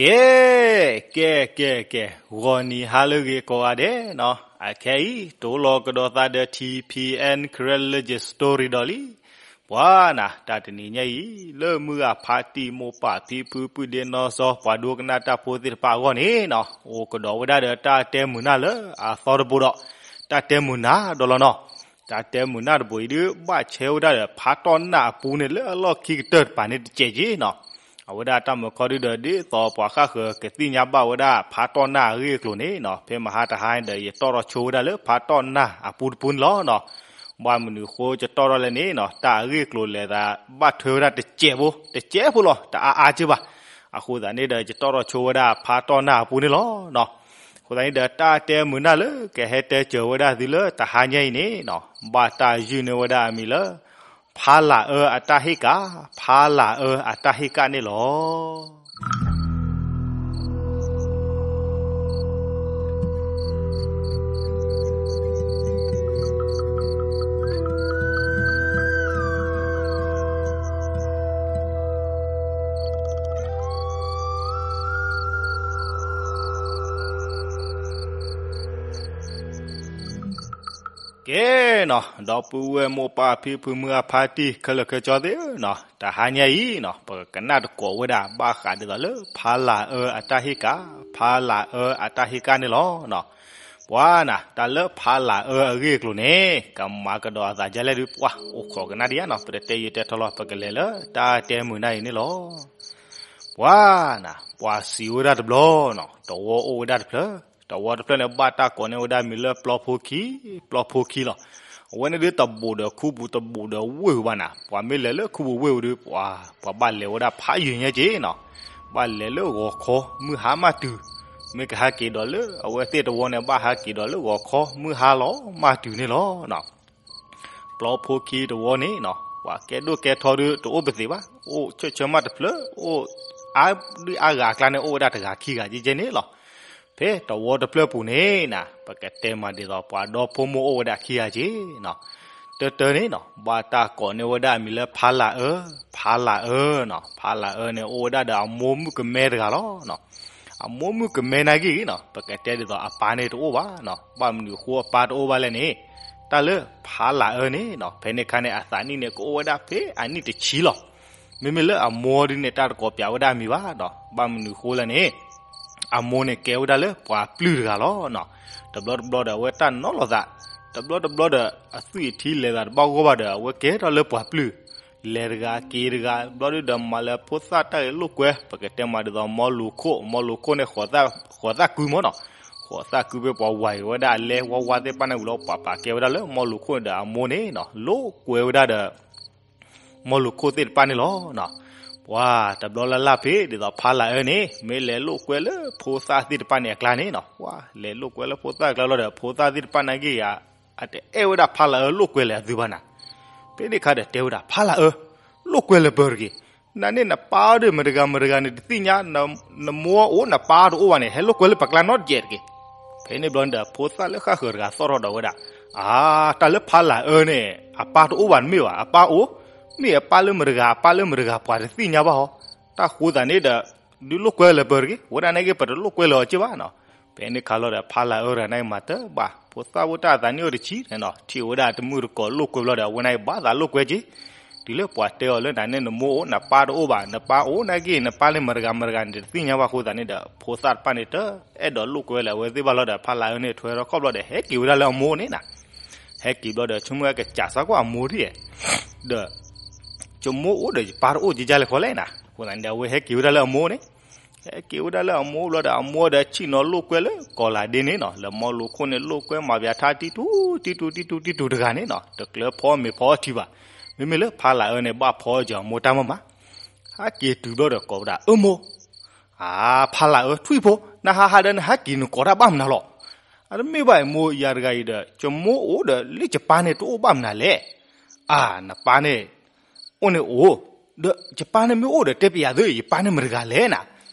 ကဲ, ကဲ, ကဲ, ကဲ, ဂီၤနံၤဟါလၢအဂ့ၤကိးဂၤဒဲးနီၤ, အခဲအံၤ တိၢ်လီၤကဒီးသးဒီး ထံၣ်ဖံးအဲၣ် Karen Legend Story ဒီးလံ. ပှၤနၤ တၢ်တနံၤညါအံၤ လၢမုၢ်ဂၤဖါတံၢ် မိၢ်ပၢ်ဖံဖု ပုၢ်ဒ့နီၢ်စီၤ ပှၤဒိကနၣ်တၢ်ဖိသ့ၣ်တဖၣ်အဂီၢ်န့ၣ်နီၤ, အိၣ်ကဒီးဝဲဒၣ်ဒီးတၢ်တဲမုာ်နၢ်လၢအသီတဘိဒီး တၢ်တဲမုာ်နၢ်ဒီးလီၤနီၤ. တၢ်တဲမုာ်နၢ်တဘိအံၤဒုး ဘၣ်ဆဲဝဲဒၣ်ဒီးဖါတံၢ်နၢ်အပူၤန့ၣ် လၢအလီၢ်ခံကတၢၢ်တပၤန့ၣ်တစဲးက့နီၤ. အဝဲဒၣ်တၢ်မၢခီဒုးဒီး ဒ်သိးပှၤဃၣ်ဃၢၤကသ့ၣ်ညါဘၣ်ဝဲဒၣ်ဖါတံၢ်နၢ်အဂ့ၢ်အကျိၤန့ၣ်နီၤ, ဖဲမဟါတဟါဒီး ယတီၣ်ထီၣ်ဆိဝဲဒၣ်လၢဖါတံၢ်နၢ်အပူၤတပူၤန့ၣ်လီၤနီၤ. ဘၣ်မနုၤဃိယတီၣ်ထီၣ်လဲၣ်န့ၣ်နီၤ, တၢ်အဂ့ၢ်အကျိၤလဲၤသး ဘၣ်ထွဲဝဲဒၣ်တစဲးဖိ, တစဲးဖိလီၤ, တအါအါက့ဘၣ်. အဃိသတးန့ၣ်ဒီး ယတီၣ်ထီၣ်ဆိဝဲဒၣ်ဖါတံၢ်နၢ်အပူၤန့ၣ်လီၤနီၤ. အဃိသတးန့ၣ်ဒီး တၢ်တဲမုာ်နၢ်လၢကဟဲတဲစၢၤဝဲဒၣ်သုလၢတဟါညါအံၤန့ၣ်နီၤ, ဘၣ်တၢ်ယုၢ်န့ၢ်ဝဲဒၣ်အမံၤလၢ ဖါလၢ်အၢအတၢ်ဟ့ၣ်ကၣ်, ဖါလၢ်အၢအတၢ်ဟ့ၣ်ကၣ်န့ၣ်လီၤ. ကဲနီၤ, ဒီပုၢ်ဝဲၢ်မိၢ်ပၢ်ဖံဖု မုၢ်ဂၤဖါတံၢ် ခဲလၢာ်ခဲဆ့သ့ၣ်ဧၢနီၤ, တဟါညါအံၤနီၤ ပကကနၣ်သကိးဝဲဒၣ် ဘၣ်ဃးဒ်သိးလၢဖါလၢ်အၢအတၢ်ဟ့ၣ်ကၣ်, ဖါလၢ်အၢအတၢ်ဟ့ၣ်ကၣ်န့ၣ်လီၤ. ပှၤနၤ တၢ်လၢဖါလၢ်အၢအဂ့ၢ်အကျိၤန့ၣ် ကမၤကဒီးအသးဒ်လဲၣ်ဒုး ပှၤအိၣ်ခိးကနၣ်ဒံးဧါနီၤ, ပတတဲယံာ်တဲထီလီၤ, ပကလဲၤလၢတၢ်တဲမုာ်နၢ်အံၤန့ၣ်လီၤ. ပှၤနၤ ပှၤစံးဝဲဒၣ်တဘျီနီၤ, သဝီအိၣ်ဝဲဒၣ်တဖျၢၣ်, သဝီတဖျၢၣ်န့ၣ် ဘၣ်တၢ်ကိးန့ၢ်ဝဲဒၣ်မံၤလၢပျီဖိခံ, ပျီဖိခံလီၤ. အဝဲန့ၣ်ဒုးတဘူးဒီးခူပူၤ တဘူးဒီးဝ့ၢ်ပူၤဘၣ်နၤ, ပှၤမ့ၢ်လဲၤလၢခူပူၤဝ့ၢ်ပူၤဒုး ပှၤ ပှၤဘၣ်လဲၤဝဲဒၣ်ဖးယံာ်ညါက့နီၤ, ဘၣ်လဲၤလၢဂီၤခီ မုၢ်ဟါမးတုၤ, မ့ၢ်ကဟဲက့ၤဒီးလၢအဝဲသ့ၣ်တဝီန့ၣ် ဘၣ်ဟဲက့ၤဒီးလၢဂီၤခီ မုၢ်ဟါလီၤမးတုၤန့ၣ်လီၤ. ပျီဖိခံတဝီန့ၣ်နီၤ ပှၤကဲဒိၣ်ကဲထီဒုးတအိၣ်ပသ့ၣ်ဘၣ်, အိၣ်ဆၢဆၢမးတဖျၢၣ်, အိၣ်အါဒုးအါဂၤအကျါန့ၣ် အိၣ်ဝဲဒၣ်တဂၤခံဂၤကဲကဲန့ၣ်လီၤ. ဖဲသဝီတဖျၢၣ်ပူၤန့ၣ်နၤ ပကတဲမးဒ်သိး ပှၤဒီဖိမိၢ်အိၣ်ဝဲဒၣ်ခံဂၤကဲနီၤ, တၢတၢန့ၣ်နီၤ ဘၣ်တၢ်ကိးန့ၢ်ဝဲဒၣ်အမံၤလၢဖါလၢ်အၢ, ဖါလၢ်အၢနီၤ, ဖါလၢ်အၢန့ၣ် အိၣ်ဝဲဒၣ်ဒီးအမိၢ်မုၣ်ကမဲတဂၤလီၤနီၤ. အမိၢ်မုၣ်ကမဲနာ်က့ဂ့ၤနီၤ ပကတဲဒ်သိးအပၢ်န့ၣ်တအိၣ်ဘၣ်နီၤ, ဘၣ်မနုၤဃိအပၢ်တအိၣ်ဘၣ်လဲၣ်န့ၣ်, တၢ်လၢဖါလၢ်အၢန့ၣ်နီၤ ဖဲန့ၣ်အခါန့ၣ် အသးနံၣ်န့ၣ် ကအိၣ်ဝဲဒၣ်ဖဲအနံၣ်တဆံလီၤ. မ့မ့ၢ်လၢအမိၢ်ဒုးန့ၣ် တၢ်တကိးပၠးဝဲဒၣ်အမံၤဘၣ်နီၤ, ဘၣ်မနုၤဃိလဲၣ်န့ၣ် အမိၢ်န့ၣ်ကဲဝဲဒၣ်လၢပှၤပျုၢ်တဂၤလီၤနီၤ. တဘျီတဘျီဒီး အဝဲတၢ်နီၤလီၤသး, တဘျီတဘျီဒီး အသွံၣ်အထံလဲၤသးတဘၣ်ဂီၢ်ဘၣ်ဒီး အဝဲကဲထီၣ်လၢပှၤပျုၢ်, လဲၤတဂၤက့ၤတဂၤ, ဘျီဒုးဒီးမၤလၢဖိသၣ်တၢ်ဂဲၤလိာ်ကွဲ, ပကတဲမးဒ်သိးမီလိၤခိၣ်, မီလိၤခိၣ်န့ၣ် ဃိးသၣ်ကွံမးနီၤ, ဃိးသၣ်ကွံဖဲပှၤဝၤအံၤဝဲဒၣ်အလဲဝါဝါသ့ၣ်တဖၣ်န့ၣ်ဝံၤလီၤ ပှၤပာ်ကဲဝဲဒၣ်လၢမီလိၤခိၣ်န့ၣ်ဒီး အမိၢ်န့ၣ်နီၤ လိာ်ကွဲဝဲဒၣ်ဒီး မီလိၤခိၣ်သ့ၣ်တဖၣ်န့ၣ်လီၤနီၤ. ပှၤတဘျီလၢ်လၢ်ဖဲ ဒ်သိးဖါလၢ်အၢန့ၣ် မ့ၢ်လဲၤလိာ်ကွဲလၢဖိသၣ်သ့ၣ်တဖၣ်န့ၣ်အကျါန့ၣ်နီၤ, ပှၤလဲၤလိာ်ကွဲလၢဖိသၣ်အကျါလီၤဒီး ဖိသၣ်သ့ၣ်တဖၣ်နာ်က့ဂ့ၤ အတအဲၣ်ဝဲဒၣ်ဖါလၢ်အၢလိာ်ကွဲလၢအသုဘၣ်နၤ. ဖဲန့ၣ်အခါဒီးတဲဝဲဒၣ် ဖါလၢ်အၢ, လိာ်ကွဲလၢပၢၤတဂ့ၤ, နန့ၣ်နပၢ်ဒီးမတၤတဂၤမတၤတဂၤန့ၣ်တသ့ၣ်ညါ, နမိၢ်အိၣ်နပၢ်တအိၣ်ဘၣ်န့ၣ် ဟဲလိာ်ကွဲလၢပကျါနီတစဲးတဂ့ၤ. ဖဲန့ၣ်ဘျီန့ၣ်ဒီး ဖိသၣ်လၢဃၣ်ဃၢၤတဂၤသီၣ်ထီၣ်ဒီးဝဲဒၣ်, အါ, တၢ်လၢဖါလၢ်အၢန့ၣ် အပၢ်တအိၣ်ဘၣ်တမ့ၢ်ဘၣ်, အပၢ်အိၣ်, မ့ၢ်အပၢ်လၢမတၤတဂၤ အပၢ်လၢမတၤတဂၤ ပှၤတသ့ၣ်ညါဘၣ်ဟီ, တၢ်ဃိသးန့ၣ်ဒီး ဒုးလိာ်ကွဲလၢပၢၤတဂ့ၤ, ဝဲဒၣ်နာ်က့ပတလိာ်ကွဲလၢၤအီၤက့ဘၣ်နီၤ. ဖဲန့ၣ်ခါလီၤဒီး ဖါလၢ်အၢတဂၤနာ်က့မၤတၢ်ဘၣ်, ဖိသၣ်ဝဲတၢ်အသးနံၣ်အိၣ်တဆံန့ၣ်နီၤ, ထံၣ်ဝဲဒၣ်တမုၣ်တကိးလိာ်ကွဲဘျီဒီး အဝဲနာ်က့ဘၣ်သးလိာ်ကွဲက့ၤ တုၤလၢပှၤတဲအီၤလၢနၤန့ၣ်နမိၢ်အိၣ် နပၢ်တအိၣ်ဘၣ်, နပၢ်အိၣ်နာ်က့ နပၢ်လၢမတၤတဂၤမတၤတဂၤန့ၣ် တသ့ၣ်ညါဘၣ်အဃိသတးန့ၣ်ဒီး ဖိသၣ်တဖၣ်န့ၣ် တအဲၣ်ဒိးလိာ်ကွဲလၢၤအဝဲသ့ၣ်ဘၣ်လီၤဒီး ဖါလၢ်အၢန့ၣ် ထွဲထီၣ်ခီၣ်ဘျီဒီး ဟဲက့ၤဝဲဒၣ်လၢအမိၢ်န့ၣ်နၤ. ဟဲက့ၤဘျီဒီး ဆိကမိၣ်ဝဲကစးစၢ်ကွၢ်အမိၢ်ဒ်, ဒီး ယမိၢ်အိၣ်ဒီးယပၢ်တအိၣ် ယကလဲၤဃီလဲၣ်နၤ. အဃိသတးန့ၣ်ဒီး အဝဲဟဲက့ၤဝဲဒၣ်လၢအမိၢ်န့ၣ် ဟဲက့ၤဝဲဒၣ်လၢအမိၢ်ဘျီဒီး အမိၢ်ဒီးဆ့ၣ်နီၤလိာ်ကွဲလၢကီၢ်လၤဒ့န့ၣ်နီၤ, လၢမီလိၤခိၣ်န့ၣ် လိာ်ကွဲမၤပၠးထါတံတူ တံတူ တံတူ တံတူတဂၤန့ၣ်နီၤ, တကျၢၤဖီမ့ၤဖီထံဘၣ်. မ့မ့ၢ်လၢဖါလၢ်အၢန့ၣ် ဘၣ်ဖီအီၣ်က့ၤအမိၢ်တၢ်မးမး, ဟဲက့ၤတုၤဘျီဒီးကိးဝဲဒၣ် အၢမိၢ်, အါ, ဖါလၢ်အၢ ထွံၣ်ဖိ, နဟးဟးဒီးနဟဲက့ၤနကိးတၢ်ဘၣ်မနုၤလီၤ. အတမ့ၢ်ဘၣ်အမိၢ် ယၤတဂၤအံၤဒီး ယမိၢ်အိၣ်ဒီးလၢယပၢ်န့ၣ်တအိၣ်ဘၣ်မနုၤလဲၣ်. အါ, နပၢ်န့ၣ် အိၣ်န့ၣ်အိၣ်, ဒီးယပၢ်န့ၣ်မ့ၢ်အိၣ်ဒီးတဲပၠးယၤသု ယပၢ်န့ၣ်မတၤတဂၤလဲၣ်နၤ.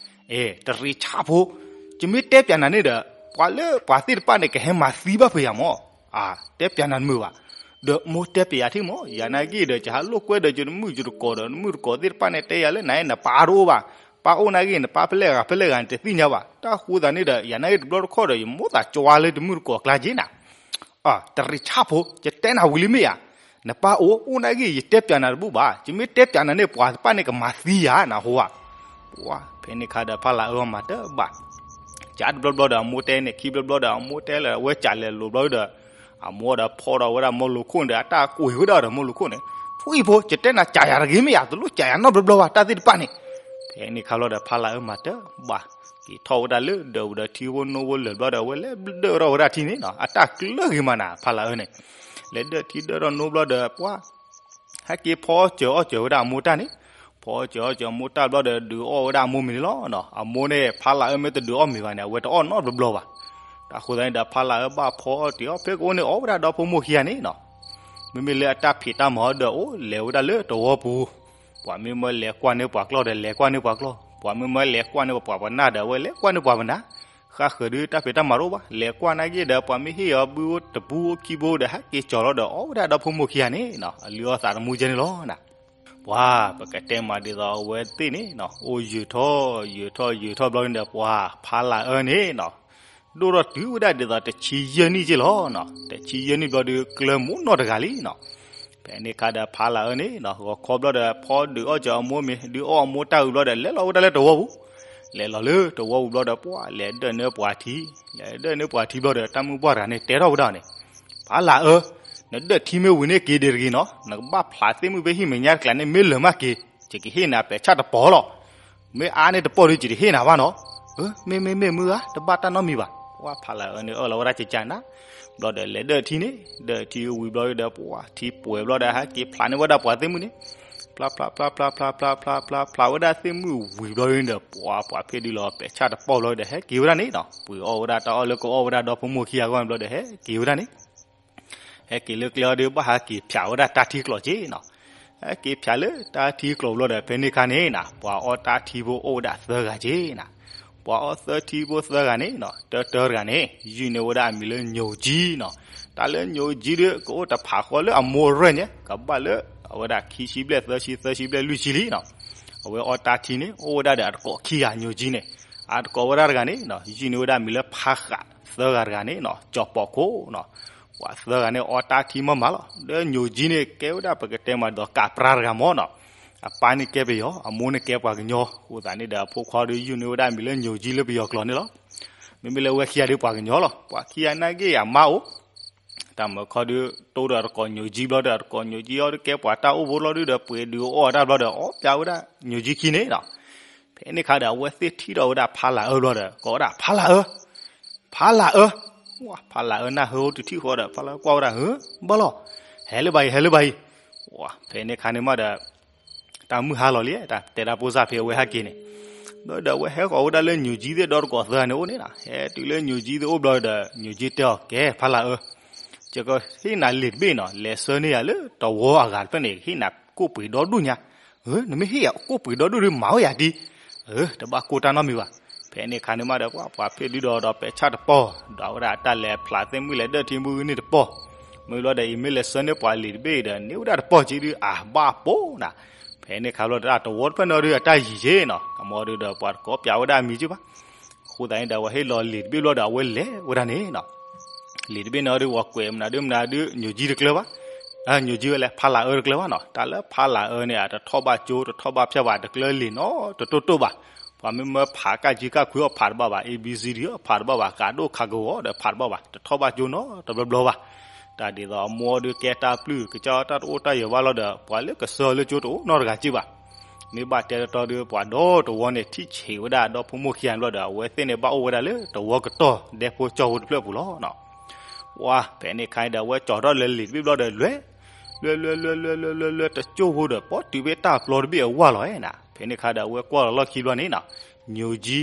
အဲ, တရံးဆၣ်ဖိ, ယမ့ၢ်တဲပၠးနၤန့ၣ်ဒီး ပှၤလၢပှၤသ့ၣ်တဖၣ်န့ၣ် ကဟဲမၤသံဘၣ်ဖဲယၤမး. အါ, တဲပၠးနၤတမုာ်ဘၣ်. ဒီးမိၢ်တဲပၠးယၤထံၣ်မး, ယၤနာ်က့ဒီး ယဟးလိာ်ကွဲဒီးယတမုၣ်ယတကိးဒီး တမုၣ်တကိးသ့ၣ်တဖၣ်န့ၣ် တဲယၤလၢနၤနပၢ်တအိၣ်ဘၣ်, နပၢ်အိၣ်နာ်က့ နပၢ်ဖဲလဲၣ်ဂၤဖဲလဲၣ်ဂၤန့ၣ် တသ့ၣ်ညါဘၣ်. တၢ်ဃိသးန့ၣ်ဒီး ယၤနာ်က့တဘျီတခီၣ်ဒီး ယမိၣ်သးကွၢ်လၢတမုၢ်တကိးအကျါက့နၤ. တရံးဆၣ်ဖိ ယတဲနၤဝံၤလံမ့ၢ်ဧါ. နပၢ်အိၣ် အိၣ်နာ်က့ ယတဲပၠးနၤတဘူၣ်ဘၣ်. ယမ့ၢ်တဲပၠးနၤန့ၣ် ပှၤတဖၣ်န့ၣ်ကမၤသံယၤနၤဟိဧါ. ပှၤဖဲန့ၣ်ခါဒီး ဖါလၤအၢမၤတဘၣ်. ကးတဘျီဘျီဒီး အမိၢ်တဲန့ၣ် ခံဘျီဘျီဒီး အမိၢ်တဲလၢအဝဲကးလဲၤလိာ်ဘျီဒီး အမိၢ်ဒီးဖီဒီးဝဲဒၣ်မိၢ်လိာ်ခိၣ်န့ၣ်ဒီး အတၢ်ကွံာ်ဝဲဒၣ်ဒီးမိၢ်လိာ်ခိၣ်န့ၣ်, ထွံၣ်ဖိ ယတဲနၤကးယၤတဂ့ၤမ့ၢ်ဧါ, တလိၣ်ကးယၤနီတဘျီဘျီဘၣ် တၢ်သ့ၣ်တဖၣ်န့ၣ်. ဖဲန့ၣ်ခါဘျီဒီး ဖါလၤအၢမၤတဘၣ်. က့ၤထီၣ်ဝဲဒၣ်လၢဒၢးဝံၤဒီးထံဖိနိဖိလၢာ်ဘျီဒီး အဝဲလဲၤဒၢၣ်ထီၣ်ဝဲဒၣ်ထံန့ၣ်နီၤ, အတၢ်ကျၢၢ်ဂ့ၤမးနၤ ဖါလၤအၢန့ၣ်. လဲၤဒၢၣ်ထံဒၢၣ်ထီၣ်နိဘျီဒီး ပှၤ ဟဲက့ၤဖီအီၣ်စၢၤအီၣ်စၢၤဝဲဒၣ်အမိၢ်တၢ်န့ၣ်, ဖီအီၣ်စၢၤအီၣ်စၢၤအမိၢ်တၢ်ဘျီဒီး ဒုးအီၣ်ဝဲဒၣ်အမိၢ်မ့ၤန့ၣ်လီၤ. အမိၢ်န့ၣ် ဖါလၤအၢမ့ၢ်တဒုးအီၣ်မ့ၤဘၣ်န့ၣ် အဝဲတအီၣ်နီတဘျီဘျီဘၣ်. တၢ်ဃိသတးန့ၣ်ဒီး ဖါလၤအၢဘၣ်ဖီအီၣ်တ့ၢ်အီၣ်ဖဲကအိၣ်န့ၣ် အီၣ်ဝဲဒၣ်ဒီဖိမိၢ်ခံဂၤန့ၣ်နီၤ. မ့မ့ၢ်လၢအတၢ်ဖံးတၢ်မၤအီၤဒီး အိၣ်လဲၤဝဲဒၣ်လၢတဝီပူၤ, ပှၤမ့ၢ်မၢလဲၤကွၢ်န့ၢ်ပှၤကျီၢ်ဒီး လဲၤကွၢ်န့ၢ်ပှၤကျီၢ်, ပှၤမ့ၢ်မၢလဲၤကွၢ်န့ၢ်ပှၤပနၢ်ဒီး အဝဲလဲၤကွၢ်န့ၢ်ပှၤပနၢ်. ဃၣ်ဃၢၤဒုးတၢ်ဖံးတၢ်မၤတအိၣ်ဘၣ်, လဲၤကွၢ်နာ်က့ဒီး ပှၤမ့ၢ်ဟ့ၣ်အီၤဘုအိၣ်တပူအိၣ်ခံဘိဒီး ဟဲက့ၤကၠီၤလီၤဒီး အီၣ်ဝဲဒၣ်ဒီဖိမိၢ်ခံဂၤန့ၣ်နီၤ, အလုၢ်အီၣ်သးသမူကဲန့ၣ်လီၤနၤ. ပှၤ ပကတဲမးဒ်သိးအဝဲသ့ၣ်န့ၣ်နီၤ အိၣ်ယုာ်ထီၣ်ယုာ်ထီၣ်ယုာ်ထီၣ်ဘျီန့ၣ်ဒီး ပှၤဖါလၤအၢန့ၣ်နီၤ ဒိၣ်ထီၣ်တုၤဝဲဒၣ်ဒ်သိးတဆံယဲၢ်နံၣ်က့လီၤနီၤ. တဆံယဲၢ်နံၣ်ဘျီဒီး ကျၢၢ်မူနီၢ်တဂၤလံနီၤ. ဖဲန့ၣ်ခါဒီး ဖါလၤအၢန့ၣ်နီၤ ဂီၤခီဘျီဒီး ဖီဒုးအီၣ်စၢၤအမိၢ်မ့ၤ ဒုးအီၣ်အမိၢ်တၢ်ဝံၤဘျီဒီး လဲၤလီၤဝဲဒၣ်လၢတဝီပူၤ. လဲၤလီၤလၢတဝီပူၤဘျီဒီး ပှၤလဲၤဒၢၣ်န့ၢ်ပှၤထံ, လဲၤဒၢၣ်န့ၢ်ပှၤထံဘျီဒီး တၢ်မုၢ်ပှၢ်တဂၤန့ၣ် တဲထီၣ်ဝဲဒၣ်န့ၣ်, ဖါလၤအၢ, နဒၢၣ်ထံမ့ၢ်ဝံၤန့ၣ်က့ၤဒံးတဂ့ၤနီၤ, နကဘၣ်ဖျးသ့ၣ်မုၣ်ဖဲဟံၣ်မဲာ်ညါတကျးန့ၣ် မ့ၢ်လၢာ်မးက့ၤ, ယကဟ့ၣ်နၤပဲာ်ဆၣ်တပီၢ်လီၤ. မ့ၢ်အါန့ၢ်တပီၢ်ဒီး ယတဟ့ၣ်နၤဘၣ်နီၤ. မ့မ့မ့ၢ်မုၢ်ဧါ တဘၣ်တၢ်နီတမံၤဘၣ်. ပှၤဖါလၤအၢန့ၣ် အၢၣ်လီၤဝဲဒၣ်ကကနၤ, ဘျီဒီးလဲၤဒၢၣ်ထံန့ၣ်, ဒၢၣ်ထံဝံၤဘျီဒီး ပှၤထံပှဲၤဘျီဒီး ဟဲက့ၤဖျးန့ၢ်ဝဲဒၣ်ပှၤသ့ၣ်မုၣ်န့ၣ်, ဖျးဖျးဖျးဖျးဖျးဖျးဖျးဖျးဖျးဝဲဒၣ် သ့ၣ်မုၣ်ဝံၤဘျီဒီး ပှၤပှၤဖ့ၣ်ဒုးလီၤ ပဲာ်ဆၣ်တပီၢ်ဘျီဒီး ဟဲက့ၤဝဲဒၣ်န့ၣ်နီၤ, ပှ့ၤအီၣ်ဝဲဒၣ်တၢ်အီၣ်လၢကအီၣ်ဝဲဒၣ်ဒီဖိမိၢ်ခံဂၤအဂီၢ်န့ၣ်ဘျီဒီး ဟဲက့ၤဝဲဒၣ်န့ၣ် ဟဲက့ၤလၢကျဲအီၤဒီး ဘၣ်ဟးက့ၤဖျးဝဲဒၣ်တၢ်ထံကျိးက့နီၤ. ဟဲက့ၤဖျးလၢတၢ်ထံကျိးဘျီဒီး ဖဲန့ၣ်ခါန့ၣ်နီၤ ပှၤအီၣ်တၢ်ထံဖိအိၣ်ဝဲဒၣ်သၢဂၤက့နီၤ. ပှၤအီၣ်သၢထံဖိသၢဂၤန့ၣ်နီၤ တၢတၢတဂၤန့ၣ် ယုၢ်န့ၢ်ဝဲဒၣ်အမံၤလၢညိးကၠံနီၤ. တၢ်လၢညိးကၠံဒီး ကအိၣ်တဖးဃီလၢအမိၢ်အရၢၢ်ညါ ကဘၣ်လၢအဝဲဒၣ်ခံဆံဘျဲၣ်သၢဆံသၢဆံဘျဲၣ်လွံၢ်ဆံလံနီၤ. အဝဲအီၣ်တၢ်ထံန့ၣ် အိၣ်ဝဲဒၣ်ဒီးအတကိးခံဂၤညိးကၠံန့ၣ်, အတကိးဝဲဒၣ်တဂၤန့ၣ်နီၤ ယုၢ်န့ၢ်ဝဲဒၣ်မံၤလၢဖါဃး, သၢဂၤတဂၤန့ၣ်နီၤ ကၠီၤပီာ်ခိၣ်နီၤ. ပှၤသၢဂၤန့ၣ်အီၣ်တၢ်ထံမးမးလီၤ. ဒီးညိးကၠံန့ၣ် ကဲဝဲဒၣ်ပကတဲမးဒီးကးပြါတဂၤမးနီၤ. အပၢ်န့ၣ်ကဲပယီၤ, အမိၢ်န့ၣ်ကဲပှၤကညီ, အဃိသတးန့ၣ်ဒီး အဖိခွါဒီးယုၢ်န့ၢ်ဝဲဒၣ်မံၤလၢညိးကၠံလၢပယီၤကျိာ်န့ၣ်လီၤ. မ့မ့ၢ်လၢဝဲခံဂၤဒီးပှၤကညီလီၤ. ပှၤခံဂၤနာ်က့အမါအိၣ် တၢ်မၢခီဒုး တိဒီးတကိးညိးကၠံဘျီဒီး တကိးညိးကၠံအီၤဒုးကဲပှၤတၢ်အိၣ်ဖိလီၤဒုးဒီး ပှ့ၤဒုးအီၣ်တၢ်ဘျီဒီး အီၣ်ပၠးဝဲဒၣ်ညိးကၠံခံန့ၣ်နီၤ. ဖဲန့ၣ်ခါဒီး အဝဲသ့ၣ်ထံၣ်ထီၣ်ဝဲဒၣ်ဖါလၤအၢဘျီဒီး ကိးဝဲဒၣ်ဖါလၤအၢ, ဖါလၤအၢ, ဖါလၤအၢနၢ်ဟၢတထံၣ်ဃီဒီး ဖါလၤအၢကွၢ်ဝဲဒၣ် ဟၢ ဘၣ်လီၤ, ဟဲလၢဘၣ်အံၤ ဟဲလၢဘၣ်အံၤ. ဖဲန့ၣ်ခါန့ၣ်မးဒီး တၢ်မုၢ်ဟါလီၤလံ တၢ်တဲတၢ်ဖိစၢ်ဖဲအဝဲဟဲက့ၤန့ၣ်, ဘျီဒီးအဝဲဟဲဃီၤဝဲဒၣ်လၢညိးကၠံသ့ၣ်ဒီတကိးသၢဂၤန့ၣ်အိၣ်န့ၣ်နီၤ. ဟဲတုၤလၢညိးကၠံသ့ၣ်အိၣ်ဘျီဒီး ညိးကၠံတဲအီၤ ကဲဖါလၤအၢ, ယကဟ့ၣ်နၤလံာ်တဘ့ၣ်နီၤ, လဲၤဆှၢန့ၢ်ယၤလၢတဝီအဂၤတဖျၢၣ်န့ၣ် ဟ့ၣ်နၤကိၣ်ပှ့ၤဒီဒူၣ်ညါ. နမ့ၢ်ဟ့ၣ်ယၤကိၣ်ပှ့ၤဒီဒူၣ်ဒီး မၤဝဲယၤဒ် တဘၣ်ကိၢ်တၢ်နီတမံၤဘၣ်. ဖဲန့ၣ်ခါန့ၣ်မးဒီး ပှၤဖ့ၣ်ဒုးဒီးဒီးပဲာ်ဆၣ်တပီၢ်, ဒီးဝဲဒၣ်တၢ်လဲၤဖျးသ့ၣ်မုၣ်လဲၤဒၢၣ်ထံမုၢ်ဂံၢ်န့ၣ်တပီၢ်, မ့ၢ်ဘျီဒီး အံၤမ့ၢ်လဲၤဆှၢန့ၢ်ပှၤလံာ်တဘ့ၣ်ဒီး န့ၢ်ဝဲဒၣ်တပီၢ်က့ဒုး အဘၣ်ပိၢ်နၤ. ဖဲန့ၣ်ခါဘျီဒီး တဝီတဖျၢၣ်န့ၣ်ဒုး အတၢ်ယံၤက့နီၤ, အမ့ၢ်ဒုးဒီး ပှၤတကိးပျးဝဲဒၣ်အမံၤက့ဘၣ်. အဃိသတးန့ၣ်ဒီး အဝဲဟ့ၣ်လီၤလံာ်တဘ့ၣ်ဘျီဒီး အဝဲလဲၤဝဲဒၣ်န့ၣ်နီၤ. လံာ်တဘ့ၣ်န့ၣ်ဒုး ပှၤကွဲးမနုၤဒုးမနုၤဒုး ညိးကၠံတကျၢၤဘၣ်, ညိးကၠံဝဲလဲၤဖါလၤအၢတကျၢၤဘၣ်နီၤ. တၢ်လၢဖါလၤအၢန့ၣ် အတထီၣ်ဘၣ်ကၠိ တထီၣ်ဘၣ်ဖၠၣ်ဘၣ် တကျၢၤလံာ်နီတတိၢ်တိၢ်ဘၣ်. ပှၤမ့ၢ်မၢဖးကၢ်ကၠံကၢ်ခွံအီၤဖးတဘၣ်ဘၣ်, A B C D အီၤဖးတဘၣ်ဘၣ်, ကးဒိၣ်ခးကဝီၤဒီးဖးတဘၣ်ဘၣ်, တထီၣ်ဘၣ်ကၠိနီတဘျီဘျီဘၣ်. တၢ်ဒ်သိးအမိၢ်ဒုးကဲတၢ်ပျုၢ် ကစၢ်တၢ်တအိၣ်တၢ်ယၢၤဘၣ်လီၤဒီး ပှၤလၢကဆှၢလၢကၠိတအိၣ်နီတဂၤက့ဘၣ်. မ့ၢ်ဘၣ်တဲတတီဒုး ပှၤဒီတဝီန့ၣ် ထံၣ်ဆံးဝဲဒၣ်ဒီဖိမိၢ်ခံဂၤဘျီဒီး အဝဲသ့ၣ်န့ၣ် ဘၣ်အိၣ်ဝဲဒၣ်လၢတဝီကတီၢ်ဒဲဖိကၠီဖိတဖျၢၣ်ပူၤလီၤ. ဝါ ဖဲန့ၣ်ခါဒီး အဝဲကၠီၤထီၣ်လၢလံာ်တဘ့ၣ်ဘျီဒီး လွဲ လွဲ လွဲ လွဲ လွဲ လွဲ လွဲ တကၠိဖိဒီး ပီၣ်တုၤဖဲတၢ်ပျီတဘ့ၣ်အဝၢ်လီၤနၤ. ဖဲန့ၣ်ခါဒီး အဝဲကွၢ်လီၤလီၢ်ခံဘျီန့ၣ်နီၤ, ညိးကၠံ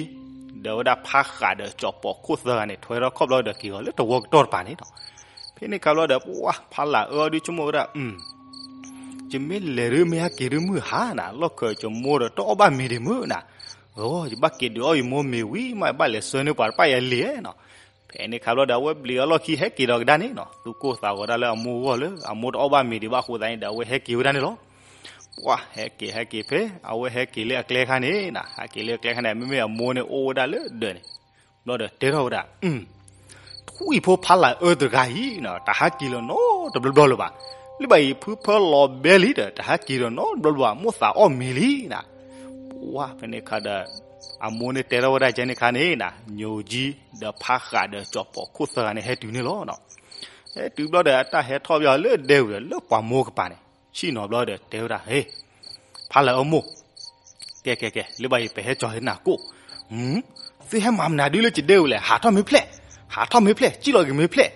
ဒီးဝဲဒၣ်ဖါဃးဒီးကၠီၤပီာ်ခိၣ်သၢဂၤန့ၣ် ထွဲထီၣ်ခီၣ်ဘျီဒီးက့ၤဂီၤလၢတဝီကတီၢ်တပၤန့ၣ်နီၤ. ဖဲန့ၣ်ခါဘျီဒီး ပှၤဖါလၤအၢဒုးဆိကမိၣ်ဝဲဒၣ် ယမ့ၢ်လဲၤဒုးမ့ၢ်ဟဲက့ၤဒုးမုၢ်ဟါနၤ, လီၢ်ခၢးယမိၢ်ဒီးတအီၣ်ဘၣ်မ့ၤဒံးမုၢ်နၤ, ယဘၣ်က့ၤဒုးအီၣ်ယမိၢ်မ့ၤဝံၤမး ယဘၣ်လဲၤဆှၢန့ၢ်ပှၤတဖၣ်အံၤအလံာ်နီၤ. ဖဲန့ၣ်ခါဘျီဒီး အဝဲဘျံးအလီၢ်ခံဟဲက့ၤဒီးကဒါန့ၣ်နီၤ, သူၣ်ကိၢ်သးဂီၤဒၣ်လၢအမိၢ်အဂီၢ်လၢ အမိၢ်တအီၣ်ဘၣ်မ့ၤဒံးဘၣ်အဃိသတးန့ၣ်ဒီး အဝဲဟဲက့ၤဝဲဒၣ်န့ၣ်လီၤ. ပှၤဟဲက့ၤဟဲက့ၤဖဲ အဝဲဟဲက့ၤလၢအကျဲခါန့ၣ်နၤ, ဟဲက့ၤလၢအကျဲခါန့ၣ် မ့မ့ၢ်အမိၢ်န့ၣ်အိၣ်ဝဲဒၣ်လၢဒၢးန့ၣ်, ဘျီဒီးတဲထီၣ်ဝဲဒၣ်, ထွံၣ်ဖိဖါလာ်အၢတဂၤအံၤနၤ တဟဲက့ၤလီၤနီတဘျီဘျီလၢၤဘၣ်. လၢဘၣ်အံၤဖုဖၢလီၤဘဲလံဒီး တဟဲက့ၤလီၤနီတဘျီဘျီဘၣ် မိၣ်သးအီၣ်မံၤလံနၤ. ပှၤဖဲန့ၣ်ခါဒီး အမိၢ်န့ၣ်တဲထီၣ်ဝဲဒၣ်ကဲန့ၣ်ခါန့ၣ်နၤ, ညိးကၠံဒီးဖါဃးဒီးကၠီၤပီၤခိၣ်သၢဂၤန့ၣ် ဟဲတုၤန့ၣ်လီၤ. ဟဲတုၤဘျီဒီး အတၢ်ဟဲထီၣ်ဘၣ်လၢဒဲဝံၤဒီး လၢပှၤမိၢ်ကပၤန့ၣ် ဆ့ၣ်နီၤဘျီဒီး တဲဝဲဒၣ်, ဟ့, ဖါလာ်အၢမိၢ်, ကဲကဲကဲ လၢဘၣ်အံၤ ပဟဲကၠီၤလၢနၤကိၣ်, သုဟဲမၤမနုၤဒုလၢယဒဲဝံၤလဲၣ်, ဟးထီၣ်မ့ၢ်ဖျဲၣ်, ဟးထီၣ်မ့ၢ်ဖျဲၣ်, စံၣ်လီၤက့ၤမ့ၢ်ဖျဲၣ်.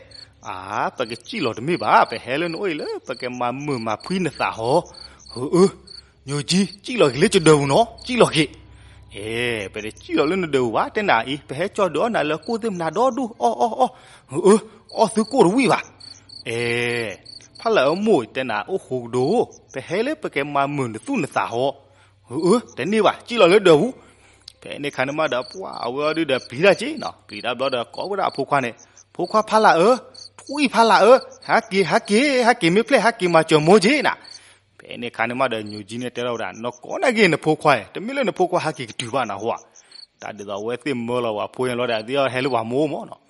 အါ, ပကစံၣ်လီၤတမ့ၢ်ဘၣ်, ပဟဲလၢနအိၣ်အံၤလၢ ပကမၤမုာ်မၤဖှံနသးဟီ, ဟၢအၢ, ညိးကၠံ စံၣ်လီၤက့ၤလၢယဒၢးပူၤနီၤ, စံၣ်လီၤက့ၤ. အဲ, ပတစံၣ်လီၤလၢနဒၢးပူၤဘၣ်, တဲနၤအံၤ ပဟဲကၠီၤဒုးအီၣ်နၤလၢကိၣ်သ့ၣ်မနၤဒီဒူၣ်, အီၣ်အီၣ်အီၣ်, ဟၢအၢ, အီၣ်သုကိၣ်တဝံၣ်ဘၣ်. အဲ, ဖါလာ်အၢမိၢ် တဲနၤအိၣ်ဃိကဒီး, ပဟဲလၢပကမၤမုာ်နသူၣ်နသးဟီ, ဟၢအၢ, တန့ၢ်ဘၣ်, စံၣ်လီၤလၢဒၢးပူၤ. ဖဲန့ၣ်ခါန့ၣ်မးဒီး ပှၤအဝဲအီၤဒုဒီးပျံၤတၢ်က့နီၤ, ပျံၤတၢ်ဘျီဒီး ကိးဝဲဒၣ်အဖိခွါန့ၣ်, ဖိခွါဖါလာ်အၢ, ထွံၣ်ဖါလာ်အၢ, ဟဲက့ၤ ဟဲက့ၤ ဟဲက့ၤမ့ၢ်ဖျဲၣ် ဟဲက့ၤမၤစၢၤမိၢ်က့နၤ. ဖဲန့ၣ်ခါန့ၣ်မးဒီး ညိးကၠံန့ၣ်တဲထီၣ်ဝဲဒၣ်, နကိးန့ၢ်က့ၤနဖိခွါအံၤ, တမ့ၢ်လၢနဖိခွါဟဲက့ၤကတုၤဘၣ်နဟူဧါ. တၢ်ဒ်သိးအဝဲသ့ၣ်မၢလီၤပှၤဖိန့ၣ်လီၤဒီး အသ့ၣ်အီၤဟဲလၢပှၤမိၢ်မးနီၤ.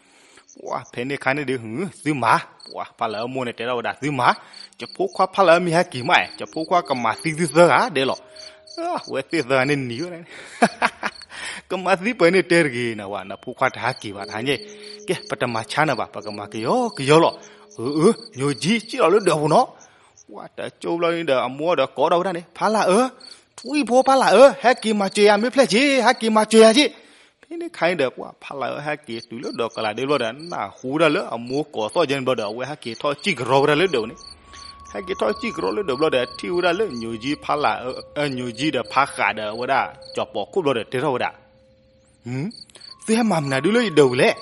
ပှၤဖဲန့ၣ်ခါန့ၣ်ဒီး သုမၤ, ပှၤဖါလာ်အၢမိၢ်န့ၣ်တဲထီၣ်ဝဲဒၣ် သုမၤ, ယဖိခွါဖါလာ်အၢမ့ၢ်ဟဲက့ၤမး, ယဖိခွါကမၤသံသုသၢဂၤဒဲးလီၤ. အဝဲသ့ၣ်သၢဂၤန့ၣ်နံၤဝဲဒၣ်န့ၣ် ကမၤသံပှဲၤန့ၣ်တဲတဂ့ၤနဝဲ, နဖိခွါတဟဲက့ၤဘၣ်တဟါညါ, ကဲ ပတမၤဆါနၤဘၣ်, ပကမၤကယီကယီလီၤ. အၢအၢ, ညိးကၠံ စံၣ်လီၤလၢဒၢးပူၤနီၤ. ပှၤတကၠိဘျီန့ၣ်ဒီး အမိၢ်ဒီးကိးထီၣ်ဝဲဒၣ်န့ၣ်, ဖါလာ်အၢ, ထွံၣ်ဖိဖါလာ်အၢ, ဟဲက့ၤမၤစၢၤယၤမ့ၢ်ဖျဲၣ်က့, ဟဲက့ၤမၤစၢၤယၤက့. ဖဲန့ၣ်ခါန့ၣ်ဒီး ပှၤဖါလာ်အၢဟဲက့ၤတုၤလၢဒီးကလးဒ့ဘျီဒီး နၢ်ဟူဝဲဒၣ်လၢအမိၢ်ကိးသီၣ်ကဲန့ၣ်ဘျီဒီး အဝဲဟဲက့ၤထီၣ်စံၣ်ကရီဝဲဒၣ်လၢဒၢးန့ၣ်, ဟဲက့ၤထီၣ်စံၣ်ကရီလၢဒၢးဘျီဒီး ထံၣ်ဝဲဒၣ်လၢညိးကၠံဖါလာ်, ညိးကၠံဒီးဖါဃးဒီးဝဲဒၣ် ကၠီၤပီၤခိၣ်ဘျီဒီးတဲထီၣ်ဝဲဒၣ် သုဟဲမၤမနုၤဒုလၢယဒၢးပူၤလဲၣ်.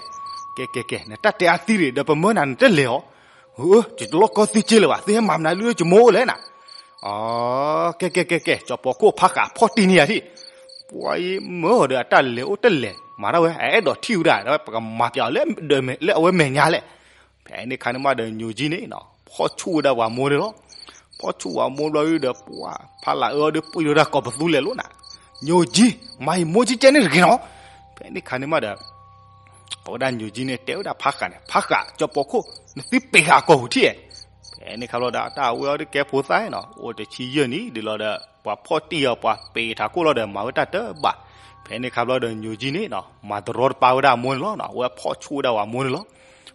ကဲကဲကဲ နတၢ်တဲအါသံရ့ၣ် ဒီးပမၢနၤနတလဲၤအီၤ, ယတလိၣ်ကီသံက့လၢၤဘၣ်, သုဟဲမၤမနုၤဒုလၢယမိၢ်အိၣ်လဲၣ်နၤ. ကဲကဲကဲကဲ, ကၠီၤပီၤခိၣ်ဖါဃးဖီၣ်တံၢ်န့ၢ်ယၤထံၣ်, ပှၤအံၤမၢအီၤဒီးအတၢ်လဲၤအိၣ်တလဲၤ, မၤတၢ်ဝဲ အအဲၣ်ဒိးထံၣ်ဝဲဒၣ် ပကမၤပျးအီၤလၢအဝဲမဲာ်ညါလဲၣ်. ဖဲန့ၣ်ခါန့ၣ်မးဒီးညိးကၠံန့ၣ် ဖီၣ်ဆူၣ်ဝဲဒၣ်ပှၤမိၢ်န့ၣ်လီၤ. ဖီၣ်ဆူၣ်ပှၤမိၢ်ဘျီဒီး ပှၤဖါလာ်အၢဒီးပှံၢ်ထီၣ်ဝဲဒၣ်ကိးပသူလဲၤလိာ်နၤ, ညိးကၠံ, မၤယမိၢ်ကၠံကဲန့ၣ်တဂ့ၤနီၤ. ဖဲန့ၣ်ခါန့ၣ်မးဒီး အဝဲဒၣ်ညိးကၠံန့ၣ် တဲဝဲဒၣ်ဖါဃးန့ၣ်, ဖါဃး, ကၠီၤပီၤခိၣ်, နသုပ့ၤဃာ်အကိာ်ပူၤထံၣ်ဧါ. ဖဲန့ၣ်ခါဘျီဒီး တၢ်အဝဲအီၤဒုးကဲဖိသၣ်နီၤ, အိၣ်တဆံယဲၢ်နံၣ်ဒ်လီၤဒီး ပှၤဖီၣ်တံၢ်အီၤ ပှၤပ့ၤထးခိၣ်လီၤဒီး မၤဝဲတၢ်တဘၣ်. ဖဲန့ၣ်ခါဘျီဒီးညိးကၠံန့ၣ် မၤတရီတပါဝဲဒၣ်အမိၢ်န့ၣ်လီၤ. အဝဲဖီၣ်ဆူၣ်ဝဲဒၣ်ပှၤမိၢ်န့ၣ်လီၤ.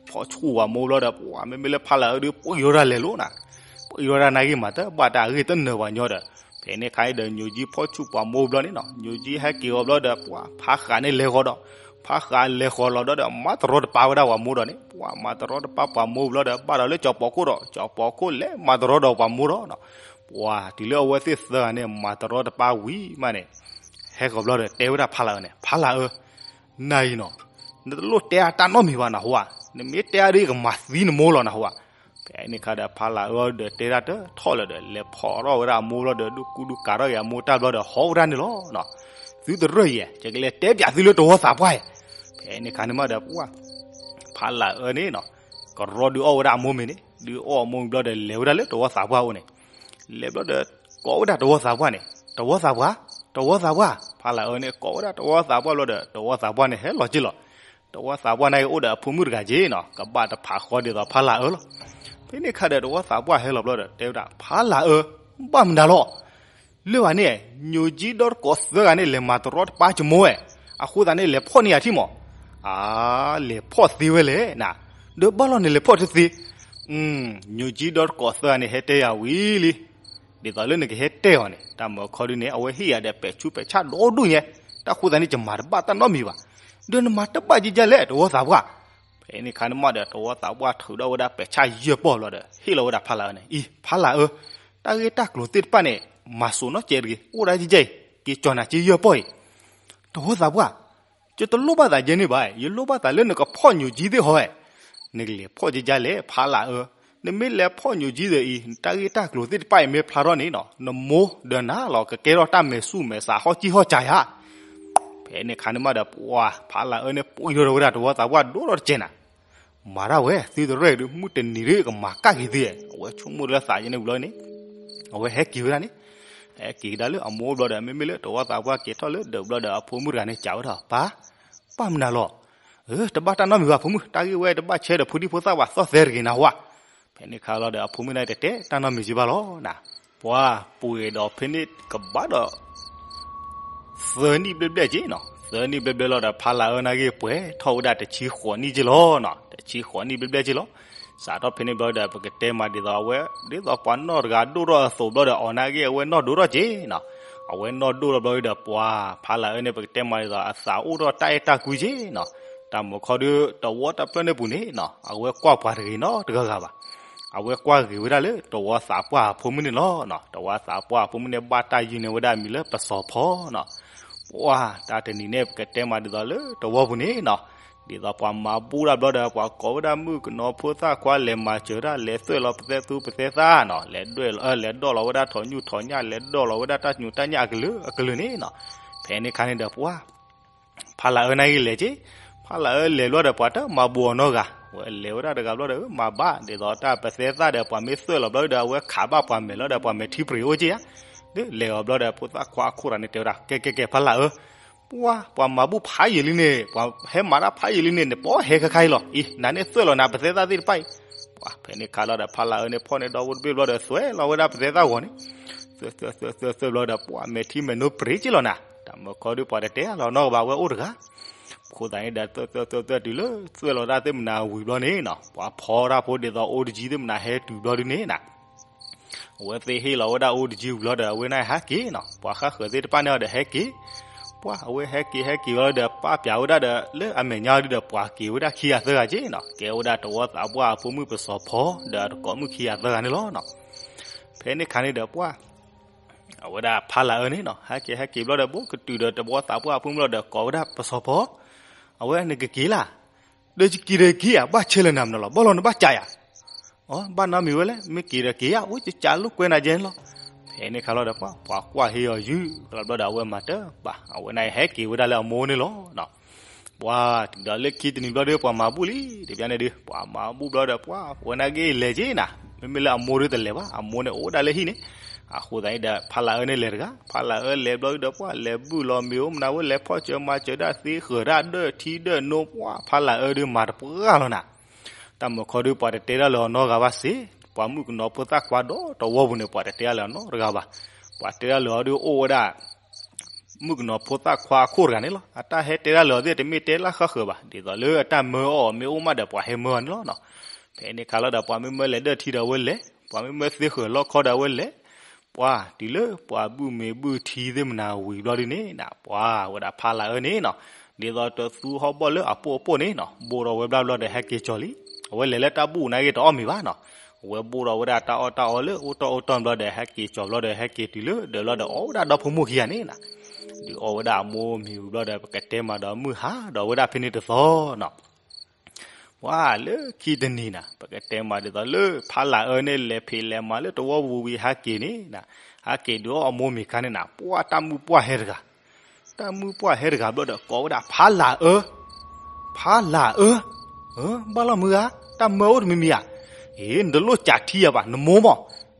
ဖီၣ်ဆူၣ်ပှၤမိၢ်ဘျီဒီး ပှၤမ့မ့ၢ်လၢဖါလာ်အၢဒုး ပှံၢ်ထီၣ်ဝဲဒၣ်လဲၤလိာ်နၤ, ပှံၢ်ထီၣ်ဝဲဒၣ်နာ်ဂ့ၤမၤတဘၣ်တၢ်အဂ့ၢ်တနၢၤပှၤညီဒီး ဖဲန့ၣ်ခါအံၤဒီးညိးကၠံဖီၣ်ဆူၣ်ပှၤမိၢ်ဘျီန့ၣ်နီၤ, ညိးကၠံဟဲက့ၤအီၤဘျီဒီး ပှၤဖါဃးန့ၣ်လဲၤဃီၤဒီး, ဖါဃးလဲၤဃီၤလီၤဒီး မၤတရီတပါဝဲဒၣ်ပှၤမိၢ်ဒီးန့ၣ်, ပှၤမၤတရီတပါပှၤမိၢ်ဘျီဒီး ဘၣ်ဒီးလၢကၠီၤပီၤခိၣ်ဒီး ကၠီၤပီၤခိၣ်လဲၤမၤတရီဒီးပှၤမိၢ်ဒီးနီၤ. ပှၤတုၤလၢအဝဲသ့ၣ်သၢဂၤန့ၣ် မၤတရီတပါဝံၤမးန့ၣ်, ဟဲဃီၤဘျီဒီးတဲဝဲဒၣ်ဖါလာ်အၢန့ၣ်, ဖါလာ်အၢ, နၤအံၤနီၤ, နတလိၣ်တဲအတၢ်နီတမံၤဘၣ်နဟူဧါ, နမ့ၢ်တဲအါဒ်ကမၤသံနမိၢ်လီၤနဟူဧါ. ဖဲန့ၣ်ခါဒီးဖါလာ်အၢဒီးတဲဒၣ်တထီၣ်လၢၤဒီး လဲၤဖီၣ်ထီၣ်ဝဲဒၣ်အမိၢ်ဘျီဒီး ဒုးကူဒုးကၤထီၣ်က့ၤအမိၢ်တၢ်ဘျီဒီး ဟီၣ်ဝဲဒၣ်န့ၣ်လီၤ. သုတရၢၢ်ယဲၢ် ယကလဲၤတဲပၠးသုလၢတဝီသးပှၢ်အံၤ. ဖဲန့ၣ်ခါန့ၣ်မးဒီး ပှၤဖါလာ်အၢန့ၣ်နီၤ, ကရီဒုးအီၣ်ဝဲဒၣ်အမိၢ်မ့ၤန့ၣ်, ဒုးအီၣ်အမိၢ်မ့ၤဘျီဒီး လဲၤဝဲဒၣ်လၢတဝီသးပှၢ်အအိၣ်န့ၣ်, လဲၤဘျီဒီး ကိးဝဲဒၣ်တဝီသးပှၢ်န့ၣ်, တဝီသးပှၢ်, တဝီသးပှၢ်. ဖါလာ်အၢန့ၣ်ကိးဝဲဒၣ်တဝီသးပှၢ်ဘျီဒီး တဝီသးပှၢ်န့ၣ်ဟဲလီၤက့ၤလီၤ. တဝီသးပှၢ်န့ၣ်က့ၤအိၣ်ဒီးအဖိမုၣ်တဂၤက့နီၤ, ကဘၣ်တဖးဃီဒ်သိးဖါလာ်အၢလီၤ. ဖဲန့ၣ်ခါဒီးတဝီသးပှၢ်ဟဲလီၤဘျီဒီး တဲဝဲဒၣ် ဖါလာ်အၢ, ဘၣ်မနုၤလီၤ. လၢဘၣ်န့ၣ် ညိးကၠံဒီတကိးသၢဂၤန့ၣ် လဲၤမၤတရီတပါယမိၢ်ဝဲ, အဃိသတးန့ၣ် လဲၤဖီၣ်န့ၢ်ယၤထံၣ်မး. အါ, လဲၤဖီၣ်သ့ဝဲလဲၣ်နၤ, ဒီးဘၣ်လီၤန့ၣ်လဲၤဖီၣ်တသ့. ညိးကၠံဒီတကိးသၢဂၤန့ၣ် ဟဲတဲယၤဝံၤလံ ဒ်သိးလၢနကဟဲတဲအီၤန့ၣ် တၢ်မၢခီဒုန့ၣ် အဝဲဟ့ၣ်ယၤဒီးပဲာ်ဆူးပဲာ်ဆၣ်ဒီဒူၣ်ညါ, တၢ်ဃိသတးန့ၣ် ယမၤတဘၣ်တၢ်နီတမံၤဘၣ်. ဒီးနမၤတဘၣ်ယကလဲၣ် တဝီသးပှၢ်. ဖဲန့ၣ်ခါန့ၣ်မးဒီး တဝီသးပှၢ်ထုးထီၣ်ဝဲဒၣ်ပဲာ်ဆၣ်ယဲၢ်ပီၢ်လီၤဒီး ဟ့ၣ်လီၤဝဲဒၣ်ဖါလာ်အၢန့ၣ်, အံၤ ဖါလာ်အၢ, တၢ်ဂ့ၢ်တၢ်ကျိၤသ့ၣ်တဖၣ်န့ၣ် မၤစိာ်နီၢ်ကဲတဂ့ၤ, အိၣ်ဒၣ်ယဲၢ်, က့ၤကၠီၤနၤက့ယဲၢ်ပီၢ်အံၤ. တဝီသးပှၢ်, ယတလိၣ်ဘၣ်သးယဲန့ၣ်ဘၣ်, ယလိၣ်ဘၣ်သးလၢနကဖီၣ်ညိးကၠံသ့ၣ်ဟီဧဲ. နကလဲၤဖီၣ်ကကလဲၣ် ဖါလာ်အၢ, နမ့ၢ်လဲၤဖီၣ်ညိးကၠံသ့ၣ်အံၤ တၢ်ဂ့ၢ်တၢ်ကျိၤသ့ၣ်တဖၣ်အံၤမ့ၢ်ဖျါထီၣ်န့ၣ်နီၤ နမိၢ်ဒီးနၤလီၤ ကကဲထီၣ်တၢ်မဲာ်ဆူၣ်မဲာ်ဆါဟီၣ်ကံၢ်ဟီၣ်ကၢယၤ. ဖဲန့ၣ်ခါန့ၣ်မးဒီး ပှၤဖါလာ်အၢန့ၣ် ပှံၢ်ထီၣ်ဝဲဒၣ်တဝီသးပှၢ်ဒိၣ်ထီၣ်တကဲးနၤ မၤတၢ်ဝဲ သုတရဲၣ်ဒုး မုၢ်တနံၤဒုး ကမၤကၣ်က့ၤသ့, အဝဲဆိကမိၣ်လၢသးယဲန့ၣ်ဝံၤလီၤန့ၣ် အဝဲဟဲက့ၤဝဲဒၣ်န့ၣ်, ဟဲက့ၤကဒါလၢအမိၢ်အိၣ်ဘျီဒီး မ့မ့ၢ်လၢတဝီသးပှၢ်က့ၤထီၣ်လၢဒၢးဘျီဒီး အဖိမုၣ်တဂၤန့ၣ် စံးဝဲဒၣ် ပၢ်, ပၢ်မနုၤလီၤ. အၢ တဘၣ်တၢ်နီတမံၤဘၣ် ဖိမုၣ်, တၢ်ဂ့ၢ်ဝဲတဘၣ်ဆဲဒီးဖိဒံဖိသၣ်ဘၣ် သီၣ်သဲတဂ့ၤနၤဝါ. ဖဲန့ၣ်ခါလီၤဒီး အဖိမုၣ်န့ၣ်တတဲတၢ်နီတမံၤက့ဘၣ်လီၤနၤ. ပှၤပှ့ၤဒီးဖဲန့ၣ်ကဘၣ်ဒီး သၢနံၣ်ဘျဲၣ်ဘျဲၣ်က့နီၤ, သၢနံၣ်ဘျဲၣ်ဘျဲၣ်လီၤဒီး ဖါလၤအၢနာ်က့ပှဲၤထီၣ်ဝဲဒၣ်တဆံဃိးနံၣ်က့လီၤနီၤ, တဆံဃိးနံၣ်ဘျဲၣ်ဘျဲၣ်က့လီၤ. စးထီၣ်ဖဲန့ၣ်ဘျီဒီး ပကတဲမးဒ်သိးအဝဲ ဒ်သိးပှၤနီၢ်တဂၤဒိၣ်ထီၣ်အသိးဘျီဒီး အီၤနာ်က့ အဝဲနီၢ်ဒိၣ်ထီၣ်က့နီၤ. အဝဲနီၢ်ဒိၣ်ထီၣ်ဘျီဒီး ပှၤဖါလၤအၢန့ၣ် ပကတဲမးဒ်သိး အသးအိၣ်ထီၣ်တၢ်အဲၣ်တၢ်ကွံက့နီၤ. တၢ်မုၢ်ခီဒု တဝီတဖျၢၣ်န့ၣ်ပူၤန့ၣ်နီၤ အဝဲကွၢ်ပှၤတဂ့ၤနီတဂၤဂၤဘၣ်. အဝဲကွၢ်ဂ့ၤဝဲဒၣ်လၢ တဝီသးပှၢ်အဖိမုၣ်န့ၣ်လီၤနီၤ. တဝီသးပှၢ်အဖိမုၣ်န့ၣ် ဘၣ်တၢ်ယုၢ်န့ၢ်ဝဲဒၣ်အမံၤလၢပစီၤဖီနီၤ. ပှၤတၢ်တနံၤန့ၣ် ပကတဲမးဒ်သိးလၢတဝီပူၤန့ၣ်နီၤ, ဒ်သိးပှၤမၤဘူၣ်တၢ်ဘျီဒီး ပှၤကိးဝဲဒၣ်မုၣ်ကနီၤဖိသၣ်ခွါ လဲၤမၤစၢၤဒၣ် လဲၤသွဲၣ်လီၤပသဲသူပသဲသၣ်နီၤ, လဲၤဒွဲၣ်လီၤ လဲၤဒိးလီၤဝဲဒၣ်ထိးညူၣ်ထိးညၣ် လဲၤဒိးလီၤဝဲဒၣ်တၢ်ညူးတၢ်ညၣ်အကလုာ်ကလုာ်န့ၣ်နီၤ. ဖဲန့ၣ်ခါန့ၣ်ဒီး ပှၤ ဖါလၤအၢနာ်က့လဲၤက့, ဖါလၤအၢလဲၤဘျီဒီး ပှၤတမၤဘူၣ်အီၤနီတဂၤ, ဝဲလဲၤဝဲဒၣ်တဂၤဘျီဒီး မၤဘၣ် ဒ်သိးတၢ်ပသဲသၣ်ဒီး ပှၤမ့ၢ်သွဲၣ်လီၤဘျီဒီး အဝဲခးဘၣ်ပှၤမဲာ်လီၤဒီး ပှၤမဲာ်ထံပြံၤအိၣ်က့ဧါ. ဒီးလဲၤအီၤဘျီဒီး ဖိသၣ်ခွါအခိၣ်တဂၤန့ၣ် တဲဝဲဒၣ် ကဲကဲကဲ ဖါလၤအၢ, ပှၤ ပှၤမၤဘူၣ်ဖးယံာ်လံန့ၣ်, ပှၤဟဲမၤတၢ်ဖးယံာ်လံန့ၣ်, နပှၤဟဲခဲခါအံၤလီၤ. အံၤ နၤန့ၣ်သွဲၣ်လီၤနၤပသဲသၣ်သ့ၣ်တဖၣ်အံၤ. ပှၤဖဲန့ၣ်ခါလီၤဒီး ဖါလၤအၢန့ၣ် ဖီၣ်န့ၢ်ဒီဝိတဘ့ၣ်ဘျီဒီး သွဲၣ်လီၤဝဲဒၣ်ပသဲသၣ်ဂီၤန့ၣ်, သွဲၣ်သွဲၣ်သွဲၣ်သွဲၣ်သွဲၣ်ဘျီဒီး ပှၤမဲာ်ထံမဲာ်နိပြံၤက့လီၤနၤ. တၢ်မုၢ်ခီဒု ပှၤတတဲလီၤနီတဂၤဘၣ် အဝဲအိၣ်တဂၤ. အဃိသတးန့ၣ်ဒီး သွဲၣ်သွဲၣ်သွဲၣ်သွဲၣ်တုၤလၢ သွဲၣ်လီၤတၢ်သ့ၣ်မနၤဝံၤဘျီန့ၣ်နီၤ, ပှၤဖီတၢ်ဖိဒ်သိးအိၣ်တကံသ့ၣ်မနၤဟဲတုၤဘျီဒုန့ၣ်နၤ အဝဲသ့ၣ်ဟ့ၣ်လီၤဝဲဒၣ်အိၣ်တကံဝံၤလီၤဒီး အဝဲန့ၣ်ဟဲက့ၤနီၤ, ပှၤဃၣ်ဃၢၤသ့ၣ်တဖၣ်န့ၣ်ဒီးဟဲက့ၤ. ပှၤအဝဲဟဲက့ၤဟဲက့ၤလီၤဒီး ပာ်ပၠးဝဲဒၣ်ဒီး လၢအမဲာ်ညါဒုဒီး ပှၤက့ၤဝဲဒၣ်ခံဂၤသၢဂၤက့နီၤ, ကဲဝဲဒၣ်တဝီသးပှၢ်အဖိမုၣ်ပစီၤဖီ ဒီးအတကိးမုၣ်ခံဂၤသၢဂၤန့ၣ်လီၤနီၤ. ဖဲန့ၣ်ခါန့ၣ်ဒီးပှၤ အဝဲဒၣ်ဖါလၤအၢန့ၣ်နီၤ ဟဲက့ၤဟဲက့ၤဘျီဒီး ဘိကတုၤဒီးတဝီသးပှၢ်အဖိမုၣ်လီၤဒီး ကိးဝဲဒၣ်ပစီၤဖီ, အဝဲနကက့ၤလၢ ဒီးယက့ၤဒီးက့ၤဧါ, ဘၣ်ဆဲးလၢနၤမနုၤလီၤ, ဘၣ်လီၤနဘၣ်ကးယၤ. အ ဘၣ်နီတမံၤဝဲလဲၣ်, မ့ၢ်က့ၤဒီးက့ၤဧါ, အိၣ်ကကးလိာ်ကွဲနၤယဲန့ၣ်လီၤ. ဖဲန့ၣ်ခါလီၤဒီး ပှၤကွၢ်ဟ့ၣ်အီၤယုၢ်လီၤဘျီဒီး အဝဲမၤတဘၣ်, အဝဲန့ၣ်ဟဲက့ၤဝဲဒၣ်လၢအမိၢ်န့ၣ်လီၤ. ပှၤတုၤဒီးလၢခံတနံၤဘျီဒီး ပှၤမၤဘူၣ်လံ, တဘျီန့ၣ်ဒီး ပှၤမၤဘူၣ်ဘျီဒီး ပှၤဝဲနာ်က့လဲၤက့ၤနၤ, မ့မ့ၢ်လၢအမိၢ်ဒီးတလဲၤဘၣ်, အမိၢ်န့ၣ်အိၣ်ဒၣ်လၢဟံၣ်န့ၣ်. အဃိသတးန့ၣ်ဒီး ဖါလၤအၢန့ၣ်လဲၤတဂၤ, ဖါလၤအၢလဲၤဘျီဒီး ပှၤလဲၤဘုၣ်လီၤမ့ၤအိၣ်မနုၤဝဲ လဲၤဖီၣ်စၢၤမၤစၢၤဒၣ်သ့ ဃၢၤဒၣ်ဒၢၣ်ထံဒၢၣ်နိ, ပှၤဖါလၤအၢဒီးမၤတပှၢ်လီၤနၤ. တၢ်မုၢ်ခီဒီး ပှၤတတဲတၢ်လၢအီၤနီတဂၤဘၣ်စ့ၢ်, ပှၤမုၣ်ကနီၤဖိသၣ်ခွါဒီးတဝီပူၤန့ၣ် ပှၤတတဲတၢ်လၢအီၤနီတဂၤဘၣ်. ပှၤတဲတၢ်လၢအီၤဒီးအိၣ်ဝဲဒၣ် မုၣ်ကနီၤဖိသၣ်ခွါအခိၣ်တဂၤန့ၣ်လီၤ. အတၢ်ဟဲတဲတၢ်လၢအီၤသ့ၣ် တမ့ၢ်တဲလၢဃၣ်ဃၢၤဘၣ်, ဒ်သိးလၢအတၢ်မၢအီၤမ့ၢ်အိၣ်မးဒီး ပှၤဟဲမၢအီၤန့ၣ်လီၤ. ဖဲန့ၣ်ခါလီၤဒီး ပှၤမ့ၢ်မၢလဲၤဒၢၣ်ထံဒီးအဝဲလဲၤ, ပှၤမ့ၢ်မၢသ့ဃၢၤလီခီဒီးအဝဲလဲၤ, ပှၤတုၤလၢပှၤဘုၣ်မ့ၤဘုၣ်ထံသ့ၣ်မနၤဝံၤဘျီဒုန့ၣ်နၤ, ပှၤဝဲဒၣ်ဖါလၤအၢန့ၣ်နီၤ, ဒ်သိးတသူဟီၣ်ဘီၣ်လၢအပိၢ်အပိၢ်န့ၣ်နီၤ, ဘိၣ်ထီၣ်ဝဲဘျီဘျီဒီးဟဲက့ၤကၠီၤလံ. အဝဲလဲၤလၢတၢ်ဘူၣ်နာ်က့တအီၣ်မ့ၤဘၣ်နီၤ. အဝဲဘိၣ်ထီၣ်ဝဲဒၣ်တၢ်အီၣ်တၢ်အီလၢအိၣ်တီၢ်အိၣ်တီၢ်ဘျီဒီး ဟဲက့ၤကၠီၤဘျီဒီး ဟဲက့ၤတုၤလၢဒၢးဘျီဒီး အီၣ်ဝဲဒၣ်ဒီဖိမိၢ်ခံဂၤန့ၣ်နၤ. ဒုးအီၣ်ဝဲဒၣ်အမိၢ်မ့ၤဝံၤဘျီဒီး ပကတဲမးဒီး မုၢ်ဟါဒီးဝဲဒၣ်ဖဲန့ၣ်တသီနီၤ. ပှၤလၢခံတနံၤနၤ, ပကတဲမးဒ်သိးလၢ ဖါလၤအၢန့ၣ် လဲၤဖံးလဲၤမၤလၢတဝီပူၤဝံၤဟဲက့ၤန့ၣ်နၤ, ဟဲက့ၤဒုးအီၣ်အမိၢ်မ့ၤခါန့ၣ်နၤ, ပှၤတၢ်မုၢ်ပှၢ်ဟဲတဂၤ, တၢ်မုၢ်ပှၢ်ဟဲတဂၤဘျီဒီး ကိးဝဲဒၣ် ဖါလၤအၢ, ဖါလၤအၢ, ဘၣ်လီၤမုၢ်ဂၤ, တၢ်မၢအိၣ်တမံၤမံၤဧါ. အ့ နတလိၣ်စးထံယၤဘၣ်, နမိၢ်မး,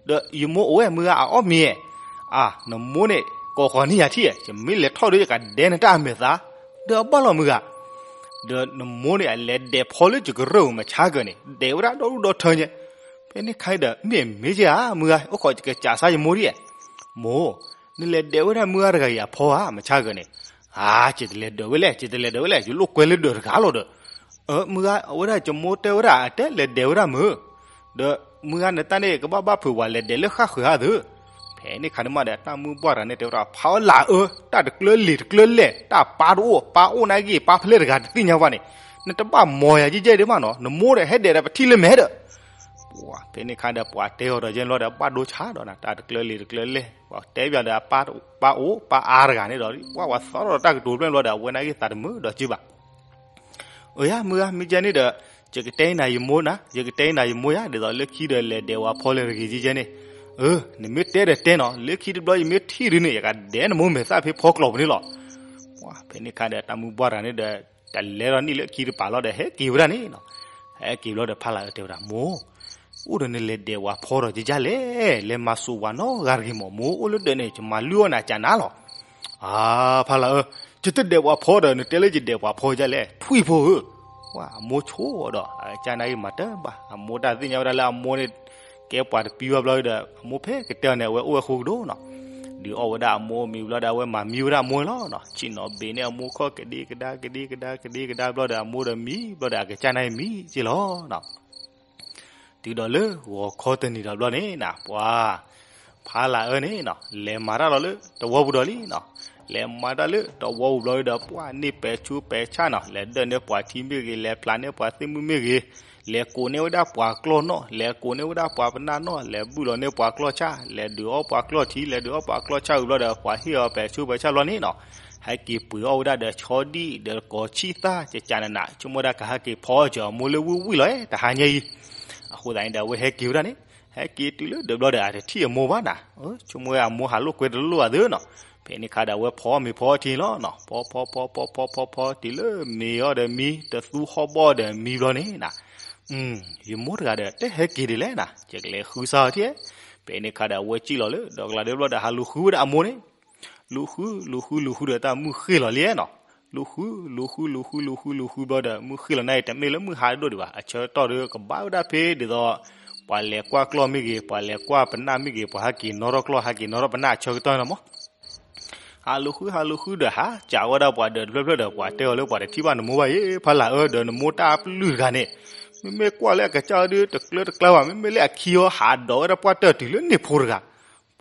ဒီးယမိၢ်အိၣ်ဝဲမုၢ်ဂၤအအီၣ်မ့ၤ, အါ နမိၢ်န့ၣ် ကိးဃီၤန့ၢ်ယၤထံၣ်, ယမ့ၢ်လဲၤထီၣ်ဒီး ယကဒဲနတၢ်အမဲာ်သး, ဒီးဘၣ်လီၤမုၢ်ဂၤ, ဒီးနမိၢ်န့ၣ် အလဲၤဒဲးဖီလၢယကရၢၢ်မုၢ်မဆါကၢၤန့ၣ် ဒဲးဝဲဒၣ်ဒီဒူၣ်ဒီထၢညါ. ဖဲန့ၣ်ခါအံၤဒီး မ့ၢ်မ့ၢ်က့ဧါ မုၢ်ဂၤ, အိၣ်ခိးယကစးဆါယမိၢ်ဒ်, မိၢ်, နလဲၤဒဲးဝဲဒၣ်မုၢ်ဂၤတဂၤအံၤအဖီဧါ မဆါကၢၤန့ၣ်. အါ ယတလဲၤဒဲးဝဲလဲၣ်, ယတလဲၤဒဲးဝဲလဲၣ်, ယလိၣ်ကွဲလၢဒၢးတဂၤလီၤဒီး အၢ မုၢ်ဂၤ, အဝဲဒၣ်ယမိၢ်တဲဝဲဒၣ် အတဲလဲၤဒဲးဝဲဒၣ်မုၢ်, ဒီးမုၢ်ဂၤနတၢ်န့ၣ် ကဘၣ်ဘၣ်ဖုးဝဲလဲၤဒဲးလၢဃၣ်ဃၢၤဧါသၢ. ဖဲန့ၣ်ခါန့ၣ်မးဒီး တၢ်မုၢ်ပှၢ်တဂၤန့ၣ် တဲဝဲဒၣ် ဖါလၤအၢ, တၢ်တကျၢလံၤတကျၢလဲၣ်, တၢ်ပၢ်တအိၣ်, ပၢ်အိၣ်နာ်က့ ပၢ်ဖျဲၣ်တဂၤတသ့ၣ်ညါဘၣ်န့ၣ်, နတဘၣ်မီၤယၤကဲကဲဒံးမးနီၤ, နမိၢ်ဒီးဟဲဒဲးဒီးပထံၣ်လၢမဲာ်ဒီး ပှၤဖဲန့ၣ်ခါဒီး ပှၤတဲအီၤဒီးယဲန့ၣ်လီၤဒီး ဘၣ်ဒိဆါဒီးနၤ, တၢ်တကျၢလံၤတကျၢလဲၣ်, ပှၤတဲဘၣ်ဒီး ပၢ်အိၣ်ပၢ်အါတဂၤန့ၣ်ဒီး ပှၤဝဲသီထီၣ်တၢ်ကတိၤဖျဲၣ်လီၤဒီး အဝဲနာ်က့သးတမုာ်ဒီးစုဘၣ်. အၢ ယၤ မုၢ်ဂၤ မ့ၢ်ကဲန့ၣ်ဒီး ယကတဲနၤယမိၢ်နၤ, ယကတဲနၤယမိၢ်ယၤ, ဒ်သိးလၢခံဒီးလဲၤဒဲးဝဲဖီလဲၣ်တဂ့ၤကဲကဲန့ၣ်, အၢ နမ့ၢ်တဲဒီးတဲနီၤ, လၢခံတဘျီယမ့ၢ်ထံၣ်ဒုန့ၣ် ယကဒဲးနမိၢ်မဲာ်သၣ်ဖဲဖီကျိၤပူၤန့ၣ်လီၤ. ပှၤဖဲန့ၣ်ခါဒီး တၢ်မုၢ်ပှၢ်တဂၤန့ၣ်ဒီး တလဲၤဒီးနံၣ်လၢခံတပၤလီၤဒီး ဟဲက့ၤဝဲဒၣ်န့ၣ်နီၤ. ဟဲက့ၤဘျီဒီး ဖါလၤအၢတဲဝဲဒၣ် မိၢ်, အိၣ်ဒီးနလဲၤဒဲးပှၤဖီဒီးယကလဲၣ်, လဲၤမၤစိာ်ပှၤနီတဂၤတဂ့ၤမး, မိၢ်အိၣ်လၢဒၢးန့ၣ် ယမၤလုၢ်အီၣ်နၤကနၤလီၤ. အါ, ဖါလာ်ဧၢ, ယတဒဲးပှၤဖီဒီး နတဲလၢယဒဲးပှၤဖီယလဲၣ်, ထွံၣ်ဖိဧၢ. ဝဲအမိၢ်ဆိၣ်ဒီး အကနၣ်အံၤမၤတဘၣ်, အမိၢ်တၢ်သ့ၣ်ညါဝဲဒၣ်လၢအမိၢ်န့ၣ် ကဲပှၤတပံၤဘၣ်ဘျီဒီး အမိၢ်ဖဲကတဲအီၤန့ၣ် အဝဲအိၣ်ဝဲဃိကဒိၣ်နီၤ. ဒုးအီၣ်ဝဲဒၣ်အမိၢ်မံၤဘျီဒီး အဝဲမၤမံဝဲဒၣ်အမိၢ်လီၤနီၤ. ဆ့ၣ်နီၤဘ့ၣ်န့ၢ်အမိၢ်ခီၣ်ကဒ့ကဒါ ကဒ့ကဒါ ကဒ့ကဒါဘျီဒီး အမိၢ်ဒီးမံဘျီဒီး အကစၢ်န့ၣ်မံက့လီၤနီၤ. တုၤဒီးလၢဂီၤခီတနံၤဒီးဘျီန့ၣ်နၤ ပှၤ ဖါလာ်အၢန့ၣ်နီၤ လဲၤမၤတၢ်လီၤလၢတဝီပူၤဒီးလံနီၤ. လဲၤမၤတၢ်လၢတဝီပူၤဘျီဒီး ပှၤန့ၢ်ပဲာ်ဆူပဲာ်ဆၣ်နီၤ, လဲၤဒၢၣ်န့ၢ်ပှၤထံမ့ၢ်ဂ့ၤ, လဲၤဖျါန့ၢ်ပှၤသ့ၣ်မုၣ်မ့ၢ်ဂ့ၤ, လဲၤကိးန့ၢ်ဝဲဒၣ်ပှၤကျီၢ်နီၣ်, လဲၤကိးန့ၢ်ဝဲဒၣ်ပှၤပနၢ်နီၣ်, လဲၤဘုၣ်လီၤန့ၢ်ပှၤကျီၢ်ဆၣ်, လဲၤဒုးအီၣ်ပှၤကျီၢ်ထံ, လဲၤဒုးအီၣ်ပှၤကျီၢ်ဆၣ်ဝံၤဘျီဒီး ပှၤဟ့ၣ်အီၤပဲာ်ဆူပဲာ်ဆၣ်ဘျီန့ၣ်နီၤ, ဟဲက့ၤပှ့ၤအီၣ်ဝဲဒၣ်ဒီးဆီဒံၣ်ဒီးကီၤဆံၣ်သၣ် ကကနနး ဆိကမိၣ်ဝဲဒၣ်ကဟဲက့ၤဖီအီၣ်စၢၤအမိၢ်လၢဝံၣ်ဝံၣ်လီၤ တဟါညါအံၤ. အဃိသတးန့ၣ်ဒီး အဝဲဟဲက့ၤဝဲဒၣ်န့ၣ် ဟဲက့ၤတုၤလၢဒၢးဘျီဒီး အတထံၣ်အမိၢ်ဘၣ်နၤ, ဆိကမိၣ်ဝဲအမိၢ်ဟးလိာ်ကွဲတလိၣ်အသးနီၤ. ဖဲန့ၣ်ခါဒီး အဝဲဖီအီၣ်မ့ၤဖီအီၣ်ထံလီၤနီၤ, ဖီဖီဖီဖီဖီဖီဖီ တုၤလၢမ့ၤအီၣ်ဒီးမံ တသူဟီၣ်ဘီၣ်ဒီးမံဘျီန့ၣ်နၤ, ယမိၢ်တဂၤဒီး တဟဲက့ၤဒ်လဲၣ်နၤ, ယကလဲၤဃုစါအီၤထံၣ်. ဖဲန့ၣ်ခါဒီး အဝဲစံၣ်လီၤလၢ ဒီးကလၤဒၢဘျီဒီး ဟးလူၤဃုဝဲဒၣ်အမိၢ်န့ၣ် လူၤဃု လူၤဃု လူၤဃုဒီးတၢ်မုၢ်ဃ့ၢ်လီၤလံနီၤ. လူၤဃု လူၤဃု လူၤဃု လူၤဃု လူၤဃုဘျီဒီး မုၢ်ဃ့ၢ်လီၤန့ၣ် တမ့ၢ်လၢမုၢ်ဟါဒိၣ်ဒံးဘၣ်, အဆၢကတီၢ်ဒီးကဘၣ်ဝဲဒၣ်ဖဲဒ်သိး ပှၤလဲၤကွၢ်ကျီၢ်မ့ၢ်ဂ့ၤ, ပှၤလဲၤကွၢ်ပနၢ်မ့ၢ်ဂ့ၤ, ပှၤဟဲက့ၤနီၣ်ထီၣ်ကျီၢ် ဟဲက့ၤနီၣ်ထီၣ်ပနၢ်အဆၢကတီၢ်န့ၣ်မး. ဟးလူၤဃု ဟးလူၤဃုဒီး ဟးစံၣ်ဝဲဒၣ်ပှၤဒၢးတဖျၢၣ်ဖျၢၣ်ဒီး ပှၤတဲအီၤလၢပှၤတထံၣ်ဘၣ်နမိၢ်ဘၣ်ယဲ, ဖါလာ်အၢ, ဒီးနမိၢ်တၢ်ပလုၢ်တဂၤန့ၣ် မ့မ့ၢ်ကွၢ်လၢအကစၢ်ဒုးတကျၢတကျါဘၣ်, မ့မ့ၢ်လၢအခံအီၤ ဟးဒိးဝဲဒၣ်ပှၢ်တၢၢ်တုၤလၢန့ၣ်ဖိတဂၤ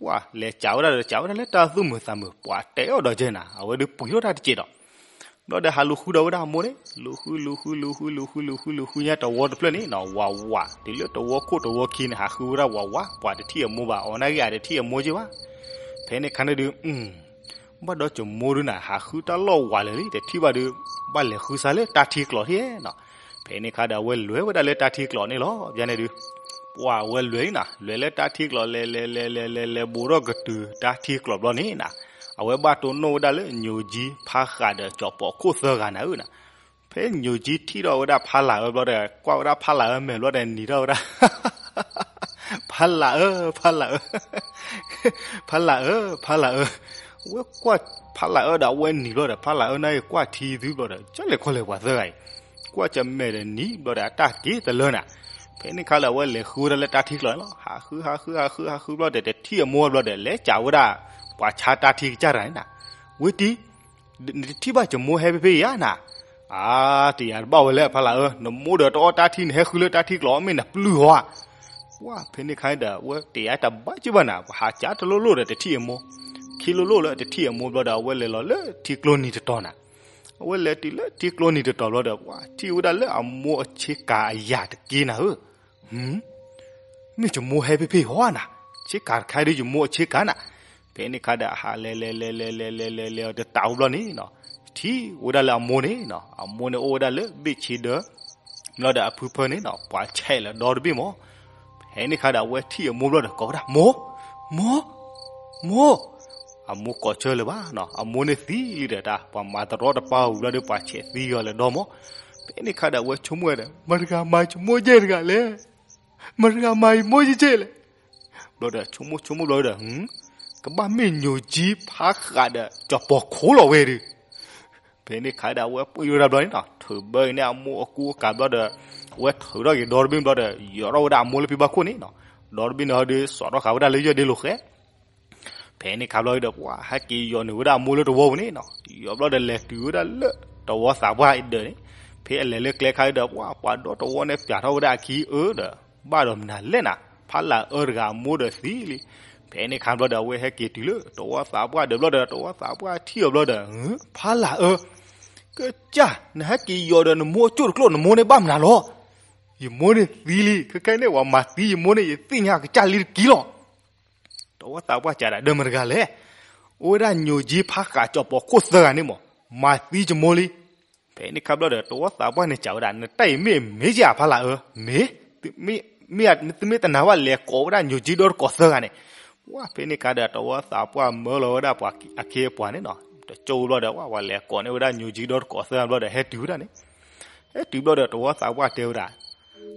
ပှၤလဲၤစံၣ်ဝဲဒၣ်ဒီး စံၣ်ဝဲဒၣ်လၢတၢ်သူၣ်မုာ်သးမုာ်, ပှၤတဲအီၤဒီးကဲနၤ, အဝဲဒုးပှ့ၤထီၣ်တၢ်တစဲးဒီး ဘျီဒီးဟးလူၤဃုဒီးဝဲဒၣ်အမိၢ်န့ၣ် လူၤဃု လူၤဃု လူၤဃု လူၤဃု လူၤဃု လူၤဃုညါတဝီတဖျၢၣ်န့ၣ်နီၤ, ဝးဝး တုၤလၢတဝီခိၣ်တဝီခံန့ၣ် ဟးဃုဝဲဒၣ်ဝးဝး, ပှၤတထံၣ်အမိၢ်ဘၣ်, အီၤနာ်က့အတထံၣ်အမိၢ်က့ဘၣ်. ဖဲန့ၣ်ခါန့ၣ်ဒုး ဘၣ်ဒီးယမိၢ်ဒုးနၤ ဟးဃုတၢ်လီၢ်ဝးလၢာ်လံ, တထံၣ်ဘၣ်ဒုး ဘၣ်လဲၤဃုစါလၢတၢ်ထံကျိးထံၣ်နီၤ. ဖဲန့ၣ်ခါဒီး အဝဲလဲၤဝဲဒၣ်လၢတၢ်ထံကျိးန့ၣ်လီၤ. ယန့ၣ်ဒုး ပှၤအဝဲလဲၤနၤ, လဲၤလၢတၢ်ထံကျိး လဲၤလဲၤလဲၤလဲၤလဲၤလဲၤ ဘူးထီၣ်ကတုၤတၢ်ထံကျိးဘျီန့ၣ်နၤ, အဝဲဘၣ်တိၢ်နီၣ်ဝဲဒၣ်လၢ ညိၣ်ကၠံဖါဃးဒီးကၠီၤပီၤခိၣ်သၢဂၤနၤဧၢနၤ. ဖဲညိၣ်ကၠံထံၣ်ထီၣ်ဝဲဒၣ်ဖါလာ်အၢဘျီဒီး ကွၢ်ဝဲဒၣ်ဖါလာ်အၢမဲာ်ဘျီဒီး နံၤထီၣ်ဝဲဒၣ် ဖါလာ်အၢ, ဖါလာ်အၢ, ဖါလာ်အၢ, ဖါလာ်အၢ, အဝဲကွၢ်ဖါလာ်အၢဒီး အဝဲနံၤဘျီဒီး ဖါလာ်အၢန့ၣ်ကွၢ်ထံသုဘျီဒီး ကလဲၤခီလဲၤပှၤသၢဂၤအံၤ, ကွၢ်ကမဲာ်ဒီးနံၤဘျီဒီး အတၢ်က့ၤတလၢနၤ. ဖဲန့ၣ်ခါလၢအဝဲလဲၤဃုဝဲဒၣ်လၢတၢ်ထံကျိးန့ၣ်လီၤ. ဟးဃု ဟးဃု ဟးဃု ဟးဃုဘျီဒီး တထံၣ်အမိၢ်ဘျီဒီး လဲၤစံၣ်ဝဲဒၣ် ပှၤဆါတၢ်ထံကစၢ်တဂၤန့ၣ်နၤ, ဝဲတံၤ နတထံၣ်ဘၣ်ယမိၢ်ဟဲဖဲဖဲအံၤဧါနၤ. အါ, တယၤတဘၣ်ဝဲလဲၣ် ဖါလာ်အၢ, နမိၢ်ဒီးတအီၣ်တၢ်ထံ နဟဲဃုလၢတၢ်ထံကျိး မ့ၢ်နပျုၢ်ဧါ. ပှၤဖဲန့ၣ်ခါဒီး အဝဲတယၤတဘၣ်က့ဘၣ်နၤ, ပဟးကၢ်တလိၣ်လိၣ်ဒီးတထံၣ်အမိၢ်, ခံလိၣ်လိၣ်လၢတထံၣ်အမိၢ်ဘျီဒီး အဝဲလဲၤလီၤလၢထံကျိနံၤတတီၤနၤ. အဝဲလဲၤတုၤလၢထံကျိနံၤတတီၤဘျီဒီး ပှၤထံၣ်ဝဲဒၣ်လၢအမိၢ်အဆ့ကၤအယၤတက့နၤဧၢ မ့ၢ်ယမိၢ်ဟဲဖဲဖဲဟီဧါနၤ, ဆ့ကၤတခါဒီးယမိၢ်အဆ့ကၤနၤ. ဖဲန့ၣ်ခါဒီး ဟးလဲၤလဲၤလဲၤလဲၤလဲၤလဲၤလဲၤလဲၤအီၤတတးဝံၤဘျီန့ၣ်နီၤ, ထံၣ်ဝဲဒၣ်လၢအမိၢ်န့ၣ်နီၤ, အမိၢ်န့ၣ်အိၣ်ဝဲဒၣ်လၢဘ့ၣ်ဆ့ဒၢ, ဘျီဒီးအဖုဖၢန့ၣ်နီၤ ပှၤဆဲးလၢဒီတဘ့ၣ်မး. ဖဲန့ၣ်ခါဒီး အဝဲထံၣ်အမိၢ်ဘျီဒီး ကိးဝဲဒၣ် မိၢ်, မိၢ်, မိၢ်, အမိၢ်ကိးဆၢလၢၤဘၣ်နီၤ, အမိၢ်န့ၣ်သံလံဒီးတၢ် ပှၤမၤတရီတပါဝံၤဘျီဒီး ပှၤဆဲးသံဂီၤလၢဒီမး. ဖဲန့ၣ်ခါဒီး အဝဲဆိကမိၣ်ဝဲဒီး မတၤတဂၤမၤယမိၢ်ယဲၢ်တဂၤလဲၣ်, မတၤတဂၤမၤယမိၢ်ယဲၢ်လဲၣ်. ဘျီဒီး ဆိကမိၣ်ဆိကမိၣ်ဘျီဒီး ကဘၣ်မ့ၢ်ညိၣ်ကၠံဖးဃးဒီး ကၠီၤပီၤခိၣ်လီၤဝဲဒီး ဖဲန့ၣ်ခါဒီး အဝဲပှ့ၤဝဲဒၣ်ဘျီန့ၣ်နီၤ, ထုးဘၢအံၤန့ၣ် အမိၢ်အကူအကၤဘျီဒီး အဝဲထုးထီၣ်က့ၤဒီတဘ့ၣ်ဘျီဒီး ယီၤထီၣ်ဝဲဒၣ်အမိၢ်လၢဖံဘၣ်ခိၣ်န့ၣ်နီၤ, ဒီတဘ့ၣ်န့ၣ်ဒီး စိာ်ထီၣ်ဃာ်ဝဲဒၣ်လၢယဲၢ်ဒ့လိာ်ဃဲ. ဖဲန့ၣ်ခါဘျီဒီး ပှၤဟဲက့ၤယီၤနုာ်ဝဲဒၣ်အမိၢ်လၢတဝီပူၤန့ၣ်နီၤ, ယီၤဘျီဒီး လဲၤတုၤဝဲဒၣ်လၢ တဝီသးပှၢ်အဒၢးန့ၣ်, ဖဲအလဲၤလၢကျဲခါဒီး ပှၤပှၤဒီတဝီန့ၣ် ပျးထီၣ်ဝဲဒၣ်အခံအၢဒီး ဘၣ်ဒီးမနုၤလဲၣ်နၤ, ဖးလၢအၢတဂၤအမိၢ်ဒီးသံလံ. ဖဲန့ၣ်ခါဘျီဒီး အဝဲဟဲက့ၤတုၤလၢ တဝီသးပှၢ်ဒၢးဘျီဒီး တဝီသးပှၢ်ထံၣ်အီၤဘျီဒီး ဖးလၢအၢ, ကစၢ် နဟဲက့ၤယီၤဒီးနမိၢ်အကၠိၣ်တကျိၣ် နမိၢ်န့ၣ်ဘၣ်မနုၤလီၤ. ယမိၢ်န့ၣ်သံလံ, ခဲခဲန့ၣ် ပှၤမၤသံယမိၢ်န့ၣ် ယသ့ၣ်ညါကစၢ်လံတက့ၢ်လီၤ. တဝီသးပှၢ်ကးဒၣ် ဒီးမတၤတဂၤလဲၣ်, အိၣ်ဝဲဒၣ်ညိၣ်ကၠံဖးဃးကၠီၤပီၤခိၣ်သၢဂၤန့ၣ်မး မၤသံယမိၢ်လံ. ဖဲန့ၣ်ခါဘျီဒီး တဝီသးပှၢ်န့ၣ်စံးဝဲဒၣ် နတၢ်အံၤမ့ၢ်မ့ၢ်ဧါ ဖးလၢအၢ, မ့ၢ်, မ့ၢ်, သုမ့ၢ်တနာ်ဘၣ် လဲၤကိးဝဲဒၣ်ညိၣ်ကၠံဒီတကိးသၢဂၤန့ၣ်. ပှၤဖဲန့ၣ်ခါဒီး တဝီသးပှၢ်မၢလီၤဝဲဒၣ်ပှၤအခ့အပှၤန့ၣ်နီၤ, တကၠိဘျီဒီး ပှၤလဲၤကိးန့ၢ်ဝဲဒၣ်ညိၣ်ကၠံဒီတကိးသၢဂၤဘျီဒီး ဟဲတုၤဝဲဒၣ်န့ၣ်, ဟဲတုၤဘျီဒီး တဝီသးပှၢ်တဲဝဲဒၣ်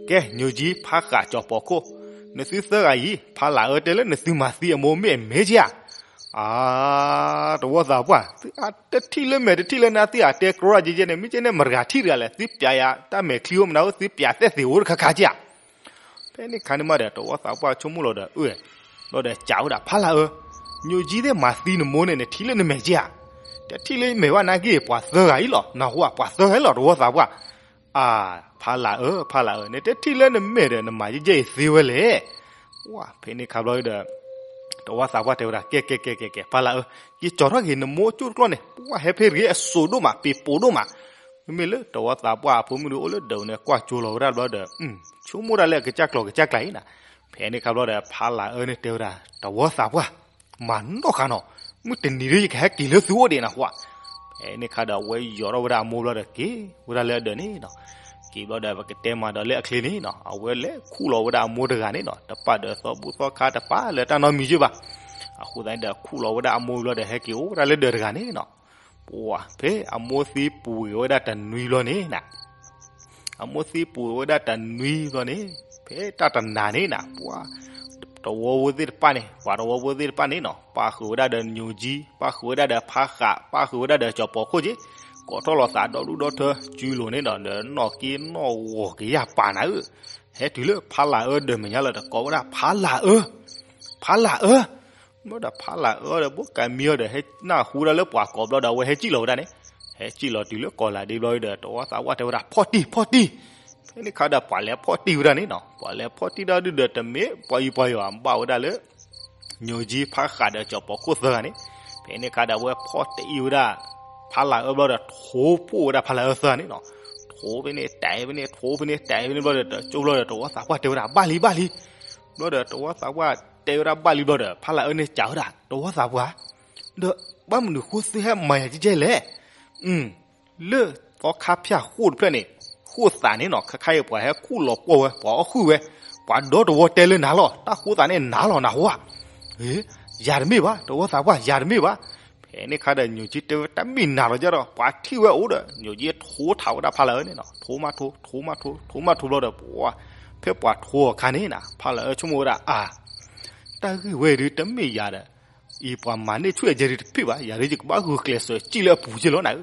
ကဲ ညိၣ်ကၠံ ဖါဃး ကၠီၤပီၤခိၣ်, နသုသၢဂၤအံၤ ဖါလၢ်အၢတဲလၢနသုမၤသံအမိၢ်မ့ၢ်အမဲာ်ကဧါ. အၢ တဝီသးပှၢ်, တထံၣ်လၢမဲာ်တထံၣ်လၢနၤသ့ဧါ, တဲကြီယဲယဲန့ၣ် မ့ၢ်ကဲန့ၣ် မတဂၤထံၣ်တဂၤလဲၣ်, သုပျးယၤတၢ်မဲာ်ချံအိၣ်မနုၤဧိၤ သုပျးသဲၣ်သ့ၣ်အိၣ်တခါခါကဧါ. ဖဲန့ၣ်ခါန့ၣ်မးဒီး တဝီသးပှၢ်ဆိကမိၣ်လီၤဒီး အၢ ဘျီဒီးစံးဝဲဒၣ် ဖါလၢ်အၢ, ညိၣ်ကၠံသ့ၣ်မၤသံနမိၢ်န့ၣ် နထံၣ်လၢနမဲာ်ကဧါ. တထံၣ်လၢမဲာ်ဘၣ်နာ်က့ ပှၤသၢဂၤအံၤလီၤ, နၢ်ဟူဧါ, ပှၤသၢဂၤအံၤလီၤ တဝီသးပှၢ်. အၢ ဖါလၢ်အၢ ဖါလၢ်အၢ, နတထံၣ်လၢနမဲာ်ဒီး နမၤကဲကဲအံၤသ့ဝဲလဲၣ်. ပှၢ် ဖဲန့ၣ်ခါဘျီဒီး တဝီသးပှၢ်တဲဝဲဒၣ် ကဲ ကဲ ကဲ ကဲ ကဲ ဖါလၢ်အၢ, ယကၠီၤထီၣ်က့ၤနမိၢ်ကၠိၣ်တကျီၢ်န့ၣ်, ပှၢ် ဟဲဖဲတဂ့ၤအစိၤဒိၣ်မး ပ့ၤပိာ်ဒိၣ်မး. မ့မ့ၢ်လၢတဝီသးပှၢ်အဖိမုၣ်ဒုးအိၣ်လၢဒၢးန့ၣ် ကွၢ်ကၠိလီၤဝဲဒၣ်ဘျီဒီး ဆိကမိၣ်ဒၣ်လၢအကစၢ်ကျိၤကစၢ်ကျဲအံၤနၤ. ဖဲန့ၣ်ခါဘျီဒီး ဖါလၢ်အၢန့ၣ်တဲဝဲဒၣ် တဝီသးပှၢ်, မၤနီၣ်ဃာ်နီၤ, မုၢ်တနံၤဒီးယကဟဲက့ၤလၢသုအိၣ်ဒံးနၢ်ဟူဧါ. ဖဲန့ၣ်ခါဒီး အဝဲယိးထီၣ်ဝဲဒၣ်အမိၢ်ဘျီဒီး က့ၤဝဲဒၣ်လၢအဒၢးန့ၣ်နီၤ. က့ၤဘျီဒီး ပကတဲမၤဒီးလၢအချ့န့ၣ်နီၤ, အဝဲလဲၤခူၣ်လီၤဝဲဒၣ်အမိၢ်တဂၤန့ၣ်နီၤ, တပာ်ဒီးသီဘူၣ်သီခါတပာ်လၢတၢ်နီတမံၤက့ဘၣ်. အဃိသတးန့ၣ်ဒီး ခူၣ်လီၤဝဲဒၣ်အမိၢ်ဘျီဒီး ဟဲက့ၤအိၣ်ဝဲဒၣ်လၢဒၢးတဂၤန့ၣ်နီၤ. ပှၢ် ဖဲအမိၢ်သံပူၤဂ့ၤဝဲဒၣ်တနွံဘျီန့ၣ်နၤ အမိၢ်သံပူၤဝဲဒၣ်တနွံဘျီန့ၣ်, ဖဲတၢ်တနၤန့ၣ်နၤ ပှၤ တဝီဖိသ့ၣ်တဖၣ်န့ၣ်, ပှၤတဝီဖိသ့ၣ်တဖၣ်န့ၣ်နီၤ, ပၣ်ဃုာ်ဝဲဒၣ်ဒီးညိၣ်ကၠံ, ပၣ်ဃုာ်ဝဲဒၣ်ဒီးဖါဃး, ပၣ်ဃုာ်ဝဲဒၣ်ဒီးကၠီၤပီၤခိၣ်က့, ကိးထီၣ်လီၤသးဒီဒူၣ်ဒီထၢ စုလိၤန့ၣ်ဒီး ဒီးနီၣ်က့နီၣ်ဂီၤက့ၤယၢ်ပာ်နၤဧၢ, ဟဲတုၤလၢဖါလၢ်အၢဒၢးမဲာ်ညါလီၤဒီး ကိးဝဲဒၣ်ဖါလၢ်အၢ, ဖါလၢ်အၢ ဘျီဒီးဖါလၢ်အၢဒီး ဘိးကးမံအီၤဒီး ဟဲနၢ်ဟူဒၣ်လၢပှၤကိးဘျီဒီး အဝဲဟဲစံၣ်လီၤဝဲဒၣ်န့ၣ်, ဟဲစံၣ်လီၤတုၤလၢကီၢ်လၤဒ့ဘျီဒီး တဝီသးပှၢ်တဲဝဲဒၣ် ဖီၣ်တံၢ် ဖီၣ်တံၢ်. ဖဲန့ၣ်ခါဒီး ပှၤလဲၤဖီၣ်တံၢ်ဝဲဒၣ်န့ၣ်နီၤ, ပှၤလဲၤဖီၣ်တံၢ်ဒၣ်ဒုဒီး တမ့ၢ်ပှၤအံၤပှၤယီၤ ဘၣ်ဝဲဒၣ်လၢ ညိၣ်ကၠံ ဖါဃးဒီးကၠီၤပီၤခိၣ်သၢဂၤန့ၣ်. ဖဲန့ၣ်ခါဒီး အဝဲဖီၣ်တံၢ်ဝဲဒၣ် ဖါလၢ်အၢဘျီဒီး ထိဖှိၣ်ဝဲဒၣ်ဖါလၢ်အၢသၢဂၤန့ၣ်နီၤ, ထိဖဲန့ၣ် တဲဖဲန့ၣ် ထိဖဲန့ၣ်တဲဖဲန့ၣ်ဘျီဒီး တကၠိဘျီဒီး တဝီသးပှၢ်တဲဝဲဒၣ် ဘၣ်လံ ဘၣ်လံ. ဘျီဒီး တဝီသးပှၢ်တဲဝဲဒၣ်ဘၣ်လံဘျီဒီး ဖါလၢ်အၢန့ၣ်စံးဝဲဒၣ် တဝီသးပှၢ်, ဒီးဘၣ်မနုၤဃိသုဟဲမၤယၤကဲကဲလဲၣ်. လၢသီခါဖၠၣ်ဃိၣ်တဖျၢၣ်န့ၣ်, ဃိၣ်သးန့ၣ်နီၤ, ခါခါအံၤပှၤဟဲခူၣ်လီၤပှီၢ်ဝဲ, ပှၤအီၣ်ဃုာ်ဝဲ, ပှၤဒီတဝီတဲလၢနၤလီၤ, တၢ်ဃိသးန့ၣ်နၤလီၤ နၢ်ဟူဧါ. ယၤတမ့ၢ်ဘၣ် တဝီသးပှၢ် ယၤတမ့ၢ်ဘၣ်. ဖဲန့ၣ်ခါဒီး ညိၣ်ကၠံတဲဝဲ တၢ်မ့ၢ်နၤလီၤကဒီး ပှၤထံၣ်ဝဲအိၣ်ဒီး ညိၣ်ကၠံထိထးဝဲဒၣ်ဖါလၢ်အၢန့ၣ်နီၤ, ထိမးထိ ထိမးထိ ထိမးထိဘျီဒီး ပှၤ ဖဲပှၤထိအခါန့ၣ်နၤ ဖါလၢ်အၢဆိကမိၣ်ဝဲဒၣ် အါ တၢ်ဂ့ၢ်ဝဲဒုးတမ့ၢ်ယၤဒီး အံၤပှၤမၤန့ၢ်ဆူၣ်အဲၣ်ကဲဒုးတဖ့ၣ်ဘၣ်, ယၤဒုးယကဘၣ်ဂုာ်ကျဲးစၢးစံၣ်လၢအပူၤက့လီၤနၤဧၢ.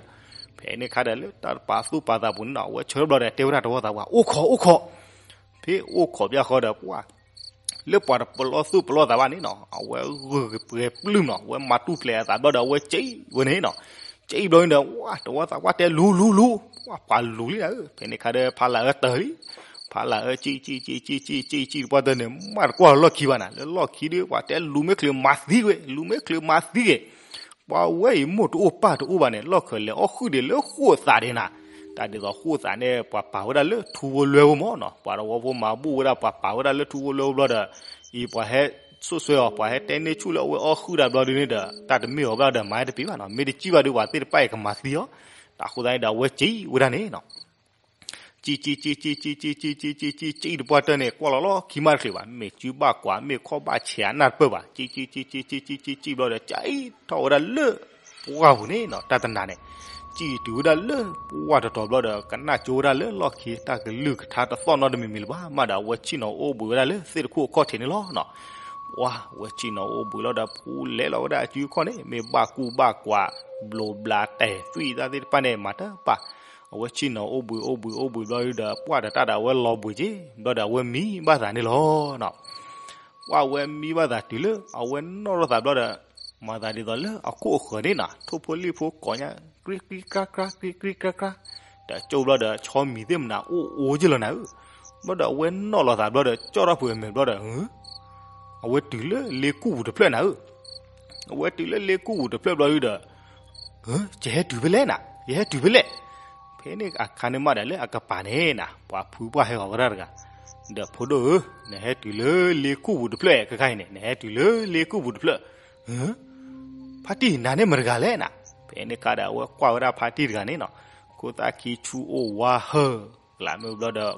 ဖဲန့ၣ်ခါဒီးလၢတၢ်တပာ်သူၣ်ပာ်သးပူၤန့ၣ်နီၤ အဝဲဆၢထၢၣ်ဘျီဒီးတဲဝဲဒၣ်တဝီသးပှၢ် အိၣ်ခိး အိၣ်ခိး. ဖဲအိၣ်ခိးဘၣ်ဃီဒီးပှၤ လၢပှၤတပလီၢ်သူၣ်ပလီၢ်သးဘၣ်န့ၣ်နီၤ အဝဲဂုာ်ပှဲၤပျုၢ်နီၤ အဝဲမၤတူၢ်ဖျဲးအသးဘျီဒီး အဝဲစံၣ်ဝဲန့ၣ်နီၤ. စံၣ်ဘျီန့ၣ်ဒီး ဝါ တဝီသးပှၢ်တဲလူၤလူၤလူၤ, ပှၤလူၤလံနၤဧၢ. ဖဲန့ၣ်ခါဒီးဖါလၢ်အၢတၢၢ်လံ, ဖါလၢ်အၢစံၣ်စံၣ်စံၣ်စံၣ်စံၣ်စံၣ်စံၣ်တပှၢ်တၢၢ်န့ၣ် မၢ်တကွၢ်လီၢ်ခံဘၣ်နၤ, လၢလီၢ်ခံဒီးပှၤတဲလူၤမ့ၢ်ချုးမၤသံဝဲ, လူၤမ့ၢ်ချုးမၤသံဂ့ၤ. ပှၤဝဲအံၤမိၢ်တအိၣ်ပၢ်တအိၣ်ဘၣ်န့ၣ် လီၢ်ခၢၣ်လဲၤအီၣ်ဃုာ်ဒံးလၢဃိာ်သးဒံးနၤ. တၢ်ဒ်သိးဃိာ်သးန့ၣ် ပှၤပာ်ဝဲဒၣ်လၢထူဖိလွဲဖိမၢ်နီၤ, ပှၤတဝီဖိမၤဘူၣ်ဝဲဒၣ် ပှၤပာ်ဝဲဒၣ်လၢထူဖိလွဲဖိဘျီဒီး အံၤပှၤဟဲဆိၣ်စွဲအီၤ ပှၤဟဲတဲန့ၢ်ဆူၣ်လၢအဝဲအီၣ်ဃုာ်ဒၣ်ဘျီဒုန့ၣ်ဒီး တၢ်တမ့ၢ်အီၤဘၣ်ဒီးမၤတပ့ၤဘၣ်နီၤ, မ့ၢ်တစံၣ်ဘၣ်ဒီးပှၤသ့ၣ်တဖၣ်အံၤကမၤသံအီၤ. တၢ်ဃိသတးန့ၣ်ဒီး အဝဲစံၣ်ဝဲဒၣ်န့ၣ်နီၤ စံၣ်စံၣ်စံၣ်စံၣ်စံၣ်စံၣ်စံၣ်စံၣ်စံၣ်တပှၢ်တၢၢ်န့ၣ် ကွၢ်လီၤလီၢ်ခံမးတချုးဘၣ်, မ့ၢ်စုဘၣ်ကွၢ် မ့ၢ်ခီၣ်ဘၣ်ဆဲးအနၢ်တပၢၢ်ဘၣ်, စံၣ်စံၣ်စံၣ်စံၣ်စံၣ်စံၣ်စံၣ်စံၣ်ဘျီဒီး စံၣ်ထီၣ်ဝဲဒၣ်လၢပှၢ်ပူၤန့ၣ်နီၤ, တၢ်တနၤန့ၣ် စံၣ်တုၤဝဲဒၣ်လၢပှၢ်တတီၤဘျီဒီး ကနၣ်ကၠိဝဲဒၣ်လၢလီၢ်ခံ တၢ်ကလုၢ်ကထါတသီၣ်နီတမံၤမံၤလၢၤဘၣ်, မ့ၢ်ဒီးအဝဲဆ့ၣ်နီၤအိၣ်ဘှံးဝဲဒၣ်လၢသ့ၣ်တခိၣ်အခီၣ်ထံးန့ၣ်လီၤနီၤ. ပှၢ်ဝဲဆ့ၣ်နီၤအိၣ်ဘှံးလီၤဒီး ဖူလဲၤလီၤဝဲဒၣ်အစုအခီၣ်န့ၣ် မ့ၢ်ဘၣ်ကူဘၣ်ကွၢ် ဘျိးဘျးတဲာ်သွံၣ်တၢ်သ့ၣ်တဖၣ်န့ၣ် မၤတၢ်ပာ် အဝဲဆ့ၣ်နီၤအိၣ်ဘှံးအိၣ်ဘှံးအိၣ်ဘှံးဘျီဒုဒီး ပှၢ်ဒီးတၢ်ဒီးအဝဲလီၤဘှံးက့ၤ ဘျီဒီးအဝဲမံဘၣ်သးန့ၣ်လီၤနီၤ. ပှၢ်ဝဲမံဘၣ်သးတုၤလၢအဝဲနီၣ်ထီၣ်သးဘျီဒီး မၤသးဒ်သိးလၢအခိၣ်အဃၢၤန့ၣ်နီၤ ထိၣ်ဖိလံၣ်ဖိကိးညါ ကြံကြံကြါကြါ ကြံကြံကြါကြါ တကၠိဘျီဒီး ဆီမံၤသ့ၣ်မနၤအိၣ်အိၣ်က့ၤလီၤနၤဧၢ. ဘျီဒီးအဝဲနီၣ်လီၤသးဘျီဒီး ကၠီၣ်ထီၣ်ဖုးအမဲာ်ဘျီဒီး အဝဲတုၤလၢလ့ကူၣ်ပူၤတဖျၢၣ်နၤဧၢ. အဝဲတုၤလၢလ့ကူၣ်ပူၤတဖျၢၣ်ဘျီဒုဒီး ယဟဲတုၤဖဲလဲၣ်နၤ, ယဟဲတုၤဖဲလဲၣ်. ဖဲန့ၣ်အခါန့ၣ်မးဒီးလၢအကပၤန့ၣ်နၤ ပှၤဖုပှၢ်ဟဲဂီၤဝဲဒၣ်တဂၤ, ဒီးဖိဒိၣ်ဧၢ, နဟဲတုၤလၢလ့ကူၣ်ပူၤတဖျၢၣ် ခဲခါအံၤန့ၣ် နဟဲတုၤလၢလ့ကူၣ်ပူၤတဖျၢၣ်, ဖါတံၢ် နၤန့ၣ်မတဂၤလဲၣ်နၤ. ဖဲန့ၣ်ခါဒီးအဝဲကွၢ်ဝဲဒၣ်ဖါတံၢ်တဂၤန့ၣ်နီၤ, ခိၣ်သၣ်ခံဆူအိၣ်ဝါဟၢၣ် ကလးမ့ၢ်ဘျီဒီး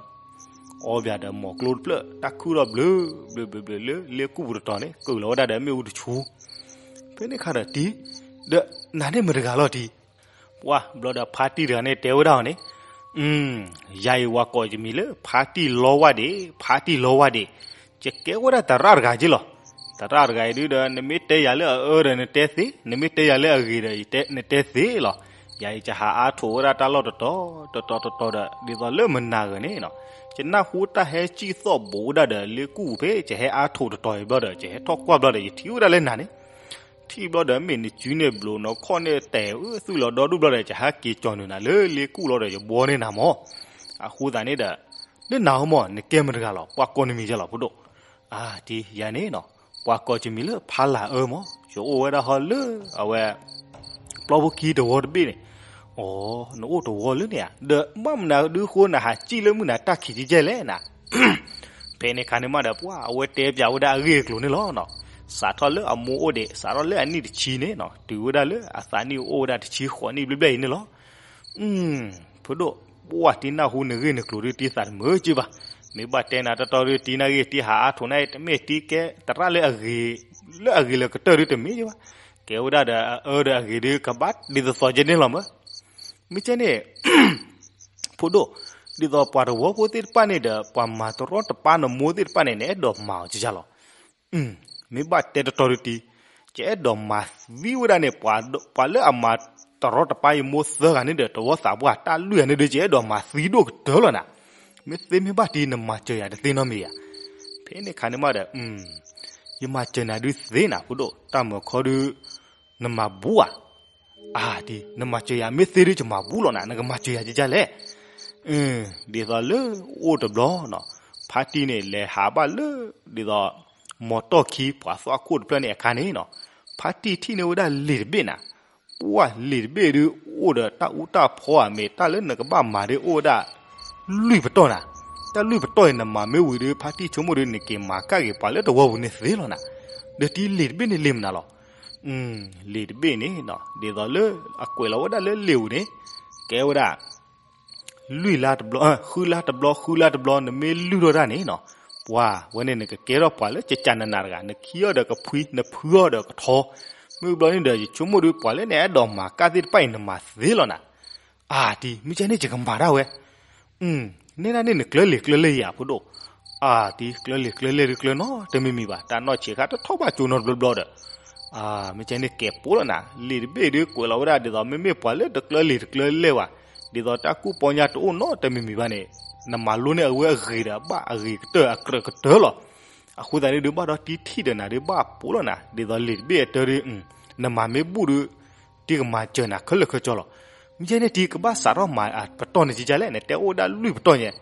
အီဘျးဒီးမိာ်ကျိတဖျၢၣ် တၢ်ခုၣ်ထီၣ်ဘျုးဘျုးဘျုးဘျုးလၢလ့ကူၣ်ပူၤတတီၤန့ၣ် ကုာ်လီၤဝဲဒၣ်ဒီးမ့ၣ်အူတဆူ ဖဲန့ၣ်ခါဒီးတံၢ်, ဒီးနၤန့ၣ်မတဂၤလီၤတံၢ်. ပှၢ်ဘျီဒီးဖါတံၢ်တဂၤန့ၣ်တဲဝဲဒၣ်အီၤန့ၣ်, ယၤအံၤဝၤကိးယမံၤလၢ ဖါတံၢ်လီဝၢ်ဒ့ၣ်, ဖါတံၢ်လီဝၢ်ဒ့ၣ်, ယကဲဝဲဒၣ်သရၣ်တဂၤက့လီၤ. သရၣ်တဂၤအံၤဒုဒီး နမ့ၢ်တဲယၤလၢအအၢဒီးနတဲသ့, နမ့ၢ်တဲယၤလၢအဂ့ၤဒီး နတဲသ့လီၤ. ယၤအံၤယဟးအါထိးဝဲဒၣ်တၢ်လီၢ်တတီၤတတီၤတတီၤဒီး ဒ်သိးလၢမုၢ်နၤဂၤန့ၣ်နီၤ, ယနၢ်ဟူတၢ်ဟဲစံၣ်သီၣ်ဘူးဝဲဒၣ်ဒီး လ့ကူၣ်ဖဲ ယဟဲအါထိးတတီၤအံၤဘျီဒီး ယဟဲထီၣ်ကွၢ်ဘျီဒီး ယထံၣ်ဝဲဒၣ်လၢနၤန့ၣ် ထံၣ်ဘျီဒီး မ့ၢ်နစုန့ၣ်ဘျိးနီၤ ခီၣ်န့ၣ်တဲာ်အၢ သွံၣ်လီၤဒီဒူၣ်ဘျီဒီး ယဟဲက့ၤကၠီၤနုာ်နၤလၢလ့ကူၣ်လီၤဒီး ယဘှီန့ၢ်နၤမၢ်. အဃိသတးန့ၣ်ဒီး လၢနၤဟီမၢ် နကဲမတၤတဂၤလီၤ, ပှၤကိးနမံၤဒ်လဲၣ်လီၤ ဖိဒိၣ်. အါ ဒ်ယၤန့ၣ်နီၤ, ပှၤကိးယမံၤလၢဖါလၤအၢမၢ်, ယအိၣ်ဝဲဒၣ်ဟီလၢ အဝဲ ပျီဖိခံတဝီတဘ့ၣ်န့ၣ်. အိ နအိၣ်တဝီလၢန့ၣ်ဧါ, ဒီးဘၣ်မနုၤဒုဃိနဟးစံၣ်လၢမုၢ်နၤတၢ်ခံးကဲလဲၣ်နၤ ဖဲန့ၣ်အခါန့ၣ်မးဒီး ပှၤအဝဲတဲပၠးဝဲဒၣ်အဂ့ၢ်အကျိၤန့ၣ်လီၤနီၤ. စးထီၣ်လၢအမိၢ်အိၣ်ဒံး စးထီၣ်လၢအနံၣ်တဆံန့ၣ်နီၤ တုၤဝဲဒၣ်လၢအသးနံၣ်အိၣ်ဝဲဒၣ်တဆံဃိးနံၣ်ဘျဲၣ်ဘျဲၣ်အံၤန့ၣ်လီၤ. ဖိဒိၣ်, ပှၤတံၤနၢ်ဟူနဂ့ၢ်နကျိၤဒုးတံၤသးတမုာ်က့ဘၣ်. မ့ၢ်ဘၣ်တဲနၤတီတီဒုးတံၤနာ်ဂ့ၢ် တံၤဟးအါထိးန့ၣ် တမ့ၢ်တံၤကဲသရၣ်လၢအဂ့ၤ, လၢအဂ့ၤလၢကတၢၢ်ဒုးတမ့ၢ်က့ဘၣ်. ကဲဝဲဒၣ်ဒီးအအၢဒီးအဂ့ၤဒုးကဘၣ်ဒ်သိးသိးကဲန့ၣ်လီၤမၢ်. မ့ၢ်ကဲန့ၣ် ဖိဒိၣ်, ဒ်သိးပှၤတဝီဖိသ့ၣ်တဖၣ်န့ၣ်ဒီး ပှၤမၤတရီတပါနမိၢ်သ့ၣ်တဖၣ်န့ၣ် နအဲၣ်ဒိးမၤအီၤကကလီၤ. မ့ၢ်ဘၣ်တဲတတီၤဒုးတံၤ, ယအဲၣ်ဒိးမၤသံဝဲဒၣ်န့ၣ် ပှၤလၢအမၤတရီတပါယမိၢ်သၢဂၤန့ၣ်ဒီး တဝီသးပှၢ်တၢ်လွံၢ်ဂၤန့ၣ်ဒီး ယအဲၣ်ဒိးမၤသံဒိၣ်ကတၢၢ်လီၤနၤ. မ့ၢ်သ့မ့ၢ်ဘၣ်တံၤ နမၤစၢၤယၤတသ့နီတမံၤဧါ. ဖဲန့ၣ်အခါန့ၣ်မးဒီး ယမၤစၢၤနၤဒုးသ့နၤ ဖိဒိၣ်, တၢ်မၤခီဒုး နမၤဘူးဧါ. အါ ဒ်နမၤစၢၤယၤမ့ၢ်သ့ဒုး ယမၤဘူးလီၤနၤ, နကမၤစၢၤယၤကကလဲၣ်. ဒ်သိးလၢအိၣ်တဘျီနီၤ, ဖါတံၢ်န့ၣ် လဲၤဟးဘၣ်လၢ ဒ်သိး မီၤတီၢ်ခံ ပှၤသွၣ်ခိၣ်တဖျၢၣ်န့ၣ်အခါန့ၣ်နီၤ, ဖါတံၢ်ထံၣ်န့ၢ်ဝဲဒၣ်လံာ်တဘ့ၣ်နၤ. ပှၤလံာ်တဘ့ၣ်ဒုး အိၣ်ဒီးတၢ်အူတၢ်ဖီဧါ, မ့ၢ်တၢ်လၢနကဘၣ်မၤဒုးအိၣ်ဝဲဒၣ် လွံၢ်ပတီၢ်နၤ. တၢ်လွံၢ်ပတီၢ်အံၤ နမၤမ့ၢ်ဝံၤဒုး ဖါတံၢ်ဆိကမိၣ်ဒုး နက့ၤမၤကၣ်က့ၤပှၤလၢတဝီပူၤန့ၣ်သ့လီၤနၤ. ဒီးတံၤလံာ်တဘ့ၣ်န့ၣ်လံာ်မနုၤလီၤ. လံာ်တဘ့ၣ်န့ၣ်နီၤ ဒ်သိးလၢအကွဲးလီၤဝဲဒၣ်လၢလံာ်ဧိၤန့ၣ် ကဲဝဲဒၣ် လွံၢ်လါတဘျီ, ဃုလါတဘျီ, ဃုလါတဘျီ နမ့ၢ်လုၢ်ထီၣ်တၢ်န့ၣ်နီၤ, ပှၤဝဲန့ၣ် နကကဲထီၣ်ပှၤလၢကကနးနးတဂၤ, နခံအီၤဒီးကဖှံ, နဖုအီၤဒီးကထီ, မ့ၢ်ဘျီန့ၣ်ဒီး ယဆိကမိၣ်ဒုး ပှၤလၢနအဲၣ်ဒိးမၤကၣ်သ့ၣ်တဖၣ်အံၤ နမၤသ့လီၤနၤ. အါ တံၤ မ့ၢ်ကဲန့ၣ် ယကမၤဒၣ်ဝဲ နဲဒၣ်န့ၣ် နကျၢၤလံာ်ကျၢၤလဲၢ်ဧါ ဖိဒိၣ်. အါ တံၤ ကျၢၤလံာ်ကျၢၤလဲၢ်ဒုးကျၢၤနီတမံၤမံၤဘၣ်, တၢ်နီၢ်ဆံးခါတထီၣ်ဘၣ်ကၠိနီတဘျီဘျီဒီး, အါ မ့ၢ်ကဲန့ၣ် ကဲးပိလီၤနၤ, လံာ်တဘ့ၣ်ဒုးကွဲးလီၤဝဲဒၣ် ဒ်သိးမ့မ့ၢ်ပှၤလၢတကျၢၤလံာ်တကျၢၤလဲၢ်ဘၣ်, ဒ်သိးတၢ်ကူၣ်ပီညါတအိၣ်နီတမံၤမံၤဘၣ်န့ၣ်, နမၤလိန့ၢ်အဝဲအဂ့ၤဒီးဘၣ်အဂ့ၤကတၢၢ်အကြၢးကတၢၢ်လီၤ. အဃိသတးန့ၣ်ဒုး ဘၣ်ဒီးတံၤထံၣ်ဒီးနၤဒုးဘၣ်ပိလီၤနၤ, ဒ်သိးလံာ်တဘ့ၣ်အတၢ်ဒုး နမၤမ့ၢ်ဘူၣ်ဒုး တံၤကမၤစၢၤနၤခဲလၢာ်ခဲဆ့လီၤ. မ့ၢ်ကဲန့ၣ် တံၤကဘၣ်စးထီၣ်မၤအပတီၢ်န့ၣ်ကကလဲၣ်, နတဲအိၣ်ဝဲဒၣ်လွံၢ်ပတီၢ်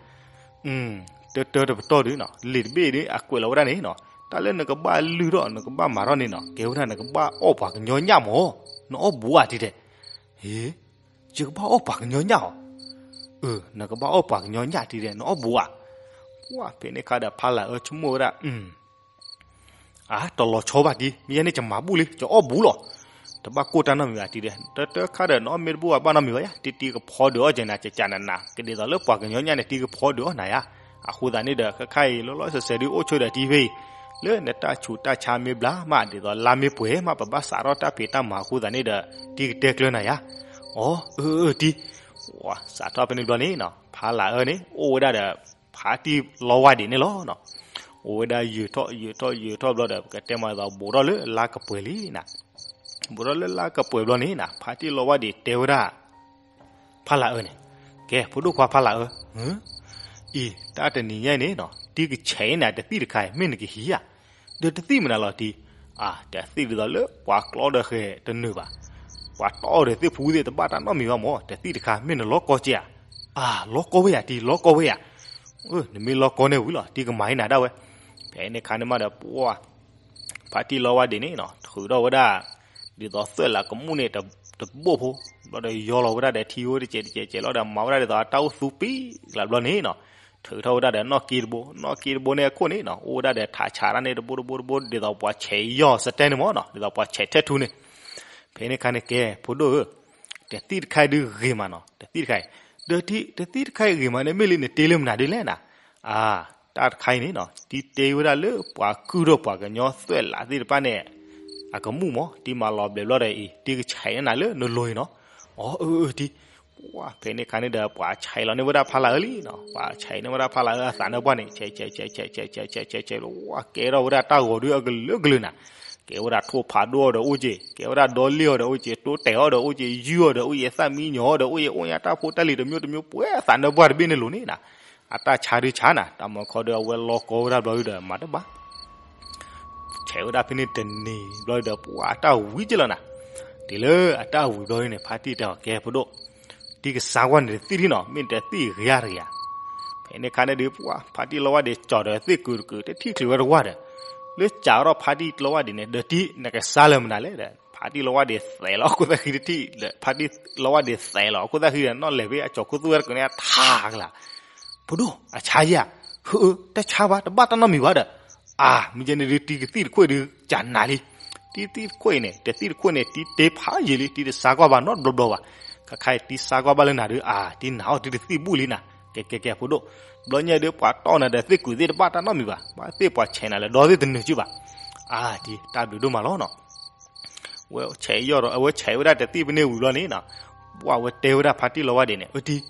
ညါ, တၢတၢတပတီၢ်ဒုးနီၤ လံာ်တဘ့ၣ်ဒုး အကွဲးလီၤဝဲဒၣ်န့ၣ်နီၤ, တၢ်လၢနကဘၣ်လုၢ်ထီၣ် နကဘၣ်မၤထီၣ်န့ၣ်နီၤ ကဲဝဲဒၣ်နကဘၣ်အီၣ်ပှၤကညီညၣ်မၢ်, နအီၣ်ဘူးဧါတံၤဒဲး, ဟ့ ယကဘၣ်အီၣ်ပှၤကညီညၣ်ဧါ, နကဘၣ်အီၣ်ပှၤကညီညၣ်တံၤဒဲး နအီၣ်ဘူးဧါ, ပှၤဖဲန့ၣ်ခါဒီးဖါလၤအၢဆိကမိၣ်ဝဲဒၣ် အါ တလီၤဆီဘၣ်တံၤ, မ့ၢ်ယဲန့ၣ် ယမၤဘူၣ်လံ ယအီၣ်ဘူးလီၤ, တဘၣ်ကိၢ်တၢ်နီတမံၤဘၣ်တံၤဒဲး, တၢတၢခါဒီး နအီၣ်မ့ၢ်တဘူၣ်ဘၣ် ဘၣ်နီတမံၤဘၣ်ယါ, တံၤတံၤကဖီဒုးအီၣ်ကဲနၤ ကကနနၤ, ကဒ်သိးလၢပှၤကညီညၣ်န့ၣ် တံၤကဖီဒုးအီၣ်နၤယါ, အဃိသတးန့ၣ်ဒီး ခဲခါအံၤ လီၤလီၤဆဲးဆဲးဒုးအိၣ်ဆိဒီးတံၤဖဲအံၤ, လၢနတၢ်ဆူးတၢ်ဆါမ့ၢ်ဘျါမး ဒ်သိးလါမ့ၢ်ပှဲၤမး ပဘၣ်စးထီၣ်တၢ်ဖံးတၢ်မၤအဃိသတးန့ၣ်ဒီး တံၤကတဲကျၢၤနၤယါ, အီ အၢ အၢ တံၤ, စးထီၣ်ဖဲန့ၣ်ဘျီန့ၣ်နီၤ ဖါလၤအၢန့ၣ် အိၣ်ဝဲဒၣ်ဒီး ဖါတံၢ်လီဝါဒံးန့ၣ်လီၤ. အိၣ်ဝဲဒၣ်ယုာ်ထီၣ်ယုာ်ထီၣ်ယုာ်ထီၣ်ဘျီဒီး ပကတဲမးဒ်သိး ဘူးထီၣ်လၢလါကပှဲၤလံနၤ, ဘူးထီၣ်လၢလါကပှဲၤဘျီန့ၣ်နၤ ဖါတံၢ်လီဝါဒံးတဲဝဲဒၣ် ဖါလၤအၢန့ၣ်, ကဲ ဖိဒိၣ်ခွါဖါလၤအၢ, အံၤ တၢ်တနံၤညါအံၤန့ၣ်နီၤ တံၤကဆဲးနၤတသံၣ်တခါအံၤ မ့ၢ်နကဟံးဧါ, ဒီးတသံၣ်မနုၤလီၤတံၤ, အါ တသံၣ်ဒ်သိးလၢပှၤကျီဒီးဃဲၤတနုာ်ဘၣ်, ပှၤတီၢ်အီၤဒီးသ့ၣ်ဖူသ့ၣ်တဘၣ်တၢ်နီတမံၤဘၣ်မၢ်, တသံၣ်တခါ မ့ၢ်နလီၢ်ကီကဲဧါ, အါ လီၢ်ကီဝဲယါတံၤ လီၢ်ကီဝဲယါ, နမ့ၢ်လီၢ်ကီန့ၣ်ဝံၤလီၤ တံၤကမၤအံၤနၤဒၣ်ဝဲ, ဖဲန့ၣ်ခါန့ၣ်မးဒီး ပှၤ ဖါတံၢ်လီဝါဒံးန့ၣ်နီၤ ထုးထီၣ်ဝဲဒၣ် ဒ်သိးသွဲၣ်လးကမူၣ်န့ၣ် တဘိၣ်ဖိ, ဘျီဒီးယီလီၤဝဲဒၣ်ဒီးထံဖိတစဲးတစဲးစဲးလီၤဒီး မၤဝဲဒၣ်ဒ်သိးအတၢ်အိၣ်သူပံလးဘျီန့ၣ်နီၤ, ထုးထီၣ်ဝဲဒၣ်ဒီးနီၣ်က့တဘိ, နီၣ်က့တဘိန့ၣ်အခိၣ်န့ၣ်နီၤ အိၣ်ဝဲဒၣ်ဒီးထးဆးတၢ်န့ၣ်တဘိတဘိတဘိ ဒ်သိးပှၤဆဲးယီၢ်စတဲန့ၣ်မၢ်နီၤ ဒ်သိးပှၤဆဲးထဲထူန့ၣ်, ဖဲန့ၣ်ခါန့ၣ်ကဲ ဖိဒိၣ်ဧၢ, တသံၣ်တခါအံၤဒုးဂ့ၤမးနီၤ တသံၣ်တခါအံၤ, ဒီးတသံၣ်တခါအံၤဂ့ၤမးန့ၣ် မ့ၢ်လၢနတ့လၢမနုၤဒ်လဲၣ်နၤ, အါ တၢ်တခါအံၤန့ၣ်နီၤ တံၤတဲဝဲဒၣ်လၢပှၤကုၢ်ထီၣ်ပှၤကညီသွဲၣ်လးသ့ၣ်တဖၣ်န့ၣ် အကမူၣ်မၢ် တံၤမၤလီၤဘျဲးဘျီဒီးအံၤ တံၤကဆဲးနၤလၢနလိၤအံၤနီၤ, အီ အၢ အၢ တံၤ, ပှၤဖဲန့ၣ်ခါန့ၣ်ဒီး ပှၤဆဲးလီၤန့ၢ်ဝဲဒၣ်ဖးလၢ်အၢလံနီၤ, ပှၤဆဲးန့ၢ်ဝဲဒၣ်ဖးလၢ်အၢအသးနၢပှၢ်န့ၣ် ဆဲးဆဲးဆဲးဆဲးဆဲးဆဲးဆဲးဆဲးဆဲးလီၤ, ဝဲကဲထီၣ်ဝဲဒၣ်တၢ်ဂီၤဒုအကလုာ်ကလုာ်နၤ, ကဲဝဲဒၣ်ထိၣ်ဖးဒိၣ်အီၤဒီးအိၣ်က့ၤ, ကဲဝဲဒၣ်ဒီလ့ၣ်အီၤဒီးအိၣ်က့ၤ, တိတဲာ်အီၤဒီးအိၣ်က့ၤ, ယုၢ်အီၤဒီးအိၣ်က့ၤ, သၣ်မံညီၤအီၤဒီးအိၣ်က့ၤ, အိၣ်ညါတၢ်ဖိတၢ်လံၤတမျိုးတမျိုး ပှဲၤအသးနၢပှၢ်တဘ့ၣ်န့ၣ်လိၤန့ၣ်နၤ, အတၢ်ဆါဒုဆါနၤ, တၢ်မၤခီဒီးအဝဲလီၤကီဝဲဒၣ်ဘျီဒုဒီး မၤတဘၣ် ဆဲးဝဲဒၣ်ဖဲန့ၣ်တနံၤဘျီဒီး ပှၤအတၢ်ဝံၤက့ၤလီၤနၤ, တုၤလၢအတၢ်ဝံၤဘျီန့ၣ် ဖါတံၢ်တဲအီၤ ကဲဖိဒိၣ်, တံၤကစါကွၢ်န့ၣ်တသံၣ်ထံနီၤ, မ့ၢ်တသံၣ်ဂ့ၤဧါတဂ့ၤဧါ, ဖဲန့ၣ်ခါန့ၣ်ဒီး ပှၤဖါတံၢ်လီၤဝါဒံးကၠီၤဒီးသ့ၣ်ကုာ်တကုာ် တထံၣ်ချုးဝဲတဝၢ်ဒီး, လၢကးထီၣ်ဖါတံၢ်လီၤဝါဒံးန့ၣ် ဒီးတံၤနကစါလၢမနုၤလဲၣ်ဒီး ဖါတံၢ်လီၤဝါဒံးသဲးလီၤအခိၣ်သၣ်ဃံတထံၣ်ဒီး ဖါတံၢ်လီၤဝါဒံးသဲးလီၤအခိၣ်သၣ်ဃံဒီး နီၣ်လဲၢ်ဖဲအကၠီၤခိၣ်သူၣ်ဝဲတကုာ်န့ၣ် အထါကလၤ ဖိဒိၣ်အဆါယၤ, ဟၢအၢ တဆါဘၣ် တဘၣ်တၢ်နီတမံၤဘၣ်ဒီး, အါ မ့ၢ်ကဲန့ၣ်ဒုး တံၤကသံၣ်တခိၣ်ဒုး ကနၤလံ, တံၤသံၣ်တခိၣ်အံၤန့ၣ် တသံၣ်တခိၣ်န့ၣ် တံၤတဲဖးယံာ်လံ တံၤတစါကွၢ်ဘၣ်နီတဘျီဘျီဘၣ်, ခဲခါအံၤတံၤစါကွၢ်ဘၣ်လၢနၤဒုး အါ တံၤနၤအီၣ်တံၤတသံၣ်ဘူၣ်လံနၤ, ကဲကဲကဲဖိဒိၣ်, ဘျီညါဒုး ပှၤတီၢ်နၤဒီးသ့ၣ်ကုာ်သ့ၣ်တဘၣ်တၢ်နီတမံၤဘၣ်, ဘၣ်သ့ၣ်ပှၤဆဲးနၤလၢဒီသ့ၣ်တနုာ်က့ဘၣ်, အါ တံၤ တၢ်ဘျုးဒိၣ်မးလီၤနီၤ ဝဲဆဲးယီၢ်ဒီး အဝဲဆဲးဝဲဒၣ်တသံၣ်ဖဲန့ၣ်ဝံၤဘျီန့ၣ်နီၤ, ပှၤဝဲတဲဝဲဒၣ်ဖါတံၢ်လီၤဝါဒံးန့ၣ် အၢတံၤ,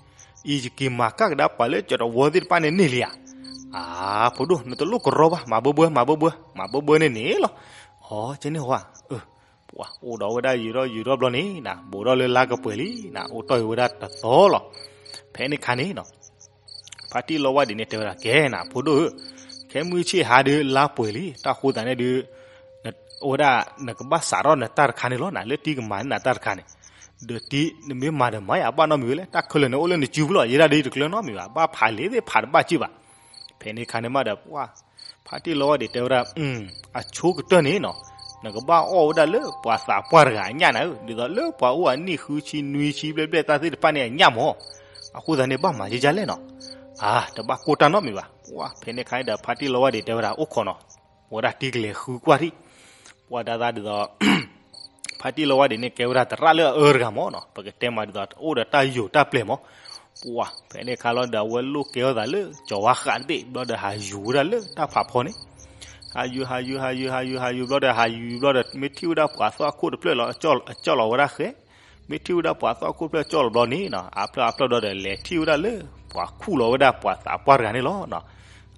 အံၤယက့ၤမၤကၣ်ကဒါပှၤလၢကၠီၤတဝီသ့ၣ်တဖၣ်န့ၣ်န့ၢ်လံဧါ, အါ ဖိဒိၣ် နတလိၣ်ကရီဘၣ် မၤဘၢဘၢ မၤဘၢဘၢ မၤဘၢဘၢန့ၣ်န့ၣ်လီၤ, အီ ကဲန့ၣ်ဝဲ, ပှၤအိၣ်ဒီးဝဲဒၣ်ယံာ်ထီၣ်ယံာ်ထီၣ်ဘျီန့ၣ်နၤ ဘူးထီၣ်လၢလါကပှဲၤလံနၤ အိၣ်တီၢ်အံၤဝဲဒၣ်တသီလီၤ, ဖဲန့ၣ်ခါန့ၣ်နီၤ ဖါတံၢ်လီၤဝါဒံးန့ၣ် တဲဝဲဒၣ် ကဲနၤ ဖိဒိၣ်ဧၢ, ခဲမုၢ်ဆ့ၣ်ဟါဒုး လါပှဲၤလံ တၢ်ဃိသးန့ၣ်ဒုး အဝဲဒၣ် နကဘၣ်စးထီၣ်နတၢ်တခါန့ၣ်လီၤနၤ လၢတံၤကမၤန့ၢ်နၤတၢ်တခါန့ၣ်, ဒီးတံၤ နမ့ၢ်မၤဒီးမၤယၤ အဘၣ်နီတမံၤဝဲလဲၣ် တၢ်ခဲလၢာ်န့ၣ်အိၣ်လၢနစုပူၤလီၤ ယဲဒၣ်ဒုးတကျၢၤနီတမံၤဘၣ် ဘၣ်ဖးလံာ်သ့ၣ်ဖးတဘၣ်က့ၢ်ဘၣ်, ဖဲန့ၣ်ခါန့ၣ်မးဒီး ပှၤ ဖါတံၢ်လီၤဝါဒံးတဲဝဲဒၣ် အဆိကတၢၢ်န့ၣ်နီၤ, နကဘၣ်အီၣ်ဝဲဒၣ်လၢပှၤသးပှၢ်တဂၤအညၣ်နၤဧၢ, ဒ်သိးလၢပှၤအိၣ်အနံၣ်ဃုဆံနွံဆံဘျဲၣ်ဘျဲၣ်တၢ်သ့ၣ်တဖၣ်န့ၣ်အညၣ်မၢ်, အဃိသတးန့ၣ်ဘၣ်မၤယဲယဲလဲၣ်နီၤ, အါ တဘၣ်ကိၢ်တၢ်နီတမံၤဘၣ်, ပှၤဖဲန့ၣ်ခါန့ၣ်ဒီး ဖါတံၢ်လီၤဝါဒံးတဲဝဲဒၣ် အိၣ်ခိးနီၤ, ဝဲဒၣ်တံၤကလဲၤဃုကွၢ်ထံၣ်, ပှၤဒၣ်သးဒ်သိး ဖါတံၢ်လီၤဝါဒံးန့ၣ် ကဲဝဲဒၣ်သရၣ်လၢအအၢတဂၤမၢ်နီၤ, ပကတဲမးဒ်သိး အိၣ်ဒီးတၢ်ယိာ်တၢ်ပျဲၤမၢ်, ပှၤဖဲန့ၣ်ခါလီၤဒီး အဝဲလိၣ်ကဲထီၣ်သးလၢ ကၠီၤဝါဃးတဘ့ၣ် ဘျီဒီးဟးယူၤဝဲဒၣ်လၢတၢ်ဖးဖီန့ၣ်, ဟးယူၤ ဟးယူၤ ဟးယူၤ ဟးယူၤ ဟးယူၤ ဘျီဒီး ဟးယူၤဘျီဒီး မ့ၢ်ထံၣ်ဝဲဒၣ်ပှၤသီၣ်ခိၣ်တဖျၢၣ်လီၤ အကၠီၣ်လီၤဝဲဒၣ်ဃဲ, မ့ၢ်ထံၣ်ဝဲဒၣ်ပှၤသီၣ်ခိၣ်တဖျၢၣ်ကၠီၣ်လီၤဘျီန့ၣ်နီၤ, အါဖျၢၣ်အါဖျၢၣ်ဘျီဒီး လဲၤထံၣ်ဝဲဒၣ်လၢ ပှၤခူၣ်လီၤဝဲဒၣ်ပှၤသးပှၢ်တဂၤန့ၣ်လီၤ.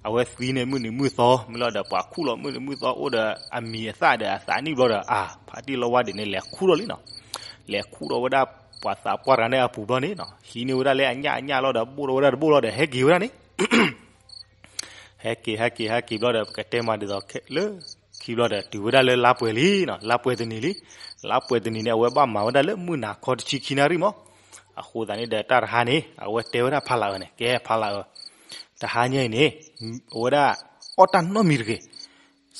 အဝဲသံန့ၣ်မုၢ်နံၤမုၢ်သီ မ့ၢ်လီၤဒီး ပှၤခူၣ်လီၤမုၢ်နံၤမုၢ်သီ အိၣ်ဒီးအမံၤအသၣ်ဒီးအသးနံၣ်ဘျီဒီး အါ ဖါတံၢ်လီၤဝါဒံးန့ၣ် လဲၤခူၣ်ထီၣ်လံနီၤ. လဲၤခူၣ်ထီၣ်ဝဲဒၣ်ပှၤသးပှၢ်တဂၤန့ၣ်အပူၤဘျီန့ၣ်နီၤ, ဟံးန့ၢ်ဝဲဒၣ်လၢအညၣ်အညၣ်လီၤဒီး ဘိၣ်ထီၣ်ဝဲဒၣ်တဘိၣ်လီၤဒီး ဟဲက့ၤဝဲဒၣ်န့ၣ် ဟဲက့ၤ ဟဲက့ၤ ဟဲက့ၤဘျီဒီး ပကတဲမးဒ်သိးလၢ ခံဘျီဒီး တုၤဝဲဒၣ်လၢလါပှဲၤလံနီၤ, လါပှဲၤတနံၤလံ. လါပှဲၤတနံၤန့ၣ် အဝဲဘၣ်မၤဝဲဒၣ်လၢမုၢ်နၤခီတဆံခံနၣ်ရံၣ်မး. အဃိသတးန့ၣ်ဒီး တၢ်တဟါန့ၣ် အဝဲတဲဝဲဒၣ်ဖါလၢ်အၢန့ၣ်, ကဲဖါလၢ်အၢ, တဟါညါအံၤန့ၣ် အဝဲဒၣ်အီၣ်တၢ်နီတမံၤတဂ့ၤ.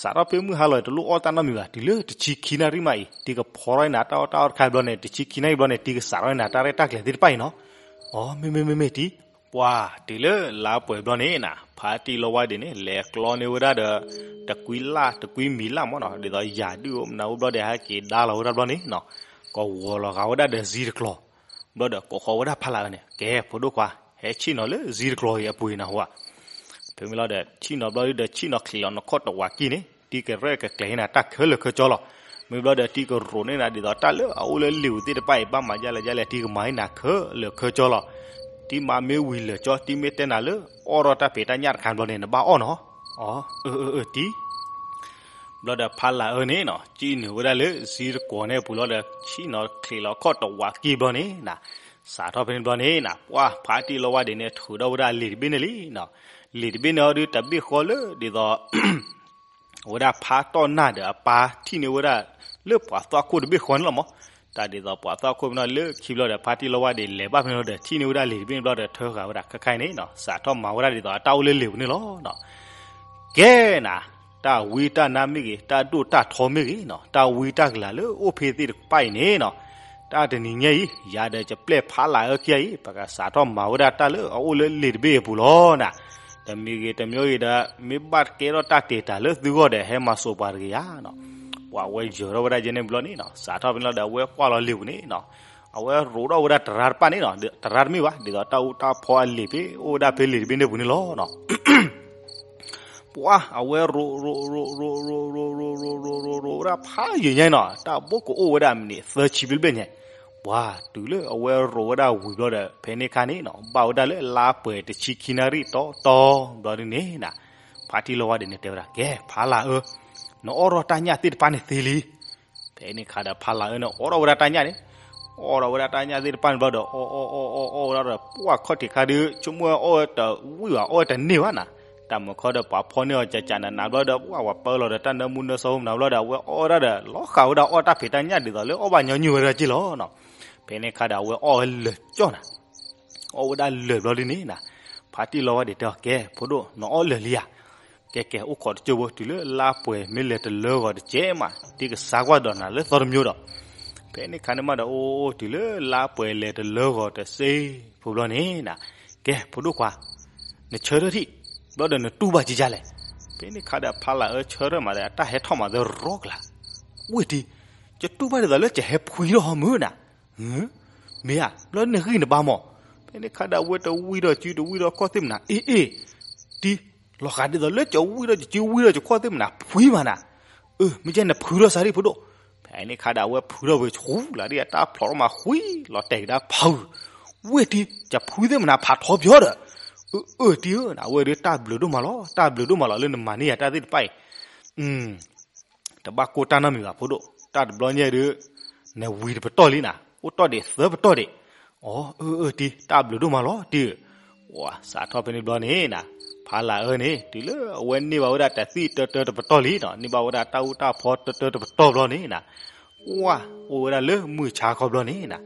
စးထီၣ်ဖဲမုၢ်ဟါလီၤ တလိၣ်အီၣ်တၢ်နီတမံၤဘၣ်. တုၤလၢတဆံခံနၣ်ရံၣ်မးအံၤ တံၤကဖီထီၣ်နၤတၢ်အီၣ်တၢ်အီတခါဘျီန့ၣ် တဆံခံနၣ်ရံၣ်ဘျီန့ၣ် တံၤကစးထီၣ်နၤတၢ်ရဲၣ်တၢ်ကျဲၤသ့ၣ်တဖၣ်အံၤနီၤ. အီ မ့မ့ၢ်မ့မ့ၢ်တံၤ ပှၤတုၤလၢလါပှဲၤဘျီန့ၣ်နၤ ဖါတံၢ်လီၤဝါဒံးန့ၣ် လဲၤကျီန့ၢ်ဝဲဒၣ်ဒီး တကွံလၢ်တကွံမံၤလၢ်မးနီၤ, ဒ်သိးယၤဒုးအိၣ်မနုၤအိၣ်ဘျီဒီး ဟဲက့ၤဒါလီၤဝဲဒၣ်ဘျီန့ၣ်နီၤ, ကဝီၤလီၤဂာ်ဝဲဒၣ်ဒီးစံတကျီၤ, ဘျီဒီးကိးဃီၤဝဲဒၣ်ဖါလၢ်အၢန့ၣ် ကဲဖိဒိၣ်ခွါ ဟဲဆ့ၣ်နီၤလၢစံတကျီၤအံၤအပူၤအံၤနဟူဧါ. ဖဲမ့ၢ်လီၤဒီး ဆ့ၣ်နီၤဘျီဒီး ဆ့ၣ်နီၤချံးလီၤနခီၣ်တဝးကံၢ်န့ၣ် တံၤကရဲၣ်ကကျဲၤနၤတၢ်ခဲလၢာ်ခဲဆ့လီၤ. မ့ၢ်ဘျီဒီး တံၤကရိးန့ၢ်နၤဒ်သိးတၢ်လၢအအိၣ်လၢလ့ၣ်ပူၤသ့ၣ်တဖၣ်အံၤ ဘၣ်မၤဒ်လဲၣ်ဒ်လဲၣ် တံၤကမၤန့ၢ်နၤခဲလၢာ်ခဲဆ့လီၤ. တံၤမၤမ့ၢ်ဝံၤလၢာ်ကၠီ တံၤမ့ၢ်တဲနၤလၢအီၣ်ထီၣ်တၢ်ဖံးတၢ်ညၣ်တခါဘျီန့ၣ် နဘၣ်အီၣ်နီၤ. အီ အၢ အၢ အၢ တံၤ ဘျီဒီးဖါလၢ်အၢန့ၣ်နီၤ ဆ့ၣ်နီၤဝဲဒၣ်လၢစံတကျီၤန့ၣ်အပူၤလီၤဒီး ဆ့ၣ်နီၤချံးလီၤခီၣ်တဝးကံၢ်ဘျီန့ၣ်နၤ, စးထီၣ်ဖဲန့ၣ်ဘျီန့ၣ်နၤ ပှၤဖါတံၢ်လီၤဝါဒံးန့ၣ် ထုးထီၣ်ဝဲဒၣ်လံာ်တဘ့ၣ်န့ၣ်လံနီၤ. လံာ်တဘ့ၣ်န့ၣ်အီၤဒုးတဘ့ၣ်ဃီလၢဒ်သိး အဝဲဒၣ်ဖါတီၢ်နၢ်ဒီးအပၢ်ထံၣ်န့ၢ်ဝဲဒၣ် လၢပှၤသွၣ်ခိၣ်တဘ့ၣ်ဃီန့ၣ်လီၤမး. တၢ်ဒ်သိးပှၤသွၣ်ခိၣ်ဖဲန့ၣ်လၢခံဘျီဒီး ဖါတံၢ်လီၤဝါဒံးလဲၤဘၣ်ဖဲန့ၣ်လီၤဒီး ထံၣ်န့ၢ်ဝဲဒၣ်လံာ်တဘ့ၣ်န့ၣ်ဘျီဒီး ထၢဃာ်ဝဲဒၣ်ခဲခါအံၤန့ၣ်နီၤ စးထီၣ်မၤဝဲဒၣ်ဒ်သိးအတၢ်အိၣ်လၢလ့ၣ်ပူၤန့ၣ်လီၤနီၤ. ကဲနၤ တၢ်ဝံတၢ်နါမ့ၢ်ဂ့ၤ တၢ်ဒိၣ်တၢ်ထီမ့ၢ်ဂ့ၤနီၤ တၢ်ဝံတၢ်ကလၤလၢအိၣ်ဖဲသ့ၣ်တဖၣ်အံၤန့ၣ်နီၤ တၢ်တနံၤညါအံၤ ယၤဒီးယပျဲၢ်ဖါလၢ်အၢခံဂၤအံၤ ပကစးထီၣ်မၤဝဲဒၣ်တၢ်လၢအအိၣ်လၢလ့ၣ်တဘ့ၣ်အပူၤလီၤနၤ. တမံၤဂ့ၤတမံၤဂ့ၤဒီး မ့ၢ်ဘၣ်တကဲထီၣ်တၢ်တ့ၢ်တၢ်လၢသုဂီၢ်ဒီး ဟဲမၤစိးပှၤတဂ့ၤဧါနီၤ. ပှၤဝဲယၢၤထီၣ်ဝဲဒၣ်ယဲန့ၣ်ဘျီန့ၣ်နီၤ စးထီၣ်ဖဲန့ၣ်လီၤဒီး အဝဲကွၢ်လီၤလ့ၣ်ပူၤန့ၣ်နီၤ အဝဲရိးထီၣ်ဝဲဒၣ်တရါတဖၣ်န့ၣ်နီၤ တရါတမ့ၢ်ဘၣ် ဒ်သိးတၢ်အူတၢ်ဖီအလ့ၣ်ဖဲအိၣ်ဝဲဒၣ်ဖဲလ့ၣ်တဘ့ၣ်န့ၣ်ပူၤန့ၣ်လီၤနီၤ. ပှၤအဝဲရိးရိးရိးရိးရိးရိးရိးရိးရိးရိးရိးရိးဝဲဒၣ်ဖးယံာ်ညါနီၤ တၢ်ဘိကအိၣ်ဝဲဒၣ်မံးနံးသၢဆံဘျဲၣ်ဘျဲၣ်ညါ, ပှၤတုၤလၢအဝဲရိးဝဲဒၣ်ဝံၤဘျီဒီး ဖဲန့ၣ်ခါန့ၣ်နီၤ ဘၣ်ဝဲဒၣ်လၢလါပှဲၤတဆံခံနၣ်ရံၣ်တီတီဘျီဒ်န့ၣ်နီၤ, ဖါတံၢ်လီဝါဒ့းန့ၣ်တဲဝဲဒၣ် ကဲ ဖါလၢ်အၢ, နအီၣ်ထီၣ်တၢ်ညၣ်သ့ၣ်တဖၣ်န့ၣ်သ့လံ. ဖဲန့ၣ်ခါဒီးဖါလၢ်အၢန့ၣ် အီၣ်ထီၣ်ဝဲဒၣ်တၢ်ညၣ်န့ၣ်, အီၣ်ထီၣ်ဝဲဒၣ်တၢ်ညၣ်သ့ၣ်တဖၣ်န့ၣ်ဘျီဒီး အီၣ်အီၣ်အီၣ်အီၣ်အီၣ်ဝဲဒၣ်ဒီး ပှၢ်ခီၣ်ထံးခါဒီး ဆိကမိၣ်အီၣ်ဝဲတဝံၣ်ဘၣ် အီၣ်ဝဲတန့ၢ်ဘၣ်နီၤ, တၢ်မုာ်ခီဒီးပှၤဖီၣ်န့ၢ်အီၤကကနးနးဘျီဒီး ပှၢ်ဝဲပၢလီၤဒီးတၢ်နၢမူနၢဆှီမနၤဘျီဒီး အဝဲအီၣ်ဝဲဒၣ်ဒီး လီၤဃာ်ဝဲဒၣ်အီၣ်တၢ်ဖံးတၢ်ညၣ်ဒ်သိးလၢအီၣ်ဘၣ်ညီနုၢ်ဝဲဒၣ်က့ၢ်လီၤ. ဖဲန့ၣ်ခါဒီးအဝဲအီၣ်ဝဲလၢာ်ကၠီၣ်နၤ အီၣ်ဝဲဒၣ်လၢာ်ဘျီဒ်န့ၣ်နီၤ, ဖါတံၢ်လီဝါဒ့းတဲအီၤ ကဲ ဖိဒိၣ် နအီၣ်လၢာ်လံဧါ, ကဲကဲ အိၣ်ခိးတကၠိၢ်ဖိ တုၤလၢလါပှဲၤမ့ၢ်လဲၤတလၢဂီၤတကဲးမး တ့ကစးကွၢ်ဒီးနၤလၢသီတမံၤဒီး, ဖဲန့ၣ်ခါန့ၣ်မးဒီး အိၣ်အိၣ်တုၤလၢလါပှဲၤလဲၤတလၢဂီၤတစ့ဖိဘျီန့ၣ်နီၤ, ကဲ ဖိဒိၣ်ခွါ နဆၢထၢၣ်ထံၣ် ဘျီဒီးနတူၢ်ဘၣ်ကကလဲၣ်. ဖဲန့ၣ်ခါဒီးဖါလၢ်အၢဆၢထၢၣ်မးဒီး အတၢ်ဟဲထီၣ်မးသရီကျါ, ဝ့ၢ်တံၢ်, ကတူၢ်ဘၣ်ဒ်သိးလၢကဟဲဖှံထီၣ်ဟီမုၢ်နၤ, မ့ၢ်ဧါ ဘျီနဂံၢ်နဘါမး. ဖဲန့ၣ်ခါဒီးအဝဲတဝံၣ်ဒီးစုတဝံၣ်ဒီးခီၣ်သ့ၣ်မနၤ အ့ၣ်အ့ၣ်, တံၢ်, လီၤဃာ်ဒ်သိးလၢကဝံၣ်ဒီးစုဝံၣ်ဒီးကခီၣ်သ့ၣ်မနၤ ဖှံမးနၤ, အၢ မ့ၢ်ကဲနဖှံထီၣ်စးဒံၣ်ဖိဒိၣ်. ဖဲန့ၣ်ခါဒီးအဝဲဖှံထီၣ်ဝဲဆူလၢဒ်အတၢ်ဖျိးထီၣ်မးဃံ လီၤတဲာ်ကဒါဖးဂုာ်, ဝ့ၢ်တံၢ် ကဖှံသ့ၣ်မနၤဖးထီပၠီဒီး, အၢ အၢ တံၢ်ဧၢ အဝဲဒၣ်တၢ်ဘျုးဒိၣ်မးလီၤ တၢ်ဘျုးဒိၣ်မးလီၤလၢနမၤန့ၢ်ယၤတၢ်သ့ၣ်တဖၣ်အံၤ တဘၣ်ကိၢ်တၢ်နီတမံၤဘၣ်ဖိဒိၣ်, တၢ်တဘျီညါဒီး နဝံၤတပတီၢ်လံနၤ အိၣ်တီၢ်ဒံးသၢပတီၢ်ဒံး, အီ အၢ အၢ တံၢ် တၢ်ဘျုးဒိၣ်မးလီၤတံၢ်ဧၢ, ဝၤ စးထီၣ်ဖဲန့ၣ်ဘျီန့ၣ်နၤ, ဖါလၢ်အၢန့ၣ် တုၤလၢအဝဲန့ၢ်ဘၣ်ဝဲဒၣ်တၢ်သံၣ်တၢတၢတပတီၢ်လံနီၤ န့ၢ်ဘၣ်ဝဲဒၣ်တၢ်အူတၢ်ဖီတၢတၢတပတီၢ်ဘျီန့ၣ်နၤ, ဝၤ အိၣ်ဝဲဒၣ်လၢမုၢ်ဆါခီဘျီန့ၣ်နၤ,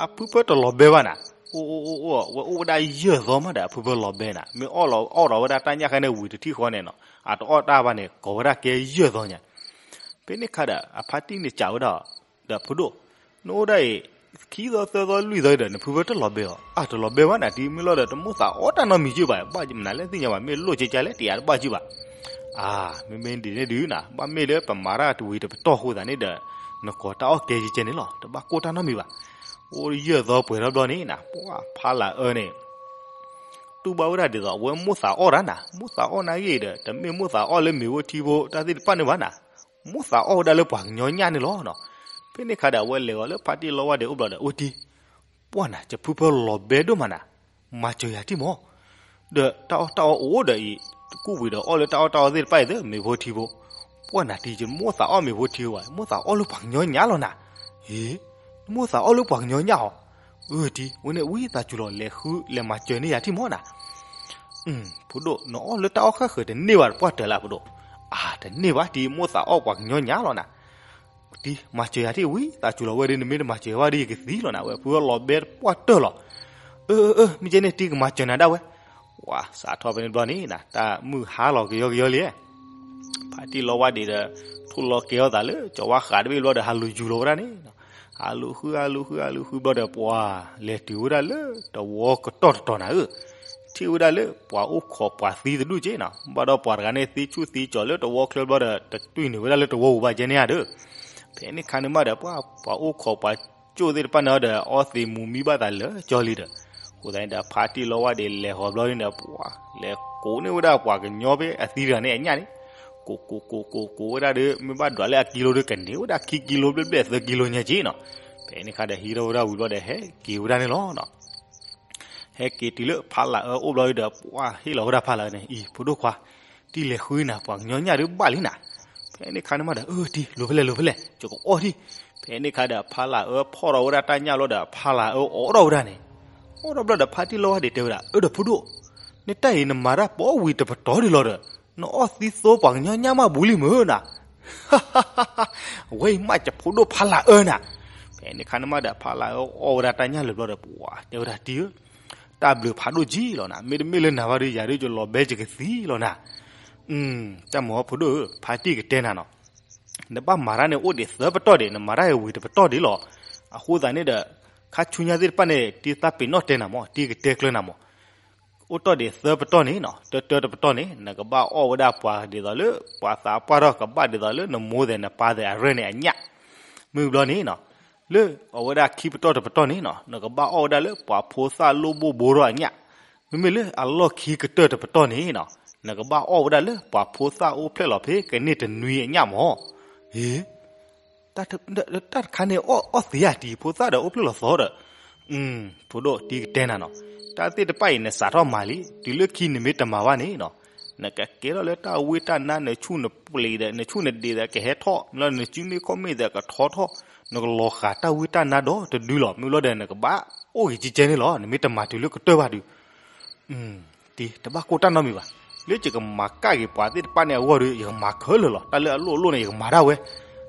အဖုဖၢတလီၤဘဲဘၣ်နၤ, အိၣ်အိၣ်အိၣ်အိၣ် ဝဲအိၣ်ဝဲဒၣ်ယဲၢ်သီမးဒီး အဖုဖၢလီၤဘဲနၤ မ့ၢ်အီၣ်လီၤအီၣ်ဒီးဝဲဒၣ်တၢ်ညၣ်ခါန့ၣ်ဝံၤတထံၣ်ဃီန့ၣ်နီၤ အတအီၣ်တၢ်ဘၣ်န့ၣ် ကိးဝဲဒၣ်ကဲယဲၢ်သီညါ ဖဲန့ၣ်ခါဒီး အဖါတံၢ်န့ၣ်စံးဝဲဒၣ်, ဒီးဖိဒိၣ်, နအိၣ်ဒၣ်အံၤ ခံသီသၢသီလွံၢ်သီဒီး နဖုဖၢတလီၤဘဲအီၤ, အတလီၤဘဲဘၣ်နၤ တံၢ် မ့ၢ်လီၤဒီးတမိၣ်သးအီၣ်တၢ်နီတမံၤက့ၢ်ဘၣ်, ဘၣ်မနုၤလဲၣ်သ့ၣ်ညါဘၣ် မ့ၢ်လိၣ်ကဲကဲလဲၣ် တယၤတဘၣ်က့ၢ်ဘၣ်, အါ မ့မ့ၢ်ဒ်န့ၣ်ဒုးနၤ ဘၣ်မ့ၢ်လၢပမၤတၢ်တဝံၤတပတီၢ်အဃိသတးန့ၣ်ဒီး နကိးတၢ်အီၣ်ကဲကဲန့ၣ်လီၤ တဘၣ်ကိၢ်တၢ်နီတမံၤဘၣ်, အိၣ်ယဲၢ်သီပှဲၤထီၣ်ဘျီန့ၣ်နၤ ပှၤဖါလၢ်အၢန့ၣ် တူၢ်ဘၣ်ဝဲဒၣ်ဒ်သိး အဝဲမိၣ်သးအီၣ်တၢ်နၤ, မိၣ်သးအီၣ်နာ်ဂ့ၤဒီး တမ့ၢ်မိၣ်သးအီၣ်လၢမ့ၤဖိထံဖိတၢ်သ့ၣ်တဖၣ်န့ၣ်ဘၣ်နၤ, မိၣ်သးအီၣ်ဝဲဒၣ်လၢပှၤကညီညၣ်န့ၣ်လီၤ. ဖဲန့ၣ်ခါဒီး အဝဲလဲၤဂီၤလၢဖါတံၢ်လီဝါဒ့းအိၣ်ဘျီဒီး အိၣ်တံၢ်, ပှၢ်နၤ ယဖုဖၢလီၤဘဲဒိၣ်မးနၤ, မၤစၢၤယၤတံၢ်မး, ဒီးတၢ်အီၣ်တၢ်အီအိၣ်ဒီးအံၤ တကူၣ်ဝံၤဒီးအီၣ်လၢတၢ်အီၣ်တၢ်အီသ့ၣ်တဖၣ်အံၤသ့ မ့ၤဖိထံဖိ, ပှၢ်နၤတံၢ် ယမိၣ်သးအီၣ်မ့ၤဖိထံဘၣ်, မိၣ်သးအီၣ်လၢပှၤကညီညၣ်လီၤနၤ, ဟ့ နမိၣ်သးအီၣ်လၢပှၤကညီညၣ်ဟီ, အၢ တံၢ် ဝဲန့ၣ်ဝံသးစူၤလီၤ လဲၤဃုလဲၤမၤစၢၤန့ၢ်ယၤတံၢ်မးနၤ, ဖိဒိၣ် နအီၣ်လၢတၢ်အီၣ်ဃၣ်ဃၢၤတန့ၢ်ဘၣ်တပှၢ်တၢၢ်လၢဖိဒိၣ်, အါ တန့ၢ်ဘၣ်တံၢ် မိၣ်သးအီၣ်ပှၤကညီညၣ်လီၤနၤ, တံၢ် မၤစၢၤယၤတံၢ်ဝံသးစူၤလီၤ ဝဲဒၣ်နမ့ၢ်တမၤစၢၤဘၣ်ဒီးယကသံလီၤနၤ ဝဲဖုဖၢလီၤဘဲတပှၢ်တၢၢ်လီၤ, အၢ အၢ မ့ၢ်ကဲန့ၣ်တံၢ် ကမၤစၢၤနၤဒၣ်ဝဲ, ဝၤ စးထီၣ်ဖဲန့ၣ်ဘျီန့ၣ်နၤ တၢ်မုၢ်ဟါလီၤကယီကယီလံ ဖါတံၢ်လီဝါဒ့းဒီး ထိၣ်လီၤကဲအီၣ်သးလၢကၠီၤဝါဃးတဘ့ၣ်ဘျီဒီး ဟးလူၤယူၤလီၤဝဲဒၣ်န့ၣ်, ဟးလူၤဃု ဟးလူၤဃု ဟးလူၤဃုဘျီဒီး ပှၤလဲၤတုၤဝဲဒၣ်လၢတဝီကတီၢ်တတီၤနၤဧၢ, ထံၣ်ဝဲဒၣ်လၢပှၤအိၣ်ခိးပှၤသံတဒူၣ်က့နီၤ, ဘၣ်ဒီးပှၤတဂၤန့ၣ်သံဆူၣ်သံကၠီၤလၢတဝီချၢဘျီဒီး တတွံၢ်န့ၢ်ဝဲဒၣ်လၢတဝီပူၤဘၣ်ကဲန့ၣ်ဧါဒီး, ဖဲန့ၣ်ခါန့ၣ်မးဒီး ပှၤပှၤအိၣ်ခိးပှၤကၠိၣ်သ့ၣ်တဖၣ်န့ၣ်ဒီး အီသံးမူၤမံဘၣ်သးလၢာ်ကၠီလံဒီး, အဃိသတးန့ၣ်ဒီး ဖါတံၢ်လီဝါဒ့းလဲၤဃီၤဘျီန့ၣ်ဒီး ပှၤလဲၤကိးန့ၢ်ဝဲဒၣ်ပှၤကညီဖဲအသံတဂၤန့ၣ်အညၣ်န့ၣ်, ကိးကိးကိးကိးကိးဝဲဒၣ်ဒီး မ့ၢ်ဘၣ်ဒွးလၢအကံလိဒုးကန့ၢ်ဝဲဒၣ်ခံကံလိဘျဲၣ်ဘျဲၣ်သၢကံလိညါက့နီၤ, ဖဲန့ၣ်ခါဒီးဟံးထီၣ်ဝဲဒၣ်ဝံၤဘျီဒီး ဟဲက့ၤဝဲဒၣ်န့ၣ်လီၤ. ဟဲက့ၤတုၤလၢဖါလၢ်အၢအိၣ်ဘျီဒီး ပှၤဟ့ၣ်လီၤဝဲဒၣ်ဖါလၢ်အၢန့ၣ် အံၤ ဖိဒိၣ်ခွါ, တံၢ်လဲၤဃုနၤ ပှၤကညီညၣ်ဒုးဘၣ်လံနၤ, ဖဲန့ၣ်ခါန့ၣ်မးဒီး အၢ တံၢ် လိၤဖဲလဲၣ်လိၤဖဲလဲၣ် ကကအီၣ်ထံၣ်, ဖဲန့ၣ်ခါဒီး ဖါလၢ်အၢဖီၣ်ထီၣ်ဝဲဒၣ်တၢ်ညၣ်လီၤဒီး ဖါလၢ်အၢအိၣ်ထီၣ်ဝဲဒၣ်န့ၣ်, အိၣ်ထီၣ်ဘျီဒီး ဖါတံၢ်လီဝါဒ့းတဲဝဲဒၣ် အၢ ဒီးဖိဒိၣ်, နတၢ်အံၤနမၤတၢ်ပိာ်ဝံၤတပတီၢ်ဒံးလီၤဒီး နအီၣ်သံသိပှၤကညီညၣ်မးဘူးလံမုၢ်နၤ, အဝဲအံၤမး ယဖိဒိၣ်ဖါလၢ်အၢနၤ, ဖဲန့ၣ်ခါန့ၣ်မးဒီး ဖါလၢ်အၢအီၣ်ဝဲဒၣ်တၢ်ညၣ်လၢာ်ဘျီဒီး ပှၤတဲဝဲဒၣ် တံၢ်ဧၢ, တၢ်ဘျုးဖးဒိၣ်ကံလီၤနၤ, မ့တမ့ၢ်လၢနၤဘၣ်ဒီး ယၤဒုးယလီၤဘဲယကသံလီၤနၤ, တၢ်မုာ်အီၤဖိဒိၣ်ဧၢ, ဖါတံၢ်ကတဲနၤနီၤ နဘၣ်မၤတၢ်န့ၣ်အိၣ်ဒံးသၢပတီၢ်ဒံး နမၤတၢ်အံၤဝံၤတပတီၢ်ဒံးလီၤ, အဃိသတးန့ၣ်ဒီး ခါဆူညါသ့ၣ်တဖၣ်န့ၣ် တံၢ်သးပ့ၤနီၣ်တဲနၤမး တံၢ်ကတဲကျၢၤနၤမး အိၣ်တီၢ်ဒံးသၢပတီၢ်န့ၣ်နီၤ တၢတၢတပတီၢ်န့ၣ် နကဘၣ်အီၣ်ဝဲဒၣ်ပှၤဒ်သိးလၢ ပှၤသးပှၢ်ထီၣ်ကဘၣ်ဒ်သိးလၢနမိၢ်သဲးနပၢ်သဲးအရဲၣ်န့ၣ်အညၣ်, မ့ၢ်ဘျီန့ၣ်နီၤ လၢအဝဲဒၣ်ခံပတီၢ်တပတီၢ်န့ၣ်နီၤ နကဘၣ်အီၣ်ဝဲဒၣ်လၢပှၤဖိသၣ်လိၣ်ဘိၣ်ဘိထီၣ်အညၣ်, မ့မ့ၢ်လၢအလီၢ်ခံကတၢၢ်တပတီၢ်န့ၣ်နီၤ နကဘၣ်အီၣ်ဝဲဒၣ်လၢပှၤဖိသၣ်အိၣ်ဖျဲၣ်လီၤဖဲကန့ၢ်တနွံအညၣ်မး, ဟ့ တၢ်တခါန့ၣ်အီၣ်သ့ဧါတံၤ, ဖိသၣ်ဒီးအိၣ်ဖျဲၣ်လီၤသီဒီး, ဖိဒိၣ်တံၤကတဲနၤနီၤ, တၢ်သ့ၣ်တဖၣ်အံၤနစးထီၣ်မၤလံ, တုၤလၢခံနမ့ၢ်တမၤဘၣ်န့ၣ်နီၤ, နကကဲထီၣ်လၢတၢ်ဝံတၢ်နါ, နဆူၣ်နပျံၤဒီး နဆူၣ်နဒံးဒီးကဟဲထီၣ်, မ့ၢ်လီၤနစုမ့ၢ်ခီၣ်မ့ၢ်ဒီးကထီထီၣ်, နကလီၤဃာ်တၢ်ဝံတၢ်နါဒီတဒုလီၤ. မ့ၢ်လီၤဒီးနကဘၣ်အိၣ်ဂ့ၤကဲကဲန့ၣ်လီၤ, နမ့ၢ်တမၤတုၤလၢကတၢၢ်ဘၣ်ဒီး တံၤတဘၣ်ကိၢ်တၢ်နီတမံၤဘၣ်. လၢယကမၤကၣ်က့ၤပှၤသ့ၣ်တဖၣ်န့ၣ်အဂီၢ်ဒီး ယကမၤခဲလၢာ်လီၤ. တၢ်လၢအလိၣ်အလိၣ်န့ၣ် ယကမၤဒၣ်ဝဲ. ဂ့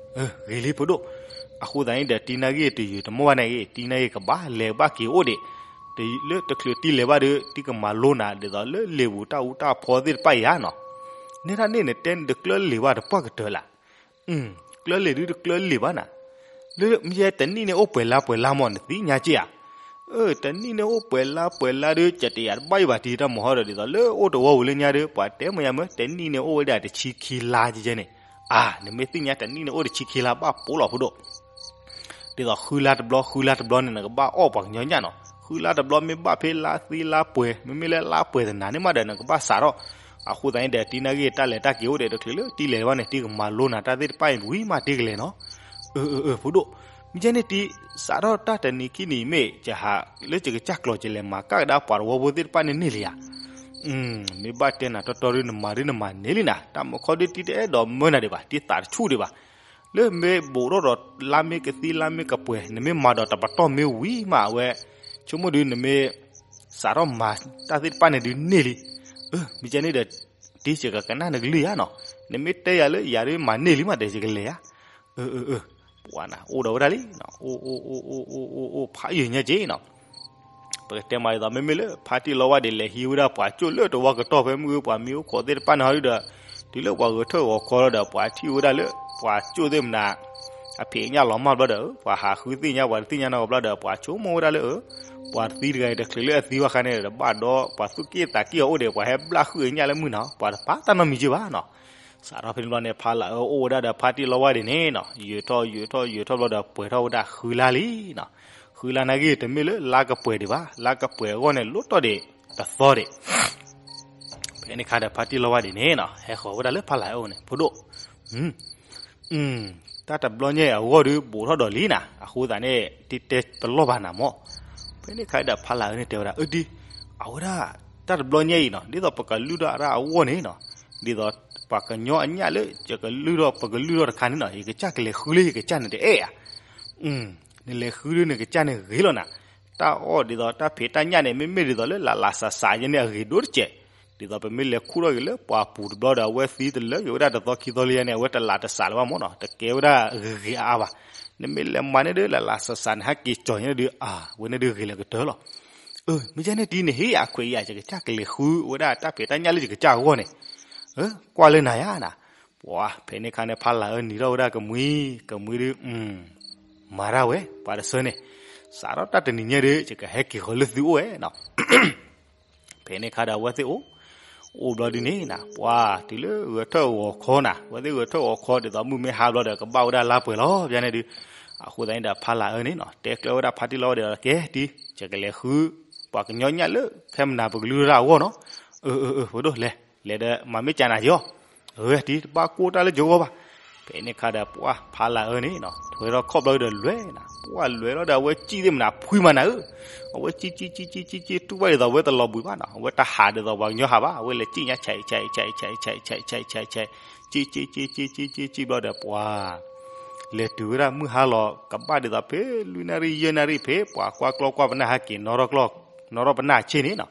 ၤလံဖိဒိၣ်. အဃိသတးန့ၣ်ဒီး တံၤနာ်ဂ့ၢ်တယုာ်တမီၢ်ဘၣ်န့ၣ်ဂ့ၤ, တံၤနာ်ဂ့ၢ်ကဘၣ်လဲၤဘၣ်က့ၤအိၣ်ဒံး, လၢတချုးတံၤလဲၤဘၣ်ဒီး တံၤကမၤလိနၤဒ်သိးလၢလ့ၤပူၤတၢ်အူတၢ်ဖီသ့ၣ်တဖၣ်အံၤဧါနီၤ. နဲဒၣ်န့ၣ်နတဲနတကျၢၤလ့ၤဘၣ်တပှၢ်ကတၢၢ်လၢ ကျၢၤလ့ၤဒုတကျၢၤလ့ၤဘၣ်နၤ, လၢမ့ၢ်တနံၣ်န့ၣ်အိၣ်ပှဲၤလါပှဲၤလါမး နသ့ၣ်ညါက့ဧါ. အၢ တနံၣ်န့ၣ်အိၣ်ပှဲၤလါပှဲၤလါဒီး ကတယၤတဘၣ်ယံၤဘၣ်တံၤတၢ်မၤဟီဒီး ဒ်သိးလၢအိၣ်တဝီပူၤလၢညါဒီး ပှၤတဲမ့ၢ်ယၤမ့ၢ် တနံၣ်န့ၣ်အိၣ်ဝဲဒၣ်တဆံခံလါကဲကဲန့ၣ်, အါ နမ့ၢ်သ့ၣ်ညါတနံၣ်န့ၣ်အိၣ်တဆံခံလါ ဘၣ်ပိာ်လီၤဖိဒိၣ် ဒ်သိးဃုလါတဘျီ ဃုလါတဘျီန့ၣ် နကဘၣ်အီၣ်ပှၤကညီညၣ်နီၤ. ဃုလါတဘျီမ့ၢ်ဘၣ်ဖဲလါသံလါပှဲၤ မ့မ့ၢ်လၢလါပှဲၤသနာ်န့ၣ်မးဒီး နကဘၣ်စးထီၣ်. အဃိသတးန့ၣ်ဒီး တံၤနာ်ဂ့ၢ်တၢ်လဲၤတၢ်က့ၤအိၣ်ဒီး တချုးလၢတံၤလဲၤဘၣ်န့ၣ် တံၤကမၤလိနၤတၢ်သ့ၣ်တဖၣ်အံၤဝံၤမးတံၤကလဲၤနီၤ. အၢ အၢ အၢ ဖိဒိၣ်, မ့ၢ်ကဲန့ၣ်တံၤ စးထီၣ်တၢ်တနံၤခံနံၤမ့ၢ် ယဟး လၢယကစၢ်ကျီၤ ယလဲၤမၤကၣ်ကဒါပှၤတဝီဖိသ့ၣ်တဖၣ်န့ၣ်န့ၢ်လံဧါ. မ့ၢ်ဘၣ်တဲနၤတီတီဒု နမၤဒုနမၤန့ၢ်လံနၤ, တၢ်မူခီဒုတံၤတအဲၣ်ဒိးမၢနၤဒံးဘၣ်, တံၤသးတဆူၣ်ဒံးဘၣ်. လၢမ့ၢ်ဘူးထီၣ်ဒီးလါမ့ၢ်ကသံလါမ့ၢ်ကပှဲၤ နမ့ၢ်မၤဒီးတပတီၢ်မ့ၢ်ဝံၤမး အဝဲ ဆိကမိၣ်ဒု နမ့ၢ်စးထီၣ်မၤတၢ်သ့ၣ်တဖၣ်န့ၣ်ဒုန့ၢ်လံ. အၢ မ့ၢ်ကဲန့ၣ်ဒီး တံၤယကကနၣ်နကလုၢ်ယါနီၤ, နမ့ၢ်တဲယၤလၢယၤဒုမၤန့ၢ်လံမးဒီး ယကလဲၤယါ. အၢ အၢ အၢ ပှၤနၤ အိၣ်ဒီးဝဲဒၣ်လံ, အိၣ် အိၣ် အိၣ် အိၣ် အိၣ် အိၣ် ဖးယံာ်ညါက့နီၤ. ပကတဲမးဒ်သိး မ့မ့ၢ်လၢဖါတံၢ်လီဝါဒံး လဲၤဟံးဝဲဒၣ်ပှၤကၠိၣ်လၢတဝီကတီၢ်ဖဲမုၢ်ဂ့ၤ ပှၤမ့ၢ်အိၣ်ခိးသ့ၣ်တဖၣ်န့ၣ်ဟီဒုဒီး, တုၤလၢပှၤဂဲၤထၢၣ်ဂီၤခီလီၤဒီး ပှၤထံၣ်ဝဲဒၣ်လၢ ပှၤကၠိၣ်သ့ၣ်မနၤ အဖံးအညၣ်လီၤမၢ်ဘျီဒီး ပှၤဟးဃုသ့ၣ်ညါ ပှၤတသ့ၣ်ညါနီတဘျီဒီး ပှၤဆိကမိၣ်ဝဲဒၣ်လၢ ပှၤတသံတဂၤအံၤ တချုးလၢအသံဘၣ်ခါန့ၣ်ဒီး ဘၣ်ဒီးပှၤသူၣ်က့ၣ်သးက့ၣ်အီၤအိၣ်ဒီး ပှၤဟဲဘျၣ်ဃုာ်အညၣ်လၢမုၢ်နၤ, ပှၤတပာ်တၢ်နီတမံၤက့ဘၣ်နီၤ. စးထီၣ်ဖဲန့ၣ်ဘျီန့ၣ် ဖါလၢ်အၢအိၣ်ဝဲဒၣ်ဒီးဖါတံၢ်လီဝါဒံးန့ၣ်နီၤ, ယံာ်ထီၣ်ယံာ်ထီၣ်ယံာ်ထီၣ်ဘျီဒီး ပှဲၤထီၣ်ဝဲဒၣ်ဃုလါလံနီၤ. ဃုလါနာ်ဂ့ၢ် တမ့ၢ်လၢလါကပှဲၤဒံးဘၣ်, လါကပှဲၤအဂီၢ်န့ၣ် လိၣ်တီၢ်ဒံးတသီဒံး. ဖဲန့ၣ်ခါဒီးဖါတံၢ်လီဝါဒံးန့ၣ်နီၤ ဟဲဃီၤဝဲဒၣ်လၢဖါလၢ်အၢအိၣ်န့ၣ် ဖိဒိၣ် တၢ်တဘျီညါအံၤအဂီၢ်ဒီး ဘူးထီၣ်ဒီးလံနၤ, အဃိသတးန့ၣ် တတဲပလီၢ်ဘၣ်နၤမၢ်. ဖဲန့ၣ်ခါဒီးဖါလၢ်အၢန့ၣ်တဲဝဲဒၣ် အၢဒ် အဝဲဒၣ် တၢ်တဘျီညါအံၤနီၤ ဒ်သိးပကလုၢ်ထီၣ်အရၣ်အဂီၢ်န့ၣ်နီၤ, ဒ်သိးပှၤကညီအညၣ်လၢ ယကလုၢ်ထီၣ် ပကလုၢ်ထီၣ်တခါန့ၣ်နီၤ ယကစၢ်ကလဲၤဃုလၢယကစၢ်န့ၣ်တအဲၣ်ဧါ. နလဲၤဃုဒုးနကစၢ်န့ၣ်ဂ့ၤလီၤနၤ. တၢ်အီၣ်ဒ်သိးတၢ်ဖံးတၢ်ညၣ်န့ၣ် မ့မ့ၢ်ဒ်သိးလၢလၢ်လၢ်စးစးယဲန့ၣ် အဂ့ၤဒိၣ်တစဲး. ဒ်သိးပမ့ၢ်လဲၤခူၣ်ထီၣ်က့ၤလၢပှၤပူၤတဘျီဒီး အဝဲသံတလၢက့ၤဝဲဒၣ်တသီခံသီလၢယဲန့ၣ် အဝဲတလၢ်တစးလၢၤဘၣ်မၢ်နီၤ, တကဲဝဲဒၣ်ဂ့ၤဂ့ၤအါအါဘၣ်. နမ့ၢ်လဲၤမၤန့ၢ်ဒုးလၢ်လၢ်စးစးန့ၣ် ဟဲက့ၤကၠီၤညါဒုး အါ ဝဲန့ၣ်ဒုးဂ့ၤလၢကတၢၢ်လီၤ. အၢ မ့ၢ်ကဲန့ၣ်တံၤန့ၣ် ဟ့ၣ်ယၤခွဲးယၤ ယကစၢ်ကလဲၤဃုဝဲဒၣ်တၢ်ဖံးတၢ်ညၣ်လၢယကစၢ်အဂီၢ်န့ၣ် ကွၢ်လၢနၤယါနၤ. ပှၤဖဲန့ၣ်ခါန့ၣ် ဖါလၢ်အၢနံၤထီၣ်ဝဲဒၣ်ကမှံ, ကမှံဒုး မၤတၢ်ဝဲ ပှၤတဆၢန့ၣ်, စးထီၣ်တၢ်တနံၤညါဒီး ယကဟဲက့ၤဃီၤလၢသုအိၣ်ဝဲနီၤ. ဖဲန့ၣ်ခါဒီးအဝဲသ့ၣ်အိၣ်, အိၣ်ဘျီဒုးန့ၣ်နၤ ပှၤတုၤလၢဂဲၤထၢၣ်ဂီၤခီနၤ အဝဲသ့ၣ်ဂဲၤထၢၣ်ဂီၤခီဒ်သိးမုၢ်မ့ၢ်ဟါဘျီဒီး ကဘၣ်ဝဲဒၣ်လါပှဲၤလီၤ ပျါန့ၣ်ဒုး. အဃိသတးန့ၣ်ဒီး ဖါလၢ်အၢန့ၣ်နီၤ တဲကျၢၤဝဲဒၣ်ဖါတံၢ်လီဝါဒံးဒီး ကဲတံၤ ယကလဲၤဃု ပှၤကညီညၣ်လၢ ခဲမနၤပကလုၢ်ထီၣ်တၢ်အဂီၢ်နီၤ. အၢ အၢ အၢ ဖိဒိၣ်လဲၤ လဲၤဒီးမၤမ့ၢ်ကနၤယီၤ အၢ တံၤတဘၣ်ကိၢ်တၢ်လၢယဂီၢ်ဘၣ်. ဖဲန့ၣ်ခါဒီးပှၤဖါလၢ်အၢန့ၣ်နီၤ ထွဲထီၣ်ခီၣ်ဘျီဒီးလဲၤနၤ ပှၤလဲၤလီၤဒီးအဝဲစံၣ်သ့ၣ်မနၤဖှံမးနၤဧၢ. အဝဲစံၣ်စံၣ်စံၣ်စံၣ်စံၣ်စံၣ်စံၣ်ဘျီဒီး အဝဲတလီၤဘှံးဘၣ်နီၤ အဝဲတဟးဒ်သိးပှၤကညီဟးဘၣ် အဝဲလဲၤစံၣ်ညါဆဲးဆဲးဆဲးဆဲးဆဲးဆဲးဆဲးဆဲးဆဲးဆဲးဆဲးဆဲး စံၣ်စံၣ်စံၣ်စံၣ်စံၣ်စံၣ်စံၣ်ဘျီဒီးပှၤ လဲၤတုၤဝဲဒၣ်မုၢ်ဟါလီၤ ကဘၣ်ဒ်သိးဖဲလွံၢ်နၣ်ရံၣ်ယဲၢ်နၣ်ရံၣ်ဖဲပှၤကွၢ်ကျီၢ်ကွၢ်ပနၢ်ဟဲက့ၤ နီၣ်ထီၣ်ပနၢ်ဆ့ၣ်န့ၣ်နီၤ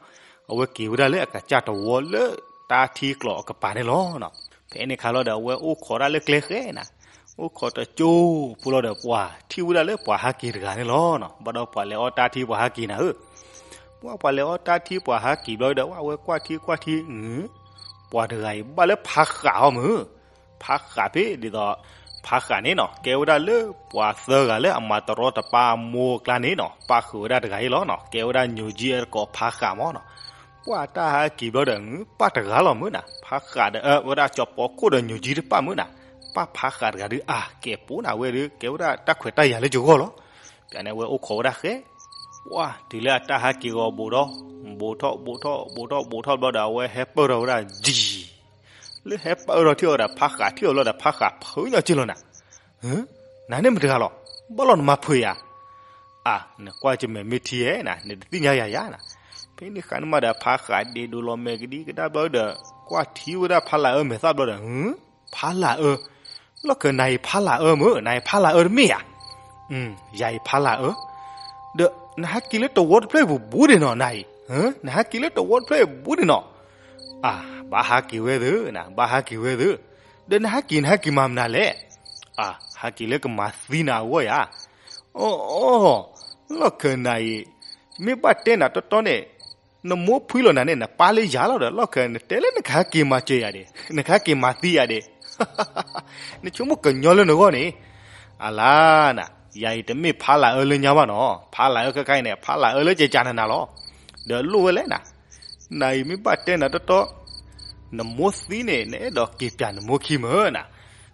အဝဲက့ၤဝဲဒၣ်လၢအကစၢ်တဝီလၢတၢ်ထံကျိးအကပၤန့ၣ်လီၤ. ဖဲန့ၣ်ခါလီၤဒီး အဝဲအိၣ်ခိးဒၣ်လၢကျဲဃဲနၤ အိၣ်ခိးတကၠိဖိလီၤဒီးပှၤထံၣ်ဝဲဒၣ်လၢပှၤဟးက့ၤတဂၤန့ၣ်လီၤနီၤ ဘၣ်ဒီးပှၤလဲၤအီၣ်တၢ်ထံပှၤဟးက့ၤနၤဧၢ ပှၤပှၤလဲၤအီၣ်တၢ်ထံပှၤဟးက့ၤဘျီဒီး ဝဲအဝဲကွၢ်ထံကွၢ်ထံ ပှၤတဂၤအံၤဘၣ်လၢဖးဃးအီၤမုၢ် ဖးဃးဖဲဒ်သိး ဖးဃးန့ၣ်နီၤ ကဲဝဲဒၣ်လၢပှၤသၢဂၤလၢအမၤတရီတပါအမိၢ်အကျါန့ၣ်နီၤ ပၣ်ဃုာ်ဝဲဒၣ်တဂၤအံၤလီၤနီၤ ကဲဝဲဒၣ်ညိၣ်ကၠံအတကိးဖးဃးမၢ်နီၤ ပှၤတၢ်ဟးက့ၤဘျီဒီး ပၣ်တဂၤလီၤမုၢ်နၤ ဖးဃးဒီး ဝဲဒၣ်ကၠီၤပီခိၣ်ဒီးညိၣ်ကၠံတပၣ်မုၢ်နၤ ပၣ်ဖးဃးတဂၤဒုး အါ ကဲပိနၤဝဲဒုး ကဲဝဲဒၣ်တၢ်ခွဲးတၢ်ယာ်လၢယဂီၢ်လီၤ. ပျါန့ၣ် အဝဲအိၣ်ခိးဝဲဒၣ်ဃဲ ပှၤတုၤလၢအတၢ်ဟးက့ၤဂီၤဘူးထီၣ် ဘူးထီၣ် ဘူးထီၣ် ဘူးထီၣ် ဘူးထီၣ်ဘျီဒီး အဝဲဟဲပၢၢ်ထီၣ်ဝဲဒၣ်ယံၤ လၢဟဲပၢၢ်ထီၣ်ထံၣ်အီၤဒီး ဖးဃးထံၣ်အီၤလီၤဒီး ဖးဃးဖုညါက့လီၤနၤ ဟၢ နၤန့ၣ်မတၤတဂၤလီၤ, ဘၣ်လီၤနမၤဖုးယၤ, အါ နကွၢ်ယမဲာ်မ့ၢ်ထံဧဲနၤ နတသ့ၣ်ညါယၤယၤနၤ, ဖဲန့ၣ်ဃါန့ၣ်မးဒီး ဖးဃးဒ့းဒိးလီၤမဲာ်ကဒံကဒါဘျီဒီး ကွၢ်ထံဝဲဒၣ်ဖးလးအၢမဲာ်သၣ်ဘျီဒီး ဖးလးအၢ, လီၢ်ခၢၣ် နၤအံၤဖးလးအၢမ့ၢ် နၤအံၤဖးလးအၢတမ့ၢ်ဧါ, ယၤအံၤဖးလးအၢ, ဒီးနဟးက့ၤလၢတဝီတဖျၢၣ်အံၤဘူးဒံးနီၤ နၤအံၤ, နဟးက့ၤလၢတဝီတဖျၢၣ်အံၤဘူးဒံးနီၤ, အါ ဘၣ်ဟးက့ၤဝဲသ့ၣ်နၤ ဘၣ်ဟးက့ၤဝဲသ့ၣ်, ဒီးနဟးက့ၤနဟးက့ၤမၤမနုၤလဲၣ်, အါ ဟးက့ၤလၢကမၤသံနၤအဂီၢ်ယၤ, အီ လီၢ်ခၢၣ် နၤအံၤ, မ့ၢ်ဘၣ်တဲနၤတီတီန့ၣ် နမိၢ်ဖှံလီၤနၤန့ၣ် နပၢ်လၢယၤလီၤဒီး လီၢ်ခၢၣ် နတဲလၢနကဟဲက့ၤမၤစၢၤယၤဒံး နကဟဲက့ၤမၤသံယၤဒံး, နဆိကမိၣ်ကညီလၢနဂီၢ်န့ၣ်, အလါနၤ ယၤအံၤတမ့ၢ်ဖးလးအၢလၢညါဘၣ်နီၤ ဖးလးအၢခဲခါအံၤန့ၣ် ဖးလးအၢလၢကကးနၤနၤလီၤ, ဒီးလိၣ်ဝဲလဲၣ်နၤ, နၤအံၤမ့ၢ်ဘၣ်တဲနၤတီတီ နမိၢ်သံန့ၣ် နအဲၣ်ဒိးက့ၤပျၢ်နမိၢ်ခံမ့ၢ်နၤ,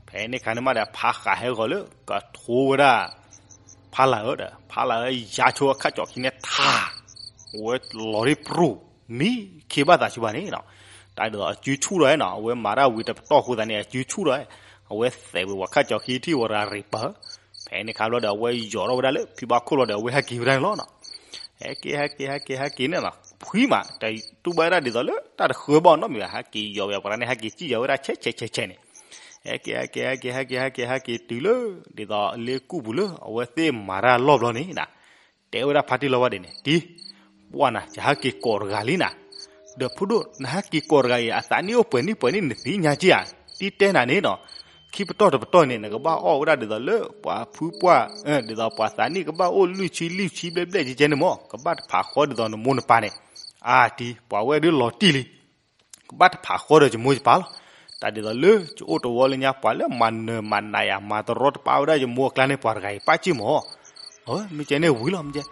ဖဲန့ၣ်ခါန့ၣ်မးဒီး ဖးဃးဟဲဂီၤလၢကထိဝဲဒၣ် ဖးလးအၢဒီး ဖးလးအၢယါဆိအခါကၠီၣ်ခံန့ၣ်ထါ, ဝဲလီၤရ့ပြူၢ် မံခ့ဘၣ်သးဆူဘၣ်န့ၣ်နီၤ, တၢ်ဒ်သိးအစုဆူၣ်ထီၣ်နီၤ အဝဲမၤတၢ်ဝံၤတပတီၢ်ဃိသတးန့ၣ် အစုဆူၣ်ထီၣ်, အဝဲသဲးဝံၤပှၤခါကၠီၣ်ခံထံၣ်ဝဲရၤရံးပၢၢ်, ဖဲန့ၣ်ခါဘျီဒီး အဝဲယီၤထီၣ်ဝဲဒၣ်လၢဖံဘၣ်ခိၣ်လီၤဒီး အဝဲဟဲက့ၤဝဲဒၣ်န့ၣ်လီၤနီၤ, ဟဲက့ၤ ဟဲက့ၤ ဟဲက့ၤ ဟဲက့ၤန့ၣ်နီၤ ဖှံမး တတူၢ်ဘၣ်ဝဲဒၣ်ဒ်သိးလၢတၢ်တဃၢဘၣ်နီတမံၤဘၣ် ဟဲက့ၤယီၤဝဲပှၤန့ၣ် ဟဲက့ၤစံၣ်ယီၤဝဲဒၣ်ဆဲးဆဲးဆဲးဆဲးန့ၣ်, ဟဲက့ၤ ဟဲက့ၤ ဟဲက့ၤ ဟဲက့ၤ ဟဲက့ၤ ဟဲက့ၤတုၤလၢ ဒ်သိးလ့ကူၣ်ပူၤလၢအဝဲသ့ၣ်မၤတၢ်လီၢ်ဘျီန့ၣ်နၤ, တဲဝဲဒၣ်ဖါတံၢ်လီၤဝါဒံးန့ၣ် တံၢ်, ပှၢ်နၤ ယဟဲက့ၤကိးတဂၤလံနၤ, ဒီးဖိဒိၣ် နဟဲက့ၤကိးတဂၤအံၤ အသးနံၣ်အိၣ်ပှဲၤနံၣ်ပှဲၤနံၣ် နသ့ၣ်ညါက့ဧါ, တံၢ်တဲနၤန့ၣ်နီၤ, ခံပတီၢ်တပတီၢ်န့ၣ် နကဘၣ်အီၣ်ဝဲဒၣ်ဒ်သိးလၢပှၤဖုပှၢ်, ဒ်သိးပှၤသးနံၣ်ကဘၣ်အိၣ်လွံၢ်ဆံလွံၢ်ဆံဘျဲၣ်ဘျဲၣ်ကဲကဲန့ၣ်မး ကဘၣ်တဖးဃီဒ်သိးနမိၢ်နပၢ်န့ၣ်, အါတံၢ် ပှၤဝဲဒၣ်လီၤတံၢ်လံ ကဘၣ်တဖးဃီဒီးယမိၢ်ယပၢ်လီၤ. တၢ်ဒ်သိးလၢယအိၣ်တဝီလၢညါ ပှၤလၢမၤနၢၤမၤနးယၤ မၤတရီတပါဝဲဒၣ်ယမိၢ်အကျါန့ၣ် ပှၤတဂၤအံၤပၣ်စ့ၢ်မး. မ့ၢ်ကဲန့ၣ်ဝံၤလီၤ မ့ၢ်ကဲ,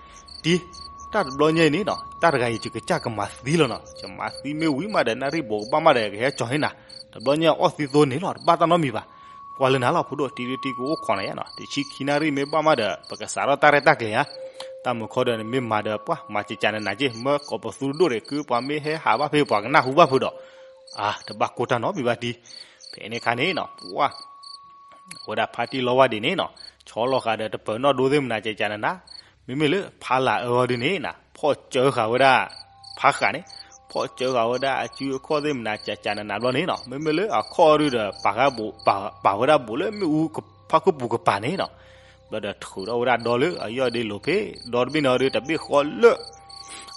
တံၢ်, တၢ်တဘျီညါအံၤန့ၣ်နီၤ တၢ်တဂၤအံၤ ယကစၢ်ကမၤသံလီၤနီၤ. ယမၤသံမ့ၢ်ဝံၤမးဒီး နၣ်ရံၣ်ဘိးကဘၣ်မးဒီး ကဟဲကၠီၤဟ့နၤ. တဘျီညါအီၣ်သံသိန့ၣ်လီၤ တဘၣ်တၢ်နီတမံၤဘၣ်. ကွၢ်လၢနၤလီၤ ဖိဒိၣ် တံၢ်တံၢ်ကအိၣ်ခိးနၤယါနီၤ. တဆံခံနၣ်ရံၣ်မ့ၢ်ဘၣ်မးဒီး ပကစးထီၣ်တၢ်ရဲၣ်တၢ်ကျဲၤဧါ. တၢ်မုာ်ခီဒီးနမ့ၢ်မၤဒီးပှၢ် မၤစၢၤစၢၤနနၤက့ မၢကိးပသူတဒိၣ်ဒီး ကုပှၤမ့ၢ်ဟဲဟးဘၣ်ဖဲပှၤကနၢ်ဟူဘၣ်ဖုးဒီး, အါ တဘၣ်ကိၢ်တၢ်နီတမံၤဘၣ်တံၢ်. ဖဲန့ၣ်အခါန့ၣ်နီၤ ပှၢ် အဝဲဒၣ်ဖါတံၢ်လီၤဝါဒံးန့ၣ်နီၤ ဆီလီၤဃာ်ဒီးတပၢၤနီၣ်ဒိသ့ၣ်မနၤစၢၤစၢၤနနၤ, မ့မ့ၢ်လၢဖါလၤအၢအီၤဒုန့ၣ်နီၤ ဖီၣ်စၢဃာ်ဝဲဒၣ် ဖါဃးန့ၣ်, ဖီၣ်စၢဃာ်ဝဲဒၣ်အစုအခီၣ်သ့ၣ်မနၤစၢၤစၢၤနနၤဘျီန့ၣ်နီၤ မ့မ့ၢ်လၢအခီၣ်အီၤဒုဒီး ပာ်ဝဲဒၣ်ဘူးလၢမ့ၣ်အူဖါခိၣ်ပူၤကပၤန့ၣ်နီၤ ဘျီဒီးထုးထီၣ်ဝဲဒၣ်ဒီလၢအယီၢ်ဒ့လိၤဖဲ ဒီတဘ့ၣ်န့ၣ်အီၤဒု တဘ့ၣ်ဃီလၢ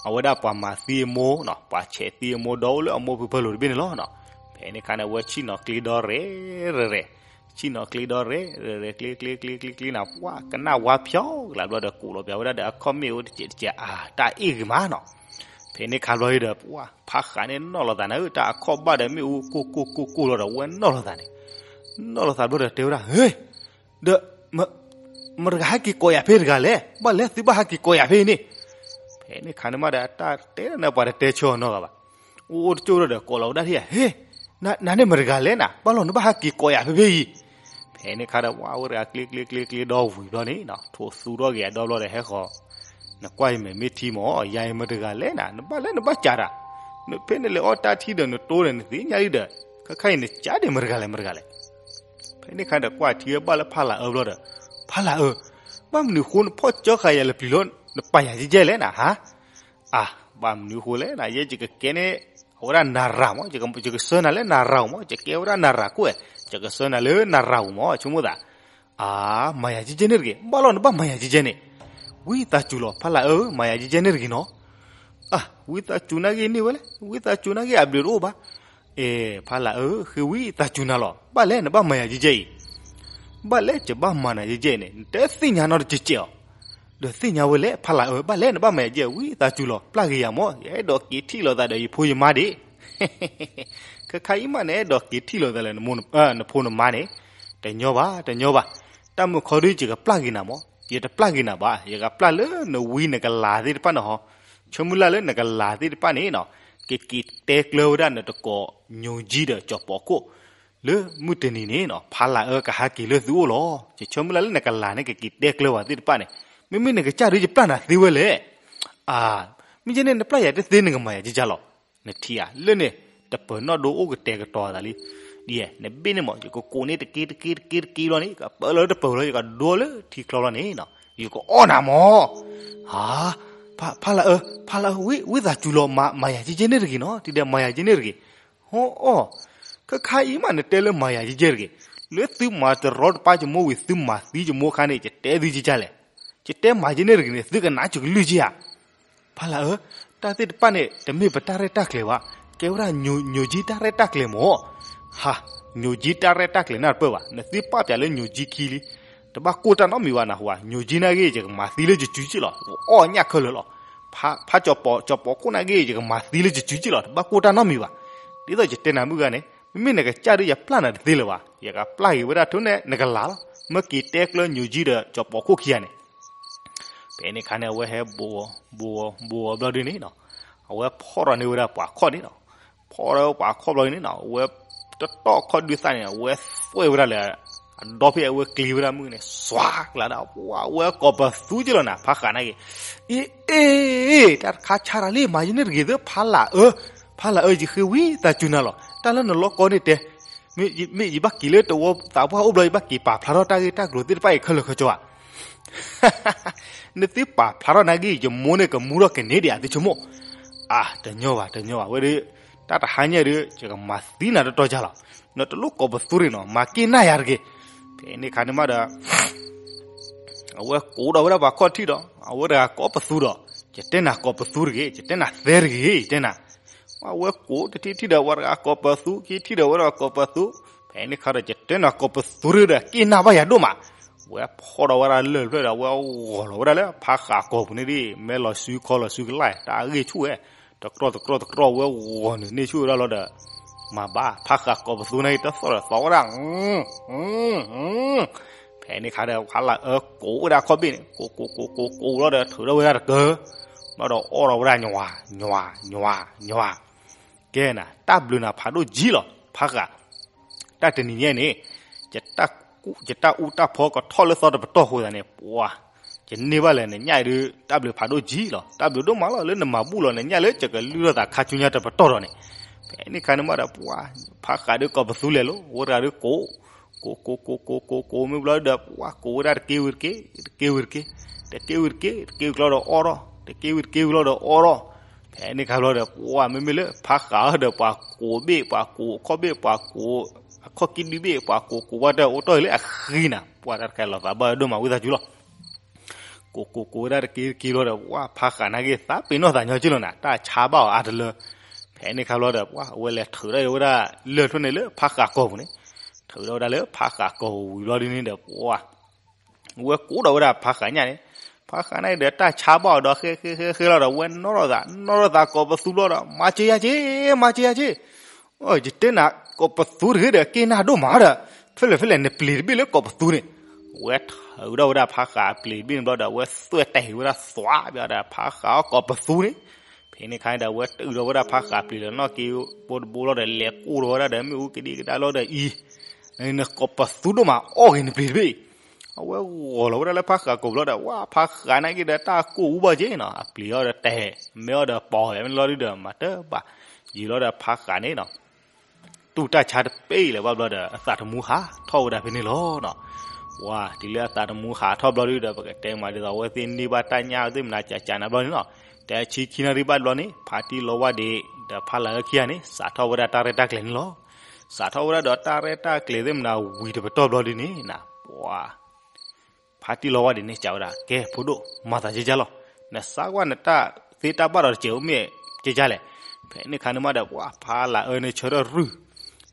အဝဲဒၣ်ပှၤမၤသံအမိၢ်နီၤ ပှၤဆဲးသံအမိၢ်ဒီအိၣ်လၢအမိၢ်ဖုဖၢလိာ်တဘ့ၣ်န့ၣ်လီၤနီၤ. ဖဲန့ၣ်အခါန့ၣ် အဝဲဆံၣ်နီၤကျ့ဒီရဲၣ်ရဲၣ်ရဲၣ်, ဆံၣ်နီၤကျ့ဒီရဲၣ်ရဲၣ်ရဲၣ် ကျ့ကျ့ကျ့ကျ့ကျ့ကျ့နၤ ပှၢ်ကနၣ်ဝါဖျီကလးဘျီဒီး ကူးလီၤပျးဝဲဒၣ်ဒီးအခီၣ်မ့ၣ်အူတစဲးတစဲး အါ တၢ်အ့ၣ်ဂ့ၤမးနီၤ. ဖဲန့ၣ်အခါဘျီဒီး ပှၢ်ဖါဃးန့ၣ်နီၣ်လီၤသးနၤဧၢ တၢ်အခီၣ်ဘၣ်ဒီးမ့ၣ်အူကိၢ်ကိၢ်ကိၢ်ကိၢ်လီၤဒီး အဝဲနီၣ်လီၤသးန့ၣ်, နီၣ်လီၤသးဘျီဒီးတဲဝဲဒၣ် ဟ့ ဒီး မတဂၤဟဲက့ၤကိးယၤဖဲတဂၤလဲၣ်, ဘၣ်လဲၣ်သုဘၣ်ဟဲက့ၤကိးယၤဖဲအံၤန့ၣ်. ဖဲန့ၣ်အခါန့ၣ်မးဒီး တၢ်တဲန့ၣ်ပှၤတတဲဆၢအီၤနီတဂၤဘၣ်. အိၣ်အိၣ်တကၠိၢ်ဒီးကိးလီၤဝဲဒၣ်ထံၣ်ယၤ ဟ့, နၤန့ၣ်မတဂၤလဲၣ်နၤ ဘၣ်လီၤနဘၣ်ဟဲက့ၤကိးယၤဖဲဖဲအံၤ. ဖဲန့ၣ်အခါဒီး ဝဲအဝဲတဂၤကျ့ကျ့ကျ့ကျ့ဒီဝံၤဘျီန့ၣ်နီၤ ထိးသူထီၣ်က့ၤအဒီဘျီဒီးဟဲဃီၤ, နကွၢ်ယမဲာ်မ့ၢ်ထံမး ယၤအံၤမတဂၤလဲၣ်နၤ နဘၣ်လဲၣ်နဘၣ်ကးတၢ်, နဖဲနလဲၤအီၣ်တၢ်ထံဒီးနတိဒီး နသ့ၣ်ညါလံဒီး ခဲခါအံၤနကးဒံးမတဂၤလဲၣ်မတဂၤလဲၣ်. ဖဲန့ၣ်အခါဒီးကွၢ်ထံဝဲဘၣ်လၢဖါလၤအၢဘျီဒီး, ဖါလၤအၢ, ဘၣ်မနုၤဃိနဖီၣ်ကၠီဃာ်ယၤလၢပျံၤလီၤ, နပာ်ယၤကဲကဲလဲၣ်နၤဟါ. အါ, ဘၣ်မနုၤဃိလဲၣ်နၤ ယဲယကကဲန့ၣ် အဝဲဒၣ်နၤရၤမး, ယကဆှၢနၤလၢနၤရၤဧိၤမး, ယကဲဝဲဒၣ်နၤရၤကိၣ်ဝဲ, ယကဆှၢနၤလၢနၤရၤဧိၤမး ဆိကမိၣ်သး. အါ, မၤယၤကဲကဲန့ၣ်တဂ့ၤ, ဘၣ်လီၤနဘၣ်မၤယၤကဲကဲန့ၣ်. ဝံသးစူၤလီၤ ဖါလၤအၢ, မၤယၤကဲကဲန့ၣ်တဂ့ၤနီၤ. အါ, ဝံသးစူၤနာ်က့န့ၢ်ဝဲလဲၣ်, ဝံသးစူၤနာ်က့အဘျုးတအိၣ်ဘၣ်. အဲ, ဖါလၤအၢ, ဃ့ဝံသးစူၤနၤလီၤ, ဘၣ်လဲၣ်နဘၣ်မၤယၤကဲကဲအံၤ. ဘၣ်လဲၣ်ယဘၣ်မၤနၤကဲကဲန့ၣ် နတသ့ၣ်ညါနီတကဲးကဲးအီၤ. ဒီးသ့ၣ်ညါဝဲလဲၣ် ဖါလၤအၢ, ဘၣ်လဲၣ်နဘၣ်မၤယၤကဲ, ဝံသးစူၤလီၤ ပျၢ်က့ၤယၤမး, ယအဲၣ်ဒိးက့ၤထံၣ်လိာ်သးဒီးယဖိယမါဒံး. ခဲခါအံၤမး နအဲၣ်ဒိးက့ၤထံၣ်လိာ်သးလၢနဖိနမါန့ၣ်, တညီဘၣ် တညီဘၣ်. တၢ်မုာ်ခီဒု ယကပျၢ်က့ၤနၤမး, ယတပျၢ်က့ၤနၤဘၣ်, ယကပျၢ်လၢနဝံနကလၤသ့ၣ်တဖၣ်န့ၣ်ဟီ, ဆၢမုၢ်လၢ်လၢနကလၤသ့ၣ်တဖၣ်န့ၣ်နီၤ, ကက့ၤတဲကျၢၤဝဲဒၣ်နတကိးညိၣ်ကၠံဒီးကၠီၤပီၤခိၣ် လၢမုၢ်တနံၤန့ၣ်နီၤ, ဖါလၤအၢကဟးက့ၤလၢသုအိၣ်လီၤ. ယဆၢမုၢ်လၢ်လၢနကလၤန့ၣ် ကက့ၤတဲကျၢၤဝဲသ့ၣ်တဖၣ်န့ၣ်, မ့မ့ၢ်နကစၢ်ဒု ယပျၢ်နၤသ့ဝဲလဲၣ်. အါ, မ့ၢ်ကဲန့ၣ် နပျၢ်ယၤတသ့ နကမၤယၤကကလီၤ. နထံၣ်ဧါ, လၢန့ၣ် တပၢၤနီၣ်ဒိအိၣ်ကတဲာ်ကတီၤသးလံ. ယဲ နဘ့ၣ်န့ၣ်မး ယကကိးန့ၢ်တက့တက့တက့တက့လီၤန့ၣ် ကပၢလၢတပၢၤလီၤ ယကဒိလၢထံချီလီၤန့ၣ်နီၤ ယကအီၣ်နၤမး. ဟါ, ဖးလၢအၢ, ဖးလၢအၢ, ဝံသးစူၤလီၤ မၤယၤကဲကဲန့ၣ်တဂ့ၤနီၤ တံၤဒဲး မၤယၤကဲန့ၣ်တဂ့ၤ. ဟီအီၣ်, ခဲခါအံၤမးနတဲလၢမၤယၤကဲကဲတဂ့ၤ, လၢသုမၤတရီတပါယမိၢ်ဝံၤ သုမၤသံယမိၢ်ခါန့ၣ် ယတဲသုကကလဲၣ်, ယတဲမၤကဲန့ၣ်တဂ့ၤန့ၣ် သုကနၣ်စၢၤကလုၢ်က့ဧါ. ဖးလၢအၢ, တၢ်သ့ၣ်တဖၣ်န့ၣ် တမ့ၢ်ပတၢ်ရဲၣ်တၢ်ကျဲၤဘၣ်, ကဲဝဲဒၣ် ညိုကြီး တၢ်ရဲၣ်တၢ်ကျဲၤမး. ဟါ, ညိုကြီး တၢ်ရဲၣ်တၢ်ကျဲၤနၢ်တပၢၢ်ဘၣ်, နသုပာ်ပၠးလၢ ညိုကြီး ခံလံ, တဘၣ်ကိၢ်တၢ်နီတမံၤဘၣ်နဟူဧါ, ညိုကြီး နာ်က့ ယကမၤသံလၢယစုက့လီၤ, အီၣ်ညၣ်ခဲလၢာ်လီၤ. ဖး, ဖးကၠီၤပီၤ, ကၠီၤပီၤခိၣ် နာ်က့ ယကမၤသံလၢယစုက့လီၤ, တဘၣ်ကိၢ်တၢ်နီတမံၤဘၣ်. ဒ်သိးယတဲနၤမုၢ်ဂၤန့ၣ် မ့မ့ၢ်နကစၢ်ဒီး ယပျၢ်နၤတသ့လၢၤဘၣ်, ယကပျၢ်က့ၤဝဲဒၣ်ထိၣ်န့ၣ် နကလၤလီၤ, မ့ၢ်က့ၤတဲကျၢ ညိုကြီး ဒီးကၠီၤပီၤခိၣ်ခံဂၤန့ၣ် ဖဲန့ၣ်အခါန့ၣ် အဝဲဟဲဘိး, ဘိး, ဘိးအီၤဘျီဒုန့ၣ်နီၤ, အဝဲဖီၣ်ထီၣ်န့ၢ်ဝဲဒၣ်ပှၤခီၣ်န့ၣ်နီၤ, ဖီၣ်ထီၣ်ပှၤခီၣ်ဘျီဒုန့ၣ်နီၤ, အဝဲတတီၢ်ခီၣ်ဒုသၣ်န့ၣ် အဝဲသွဲၣ်ဝဲဒၣ်လၢ အဒီဖဲအဝဲကျ့ဝဲဒၣ်မုၢ်န့ၣ် စွးကလးဒၣ်, ပှၤအဝဲကိးပသူက့လီၤနၤ ဖးဃးနာ်က့, အ့ အ့ အ့ တၢ်တခါဆါတၢ်လံ မၤယန့ၣ်တဂ့ၤသၢ ဖးလၢအၢ, ဖးလၢအၢ ယဃ့ဝံသးစူၤနၤလီၤ, တၢ်လၢနလီၢ်ကီန့ၣ်တဲ မ့ၢ်ယဘၣ်က့ၤလၢတဝီသးပှၢ်အိၣ်ဘျီ ယဘၣ်က့ၤပာ်ဖျါထီၣ်တၢ်ဂ့ၢ်တၢ်ကျိၤသ့ၣ်တဖၣ်အံၤခဲလၢာ်ခဲဆ့ဧါ. နသုပာ်ဖျါထီၣ်နာ်က့ ယမိၢ်န့ၣ်ကမူထီၣ်ကန့ၢ်ဒံးဧါ သုဆိကမိၣ်. အါ တညီဘၣ် တညီဘၣ် ဝဲဒၣ် တၢ်တဟါညါဒီး ယကမၤသံနၤတတီၤကၢ်လီၤ. နတလိၣ်ကိးပသူတဂ့ၤနီၤ မၤက့ၤနၢ်ယၤတဂ့ၤ. ဖဲန့ၣ်ခါန့ၣ်မးဒီး အဝဲကိးဒီးဝဲဒၣ်ပှၤခီၣ်ထံးဒီး အဝဲတဂၤကိးပသူဒီး ယတဲနၤကိးပသူတဂ့ၤ ယတဲနၤသဲတဂ့ၤ ယတဲနၤ အဝဲကိးတထံၣ်ထံၣ်ဒီး ဝဲတဂၤကိးပသူ ခံထံၣ်ဒီး ဝဲတဂၤကိးပသူ, ဖဲန့ၣ်ခါဒီး ယတဲနၤကိးပသူတဂ့ၤဒီး က့ၤနၢ်ဘၣ်ယၤဒိၣ်မး, ဝဲဖီၣ်ဒီးဝဲဒၣ်လၢၢ်တဖျၢၣ်ဒီး ဝဲဂီၤလီၤဝဲဒၣ်လၢဖးဃးကိာ်ပူၤန့ၣ်ဒ် မဲလီၤစုခီလီၤစုကလၢ် တၢ်အဂ့ၢ်ဆူၣ်ဝဲ, တကြီၢ်တကြီၢ်တကြီၢ် ဝဲဂီၤနုာ်န့ၢ်ဆူၣ်ဝဲဒၣ်လီၤဒီး မၤဘၣ်ဖးဃးကိာ်ပသူန့ၣ် တသီၣ်ဒီးသီၣ်ဝဲဒၣ် ဖဲန့ၣ်ခါဒီး ဖးလၢအၢကိးဝဲဒၣ်ခီၣ်ဘ့ၣ်န့ၣ် ကိးကိးကိးကိးကိးလီၤဒီး ထုးထီၣ်ဝဲဒၣ်တကၢၢ်, ဘျီဒီးအီၣ်ဒီးဝဲဒၣ်ညွၤ ညွၤ ညွၤ ညွၤ, ကဲနၤ တၢ်ဘျုးနၤဖးဒိၣ်ကံလီၤ ဖးဃး, တၢ်တနံၤညါန့ၣ် ယတၢ်, ယတၢ်အူတၢ်ဖီကထီၣ်လၢသီတပတီၢ်ဃိသးန့ၣ် ပှၤ ယန့ၢ်ဘၣ်လဲၣ်နညၣ်အံၤဒုး တၢ်ဘျုးဖးဒိၣ်ကံလီၤ တၢ်ဘျုးဒိၣ်မးလီၤ လၢနမၤဘူၣ်လီၤနညၣ်လၢယကလုၢ်ထီၣ်သးခါဆူညါတပတီၢ်ဒီးန့ၣ်, ဖဲန့ၣ်ခါန့ၣ်မးဒီး ပှၤ ဖးဃးဒုးကိးပသူလဲၤလိၤ ဝဲတဂၤဒုးကိး ကိးကိးကိးကိးကိးကိးမ့ၢ်ဘျီဒီး ပှၤကိးဝဲဒၣ်တက့ၢ်ဝံၤတက့ၢ် တက့ၢ်ဝံၤတက့ၢ် တက့ၢ်ဝံၤတက့ၢ် တက့ၢ်ဝံၤကျီဒီးအီၣ်ထီၣ် တက့ၢ်ဝံၤတက့ၢ်ဝံၤလီၤဒီးအီၣ်ထီၣ်, ဖဲန့ၣ်ခါဘျီဒီး ပှၤမ့မ့ၢ်လၢဖးဃးဒီး ပှၤကိးဘ့ၣ် ပှၤကိးခီၣ်ဘ့ၣ် ပှၤကိးအခီၣ်ကံၣ်ဒုဘ့ၣ် ပှၤကိးကိးဝဲတၢ်အိၣ်တီၢ်အံၤလၢအဃံနၤ ပှၤတၢ်တခါလီၤသးဘၣ်ဒိၣ်မးဝံသးစူၤလီၤ ကိးကိးကိးဝဲဒၣ်တက့ၢ်တက့ၢ်ဘျီဒီး ပှၤဖးဃးနာ်က့ သးပ့ၤနီၣ်သးညီက့လီၤနၤ တၢ်ဆါဘၣ်အီၤအါတလၢ, ဖဲန့ၣ်ခါဘျီဒီး ပှၤအဝဲလဲၤထုးထီၣ်ဝဲဒၣ်လၢၢ်တဖျၢၣ်န့ၣ် လၢဖးဃးကိာ်ပူၤန့ၣ်, ထုးထီၣ်ဝဲဒၣ်လၢဖးဃးကိာ်ပူၤဝံၤဘျီဒ်န့ၣ်ဒီး ပှၤ ဝဲကိးဒီးဝဲဒၣ်ဖးဃးညၣ်န့ၣ်, ဖးဃးန့ၣ်ဒီးတၢ်ဆါဘၣ်အီၤဒီး ဃဲဃဲဃဲဃဲလီၤဒီး ဝဲနီၣ်ထီၣ်သး နီၣ်ထီၣ်သးကိးပသူဘျီဒီး မၤစၢၤယၤက့, မၤစၢၤယၤက့, ယတဲနၤ ကိးပသူတဂ့ၤဒီး က့ၤနၢ်ဒိၣ်မးဒီး ဖဲလဲၣ်ဖဲလဲၣ် နပျံၤတဘ့ၣ်လၢကိးပသူန့ၣ်, ဝဲထုးဒီးဝဲဒၣ်ဖးဃးပျံၤတဘ့ၣ်န့ၣ်ဘျီဒီး ဝဲသွဲၣ်တဲာ်ဝဲဒၣ်သွးဘၣ်ဒီး ဖးဃးကိးပသူန့ၣ်, ဖဲန့ၣ်ခါန့ၣ်ဒီး ဝဲတုၤဒီးဝဲဒၣ်ဖးဃးပျံၤလီၤနီၣ်က့ၤဘိတဘိလီၤဒီး လဲၤကိၢ်ဒီးဝဲဒၣ်ဒီး မ့ၣ်အူကဒံကဒါလီၤဒီးအံၤ နကိးပသူဒိၣ်မး အီၣ်ဂ့ၤနပျံၤတဘ့ၣ်အံၤ, အဝဲဂီၤလီၤဝဲဒၣ်လၢဖးဃးကိာ်ပူၤလီၤဒီး ဝဲဖးဃးနာ်က့ဒီး တၢ်ကိၢ်အူဘၣ်က့နီၤ, အပျံၤအီၤဒီးတဲာ် မ့ၢ်အီၤဒီးပိာ်ဝဲမ့ၢ်လီၤဒုဒီး မၤတဘၣ်, ယံာ်လီၤဒီးဖးဃးန့ၣ်နီၤ တူၢ်တၢ်ဆါတပ့ၢ်လၢၤဘၣ်ဘျီဒီး အသးတမူဟးထီၣ်ဝဲဒၣ်ဖဲန့ၣ်လီၤနီၤ. ဝဲတုၤလၢအသးတမူဟးထီၣ်ဘျီဒုဒီး ပကတဲမးဒ်သိး အဝဲသ့ၣ်န့ၢ်ဘၣ်တၢ်ညၣ်သ့ၣ်မနၤ ကကနၤဘျီန့ၣ်နီၤ, တဆံခံနၣ်ရံၣ်ဘၣ်ဘျီန့ၣ် ဖါတံၢ်လီဝါဒ့း ဒီးဖါလၢအၢခံဂၤန့ၣ် စးထီၣ်ဝဲဒၣ်တၢ်ရဲၣ်တၢ်ကျဲၤန့ၣ်လီၤ. စးထီၣ်ဝဲဒၣ်ဒီးတၢ်ရဲၣ်တၢ်ကျဲၤသ့ၣ်မနၤဝံၤတပတီၢ်ဘျီဒုန့ၣ်နၤ, ပှၤ ဖါတံၢ်လီဝါဒ့းန့ၣ် စံးဝဲဒၣ် ကဲဖိဒိၣ် မၤသးကကလီၤ, နစးကွၢ်နတၢ်သ့တၢ်ဘၣ်ဒီးတစဲးအိၣ်မ့ၢ်ကကလဲၣ်. ဖဲန့ၣ်ခါန့ၣ်မးဒီး ပှၤဖါလၢအၢန့ၣ်ဆၢထၢၣ်ရုၢ်,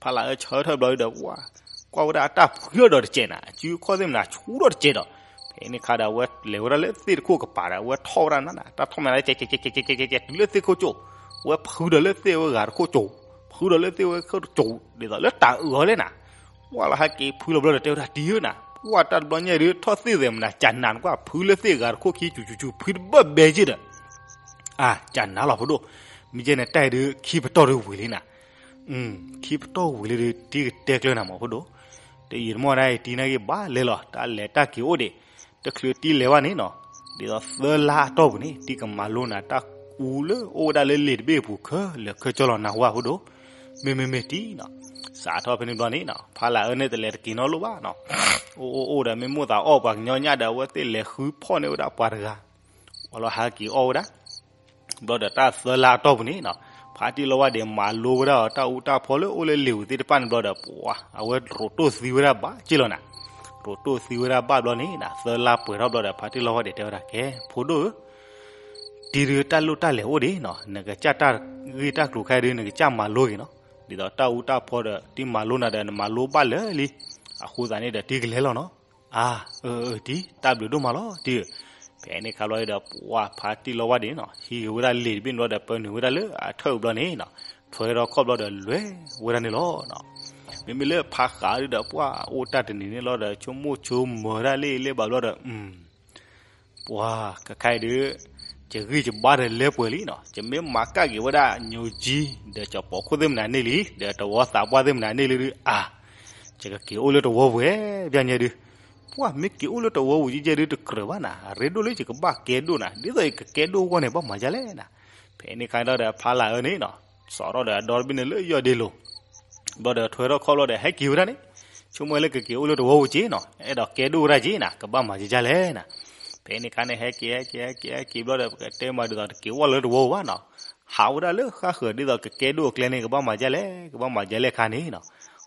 ဖါလၢအၢဆၢထၢၣ်ဘျီဒုဒီး ပှၤ ကွၢ်ဝဲဒၣ်အတၢ်ဖှံထီၣ်ဒီးတစဲးနၤ, အစုအခီၣ်သ့ၣ်မနၤဆူထီၣ်တစဲးဒီး ဖဲန့ၣ်ခါဒီး အဝဲလဲၤဝဲဒၣ်လၢသ့ၣ်တခိၣ်ကပၤဒီး အဝဲထီၣ်ဝဲဒၣ်နၤ တၢ်ထီၣ်မနၤ ကဲကဲကဲကဲကဲကဲ တုၤလၢသ့ၣ်ခိၣ်ကၠိ, အဝဲဖှံဒီးလၢသ့ၣ်ဝဲဂၤတခိၣ်ကၠိ, ဖှံဒီးလၢသ့ၣ်ဝဲခိၣ်ကၠိ ဒ်သိးလၢတၢ်အၢၣ်အီၤလဲၣ်နၤ, ပှၤလၢဟဲက့ၤဖှံလီၤဘျီဒီး တဲဝဲဒၣ်တံၢ်ဧၢနၤ, ပှၤတၢ်တဘျီညါဒုး ထီၣ်သ့ၣ်သဲးမနၤ ကနၤနကွၢ် ဖှံလၢသ့ၣ်ဂၤတခိၣ်ခံ ကၠူကၠူကၠူ ဖှံတဘၢၣ်ဘဲက့ဒီး အါ ကနၤလီၤဖိဒိၣ်, မ့ၢ်ကဲန့ၣ်တၢ်အံၤဒုး ခံပတီၢ်ဒုးဝံၤလံနၤ, ခံပတီၢ်ဝံၤလံဒုး တံၢ်ကတဲကျၢၤနၤမးဖိဒိၣ်, တယံာ်တမီၢ်ဒၣ်အံၤ တံၢ်နာ်က့ဘၣ်လဲၤလီၤ တၢ်လဲၤတၢ်က့ၤအိၣ်ဒံး, တချုးတံၢ်လဲၤဘၣ်န့ၣ်နီၤ, ဒ်သိးသၢလါအတီၢ်ပူၤန့ၣ် တံၢ်ကမၤလိနၤတၢ်အူလၢအိၣ်ဝဲဒၣ်လၢလ့ၣ်တဘ့ၣ်အပူၤခဲလၢာ်ခဲဆ့လီၤနၤဝဲဖိဒိၣ်, မ့မ့မ့ၢ်တံၢ်နီၤ စးထီၣ်ဖဲန့ၣ်ဘျီန့ၣ်နီၤ ဖါလၢ်အၢန့ၣ်တလဲၤတက့ၤနီတလီၢ်ဘၣ်နီၤ. အိၣ်အိၣ်အိၣ်ဒီးမ့ၢ်မိၣ်သးအီၣ်ပှၤကညီညၣ်ဒီး အဝဲသ့ၣ်လဲၤဃုဖီၣ်န့ၢ်ဝဲဒၣ်ပှၤတဂၤ အလီၤဟးက့ၤအီၣ်ဝဲဒၣ် ဘျီဒီးတၢ်သၢလါအတီၢ်ပူၤန့ၣ်နီၤ ဖါတံၢ်လီဝါဒ့းမၤလိဝဲဒၣ်အီၤတၢ်အူတၢ်ဖီလၢအိၣ်လၢလ့ၤဝူၤသ့ၣ်တဖၣ်န့ၣ်ဘျီဒီး ပှၤအဝဲရိးတိၢ်သံဝဲဒၣ်ဘၣ်က့ၢ်လီၤနၤ. ရိးတိၢ်သံဝဲဒၣ်ဘၣ်ဘျီန့ၣ်နီၤ သၢလါပှဲၤထီၣ်ဘျီဒီး ဖါတံၢ်လီဝါဒ့းတဲဝဲဒၣ် ကဲ ဖိဒိၣ်ဧၢ တံၤဒုးတၢ်လိၣ်တၢ်လဲၤအိၣ်ဒံးနီၤ နကစၢ်တၢ်ဂ့ၢ်တၢ်ကျိၤခဲဒုး နကစၢ်မၤလိက့ၤနီၤ. ဒ်သိးတၢ်အူတၢ်ဖီဒီး တံၤမၤလိနၤဒီး နမၤလိဘၣ်လၢာ်လံ အဃိသတးန့ၣ်ဒီး တံၤကလဲၤလီၤနီၤ. အါ အၢ အၢ တံၤ တၢ်ဘျုးဒိၣ်မးလီၤ တံၤဧၢ. ဖဲန့ၣ်ခါဘျီဒီး ပှၤဖါတံၢ်လီဝါဒ့းနီၤ ဟံးက့ၤဝဲဒၣ်လ့ၤတဘ့ၣ်န့ၣ်ဘျီဒီး ပၢနုာ်ဝဲဒၣ်လၢအထၢၣ်ဘျီန့ၣ်နီၤ ထွဲထီၣ်ခီၣ်ဘျီဒီး လဲၤဝဲဒၣ်န့ၣ်လီၤ. မ့မ့ၢ်လၢဖါဃးဒုးဒီး ပှၤအိၣ်တၢ်တနံၤန့ၣ်လီၤဒီး ဆိကမိၣ်ဆိကမၢဒၣ်လၢလၢဘၣ်ဘျီဒီး ပှၤကခါအံၤဒုး ယဂံၢ်ယဘါဒီးလဲပှဲၤလံနီၤ ယမ့ၢ်မၤကၣ်က့ၤဝဲဒၣ်ညိးကၠံ ဒီးကၠီပိာ်ခိၣ်သ့ၣ်မနုၤန့ၣ်လံ ဒီးတဝီသးပှၢ်သ့ၣ်မနုၤန့ၣ်လံဒုး အါ ယကက့ၤအိၣ်လၢတဝီပူၤဝဲ ပျၢ်ညဲဒုး ပှၤမ့ၢ်က့ၤအိၣ်လၢတဝီပူၤကဲကဲဒုးတကြၢးဘၣ်နၤ အရ့ဒိၣ်လၢယကဘၣ်ကဲဒိၣ်နၤ ဒ်သိးယကကဲဒိၣ်အဂီၢ်န့ၣ် ဘၣ်မၤဒ်လဲၣ်နၤ. ဖဲန့ၣ်ခါဒီးဖါလၢ်အၢန့ၣ်နီၤ စိာ်ထီၣ်ဒီးအဒီတဘ့ၣ်န့ၣ်လၢယီၢ်ဒ့လိၤ ဘျီဒီးထွဲထီၣ်ခီၣ်ဘျီဒီးဟဲက့ၤဝဲဒၣ်န့ၣ် ဆိကမိၣ်လၢကက့ၤအိၣ်လၢတဝီပူၤက့နီၤ အဲၣ်ဒိးကဲဒိၣ်ဝဲဒၣ်က့နၤ ကဘၣ်မၤဒ်လဲၣ်နၤ. ဖဲန့ၣ်ခါန့ၣ် ဟဲက့ၤ ဟဲက့ၤ ဟဲက့ၤ ဟဲက့ၤဘျီဒီး ပကတဲမးဒ်သိးတက့ၤအိၣ်လၢတဝီပူၤဘၣ်နီၤ ဟးဝဲဒၣ်လၢဃၣ်ဃၢၤ ဒ်သိးကကဲဒိၣ်အကျဲန့ၣ် ကဘၣ်မၤဒ်လဲၣ်ခါန့ၣ်နီၤ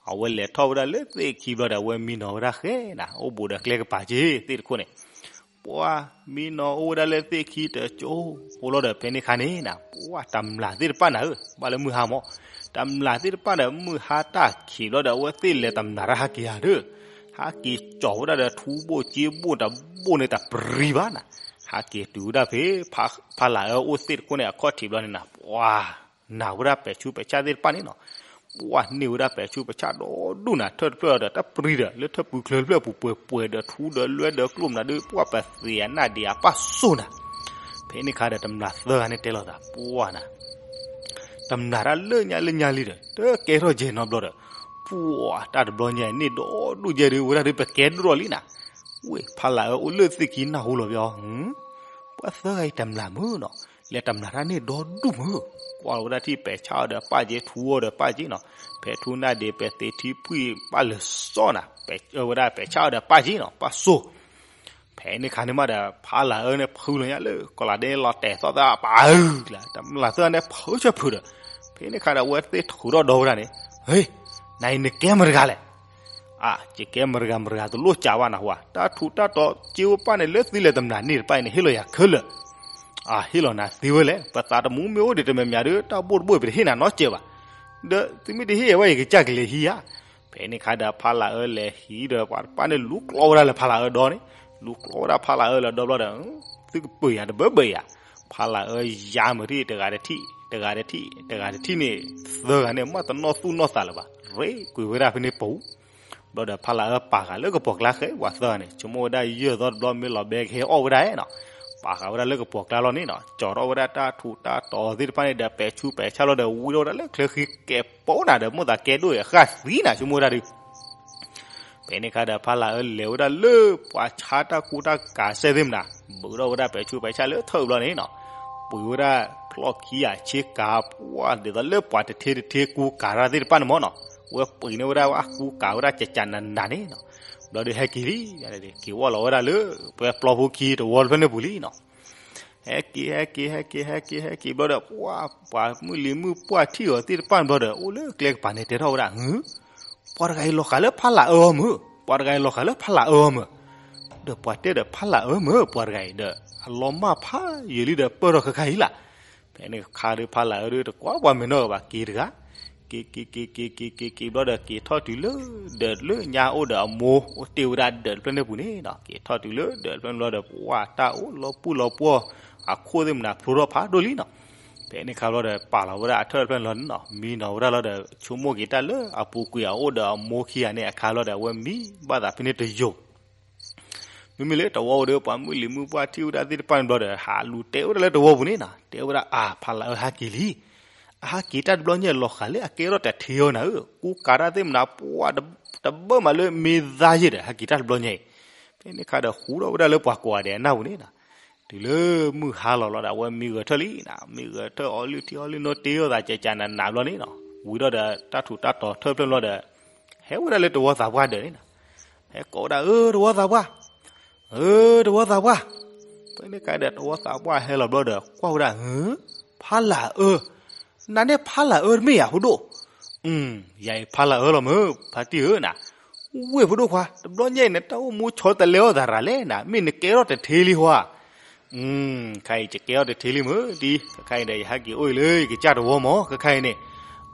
အဝဲလဲၤထီၣ်ဝဲဒၣ်လၢသ့ၣ်ခံဘျီဒီး အဝဲမံနီၤဝဲဒၣ်ဃဲနၤ အိၣ်ဘူးဒီးကျဲကပၤက့ သ့ၣ်တခိၣ်န့ၣ် ပှၤမံနီၤအိၣ်ဝဲဒၣ်လၢသ့ၣ်ခံတကၠိ အိၣ်လီၤဒီး ဖဲန့ၣ်ခါန့ၣ်နၤ ပှၤတမျၢ်သ့ၣ်တဖၣ်နၤဧၢ ဘၣ်လၢမုၢ်ဟါမး တမျၢ်သ့ၣ်တဖၣ်ဒီး မုၢ်ဟါတၢ်ခံးဘျီဒီး အဝဲသ့ၣ်လဲၤတမျၢ်တၢ်ဟးက့ၤဧါဒီး ဟးက့ၤကၠီၤဝဲဒၣ်ဒီးထူဘိၣ်က့ဘိၣ်တဘိၣ်န့ၣ် တပရံဘၣ်နၤ ဟးက့ၤတုၤဝဲဒၣ်ဖဲ ဖါလၢ်အၢအိၣ်သ့ၣ်တခိၣ်န့ၣ် အခီၣ်ထံးဘျီန့ၣ်နၤ ပှၤ နာ်ဝဲဒၣ်ပဲာ်ဆူးပဲာ်ဆၣ်သ့ၣ်တဖၣ်န့ၣ်နီၤ ပှၤန့ၢ်ဝဲဒၣ်ပဲာ်ဆူးပဲာ်ဆၣ်ဒီဒူၣ်နၤ ထၢၣ်တဖျၢၣ်ဒီး တၢ်ပြံဒီး လၢထၢၣ်ပူၤချၢတဖျၢၣ်ပူၤပှဲၤပှဲၤဒီး ထူဒီးလွဲဒီးကျိၣ်မနုၤဒုး ပှၤပသ့ၣ်အနၢ်ဒံးအပၢ်စိၤနၤ ဖဲန့ၣ်ခါဒီး တမျၢ်သၢဂၤန့ၣ်တဲလိာ်သး ပှၤနၤ တမျၢ်တၢ်လၢညါလၢညါလံဒီး တကဲထီၣ်ကဲနီတဘျီဒီး ပှၤတၢ်တဘျီညါန့ၣ်ဒီဒူၣ်ကဲဒုး ဝဲဒၣ်ဒုးပကဲဒိၣ်ထီၣ်လံနၤ ဝ့ၢ်ဖါလၢ်အၢအိၣ်လၢသ့ၣ်ခံနၢ်ဟူလီၤပျီ ပှၤသၢဂၤအံၤတမျၢ်မုၢ်နီၤ လဲၤတမျၢ်တၢ်န့ၣ်ဒီဒူၣ်မုၢ် ကွၢ်လီၤဝဲဒၣ်ထံၣ်ပဲာ်ဆၣ်အီၤဒီးပၢ်က့ ထူအီၤဒီးပၢ်က့နီၤ ဖဲထူနၢ်ဒ့း ပဲာ်သ့ၣ်ထံဖှံၣ် ပၢ်လၢာ်စီၣ်နၤ ဝဲဒၣ်ပဲာ်ဆၣ်အီၤဒီးပၢ်က့နီၤ ပၢ်စိၤ ဖဲန့ၣ်ခါန့ၣ်မးဒီး ဖါလၢ်အၢန့ၣ်ဖုလီၤညါလၢ ကီၢ်လၤဒဲလီၤတဲာ်သီၣ်သး ပၢ်အုၣ်ကျါ တမျၢ်သၢဂၤန့ၣ်ဖုဆၢဖုဒီး ဖဲန့ၣ်ခါဒီး အဝဲသ့ၣ်ထုးထီၣ်ဒီဝဲဒၣ်န့ၣ် ဟ့ နၤအံၤနကဲမတၤတဂၤလဲၣ် အၢ ယကဲမတၤတဂၤမတၤတဂၤတလိၣ်ကးဘၣ်နဟူဧါ တၢ်ထူးတၢ်တီၤက့ဝဲပၢ်န့ၣ် လၢသုလဲၤတမျၢ်န့ၣ်တဖၣ်အံၤန့ၣ် ဟ့ၣ်လီၤယၤခဲလၢာ် အၢ ဟ့ၣ်လီၤနၤသ့ဝဲလဲၣ် ပသးတမူမ့ၢ်အိၣ်ဒံးတမံၤမံၤဒီး တၢ်ဘိၣ်တဘိၣ်အံၤ ပတဟ့ၣ်နၤနီတစဲးဘၣ် ဒီးသုမ့ၢ်တဟ့ၣ်ဝဲ ယကစၢ်ကလဲၤဟံးဧါ ဖဲန့ၣ်ခါဒီး ဖါလၢ်အၢလဲၤဟံးဒီး ပှၤတဖၣ်န့ၣ်လူၤကျီဝဲဒၣ်လၢဖါလၢ်အၢဒီန့ၣ် လူၤကျီဝဲဒၣ်ဖါလၢ်အၢလၢဒီဘျီဒီး သုကပၢၢ်ယၤတဘၢဘၢယၤ ဖါလၢ်အၢယါမုၢ်ထံၣ် တဂၤတထံၣ် တဂၤတထံၣ် တဂၤတထံၣ်န့ၣ် သၢဂၤန့ၣ် မ့ၢ်တနီၣ်သူၣ်နီၣ်သးလၢၤဘၣ် ရ့ကွံာ်ဝဲဒၣ်ဖဲန့ၣ်ပူၤ ဘျီဒီးဖါလၢ်အၢပာ်ဃာ်လၢကပိာ်ကျါဃဲ ပှၤသၢဂၤန့ၣ် ဆိကမိၣ်ဝဲဒၣ်ယဲၢ်သီတဘျီမ့ၢ်လီၤဘဲကဟဲအီၣ်ဝဲဒၣ်နီၤ ပာ်ဃာ်ဝဲဒၣ်လၢကပိာ်ကျါလီၤန့ၣ်နီၤ ကၠီၤထီၣ်ဝဲဒၣ်တၢ်ထူးတၢ်တီၤသ့ၣ်တဖၣ်န့ၣ်ဒီး ပဲာ်ဆူးပဲာ်ဆၣ်လီၤဒီး ဝံထီၣ်ဝဲဒၣ်လၢချၢဃံကဲးပိနၤဒီး မိၣ်သးကဲဒိၣ်အံၤအဃၣ်သံနၤ ဆိကမိၣ်ဝဲဒၣ်ဒုး ဖဲန့ၣ်ခါဒီး ဖါလၢ်အၢလဲၤဝဲဒၣ်လၢပှၤဆါတၢ်ကူတၢ်ကၤစဲသ့ၣ်မနၤ ဘူးထီၣ်ဝဲဒၣ်ပဲာ်ဆူးပဲာ်ဆၣ်လၢထၢၣ်ဘျီန့ၣ်နီၤ ပှ့ၤဝဲဒၣ်ကျီၢ်ခံဂၤဆ့ကၤ ပှၤဒ်သိးလၢပှၤတထ့တထ့ကူကၤတၢ်သ့ၣ်တဖၣ်န့ၣ်မ့ၢ်နီၤ ဝဲပှ့ၤန့ၢ်ဝဲဒၣ်ဝဲကူကၤဝဲဒၣ်ကကနၤနၤန့ၣ်နီၤ ဘျီဒီးဟဲက့ၤလံ က့ၤဝီၢ်လီၤဝဲဒၣ်လၢ ပှဲပျီဖိခံတဝီတဖျၢၣ်န့ၣ်ပူၤလံနီၤ ဟဲက့ၤ ဟဲက့ၤ ဟဲက့ၤ ဟဲက့ၤ ဟဲက့ၤဘျီဒီး ပှၤမုၢ်လံၤမုၢ်ပှၢ်ထံၣ်အီၤသ့ၣ်တဖၣ်န့ၣ်ဘျီဒီး အိၣ်လၢကျဲကပၤန့ၣ်တဲထီၣ်ဝဲဒၣ် ပှၤတဂၤအံၤလီၤဃာ်လၢဖါလၢ်အၢအီၤမုၢ် ပှၤတဂၤအံၤလီၤဃာ်လၢဖါလၢ်အၢအီၤမုၢ် ဒီးပှၤတဲဒီးဖါလၢ်အၢမုၢ် ပှၤတဂၤအံၤဒီး အလီၤမၢ်ဖးယံာ်လံဒီးပၢၢ်ထီၣ်ခဲခါအံၤလၢ် ဖဲန့ၣ်ခါဒီးဖါလၢ်အၢဒီးတကွၢ်ပှၤမဲာ်နီၢ်ကဘၣ်က့ၤတဂၤ က့ၤ က့ၤ က့ၤ က့ၤ က့ၤ က့ၤ က့ၤဘျီဒီးက့ၤထီၣ်တုၤလၢ ဒၢးလၢညါအိၣ်ဒီးအမိၢ် အိၣ်တ့ၢ်ဝဲဒၣ်ဒၢးတဖျၢၣ်န့ၣ်ပူၤန့ၣ်နီၤ က့ၤထီၣ်တုၤလၢဒၢးတဖျၢၣ်န့ၣ်ဘျီဒီး ပှၤတၢ်အိၣ်လီၤပှီၢ်လီၤပှီၢ် အခိၣ်သ့ၣ်မနၤဖျိထီၣ်ဖးဒိၣ်လံနီၤ ဖဲန့ၣ်ခါဘျီဒီး ပာ်လီၤဝဲဒၣ်အထၢၣ်တဖျၢၣ်န့ၣ်လီၤန့ၣ်နီၤ မံနီၤဝဲဒၣ်လီၤဒီး ဆိကမိၣ်က့ၤတၢ်လၢအပူၤကွံာ်အအိၣ်ဒီးအမိၢ်ခံဂၤန့ၣ်အခါလီၤဒီး အဝဲမံဘၣ်သးဖဲန့ၣ်တယိာ် မ့မ့ၢ်လၢတဝီပူၤဒီး ပှၤမုၢ်လံၤမုၢ်ပှၢ်ထံၣ်ဝဲဒၣ်သ့ၣ်တဖၣ်န့ၣ်ဘျီဒီး ဟးလူၤတဲဝဲဒၣ်လၢတဝီပူၤန့ၣ်နီၤ တဲဝဲဒၣ်အါ ဖါလၢ်အၢဟဲက့ၤလံ အဟးက့ၤတၢ်တဘျီညါအံၤ လီၤဃာ်လၢအကဲထီၣ်တၢ်ထံအီၤနၤဧၢ ကူကၤတၢ်သ့ၣ်မနၤ ပှၤတဘၢမးလၢမ့ၢ်သါယဲၢ်ဒီး ဟဲက့ၤတၢ်တဘျီညါအံၤ ဖဲန့ၣ်ခါဒီးဃူထီၣ်ဝဲဒၣ်လၢပှၤကိးဂၤဒဲးအနၢ်ပူၤန့ၣ်နီၤ တုၤလၢမုၢ်ဟါလီၤလီၤဒီး အဝဲမံဂဲၤထၢၣ်လံနီၤ မံဂဲၤထၢၣ်အီလုၢ်ထံအီလုၢ်နိတ့အီၣ်သးကကနၤနၤဘျီန့ၣ်နီၤ ဝံၤဒီးဒီး တၢ်ထူးတၢ်တီၤထၢၣ်ဖျၢၣ်ဘျီဒီး ဟဲဝဲဒၣ်လၢတဝီသးပှၢ်ဒၢးန့ၣ်နီၤ, ဟဲကိးဝဲဒၣ် အၢ တဝီသးပှၢ်, အၢ တဝီသးပှၢ်. ဖဲန့ၣ်ခါဒီး တဝီသးပှၢ်ဟဲလီၤဘျီဒီး ကွၢ်ဝဲဒၣ် ဟၢ ဖါလၢ်အၢ, နၤန့ၣ်ဖါလၢ်အၢတမ့ၢ်ဧါ ဖိဒိၣ်. ယၤအံၤဖါလၢ်အၢလီၤမ့ၢ် ဖါတံၢ်ဧၢနၤ. ဝ့ၢ်ဖိဒိၣ်ခွါ တဘျီညါအံၤ နတၢ်အိၣ်မူဆီတလဲအီၣ်သးရၤလဲၣ်နၤ, မ့ၢ်နကဲထီၣ်တထ့လံဟါ. ခါအံၤ ယကဲထီၣ်တထ့လံမ့ၢ်တံၢ်, ခဲခါအံၤဒီး ယဟဲက့ၤအိၣ်အံၤလၢယကစၢ်တဝီမး ခဲခါအံၤန့ၣ်.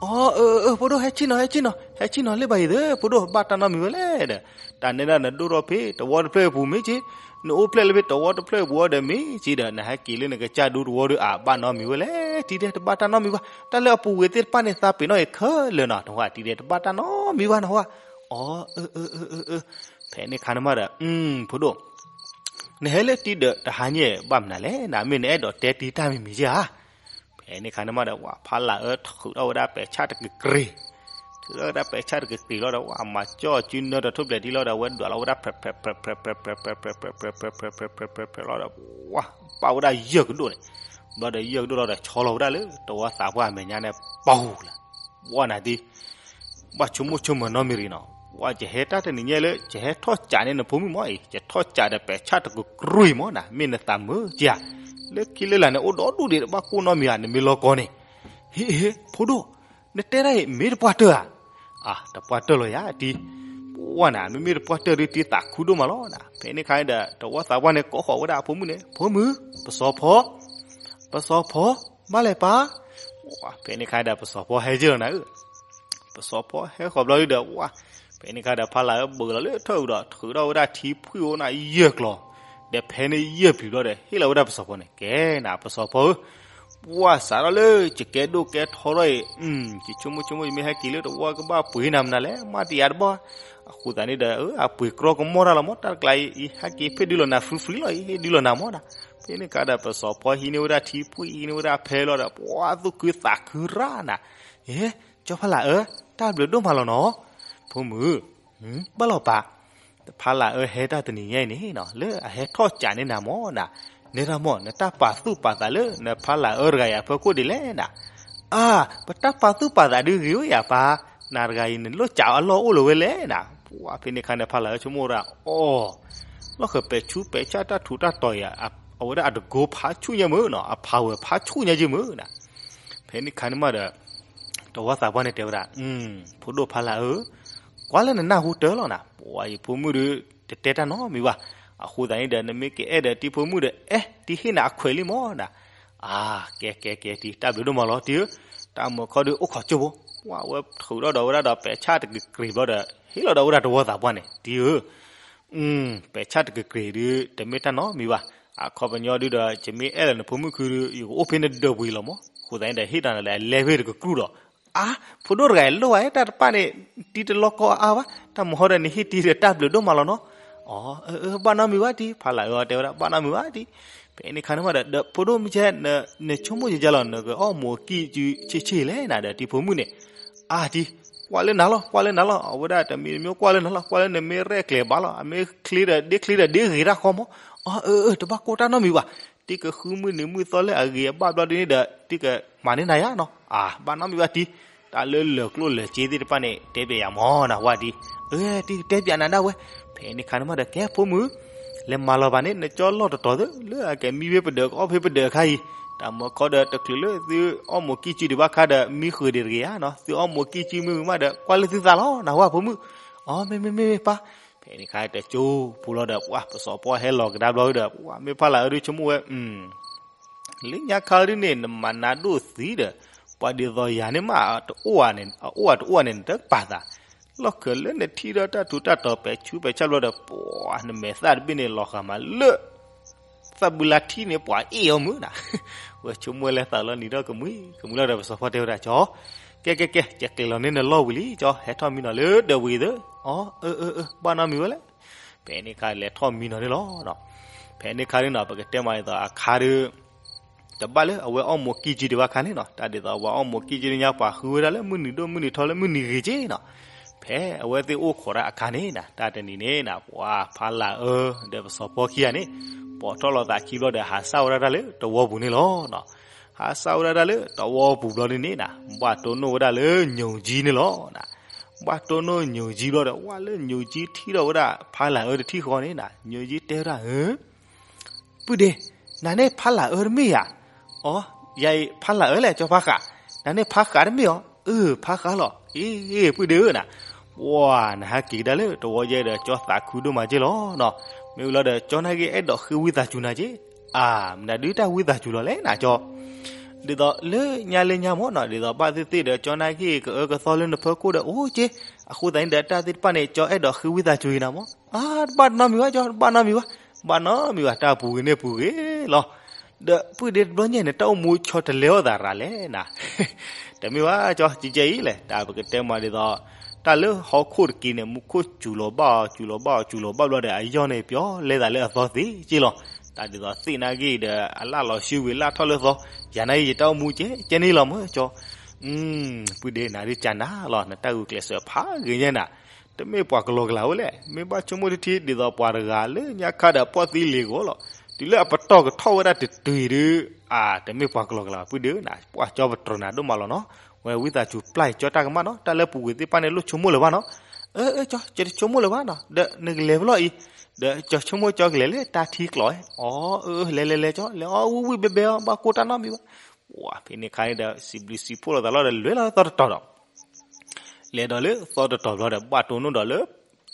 အီ အၢ အၢ ဖိဒိၣ် ဟဲဆ့ၣ်နီၤ ဟဲဆ့ၣ်နီၤ ဟဲဆ့ၣ်နီၤလၢဘၣ်အံၤသ့ ဖိဒိၣ် ဘၣ်တၢ်နီတမံၤဝဲလဲၣ်ဒီး, တၢ်နဲဒၣ်နဒိၣ်ထီၣ်ဖဲတဝီတဖျၢၣ်အပူၤမ့ၢ်က့, နအိၣ်ဖျဲၣ်လၢဖဲတဝီတဖျၢၣ်အပူၤအီၤဒီးမ့ၢ်က့ဒီး နဟဲက့ၤလၢနကစၢ်ဒူတဝီဒီး အဘၣ်နီတမံၤဝဲလဲၣ်, တံၢ်ဒဲး တဘၣ်တၢ်နီတမံၤဘၣ်, တၢ်လၢအပူၤဝဲသ့ၣ်တဖၣ်န့ၣ် သးပ့ၤနီၣ်အံၤခဲလၢာ်နီၤ နဟါ, တံၢ်ဒဲး တဘၣ်တၢ်နီတမံၤဘၣ်နဟါ. အီ အၢ အၢ အၢ အၢ အၢ, ဖဲန့ၣ်ခါန့ၣ်မးဒီး ဖိဒိၣ် နဟဲလၢတံၢ်ဒီးတဟါညါ ဘၣ်မနုၤလဲၣ်နၤ, မ့ၢ်နအဲၣ်ဒိးတဲတံၢ်တၢ်မံၤမံၤဧါ. ဖဲန့ၣ်ခါန့ၣ်မးဒီး ဝဲ ဖါလၢ်အၢထုးထီၣ်ဝဲဒၣ်ပဲာ်ဆၣ်တကကြ့ၤ, ထုးထီၣ်ဝဲဒၣ်ပဲာ်ဆၣ်တကကြ့ၤလီၤဒီး ဝဲ မၤကၠီၣ်စုနၢတထိၣ်ဖျဲးထံလီၤဒီး ဝဲဒွးလီၤဝဲဒၣ် ဖဲးဖဲးဖဲးဖဲးဖဲးဖဲးဖဲးဖဲးဖဲးဖဲးဖဲးဖဲးဖဲးဖဲးဖဲးဖဲးလီၤဒီး ဝဲ ပာ်ဝဲဒၣ်ယဲၢ်ကဒိၣ်န့ၣ်, ဘျီဒီးယဲၢ်ကဒိၣ်လီၤဒီး ဆီလီၤဝဲဒၣ်လၢတဝီသးပှၢ်အမဲာ်ညါန့ၣ် ပှၤဟူလၢ ဝဲနၤတံၢ် ဘၣ်ဆိကမိၣ်ဆိကမးနီတမံၤရံနီၤ, ဝဲ ယဟဲတၢ်တနံၤညါလၢ ယဟဲထီၣ်စးန့ၢ်နဖိမုၣ်မးအံၤ, ယထီၣ်စးဒီးပဲာ်ဆၣ်တကကြ့ၤမးနၤ, မ့ၢ်နသးမုာ်ဧါ, လၢခံလၢလာ်န့ၣ် အိၣ်ဒီဒူၣ်ဒံး တဘၣ်ကိၢ်နီတမံၤဧါ, နမ့ၢ်လီၤကီန့ၣ်, ဟ့ ဟ့ ဖိဒိၣ်, နတဲဒၣ်အံၤ မ့ၢ်တပှၢ်တၢၢ်ဧါ, အါ တပှၢ်တၢၢ်လီၤယၤတံၢ်, ဝဲနၤ မ့မ့ၢ်တပှၢ်တၢၢ်ဒီးတံၢ်သးခုဒိၣ်မးလီၤနၤ, ဖဲန့ၣ်ခါဒီး တဝီသးပှၢ်န့ၣ် ကိးဃီၤဝဲဒၣ်အဖိမုၣ်န့ၣ်, ဖိမုၣ်, ပစီၤဖီ ပစီၤဖီ, ဘၣ်လဲၣ်ပၢ်, ဝဲ ဖဲန့ၣ်ခါဒီး ပစီၤဖီဟဲယဲၢ်လီၤနၤဧၢ, ပစီၤဖီဟဲဃီၤဘျီဒီး ဝဲ ဖဲန့ၣ်ခါဒီး ဖါလၢ်အၢဘုးလီၤလၢထၢၣ်အူဒီး ထုးထီၣ်ဝဲဒၣ်ထံဖှံၣ်အိၣ်နၤယဲၢ်ကျီၤ, ဒီးဖဲန့ၣ်ယဲၢ်ပျံၤဘျီဒီး ဟ့ၣ်လီၤဝဲဒၣ်ပစီၤဖီန့ၣ်, ကဲနၤ ပစီၤဖီဧၢ, ပှၢ်စးထီၣ်လၢယကဲဒိၣ်ကဲထီထီၣ်အံၤ, ယဆိကမိၣ်ဆိကမိၣ် ယမ့ၢ်ဟဲက့ၤလၢတဝီကဘၣ်ပှ့ၤနၤမနုၤလဲၣ်, မ့ၢ်တယၤတဘၣ်, အဃိသတးန့ၣ်ဒီး အပှ့ၤကြီကမီၣ်တၢ်လီၤမး, တၢ်တကျါအံၤ ယဟဲက့ၤဖဲဒုလီၤနၤ free free လီၤအံၤ ဒုလီၤနၤမးနၤ, ဖဲန့ၣ်ခါဒီး ပစီၤဖီဟံးန့ၢ်ဝဲဒၣ်ထံဖှံၣ် ဟံးန့ၢ်ဝဲဒၣ်ဖဲလီၤဒီး ပှၢ်သူၣ်ခုသးခုရၣ်နၤ, ဟ့ ကၠီဖါလၢ်အၢ, တၢ်ဘျုးဒိၣ်မးလီၤနီၤ, ဖိမုၣ် ဘၣ်လီၤပၢ်, ဖါလၢ်အၢဟဲတၢ်တနံၤညါအံၤန့ၣ်နီၤ လၢအဟဲထီၣ်ကးန့ၢ်နၤမးနၤ, နဲဒၣ်မး နတၢ်ပာ်သူၣ်ပာ်သးလၢ နဖါလၢ်အၢတဂၤအံၤအဖီခိၣ်ဒ်လဲၣ်နၤ, အါ ပတၢ်ပာ်သူၣ်ပာ်သးဒုးဂ့ၤဝဲယၤပၢ်, နၤတဂၤအံၤ နလိၣ်ကးအလီၢ်အိၣ်လၢၤဝဲလဲၣ်နၤ, ပှၢ်ဖဲန့ၣ်ခါန့ၣ် ဖါလၢ်အၢဆိကမိၣ်ဝဲဒၣ် အီ လီၢ်ဃၢၤပဲာ်ဆူပဲာ်ဆၣ်တၢ်ထူးတၢ်တီၤအံၤ အဝဲဒၣ်အတကိဖးဆူၣ်ညါမုၢ်နီၤ အဖးဝဲဖးဆူၣ်ညါယမုၢ်နၤ, ဖဲန့ၣ်ခါန့ၣ်မးဒီး တဝီသးပှၢ်န့ၣ်တဲဝဲဒၣ်, ဖိဒိၣ်ဖါလၢ်အၢ, ကွၢ်လၢနနၢ်ဟူတၢ်လီၤနၤ, ပှၢ်ယဖိမုၣ်ဒီး တတဲတၢ်နီတမံၤဘၣ်, အဃိသတးန့ၣ်ဒီး နမ့ၢ်ကအဲၣ်ဒီးတံၢ်ဖိမုၣ်ဒီး အဲၣ်တံၢ်ဟ့ၣ်နၤအခွဲးလံမးနၤ, အါ ကဲကဲကဲတံၢ် တၢ်ဘျုးဒိၣ်မးလီၤတံၢ်ဧၢ, တၢ်မုာ်ခီဒုးအိၣ်ခိးကၠိဖိ, ပှၢ်ဝဲထုးထီၣ်ဒီးဝဲဒၣ်ဒီးပဲာ်ဆၣ်တကကြ့ၤဘျီဒီး ဟ့ၣ်လီၤဒီးဝဲဒၣ်တဝီသးပှၢ်န့ၣ် တံၢ်ဧၢ ပဲာ်ဆၣ်တကကြ့ၤဒုး တမ့ၢ်တၢ်နီတမံၤဘၣ်, အခီပညီဒုးဒီး ယမ့ၢ်အဲၣ်လၢနဖိမုၣ်ခုဒီး ယကအိၣ်ဖဲနဒၢးပူၤအံၤလီၤမး, အဃိသတးန့ၣ်ဒီး ဟ့ၣ်နၤလၢအလဲဖဲတကကြူၢ်ဒီး, အါ ဖိဒိၣ်တဂၤအံၤလိၣ်ဧါ တၢ်တပၣ်န့ၣ် တံၢ်တလီၢ်ကီအါဘၣ်, တၢ်မုာ်ခီဒီး နဟ့ၣ်တံၢ်ဒီးတၢ်ဘျုးဒိၣ်မးလီၤနီၤ, အီ အၢ အၢ ဘၣ်နီတမံၤဘၣ်တံၢ်, ဖါလၢ်အၢတဲဝဲဒၣ် ဘၣ်နီတမံၤဘၣ်တံၢ်, ဖဲန့ၣ်ခါန့ၣ်မးဒီး ဒီးဖိဒိၣ်မုၢ်ကဲ နဆိကမိၣ်ယကလီၤ နကအီၣ်မူးအကံၢ်စုဆ့ၣ်ဆ့ၣ်လဲၣ်နၤဒီး တံၢ်ဖိမုၣ်န့ၣ်, အါတံၢ်, ကွၢ်လၢနၤလီၤ ကွၢ်လၢနၤလီၤ, အဝဲဒၣ်တမံၤတမံၤကွၢ်လၢနၤလီၤ, ကွၢ်လၢနမ့ၢ်ရဲၣ်ကျဲၤဘၣ်လီၤ, အမ့ၢ်ချ့ဒီးဒ့ချ့ဒီးဒ့ဂ့ၤတၢ်ဃီမး, အီ အၢ အၢ တဘၣ်ကိၢ်တၢ်နီတမံၤဘၣ်, တံၢ်ကဃုမုၢ်နံၤမုၢ်သီလၢအဂ့ၤအဘၣ်ဘျီဒ်န့ၣ်ဒီး တံၢ်ကမၤန့ၢ်နၤယါနီၤ, အါ ဘၣ်နီတမံၤဘၣ်တံၢ်, တၢ်လၢလၢာ်ကျိၣ်လၢာ်စ့သ့ၣ်တဖၣ်န့ၣ် တဲပျးယၤမးနၤဝဲတံၢ်, အၢ တံၢ်ကတဲပျးနၤဒၣ်ဝဲ, ဖဲန့ၣ်ခါန့ၣ်မးဒီး ကဲဖိမုၣ် လဲၤမၤလီၤဘၣ်န့ၣ် နကၠီလီၢ်တတီၤသ့ လၢအကမံဖဲပဒၢးကအီၣ်ဖဲပဒၢးအခါအံၤ, တၢ်မုာ်ခီဒီးတချုးလၢသုအီၣ်မူးကံၢ်စုဒံးဘၣ်ခါဒီး မံဃုာ်ဒံးတဂ့ၤဧါနီၤ, သုအီၣ်မူးကံၢ်စုမ့ၢ်မးဒီး ကွၢ်လၢသုသးလီၤနၤဝဲဖိမုၣ်, အီ မ့ၢ်မ့ၢ်မ့ၢ်မ့ၢ်ပၢ်, ဖဲန့ၣ်ခါတကၠိဖိလီၤဒီး ပှၤပစီၤပီၣ်ဟဲလီၤကဒါဘျီဒီး ပှၤမ့ၢ်ဖါလၢ်အၢဒုးဆိကမိၣ်ဝဲ လၢညါခါဒ်န့ၣ် နမၤနးဒိၣ်သံဒီး ပှၤဒ်သိးယၤန့ၣ်မး တအိၣ်အန့ၣ် အအိၣ်အတအိၣ်အန့ၣ် နတပာ်သး, လီၢ်ခၢးလၢနထံၣ်ဒီးတၢ်ထူးတၢ်တီၤပဲာ်ဆူးပဲာ်ဆၣ်ဘျီဒီး ပှၤနမဲာ်သၣ်တဘ့ၣ်န့ၣ်လီၤဃာ်မးလၢ သးဘုလါထံၣ်န့ၣ် ပှၤအ့ၣ်အီၤမုၢ်နၤ, ဝဲဆိကမိၣ်လၢသးလီၤနံၤထီၣ်ကမှံကမှံလီၤဒီး ပစီၤပီၣ်တဲဝဲဒၣ်ကၠီ, ကဲကဲကဲ ယကျဲၤလီၤန့ၢ်နလီၢ်ဝံၤလံကၠီ, ဟဲထီၣ်မံနီၤလၢဒၢးဝံၤသ့, အီ အၢ အၢ အၢ ဘၣ်နီတမံၤဝဲလဲၣ် ဖဲန့ၣ်ခါလဲၤထီၣ်မံနီၤန့ၣ်လီၤ. ဖဲန့ၣ်ခါန့ၣ်နီၤ ပကတဲမးဒ်သိးအခါဒီး တဘၣ်လၢအဝဲအီၣ်မူးကံၢ်ကၠံဒံးဘၣ်ခါန့ၣ်နီၤ, တၢ်ဒ်သိးပှၤအီၣ်မူးကံၢ်ကၠံလၢညါ ပှၤဃုဝဲဒၣ်လၢမုၢ်နံၤဒိၣ်မုၢ်နံၤထီလၢမုၢ်နံၤဂ့ၤက့နီၤ. ဖဲအဝဲသ့ၣ်အိၣ်ခိးတၢ်အခါန့ၣ်နီၤ တၢ်တနံၤန့ၣ်နီၤ ပှၤဖးလၢ်အၢ ဒီးပစီၤဖီခံဂၤန့ၣ် ပိာ်ထီၣ်လိာ်သးခံဘျီဒီး ဟးစၢ်ဝဲဒၣ်တၢ်လၢတဝီပူၤန့ၣ်လီၤနီၤ. ဟးစးဝဲဒၣ်တၢ်လၢတဝီပူၤဘျီဒ်န့ၣ်နၤ, ဘၣ်တိၢ်နီၣ်ဝဲဒၣ်လၢညိၣ်ကၠံန့ၣ်လီၤနၤ. ဘၣ်တိၢ်နီၣ်ညိၣ်ကၠံဘျီဒီး ဝဲလၢညိၣ်ကၠံထံၣ်ထီၣ်ဝဲဒၣ် ဖါလၢ်အၢတထံၣ်ဃီန့ၣ်နၤ, ညိၣ်ကၠံတဲဝဲဒၣ်, ပုၢ်ဒ့, နၤန့ၣ်ဖါလၢ်အၢတမ့ၢ်ဧါ. အိ, ယၤအံၤဖါလၢ်အၢလဲၣ် ကၠီဖါဃး, နၤန့ၣ်ဖါဃးတမ့ၢ်ဧါ. အၢ ဖါဃးလီၤ. အ့ ပုၢ်ဒ့ဧၢနၤ, ပှၤနဟဲက့ၤကဒါလၢတဝီယဲဒီး ကၠီသးခုဒိၣ်မးက့လီၤနီၤ. မ့ၢ်ဝံၤလီၤဒီး ကၠီနာ်က့အဲၣ်ဒိးဃ့ဝံသးစူၤနၤက့, အၢ မနုၤဒုးတၢ်ဝံသးစူၤလီၤလဲၣ်နၤကၠီ. ဒ်သိးလၢညါလၢညါမ့ၢ်နီၤ, ဒ်သိးဘၣ်သ့ၣ်သ့ၣ်ဒီး ကၠီနာ်က့ကအၢကသီလၢနဖၢခိၣ်ဒီး အိၣ်က့, အဃိသတးန့ၣ်ဒီး တၢ်သ့ၣ်တဖၣ်န့ၣ် ကၠီအဲၣ်ဒိးဃ့ဝံသးစူၤအံၤနၤမ့ၢ်, အၢ တဘၣ်နီတမံၤဘၣ်ကၠီ, တဘၣ်နီတမံၤဘၣ်, ဘၣ်နီတမံၤဘၣ်, တၢ်ပူၤဂ့ၤန့ၣ်ပူၤဂ့ၤလီၤ. ဒီးပုၢ်ဒ့တဘျီညါန့ၣ် တၢ်အိၣ်မူဆီတလဲအီၤသးရၤလဲၣ်နၤ. တမ့ၢ်ဘၣ်ကၠီ, ကဲကဲအံၤလဲၣ်, တၢ်ပကတဲမးဒ်သိး တၢ်လၢဟီၣ်ခိၣ်တက့ၢ်န့ၣ် မူခိၣ်စူၤလီၤဘၣ်အီၤ စူၤလီၤဘၣ်အီၤ စူၤလီၤဘၣ်ဘျီဒီး အယီၢ်န့ၣ်ပျီလဲသးလၢအသီသ့က့လီၤ. တၢ်ဒ်သိးသ့ၣ်နာ်က့ဒီး အလၣ်လီၤဆှံဝံၤလၢထီၣ်လၢသီ, ယၤနာ်က့ယတၢ်အိၣ်မူကဲကဲန့ၣ်လီၤမ့ၢ်ကၠီ. ပုၢ်ဒ့နၤဒုးကနၤလီၤ, နတၢ်ဂုာ်ကျဲးစၢးဖးဂ့ၤညါနၤ, တမ့ၢ်ပှၤကလီကလီဝဲလဲၣ်, မ့ၢ်ဘၣ်ဆိကမိၣ်တထံၣ် ဒ်သိးပှၤတဂၤလၢညါခါဒီးပီၣ်သံလ့ၤဂီၤလီၤ. တုၤလၢအပတီၢ်ကထီၣ်ဝဲဒၣ်တတုၤအံၤဒုး, အၢ တမ့ၢ်ပှၤကလီကလီဘၣ် ပုၢ်ဒ့ဧၢနၤ, ပှၤကၠီပတြၢၤနၤဒိၣ်မးလီၤနီၤ. ဝဲဝံသးစူၤပျၢ်အံၤကၠီတၢ်ကမၣ်နီၤ, တၢ်လၢပူၤကွံာ်သ့ၣ်တဖၣ်န့ၣ် လိၣ်ဆိကမိၣ်လၢၤဘၣ်နီၤ. အၢ အၢ ကၠီ ကၠီတဆိကမိၣ်လၢၤဘၣ်နီၤ, ဒီးနကလဲၤဖဲလဲၣ်အံၤ, ဒီးကၠီဆိကမိၣ်ကၠီကလဲၤလၢတၢ်ထံကျိး, အၢ အၢ လဲၤလဲၤလဲၤကၠီ လဲၤအီၣ်ဝံၣ်ဝံၣ်ဘဲဘဲအီၤ ဘၣ်ကိၢ်တၢ်နီတမံၤဘၣ်. ဝဲဖဲန့ၣ်ခါန့ၣ်ဒီး စံးဘျုးစံးဖှိၣ်လိာ်သးလီၤဒီး လဲၤလီၤသီတတီၤဒီး လဲၤဒီးလၢသီတတီၤဘျီဒီး ဘၣ်တိၢ်နီၣ်ဒီးလၢ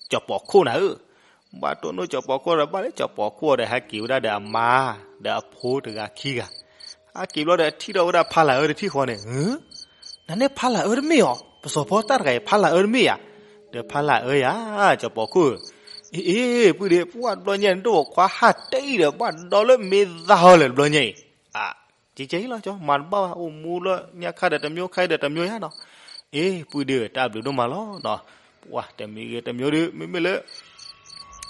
ကၠီၤပီၤခိၣ်နၤဧၢ. ဘၣ်တိၢ်နီၣ်ကၠီၤပီၤခိၣ်ဒီး ဘၣ်လၢကၠီၤပီၤခိၣ်ဒီး ဟဲက့ၤဝဲဒၣ်ဒီးအမါ ဒီးအဖိတဂၤခံဂၤ, ဟဲက့ၤဘျီဒီး ထံၣ်ထီၣ်ဝဲဒၣ်ဖါလၢ်အၢတထံၣ်ဃီန့ၣ်, နၤန့ၣ်ဖါလၢ်အၢတမ့ၢ်ဧါ, ပစီၤဖီတၢ်တဂၤအံၤ ဖါလၢ်အၢတမ့ၢ်ဧါ. ဒီးဖါလၢ်အၢယၤ ကၠီၤပီၤခိၣ်ဧၢ, အ့ အ့ ပုၢ်ဒ့ ပှၢ်တဘျီညါန့ၣ် ဒိၣ်ဝဲခွါဟးတအံၤဒီး ဘၣ်ဒီလၢမ့ၢ်သးဟီလဲၣ်တဘျီညါအံၤ, အ ကဲကဲအံၤလီၤကၠီ မၤတဘၣ်ဘၣ် အိၣ်မူလၢညါခါဒီးတမျိုးခါဒီးတမျိုးယါနီၤ. အ့ ပုၢ်ဒ့ဧၢ တၢ်ဘျုးဒိၣ်မးလီၤနီၤ. ပှၤတမံၤဂ့ၤတမျိုးဒုး မ့မ့ၢ်လၢ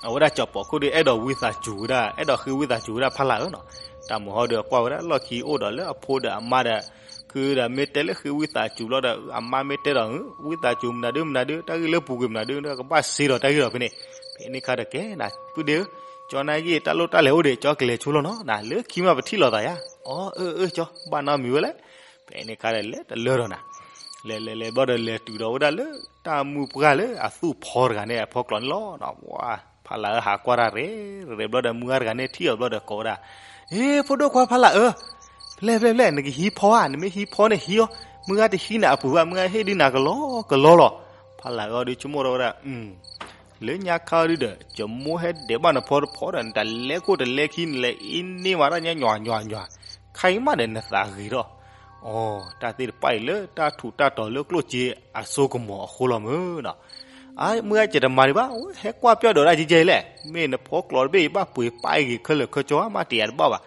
အဝဲဒၣ်ကၠီၤပီၤခိၣ်ဒုး အဲၣ်ဒိးဝံသးစူၤဝဲဒၣ် အဲၣ်ဒိးဃ့ဝံသးစူၤဝဲဒၣ်ဖါလၢ်အၢနီၤ. တၢ်မုၢ်ဟီဒီးကွၢ်ဝဲဒၣ်လီၢ်ခံအိၣ်ဒီးလၢအဖိဒီးအမါဒီး ခုဒီးမ့ၢ်တဲလၢဃ့ဝံသးစူၤဘျီဒီး အမါမ့ၢ်တဲဒီး ဝံသးစူၤမနုၤဒုးမနုၤဒုး တၢ်ဂ့ၢ်လၢပူၤကွံာ်မနုၤဒုး ကဘၣ်စ့ဒီးတၢ်ဂ့ၢ်ဒီးဖဲန့ၣ်. ဖဲန့ၣ်ခါဒီးကဲနၤ ပုၢ်ဒ့ဧၢ, ကၠီနာ်က့ တၢ်လိၣ်တၢ်လဲၤအိၣ်ဒံး ကၠီကလဲၤဆိလီၤနီၤ နၤ လၢခံမးပထံၣ်လိာ်သးယါ. အီ အၢ အၢ ကၠီ ဘၣ်နီတမံၤဝဲလဲၣ်. ဖဲန့ၣ်ခါဒီးလဲၤတလၢဒီးနၤ လဲၤလဲၤလဲၤဘျီဒီးလဲၤတုၤဒီးဝဲဒၣ်လၢ တၢ်မုၢ်ပှၢ်လၢအသူၣ်ဖီတဂၤန့ၣ် အဖီကျိးန့ၣ်လီၤ. ဖါလၢ်အၢဟးကွၢ်တၢ်ရဲၣ်ရဲၣ်ဘျီဒီး မုၢ်ဂၤတဂၤန့ၣ်ထံၣ်အီၤဘျီဒီးကိးဝဲဒၣ်, ဟ့ ဖိဒိၣ်ခွါဖါလၢ်အၢ, ဖျဲၣ်ဖျဲၣ်ဖျဲၣ် နကဟံးဖီဧါ, နမ့ၢ်ဟံးဖီန့ၣ်ဟံးအီၤ, မုၢ်ဂၤတဟံးနၤအပှ့ၤဘၣ်, မုၢ်ဂၤဟ့ၣ်ဒုးနၤကလီကလီလီၤ. ဖါလၢ်အၢအီၤဒုးဆိကမိၣ်ထီၣ်ဝဲဒၣ် လၢညါခါအီၤဒုးဒီး ယမိၢ်ဟဲဒဲးဘၣ်နဖီတဖီဒီး နတၢ်လဲၤခိၣ်တလဲၤခံ နလဲၤအ့န့ၢ်မးတၢ်ညါ ညွၤညွၤညွၤ, ခါအံၤမးဒီးနသးဂ့ၤထီၣ်. အီ တၢ်သ့ၣ်တဖၣ်အံၤလၢတၢ်ထူးတၢ်တီၤလၢကျိၣ်စ့အစိကမီၤအဃိလီၤမုၢ်နီၤ. အါ မုၢ်ဂၤ ယတမၤဒံးဘၣ်, ဟဲကွၢ်ပျီၢ်ဒီးဒၣ်ကဲကဲလဲၣ်, မ့ၢ်နဖီကျိးတဘ့ၣ် ယဘၣ်ပှ့ၤပာ်အဂ့ၤခဲလၢာ်ခဲဆ့ မ့ၢ်တယာ်တဘၣ်ဘၣ်.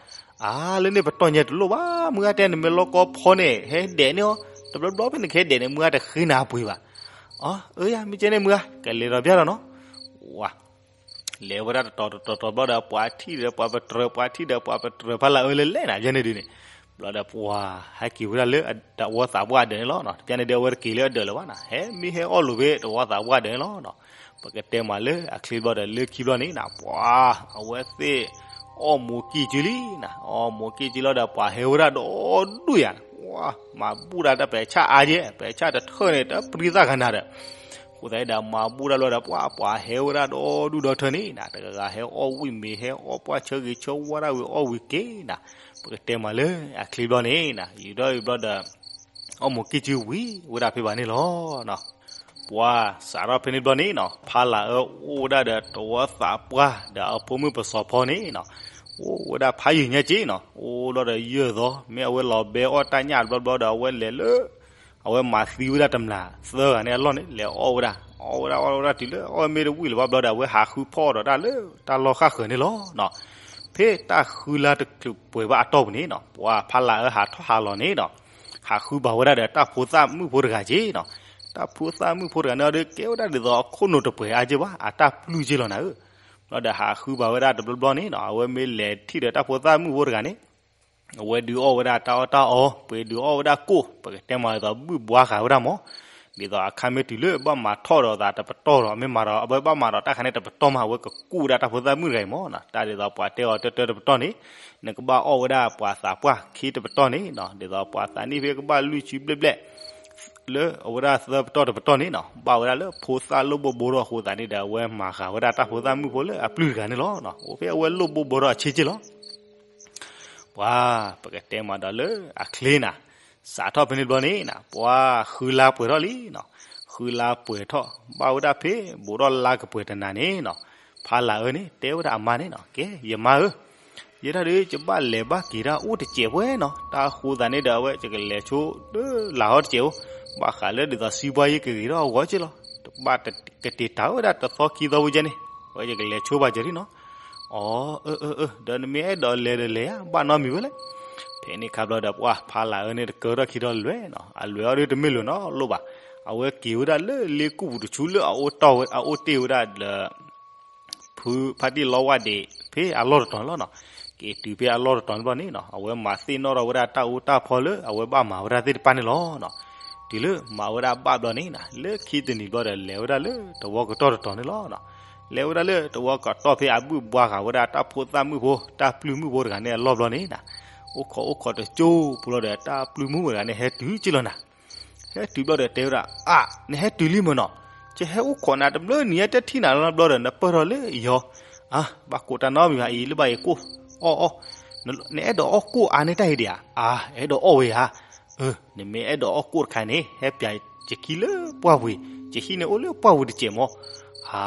အါ လၢန့ၣ်ပတီၢ်ညါတလိၣ်ဘၣ်, မုၢ်ဂၤတဲ နမ့ၢ်လီၤကီဖီန့ၣ် ဟဲဒဲးန့ၢ်အီၤ, တဘျီဘျီဖဲနကဟဲဒဲးန့ၣ် မုၢ်ဂၤတဃ့နၤအပှ့ၤဘၣ်. အီ အၢယၤ မ့ၢ်ကဲန့ၣ်မုၢ်ဂၤ ကလဲၤဒီးပျီၢ်ဒီးနီၤ. ဝါ လဲၤဝဲဒၣ်တတီၤတတီၤတတီၤဘျီဒီး ပှၤထံၣ်ဒီးပှၤပတြၢၤ ပှၤထံၣ်ဒီးပှၤပတြၢၤ ဖါလၢ်အၢလဲၤလဲၤနၤ ယဲန့ၣ်ဒုးန့ၣ်. ဘျီဒီးပှၤဟဲက့ၤဝဲဒၣ်လၢတဝီသးပှၢ်ဒၢးန့ၣ်လီၤ. ယဲန့ၣ်ဒုး အဝဲတက့ၤလၢအဒၢးလၢၤဘၣ်နၤ, ဟဲမ့ၢ်ဟဲအီၣ်လိာ်ဖဲတဝီသးပှၢ်ဒၢးန့ၣ်လီၤ. ပကတဲမးလၢအချ့ဘျီဒီး လၢခံဘျီန့ၣ်နၤ ပှၤ အဝဲသ့ၣ် အီၣ်မူးကံၢ်ကၠံလံနၤ, အီၣ်မူးကံၢ်ကၠံလီၤဒီး ပှၤဟဲဝဲဒၣ်ဒီဒူၣ်ယၤ, ပှၤ မၤဘူၣ်ဒၣ်တၢ်ပဲာ်ဆၣ်အါယဲ, ပဲာ်ဆၣ်တထၢၣ်န့ၣ် တပျံၤသၣ်ခါနၤဒီး အဃိသတးဒီး မၤဘူၣ်ဒၣ်ဘျီဒီး ပှၤ ပှၤဟဲဝဲဒၣ်ဒီဒူၣ်ဒီထၢၣ်န့ၣ်နၤ, တဂၤဂၤဟဲအီၣ်ဝံၣ်မ့ၤ ဟဲအီၣ်ပှၢ်ဆၢဂ့ၤဆၢဝါဒၣ်ဝံၤအီၣ်ဝံၤက့ၤနၤ. ပကတဲမးလၢအချ့ဘျီန့ၣ်နၤ, ယူၤဒီးယူၤဘျီဒီး အီၣ်မူးကံၢ်ကၠံဝံၤဝဲဒၣ်ဖဲဘၣ်န့ၣ်လီၤ. ပှၤစးထီၣ်ဖဲန့ၣ်ဘျီန့ၣ်နၤ, ဖါလၢ်အၢအိၣ်ဝဲဒၣ်ဒီးတဝီသးပှၢ် ဒီးအဖိမုၣ်ပစီၤဖီန့ၣ်နၤ, အိၣ်ဝဲဒၣ်ဖးယံာ်ညါက့နၤ, အိၣ်ဘျီဒီးယဲၢ်သီ, မ့ၢ်အဝဲလီၤဘဲအီၣ်တၢ်ညၣ်တဘျီဘျီဒီး အဝဲလဲၤလၢ အဝဲမၤသံဝဲဒၣ်တမျာ်သၢဂၤန့ၣ်အလီၢ်န့ၣ် လဲၤအီၣ်ဝဲဒၣ်, အီၣ်ဝဲဒၣ်အီၣ်ဝဲဒၣ်တုၤလၢအီၣ်မ့ၢ်တဝံၣ်လၢၤဘၣ်ဘျီဒီး အဝဲဟးဃုဖီၣ်ဒီးတၢ်လၢတၢ်လီၢ်ဃၣ်ဃၢၤန့ၣ်လီၤ. ဖဲတၢ်ဃုလါတချုးပှဲၤဘၣ်အတီၢ်ပူၤန့ၣ်နၤ, ပှၤဖါလၢ်အၢဟးထီၣ်ဟးလီၤန့ၣ်နၤ, ဟးဃုဘၣ်ဝဲဒၣ်ဒီးတၢ်ဖိသၣ်မုၣ်ဖိတဂၤက့နၤ. တၢ်ဖိသၣ်မုၣ်ဖိတဂၤန့ၣ်ဒီး ကဲဝဲဒၣ်ဒ်သိးအခိၣ်နူာ်တပှဲၤအါက့ဘၣ်, အတၢ်ပျုၢ်က့လီၤနၤဧၢ. ဘျီဒီးဟးဃုဘၣ်ဝဲဒၣ်တဘျီဘျီန့ၣ်နၤ, အဝဲမ့ၢ်လဲၤထံၣ်ဒီးတၢ်ဖိသၣ်မုၣ်ဖိတဂၤန့ၣ် အဝဲဒုးအီၣ်ဝဲဒၣ်တၢ်အီၣ်တၢ်အီ, ပှ့ၤဒုးအီၣ်ဝဲဒၣ်ကိၣ်, ပကတဲမးဒ်သိးဘုၣ်ဘှါဃာ်ဝဲဒၣ်မး. ဒ်သိးအခါမ့ၢ်တုၤလၢဘၣ်မၤထီၣ်ဒီးသးတပတီၢ်ဒီး မ့ၢ်မၤဒီး အဝဲဘၣ်မၤဒီးတၢ်ခါန့ၣ်တပတီၢ်မး အဝဲကကူးဝဲဒၣ်တၢ်ဖိသၣ်မုၣ်တဂၤအံၤမးနီၤ. တၢ်ဒ်သိးပှၤတဲအီၤတၢတၢတပတီၢ်န့ၣ် နကဘၣ်အီၣ်ဝဲဒၣ်ပှၤသးပှၢ်ခံတပတီၢ်န့ၣ်နီၤ. ဒ်သိးပှၤသးနံၣ်ဖဲကဘၣ်လွံၢ်ဆံဘျဲၣ်ဘျဲၣ် လၢအဝဲဒၣ်သၢပတီၢ်တပတီၢ်န့ၣ်နီၤ ဘၣ်ဝဲဒၣ်လၢဖိသၣ်လိၣ်ဘိဘိထီၣ်အဃိသတးန့ၣ်ဒီး အဝဲမၤဃာ်ဝဲဒၣ်တၢ်ဖိသၣ်မုၣ်ဖိလၢအပျုၢ်တဂၤန့ၣ်လီၤ. အိၣ်ဖဲအဝဲလိၣ်ဘိဘိထီၣ်အဆ့က့ၢ်လီၤ. ပှၤ ပကတဲမးဒီးလၢအချ့နၤ, စးထီၣ်ဖဲန့ၣ်ဘျီန့ၣ်နီၤ ပှၤဃုလါပှဲၤထီၣ်လံနီၤ. ဃုလါပှဲၤထီၣ် ဘၣ်ဝဲဒၣ်ဖဲဘူးထီၣ်လါကပှဲၤတနၤန့ၣ်နီၤ ဖါလၤအၢန့ၣ် တဲဝဲဒၣ်အမါန့ၣ်နီၤ ကဲ ယမါဧၢ, ယဲဒၣ်ဒီး ယဘၣ်လဲၤဘၣ်က့ၤတၢ်အိၣ်တစဲးပှဲၤနီၤ. တၢ်အဃိသတးန့ၣ်ဒီး အဝဲယကလဲၤဆိလၢလၤဟီၣ်တစဲးအိၣ်, ဘၣ်ဃးလၢဒ်သိးစံးဘှါယ့ကဂ့ၤထီၣ်အဂီၢ်က့ၢ်လီၤ. တဘၣ်ကတ့ၤတၢ်ဝဲဒၣ်တသီခံသီဝဲကဲန့ၣ် အဝဲယကလဲၤဆိဘၣ်ကဲၤလံနီၤ. အီ အၢ အၢ အၢ ဒီးနမ့ၢ်အဲၣ်ဒိးလဲၤဒီးလဲၤဧါ, ဘၣ်နီတမံၤဝဲလဲၣ်. ဖဲန့ၣ်ခါဘျီဒီး ပှၤဖါလၤအၢန့ၣ် တကၢထီၣ်ခံထီၣ်လွဲနီၤ, အလွဲၢ်အီၤဒ်တမ့ၢ်လိာ်နီတလိၣ်ဘၣ်. အဝဲက့ၤဝဲဒၣ်လၢလ့ကူၣ်ပူၤတဆူလၢအအိၣ်တ့ၢ်ဝဲဒၣ်လၢ ဖုဖါတံၢ်လီဝၢ်ဒံး ဖဲအလီၢ်တတီၤန့ၣ်လီၤနီၤ. က့ၤတုၤဖဲအလီၢ်တတီၤန့ၣ်ဘျီန့ၣ်နီၤ အဝဲမၤသ့ၣ်နီၣ်ထီၣ်ဝဲဒၣ်တၢ်အူတၢ်ဖီလၢအဝဲဘၣ်မၤဝဲဒၣ်သ့ၣ်တဖၣ်န့ၣ်လီၤနီၤ. တုၤလၢမၤဝဲဒၣ်ဘၣ်ဘျီန့ၣ်နီၤ လၢခံတနံၤဘျီဒီး လဲၤဝဲဒၣ်လၢတဝီကတီၢ်တတီၤန့ၣ်လီၤနီၤ. လဲၤဝဲဒၣ်လၢတဝီကတီၢ်ဖဲအဘုၣ်ဘှါဃာ်ဝဲဒၣ်တၢ်ဖိသၣ်မုၣ်ဖိ တၢ်ပျုၢ်မုၣ်ဖိတဂၤန့ၣ်အလီၢ်ဘျီန့ၣ်နီၤ အိၣ်ခိးအိၣ်ခိးတကၠိပူၤလီၤဒီး တၢ်ပျုၢ်မုၣ်ဖိတဂၤန့ၣ် ဟဲတုၤက့ၢ်လီၤနီၤ. ဟဲတုၤဘျီဒီးတဲဝဲဒၣ် အါ နဟဲတုၤလံမ့ၢ်နီၤ, ယဟဲအိၣ်ခိးနၤတဘျီနံၤ ယတထံၣ်နၤလီၤဘျီဒီး နပၢၢ်ထီၣ်လၢယီၤ, အါ ဘၣ်ကိးတၢ်နီတမံၤဘၣ်အံၤ လၢဘၣ်အံၤကိၣ်အီၣ်အီၣ်, နအဲၣ်ဒိးအီၣ်ကိၣ်အါန့ၢ်တၢ်အံၤဒံးဧါ, အါ အဲၣ်ဒိးအီၣ်ဝဲဧါ, အၢ နမ့ၢ်အဲၣ်ဒိးအီၣ်ကိၣ်တခါန့ၣ် ဟဲပျးယခံလၢပှၢ်ပူၤ, ယဟံၣ်န့ၣ်အိၣ်လၢပှၢ်ပူၤတစဲးမး, အါ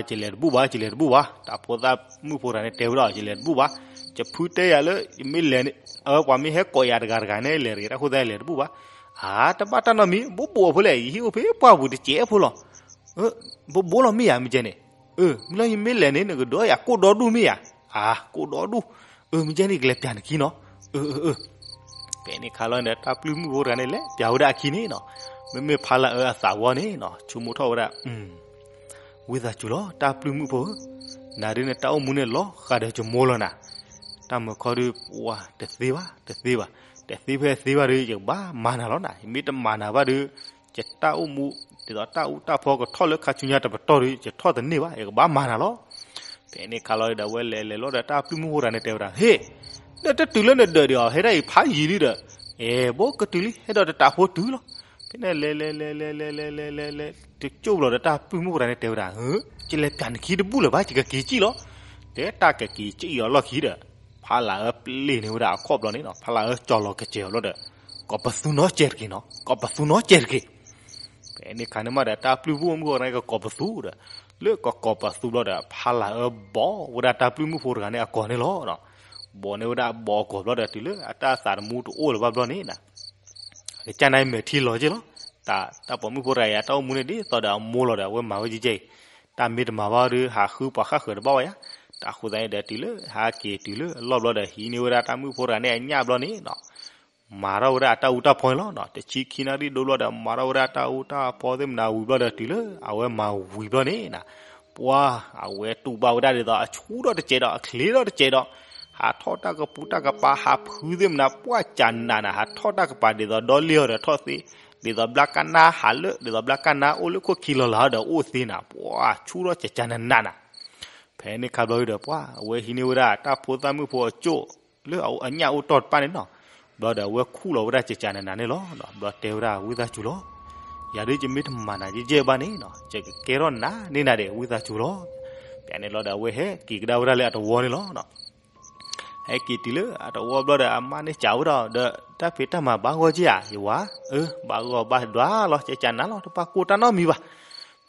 ယလဲၤတဘူၣ်ဘၣ် ယလဲၤတဘူၣ်ဘၣ်, တၢ်ဖိသၣ်မုၣ်ဖိတဂၤန့ၣ်တဲဝဲဒၣ် ယလဲၤတဘူၣ်ဘၣ်, ယဖုတဲယၤလၢ ယမ့ၢ်လဲၤန့ၣ် အၢ ပှၤမ့ၢ်ဟဲကိးယၤတဂၤတဂၤန့ၣ် လဲၤတဂ့ၤ တၢ်ဃိသတးလဲၤတဘူၣ်ဘၣ်, အါ တဘၣ်တၢ်နီတမံၤ ဘိးဘိးအဖိလဲၣ် ယဟံၣ်အိၣ်ဖဲပှၢ်ပူၤတစဲးဖိလီၤ, ဘိးဘိးလီၤမ့ၢ်ယၤ မ့ၢ်ကဲန့ၣ်, အၢ မ့ၢ်လီၤယမ့ၢ်လဲၤန့ၣ် နကဒိးယၤကိၣ်ဒီဒူၣ်မ့ၢ်ယၤ, အါ ကိၣ်ဒီဒူၣ်, အၢ မ့ၢ်ကဲန့ၣ် ယကလဲၤပျးနခံနီၤ, အၢ အၢ အၢ ဖဲန့ၣ်ခါလီၤန့ၣ် တၢ်ပျုၢ်မုၣ်ဖိတဂၤန့ၣ် လဲၤပျးဝဲဒၣ်အခံန့ၣ်နီၤ, မ့မ့ၢ်ဖါလၤအၢအသးဝံၤန့ၣ်နီၤ ဆိကမိၣ်ထီၣ်ဝဲဒၣ် ဝံသးစူၤလီၤ တၢ်ပျုၢ်မုၣ်ဖိဧၢ, နၤဒုးနတၢ်အိၣ်မူန့ၣ်လီၤဃာ်ဒီးယမိၢ်လီၤနၤ, တၢ်မုာ်ခီဒုး ပှၤတသ့ဘၣ် တသ့ဘၣ်, တသ့ဖဲသ့ဘၣ်ဒုး ယကဘၣ်မၤနၤလီၤနၤ, ယမ့ၢ်တမၤနၤဘၣ်ဒုး ယတၢ်အိၣ်မူ ဒ်သိးတၢ်အူတၢ်ဖီကထီၣ်လၢခါဆူညါတပတီၢ်ဒုး ယထီၣ်တန့ၢ်ဘၣ် ယကဘၣ်မၤနၤလီၤ. ဖဲန့ၣ်ခါလီၤဒီး အဝဲလဲၤလဲၤလီၤဒီး တၢ်ပျုၢ်မုၣ်ဖိတဂၤန့ၣ်တဲဝဲဒၣ် ဟ့ၣ်, နတတုၤလၢနဒၢးဒံးအီၤ ဟဲဒၣ်အံၤဖးယံာ်လံဒီး, အဲ ဘိးကတုၤလံ ဟဲဒီးတတးဖိတုၤလီၤ. ဖဲန့ၣ်လဲၤလဲၤလဲၤလဲၤလဲၤလဲၤလဲၤလဲၤ တကၠိၢ်ဘျီဒီး တၢ်ပျုၢ်မုၣ်ဖိတဂၤန့ၣ်တဲဝဲဒၣ် ယလဲၤပျးနခံတဘူၣ်လၢၤဘၣ် ယကက့ၤစံၣ်လီၤ. တဲတၢ်ကက့ၤစံၣ်အီၤလီၢ်ခံဒီး ဖါလၤအၢပျ့ၤန့ၢ်ဝဲဒၣ်အခီၣ်ဘျီန့ၣ်နီၤ ဖါလၤအၢကၠီၤလီၤကစဲၤအီၤဘျီဒီး ကိးပသူနီတစဲးတက့ၢ်နီၤ ကိးပသူနီတစဲးတက့ၢ်. ဖဲန့ၣ်ခါန့ၣ်မးဒီး တၢ်ပျုၢ်မုၣ်ဖိတဂၤန့ၣ် ကကိးပသူဒီး လၢကကိးပသူဘျီဒီး ဖါလၤအၢဘီးဝဲဒၣ်တၢ်ပျုၢ်မုၣ်ဖိတဂၤန့ၣ်အကိာ်န့ၣ်လီၤ. ဘီးန့ၢ်ဝဲဒၣ်ဘီးအကိာ်ဘျီဒီး တုၤလၢအတၢ်သးသမူတအိၣ်လၢၤဘၣ်ဘျီန့ၣ်နီၤ ကစၢ်န့ၣ်မဲာ်ထံလီၤက့ၢ်လီၤ. တၢ်ပိာ်မုၣ်ဖိတဂၤအံၤ တၢ်အိၣ်မူန့ၣ်ဒ်သိးဒီးအမိၢ်လီၤဒီး အဝဲမၤဝဲကဲကဲအံၤ, တၢ်မ့ၢ်တမၤဘၣ်ဒီး ဟးဃုပှၤဃၣ်ဃၢၤတဘၣ်ဝဲယါ. တၢ်ဃိသတးန့ၣ်ဒီး တုၤလၢဟဲက့ၤတုၤလၢအလီၢ်ဘျီဒီး ဟံးန့ၢ်ဝဲဒၣ်တၢ်မုၣ်ဖိတဂၤန့ၣ်အညၣ်ဘျီန့ၣ်နီၤ မၤထီၣ်ဝဲဒၣ်အတၢ်အူတၢ်ဖီန့ၣ်လီၤ. တဆံခံနၣ်ရံၣ်ဒိဘျီဒီး မၤထီၣ်ဝဲဒၣ်တၢ်အူတၢ်ဖီသ့ၣ်မနၤဝံၤဘျီဒီး တုၤလၢအဝဲမၤဝံၤဘျီန့ၣ်နီၤ ပှၤ အဝဲတူၢ်ဘၣ်ဝဲဒၣ်ဒ်သိး အဆူၣ်ထီၣ်တစဲးဒီး အချ့ထီၣ်တစဲးဒီး ဟးထီၣ်တၢ်ကပူၤတၢ်ကပၤ ဟးဖုးသ့ၣ်မနၤ ပှၤကနးနး ဟးထီၣ်တၢ်ကပၤ ဒ်သိးဒီလ့ၣ်အီၤဒီးထီၣ်သ့, ဒ်သိးဘျါကနါဟးလၢ ဒ်သိးဘျါကနါအိၣ်လၢခိၣ်ခံလီၤလၢ်ဒီးအိၣ်သ့နီၤ ပှၤဆူၣ်ထီၣ်ကကနးနးနီၤ. ဖဲန့ၣ်ခါဘျီဒီး ပှၤအဝဲဟံးန့ၢ်ဝဲဒၣ်တၢ်ဖိသၣ်မုၣ်ဖိအကၠိၣ် လၢအညၣ်အိၣ်တီၢ်တဖၣ်န့ၣ်နီၤ. ဘျီဒီးအဝဲခူၣ်လီၤဝဲဒၣ်ကကနးနးန့ၣ်လီၤ. ဘျီတဲဝဲဒၣ် ဝံသးစူၤလီၤ ယၤဒုးယမ့ၢ်တမၤနၤယဲၢ်ယဲၢ်ဘၣ်န့ၣ်နီၤ ယကကဲထီၣ်နးန့ၢ်နၤဒီး ဝံသးစူၤလီၤ. ဖဲန့ၣ်လီၤဒီး အဝဲဟဲက့ၤကဒါဝဲဒၣ်လၢအတဝီန့ၣ်လီၤ. ဟဲက့ၤတုၤလၢအတဝီဘျီဒီး အမါန့ၣ်စံးဝဲဒၣ်ဒီး တၢ်ဖံးတၢ်မၤဘၣ်ဂီၢ်က့ဧါ ယဝၤ, အၢ ဘၣ်ဂီၢ်ဘၣ်ဒွးလီၤ ကကနးလီၤ တဘၣ်ကိၢ်တၢ်နီတမံၤဘၣ်.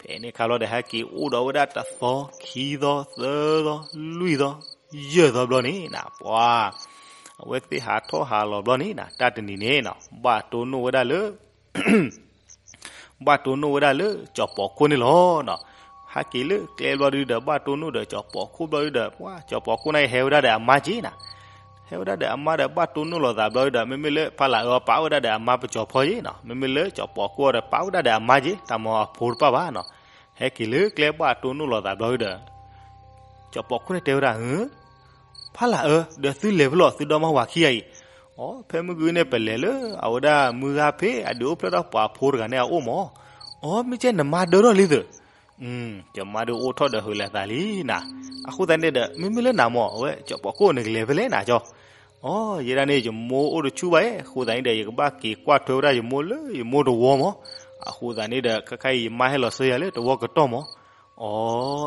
ဖဲန့ၣ်ခါလီၤဒီး ဟဲက့ၤအိၣ်ဒီးဝဲဒၣ်တသီ ခံသီ သၢသီ လွံၢ်သီ ယဲၢ်သီဘျီန့ၣ်နီၤ ပှၤ အဝဲသ့ၣ်ဟးထီၣ်ဟးလီၤဘျီန့ၣ်နီၤ တၢ်တနံၤန့ၣ်နီၤ ဘၣ်တိၢ်နီၣ်ဝဲဒၣ်လၢ ဘၣ်တိၢ်နီၣ်ဝဲဒၣ်လၢကၠီၤပီၤခိၣ်န့ၣ်လီၤ. ဟဲက့ၤလၢကျဲဘျီဒုဒီး ဘၣ်တိၢ်နီၣ်ဒီးကၠီၤပီၤခိၣ်ဘျီဒုဒီး ပှၤကၠီၤပီၤခိၣ်န့ၣ်ဟဲဝဲဒၣ်ဒီးအမါက့နီၤ. ဟဲဝဲဒၣ်ဒီးအမါဒီး ဘၣ်တိၢ်နီၣ်လိာ်သးဘျီဒုဒီး မ့မ့ၢ်လၢဖါလၤအၢပာ်ဝဲဒၣ်ဒီးအမါပကၠီၤဖီက့နီၤ မ့မ့ၢ်လၢကၠီၤပီၤခိၣ်ဒီး ပာ်ဝဲဒၣ်ဒီးအမါက့ တၢ်မၤအဖိတဖၣ်ဘၣ်နီၤ. ဟဲက့ၤလၢကျဲဘၣ်တိၢ်နီၣ်လိာ်သးဘျီဒုဒီး ကၠီၤပီၤခိၣ်န့ၣ်တဲဝဲဒၣ် ဖါလၤအၢ ဒီးသုလဲၤဖဲလဲၣ် သုဒီမါဝၤခံဂၤအံၤ. အိ ဖဲမုၢ်ဂီၤန့ၣ် ပလဲၤလၢအဝဲဒၣ်မုၢ်ဂၤဖဲအဒုးအိၣ်ဖျဲၣ်ထီၣ်ပှၤဖိတဂၤန့ၣ်အအိၣ်မး. အီ မ့ၢ်ကဲနမါဒၢထီၣ်လံသၢၣ်, ယမါဒုးအိၣ်ထီၣ်ဒီးဟုးလၢသးလံနၤ, အဃိသတးန့ၣ်ဒီး မ့မ့ၢ်လၢနၤမၢ် အဝဲကၠီၤပီၤခိၣ်နကလဲၤဖဲလဲၣ်နၤကၠီ, အီ ယဲဒၣ်န့ၣ် ယမိၢ်အိၣ်တဆူၣ်ဘၣ်အဃိသတးန့ၣ်ဒီး ယကဘၣ်က့ၤကွၢ်ထွဲဝဲဒၣ်ယမိၢ်လၢယမိၢ်တဝီမၢ်, အဃိသတးန့ၣ်ဒီး ခဲခါအံၤယမါဟဲလီၤဆှၢယၤလၢတဝီကတီၢ်မၢ်, အီ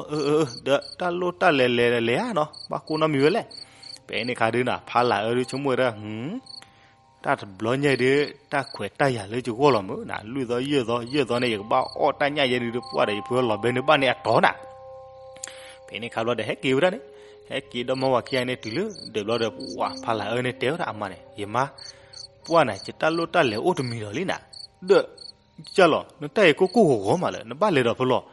အၢ အၢ အၢ ဒီးတၢ်လိၣ်တၢ်လဲၤလဲၤလဲၤဧါနီၤ ဘၣ်ကိၢ်နီတမံၤဝဲလဲၣ်, ဖဲန့ၣ်ခါဒုးနၤ ဖါလၢ်အၢဒုးဆိကမိၣ်ဝဲဒၣ် တၢ်တဘျီညါအံၤဒုး တၢ်ခွဲးတၢ်ယာ်လၢယဂီၢ်လီၤမၢ်နၤ, လွံၢ်သီယဲၢ်သီ ယဲၢ်သီန့ၣ် ယကဘၣ်အီၣ်တၢ်ညၣ်ယဲဒုး ပှၢ်ဒီးယဖုလီၤဘဲန့ၣ်ဘၣ်န့ၣ်အတီၤနၤ, ဖဲန့ၣ်ခါဘျီဒီး ဟဲက့ၤဝဲဒၣ်န့ၣ်, ဟဲက့ၤဒီမါဝၤခံဂၤန့ၣ်တုၤလၢ ဒၢးဘျီဒီး ပှၢ်ဖါလၢ်အၢန့ၣ်တဲဝဲဒၣ်အမါန့ၣ် ယမါ, ပှၢ်နၤ ယတၢ်လိၣ်တၢ်လဲၤအိၣ်တမံၤဒီးလံနၤ, ဒီး ကၢ်လီၤ နတၢ်အံၤကိၢ်ကိၢ်ဂီၤဂီၤမးလၢ နဘၣ်လဲၤဒီးဖဲလဲၣ်,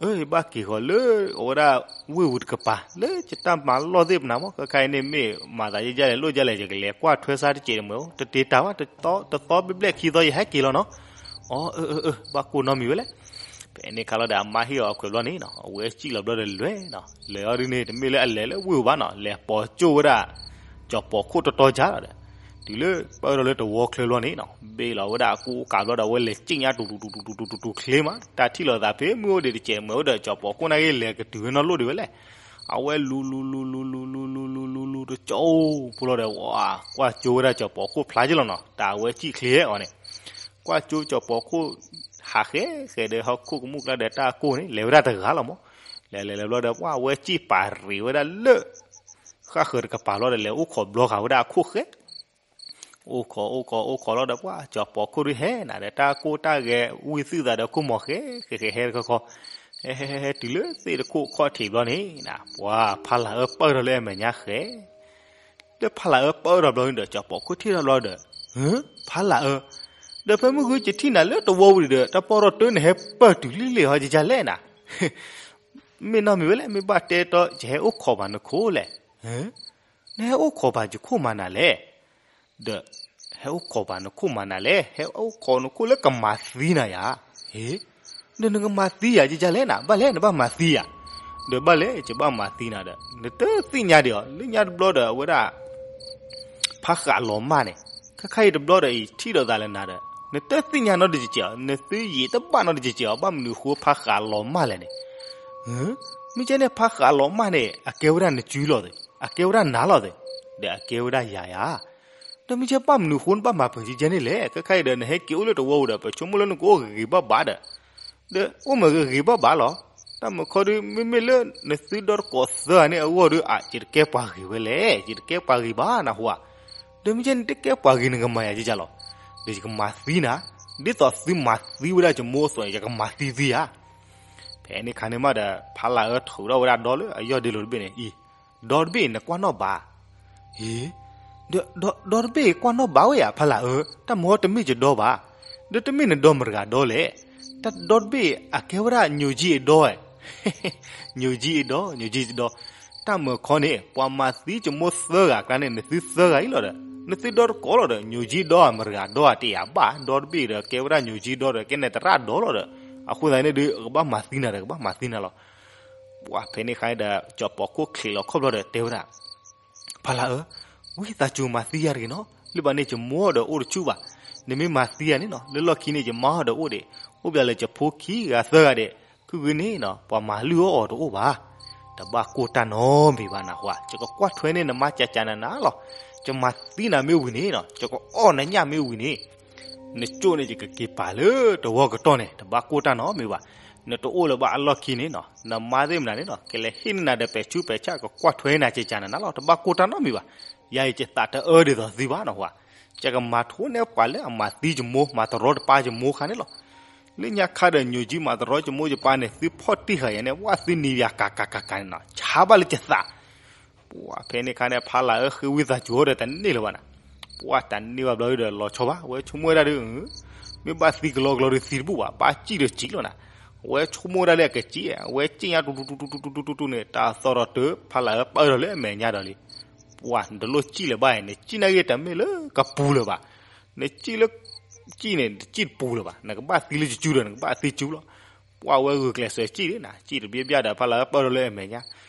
အၢ ယဘၣ်က့ၤဃီၤလၢ အဝဲဒၣ်ဝ့ၢ်ဝံၤတကပၤ လၢယတၢ်မၤလီၢ်သ့ၣ်ပနၤမၢ်, ခဲခါအံၤန့ၣ် မ့ၢ်မၤသးယဲၢ်လဲၣ်လိၣ်ယဲၢ်လဲၣ် ယကလဲၤကွၢ်ထွဲစါတစဲးတမှဲၤအိၣ် တတ့တၢ်ဘၣ်, တသီဘျဲၣ်ခံသီယဟဲက့ၤလီၤနီၤ, အီ အၢ အၢ အၢ ဘၣ်ကိၢ်နီတမံၤဝဲလဲၣ်, ဖဲန့ၣ်ခါလီၤဒီး အမါဟ့ၣ်အီၤအခွဲးဘျီန့ၣ်နီၤ အဝဲစံၣ်လီၤဘျီဒီးလဲၤနီၤ လဲၤအီၤဒ်န့ၣ် တမ့ၢ်လၢအလဲၤလၢဝ့ၢ်ဘၣ်နီၤ လဲၤပိာ်ကၠိဝဲဒၣ် ကၠီၤပီၤခိၣ်တီတီကၢ်လီၤဒီး တုၤလၢပၢၢ်ထီၣ်လၢတဝီချၢဘျီန့ၣ်နီၤ ဘ့ၣ်လီၤဝဲဒၣ်အကူအကၤဘျီဒီး အဝဲလဲၤစံၣ်ညါတူၤတူၤတူၤတူၤတူၤတူၤတူၤချ့မး တၢ်ထံၣ်လိာ်သးဖဲမုၢ်အိၣ်ဒံးတစဲးတမှဲၤအိၣ်ဒီး ကၠီၤပီၤခိၣ်န့ၣ်ဂ့ၤ လဲၤကတုၤဝဲနီၢ်လိၣ်ဒံးဝဲလဲၣ်, အဝဲလူၤလူၤလူၤလူၤလူၤလူၤလူၤလူၤလူၤလူၤလူၤတကၠိဖိလီၤဒီး ကွၢ်ကၠိဝဲဒၣ်ကၠီၤပီၤခိၣ်ဖျါက့လီၤနီၤ တၢ်အဝဲစံၣ်ချ့အီၤန့ၣ်, ကွၢ်ကၠိကၠီၤပီၤခိၣ် ဟးဃဲဃဲဒီးဟီၣ်ခိၣ်ကမူၣ်ကျါဒီးတၢ်ကိၢ်န့ၣ် လဲၤဝဲဒၣ်တဂၤလီၤမၢ်, လဲၤလဲၤလဲၤဘျီဒီး ပှၢ်အဝဲစံၣ်ပာ်ရံးဝဲဒၣ်လၢ ဃၣ်ဃၢၤတကပၤလီၤဒီး လဲၤအိၣ်ခိးဘျီဃာ်ဝဲဒၣ်အခိၣ်ဃဲ အိၣ်ခိးအိၣ်ခိးအိၣ်ခိးလီၤဒီး ပှၢ်ကၠီၤပီၤခိၣ်ဒုးဟဲနၤဒီး တၢ်ကိၢ်တၢ်ဂဲၤဝံသုသးဒီးခိၣ်မီၤဃဲ ဃဲဃဲဟဲတခီခီ, ဟဲဟဲဟဲတုၤလၢသ့ၣ်တခိၣ်ခီၣ်ထံးဘျီန့ၣ်နၤ ပှၢ်ဖါလၢ်အၢပၢၢ်ထီၣ်လၢအမဲာ်ညါဃဲ ဒီးဖါလၢ်အၢပၢၢ်ထီၣ်ဘျီန့ၣ်ဒီး ကၠီၤပီၤခိၣ်ထံၣ်ထီၣ်ဘျီဒီး, ဖါလၢ်အၢ, ဒီးဖဲမုၢ်ဂုၢ်ယထံၣ်နၤလၢတဝီဝံၤဒီး တၢ်ပီၢ်ထီၣ်တၢ်နဟဲပၢၢ်တုၤလံလံဟီ ယကလဲၣ်နၤ, မ့ၢ်နီတမံၤဝဲလဲၣ် မ့ၢ်ဘၣ်တဲတီ ယဟဲအိၣ်ခိးဘၣ်နခိၣ်လဲၣ်, နဟဲအိၣ်ခိးဘၣ်ယခိၣ်မၤနၤလဲၣ်, ဒီး ဟဲအိၣ်ခိးဘၣ်နခိၣ်မၤနၤလဲၣ်, ဟဲအိၣ်ခိးနခိၣ်လၢကမၤသံနၤယၤ, ဟ့, ဒီးနကမၤသံယၤ ယကလဲၣ်နၤ ဘၣ်လဲၣ်နဘၣ်မၤသံယၤ, ဒီးဘၣ်လဲၣ် ယဘၣ်မၤသံနၤဒီး နတသ့ၣ်ညါဒံးအီၤ လၢညါတဘျီဒီးအဝဲဒၣ် ဖးဃးလီၤမၢ်န့ၣ်, ခဲခါအံၤတဘျီဒီးအံၤထံၣ်ဒီးသးလၢနၤဒီး နတသ့ၣ်ညါနီတကဲးအီၤ နသုယံာ်တဘၣ်နီတကဲးအီၤ ဘၣ်မနုၤဃိဖးဃးလီၤမၢ်လဲၣ်န့ၣ်, မ့ၢ်ကဲန့ၣ်ဖးဃးလီၤမၢ်န့ၣ် အကဲဝဲဒၣ်နစုလီၤသ့, အကဲဝဲဒၣ်နၤလီၤသ့, ဒီးအကဲဝဲဒၣ်ယၤယၤ ဒီးမ့ၢ်ကဲဘၣ်မနုၤဃိနဘၣ်မၤပှဲၤကဲန့ၣ်လဲၣ်, ခဲခါအံၤဒီးနဟဲက့ၤအိၣ်လၢတဝီဝံၤဒီး ပဆိကမိၣ်လၢနကအိၣ်ဂ့ၤဂ့ၤဘၣ်ဘၣ်ဒီး, ဒီးအိၣ်မ့ၢ်ဂ့ၤဂ့ၤဘၣ်ဘၣ်လီၤ, တၢ်မုာ်ခီဒုး မ့မ့ၢ်လၢနသုဒီတကိးသၢဂၤန့ၣ်အဂီၢ်ဒုး အ ယတကဲပှၤဂ့ၤဝဲလဲၣ်, ယတကဲပှၤဂ့ၤဘၣ်နၢ်ဟူဧါ, ဒီးမ့ၢ်ကဲနတကဲပှၤဂ့ၤနကမၤယၤကဲကလီၤ, ဒီးယကမၤသံနၤ, ဒ်သိးသုမၤသံဝဲဒၣ်ယမိၢ်အသိးန့ၣ် ယကမၤသံသုဧါ ဖဲန့ၣ်ခါန့ၣ်မးဒီး ဖါလၢ်အၢထုးထီၣ်ဝဲဒၣ်ဒီလၢအယီၢ်ဒ့လိၤတဘ့ၣ်န့ၣ်အံၤ, ဒီတဘ့ၣ်နကွၢ်နီၣ်ဘၣ်, အ့, ဒီတဘ့ၣ်ကွၢ်နီၣ်ဘၣ်ဝဲယၤ ဖါလၢ်အၢ, တၢ်မုာ်ခီတမ့ၢ်ယဒီဘၣ်, ဒီးတမ့ၢ်နဒီမတၤဂၤဒီလဲၣ်, တၢ်ဒီတဘ့ၣ်အကဲဝဲဒၣ်ညိးကံအဒီ, ညိးကံအဒီ ညိးကံအဒီ, တၢ်မုာ်ခီန့ၣ် ပှၤမၤသံယမိၢ်သၢဂၤအကျါန့ၣ် နသုသၢဂၤအံၤလီၤဒီး နသုဒီတကိးလီၤဒီး ညိးကံအဒီမတၤဂၤဒီဧါ တယၤဘၣ်, ဒီတဘ့ၣ်ဒီးကဲဝဲဒၣ်ညိးကံအဒီဒီး ကဲန့ၣ်သရၣ်ဒီလီၤဒီး, အဃိသတးန့ၣ်ဒီး ကဘၣ်မၤသံနၤဒီး ကဘၣ်မၤသံနၤလီၤ, ပှၢ်ဖဲန့ၣ်ခါဒီး ကၠီၤပီၤခိၣ်ချံးလီၤခီၣ်ဘျီဒီးတဲဝဲဒၣ် ဖါလၢ်အၢ, ဝံသးစူၤမၤသံယၤတဂ့ၤနီၤ, လၢဘၣ်န့ၣ်ယမိၢ်ဒီးအိၣ်တဆူၣ်ဘၣ်, နမ့ၢ်မၤသံယၤန့ၣ်နီၤ လၢလီၢ်ခံန့ၣ် ယမါဒီးအိၣ်ဒံး, အိၣ်ဘၣ်လၢယဖိခံဂၤသၢဂၤဒံး, ခုဂ့ၤန့ၣ်နီၤ ပှၤမၤလုၢ်အီၣ်အီၤတအိၣ်ဘၣ်, တဘၣ်ကိၢ်တၢ်နီတမံၤဘၣ်နၢ်ဟူဧါ, ယကကွၢ်ထွဲန့ၢ်နမါကကနၤနၤလီၤ, ယမၤသံနၤမ့ၢ်ဝံၤန့ၣ်နီၤ ယကအီၣ်နညၣ်မ့ၢ်ဝံၤန့ၣ် နကၠိၣ်န့ၣ် ယကက့ၤပာ်လၢတဝီကတီၢ်န့ၣ် တဘၣ်ကိၢ်တၢ်နီတမံၤဘၣ်, နတအိၣ်လၢၤဘၣ်အလီၢ်ခံန့ၣ်နီၤ နမါသ့ၣ်မနၤန့ၣ်နီၤ ကလဲၤဟ့ၣ်န့ၢ်နၤဒီးပဲာ်ဆူပဲာ်ဆၣ် ကကွၢ်ထွဲနၤကကနၤနၤလီၤ တဘၣ်ကိၢ်တၢ်နီတမံၤဘၣ်, ယၤအံၤယသးတအၢဒ်သိးသုဘၣ်နၢ်ဟူဧါ, ယကမၤထိန့ၢ်ပှၤလၢအမၤသံယမိၢ် မၤတရီတပါယမိၢ်ခါန့ၣ်လီၤ, လၢညါခါဒီးညိးကံမၤတရီယမိၢ်ယပၢ်န့ၣ် သုဖီၣ်တံၢ်ဃာ်ယၤန့ၣ် ဝဲသုနံၤယၤကကကကန့ၣ်နီၤ ဆါဘၣ်လၢယသး ပှၢ်ဖဲန့ၣ်ခါန့ၣ် ဖါလၢ်အၢဃ့ဝံသးစူၤဒီးတန့ၢ်လၢၤဘၣ်နၤ, ပှၢ်တန့ၢ်ဘၣ်ဘျီဒီးလီၤဆီဘၣ် အဝဲဆိကမိၣ်ဝဲဒၣ်ဒီး, မ့ၢ်ဘၣ်သံကလီကလီဒီးသံတဘူၣ်ဘၣ် ဘၣ်စံၣ်ဒီးစံၣ်လီၤနၤ, အဝဲဆိကမိၣ်ဝဲဒၣ်လၢအကစံၣ် အဝဲစံၣ်ညါတူတူတူတူတူတူတူတူန့ၣ် တၢ်သီၣ်ဒီးတၢ် ဖါလၢ်အၢပၢၢ်ထီၣ်လၢအမဲာ်ညါဒီးလံ, ပှၢ်နတလိၣ်စံၣ်လၢၤဘၣ်အံၤ နစံၣ်နာ်က့ၤတမ့ၢ်လၢကပူၤလၢၤဘၣ်, နစံၣ်လၢ စံၣ်န့ၣ် တစံၣ်တပူၤလၢၤဘၣ် နကဘၣ်သံလၢယစုဒီး နကဘၣ်သံစုလီၤ, ပှၢ်ဝဲဂုာ်ကျဲးစၢးစံၣ်ဒၣ်နၤ စံၣ်တဘျီဘျီဒီးဖါလၢ်အၢပၢၢ်ထီၣ်လၢအမဲာ်ညါ,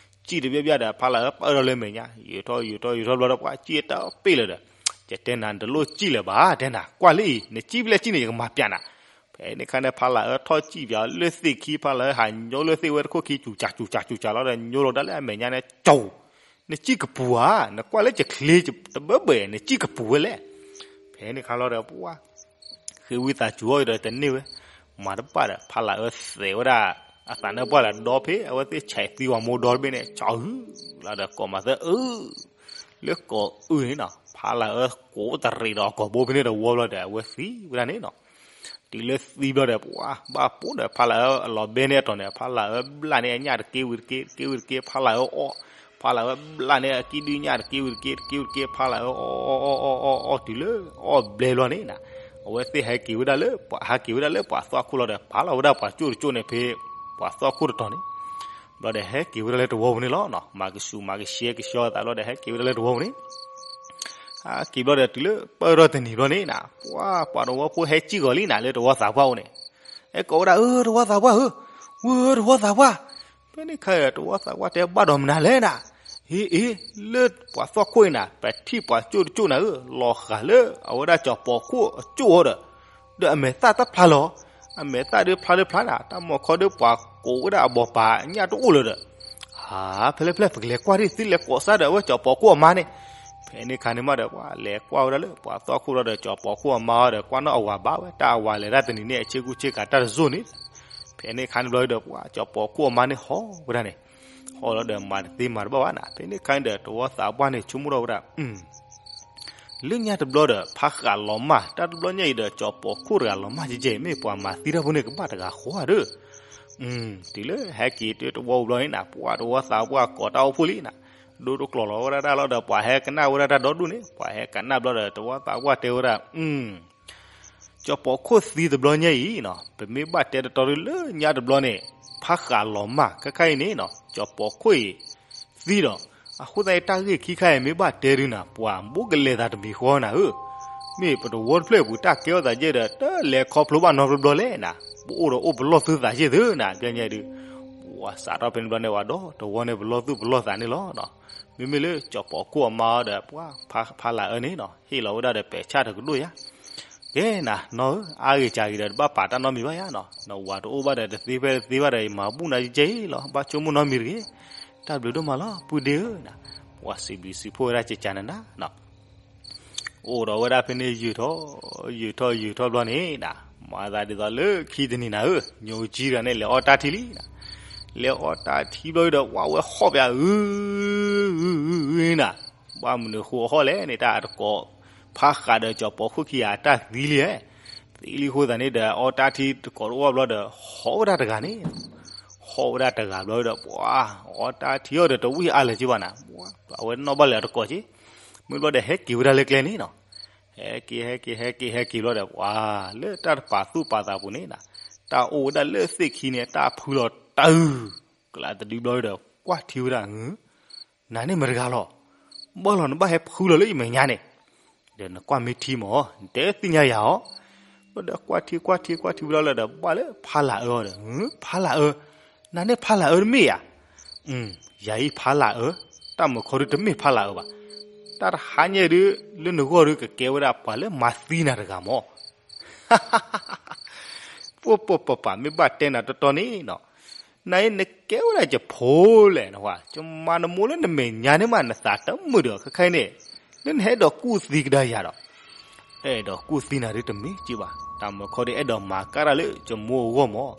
စံၣ်တဘျီဘျီဒီးဖါလၢ်အၢပၢၢ်ထီၣ်လၢအမဲာ်ညါ ယူၤထီၣ်ယူၤထီၣ်ယူၤထီၣ်ဘျီဒီးပှၢ်စံၣ်တပ့ၢ်လၢၤဒီး, ယတဲနၤ နတလိၣ်စံၣ်လၢၤဘၣ် တဲနၤ ကွၢ်လၢအံၤ နစံၣ်ဖဲလဲၣ်စံၣ်န့ၣ် ယကမၤပျးနၤ, ဖဲန့ၣ်ခါန့ၣ် ဖါလၢ်အၢထီၣ်စံၣ်ပၠးလၢသ့ၣ်ခံ ဖါလၢ်အၢဟးညိလၢသ့ၣ်ဝဲတခိၣ်ခံ စူၤစူၤစူၤစူၤလီၤဒီး ညိလီၤဒၣ်လၢအမဲာ်ညါန့ၣ် ကၠိ နစံၣ်ကပူၤဧါ, နကွၢ်လၢကချ့ တဘၢဘၢ နစံၣ်ကပူၤဝဲလဲၣ်. ဖဲန့ၣ်ခါလီၤဒီး ပှၤ ဃ့ဝံသးစူၤအီၤဒီးတန့ၢ်ဝဲ, မၤတဘၣ်ဒီး ဖါလၢ်အၢသဲးဝဲဒၣ် အသးနၢၣ်ပှၢ်လၢဒီဖဲ အဝဲသ့ၣ်ဆဲးသံဝဲမိၢ်ဒီတဘ့ၣ်န့ၣ် ကၠီအုၣ်လီၤဒီး ကိးမၤသၢအုၣ် လၢကိးအုၣ်န့ၣ်နီၤ, ဖါလၢ်အၢကိးတရံးဒီးကိာ်ဘိဖဲန့ၣ်တဝီဘျီဒီး အဝဲသံဝဲဒၣ်န့ၣ်နီၤ. တုၤလၢသံဘျီဒီး ပှၤဘၣ်ပိာ်ဒီး ဖါလၢ်အၢအလီၤဘဲန့ၣ်အတီၢ်န့ၣ် ဖါလၢ်အၢဘျၣ်န့ၢ်အညၣ်တက့ဝံၤတက့ တက့ဝံၤတက့ ဖါလၢ်အၢအီၣ်, ဖါလၢ်အၢဘျၣ်န့ၢ်အကံၣ်ဒုၣ်ညၣ်တက့ဝံၤတက့ တက့ဝံၤတက့ ဖါလၢ်အၢအီၣ်အီၣ်အီၣ်အီၣ်အီၣ်တုၤလၢအီၣ်ဘျဲဘျီန့ၣ်နီၤ, အဝဲသ့ၣ်ဟဲက့ၤဝဲဒၣ်လၢ ဟဲက့ၤဝဲဒၣ်လၢပှၤသွၣ်ခိၣ်လီၤဒီး ပာ်လီၤဝဲဒၣ်ပှၤကၠိၣ်တကၠိၣ်န့ၣ်ဖဲ ပှၤသွၣ်ခိၣ်တတီၤန့ၣ် ဘျီဒီးဟဲက့ၤဝဲဒၣ်လၢတဝီပူၤန့ၣ်လီၤ. မၤကဆူးမၤကဆှဲကဆှီသးဘျီဒီး ဟဲက့ၤဝဲဒၣ်လၢတဝီပူၤန့ၣ်, ဟဲက့ၤဘျီဒီးတုၤလၢပၢၢ်ထီၣ်တနံၤဘျီန့ၣ်နီၤ, ပှၤ ပှၤတဝီဖိဟဲစံၣ်ဂီၤလံနီၤ လၢတဝီသးပှၢ်အိၣ်န့ၣ်, ဟဲကိးဝဲဒၣ် အၢ တဝီသးပှၢ်ဧၢ, ဝၢ တဝီသးပှၢ်. ဖဲန့ၣ်ခါဒီး တဝီသးပှၢ်တဲဘၣ်ဒီးမနုၤလဲၣ်နီၤ, ဟ့ အ့ လၢပှၤသွၣ်ခိၣ်အံၤနီၤ ပထံၣ်ပှၤကၠိၣ်တကၠိၣ်နီၤဧၢ, လီၤဃာ်လၢအဝဲဒၣ်ကၠီၤပီၤခိၣ်အကၠိၣ်အီၤဒီး ဒီးအမဲာ်သၣ်တဖျါလီၤ. အမဲာ်သၣ်ဒုးဖျါဒုးဖျါနီၤ, တၢ်မီၤခီဒုးပှၤကိးဝဲဒၣ်အဘီၣ်ပာ်ညၣ်တအိၣ်လၢၤဒီး, ဟး ဖဲလဲၣ်ဖဲလဲၣ် ပကလဲၤကွၢ်ဒ်သုလဲၤကိးစါဒီးအဝဲကၠီၤပီၤခိၣ်အမါန့ၣ်. ဖဲန့ၣ်ခါန့ၣ်မးဒီး ပှၤလဲၤကွၢ်ဝဲဒၣ်လၢပှၤသွၣ်ခိၣ်လီၤဒီး ကၠီၤပီၤခိၣ်အမါအီၤဒီး ကွၢ်နီၣ်အဝၤဘၣ်ဝဲ တၢ်အဝၤလဲၤတၢ်တနံၤန့ၣ် အဆ့ကူဆ့ကၤတၢ်တစိၢ်န့ၣ်. ဖဲန့ၣ်ခါန့ၣ်ဘျီဒီး ပှၤကၠီၤပီၤခိၣ်အမါန့ၣ်ဟီၣ်ဝဲဒၣ်န့ၣ်, ဟီၣ်လီၤဒီးမၤတသ့မၤတဘၣ်ဘၣ်နီၤ. ဖဲန့ၣ်ခါန့ၣ်ဒီး တဝီသးပှၢ်န့ၣ် ဆိကမိၣ်ထီၣ်ဝဲဒၣ် လၢညါတဘျီဒီး ဖးဃာ်လီၤမၢ်, တၢ်တဘျီညါအံၤဒီး ကၠီၤပီၤခိၣ်တဂၤလီၤမၢ်ကဲကဲ, မ့ၢ်ပှၤမၤသံတၢ်ဖိန့ၣ် ကဘၣ်တဂၤဃီဧါဒီး. တုၤလၢဟဲက့ၤတုၤတဝီဘျီန့ၣ်နီၤ, ပှၤတဝီသးပှၢ်ကိးတၢ်အိၣ်ဖှိၣ်လံနီၤ, ဒိတကျိၤလီၤဝဲဒၣ်တၢ်လီၤဒီး ပှၤဟဲကနၣ်ဝဲဒၣ်တၢ်ဒီဒူၣ်န့ၣ်, ပှၤဟဲကနၣ်ဘျီဒီး တဝီသးပှၢ်တဲဝဲဒၣ် ကၠီၤပီၤခိၣ်သံတဘျီညါအံၤနီၤ, ပမ့ၢ်ဘၣ်တဲတတီဒုလၢညါတဘျီန့ၣ်, ဖးဃာ်လီၤမၢ် ခဲခါအံၤန့ၣ်နီၤ, ကၠီၤပီၤခိၣ်အံၤသံဒီး, အဃိသတးန့ၣ် တၢ်ဂ့ၢ်ခံခါအံၤမ့ၢ်ဘၣ်တဲဒုနီၤ, ပှၤဘူးကလဲၤသးတမံၤဃီနၤဧၢ, မ့ၢ်ပတဝီတဖျၢၣ်ပူၤတၢ်ကဲထီၣ်သးယဲၢ်ဒီး တလဲၤခီဖျိဘၣ်နီတဘျီဘျီလဲၣ်နီၤ, ပအိၣ်ဒီးအိၣ်ပလီၢ်သုသးယဲၢ်သုနီၤ, ပျဲညါဒုး, ပှၤစးထီၣ်ဖဲန့ၣ်ဘျီန့ၣ်ဝဲဒီး တဝီန့ၣ်ပလီၢ်သုပလီၢ်သးန့ၣ်လီၤ. မ့မ့ၢ်လၢကၠီၤပီၤခိၣ်အမါဒီး ပှၤဖးလၢ်အၢန့ၣ်နီၤ, ဟ့ၣ်လီၤဝဲဒၣ်ဒီးပဲာ်ဆၣ်တကဒိၣ်ယါ ကဲနၤ နီၢ်ဧၢ, အါဂ့ၤစှၤဂ့ၤဒီး တဘၣ်ပာ်တၢ်နီတမံၤဘၣ်ယါနီၤ, နဝၤတအိၣ်ဘၣ်ဒီး တသ့ဖဲတသ့ဘၣ်ဒီး ယမၤဘူၣ်နၤကဲကဲလီၤ, ဘၣ်ဆိကမိၣ်နီတမံၤတဂ့ၤ, တၢ်ဘျုးဒိၣ်မးလီၤ ပုၢ်ဒ့ဧၢနီၤ, ပှၤစံးဘျုးစံးဖှိၣ်ဝဲဒၣ်ကကနနၤနီၤ, အိၣ်ဒီးဝဲဒၣ်ဖဲန့ၣ် ယုာ်ထီၣ် ယုာ်ထီၣ်ယုာ်ထီၣ်ဘျီန့ၣ်နီၤ, မၤသးဒ်သိးလၢခံတနံၤနၤဧၢ, ညိကၠံတဂၤန့ၣ် လဲၤအီၣ်တၢ်ထံလံနီၤ, လဲၤအီၣ်တၢ်ထံဘျီဒီး ပှၤဝဲဟီၣ်ပယၤ အု အု အု အု နီၤ, ဘၣ်မနုၤဃိအဟီၣ်လဲၣ်န့ၣ် တၢ်တကိး ဖးဃာ်ဒီးကၠီၤပီၤခိၣ်ခံဂၤအတၢ်သံလံဧါ, သံလံအဃိသတးန့ၣ်ဒီး အီၣ်တၢ်ထံတကိးတအိၣ်ဘျီဒီး ဟီၣ်ဝဲဒၣ်တဂၤန့ၣ်, ဟီၣ်ဝဲဒၣ်တဂၤဘျီဒီး ပှၤအီၣ်တၢ်ထံအီၤဒီးတဝံၢ်အါလၢၤက့ဘၣ်နၤ, အဝဲနီၣ်ဘၣ်လၢအတကိးက့, မ့ၢ်ဘျီဒီးဟဲက့ၤဝဲဒၣ်လၢကျဲန့ၣ်နီၤ, ဟဲက့ၤ ဟဲက့ၤ ဟဲက့ၤ ဟဲက့ၤဘျီဒီး ပှၤလၢတၢ်တပာ်သူၣ်ပာ်သးပူၤန့ၣ်နီၤ, တၢ်အိၣ်ဝဲဒၣ်လၢသ့ၣ်ခံန့ၣ် တၢ်ဖုလီၤတၢ်အု ကလးတဒုဘျီဒီး ကွၢ်ထံဝဲဒၣ် နၤန့ၣ်မတၤတဂၤလီၤ, ဘၣ်လီၤနဘၣ်ဟဲဖုလီၤလၢယမဲာ်ညါန့ၣ်, ဒီးနကွၢ်မ့ၢ်ထံမၢ် နတဲသ့ၣ်ညါယၤအီၤ, ဘၣ်ဒီးကွၢ်ထံကွၢ်ထံကွၢ်ထံဝဲဒၣ်လၢဒီး ဘၣ်လၢဖးလၢ်အၢအီၤဒီး, ဖးလၢ်အၢ, နၤန့ၣ်ဖးလၢ်အၢတမ့ၢ်ဧါ, ယၤအံၤဖးလၢ်အၢ, တၢ်မုၢ်ခီဒုတမ့ၢ်ဖးလၢ်အၢဘၣ်, တၢ်တဟါညါဒု လၢနဂီၢ်ဒုကကဲဝဲဒၣ်ပှၤလၢမၤသံနၤတဂၤမၢ် ပှၤပှၤပှၤပှၤ မ့ၢ်ဘၣ်တဲနၤတီတီန့ၣ်နီၤ, နၤအံၤနကဲဝဲဒၣ်ယဖိလဲၣ်နဝဲ, ယမၤနမိၢ်လၢနမဲာ်ညါန့ၣ်မး နသးတမုာ်ဒီး ခဲခါအံၤန့ၣ်, လၢနဟဲအဲၣ်ဒိးကူၣ်သံကဒါယၤဒီး, အဲၣ်ဒိးကူၣ်သံနၤဒုတမ့ၢ်က့ဘၣ်, တၢ်မုၢ်ခီဒုအဲၣ်ဒိးမၤကၣ်တၢ်လၢယမိၢ်အဂီၢ်မၢ်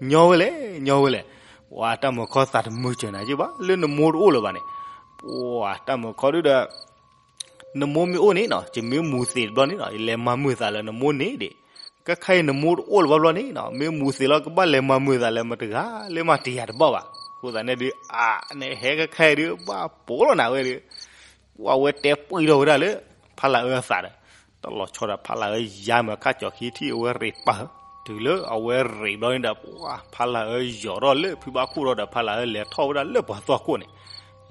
ညီဝဲလဲၣ် ညီဝဲလဲၣ်, ပှၤတၢ်မုၢ်ခီသးတမုာ်စၢၤနၤက့ဘၣ် လၢနမိၢ်တအိၣ်လၢၤဘၣ်န့ၣ်, ပှၤတၢ်မုၢ်ခီဒုဒီး နမိၢ်မ့ၢ်အိၣ်န့ၣ်နီၤ ယမ့ၢ်မူၤသံးတဘျီန့ၣ်နီၤ ယလဲၤမၤမုာ်သးလၢနမိၢ်န့ၣ်ဒံး, ကဲခဲအံၤနမိၢ်တအိၣ်လၢၤဘၣ်ဘျီန့ၣ်နီၤ မ့ၢ်မူၤသံးလီၤ ကဘၣ်လဲၤမၤမုာ်သးလၢမတဂၤလၢမတံၤယၤတဘၣ်ဘၣ်. အဃိသတးန့ၣ်ဒုး အါန့ၣ်ဟဲကဲခဲအံၤဒုး ဘၣ်ပိာ်လီၤနၤဝဲဒုး ပှၤဝဲတဲပှံၢ်ထီၣ်ဝဲဒၣ်လၢ ဖးလၢ်အၢအသးဒီး တၢ်လီၤဆီဒီးဖးလၢ်အၢယါမၢခါကၠီၤခံထံၣ်အဝဲရ့းပၢ်, တုၤလၢအဝဲရ့းဘျီန့ၣ်ဒီး ပှၤဖးလၢ်အၢယီၤထီၣ်လၢဖုဘၣ်ခိၣ်ဒီး ဖးလၢ်အၢလဲၤထီၣ်ဝဲဒၣ်လၢပှၤသွၣ်ခိၣ်န့ၣ်,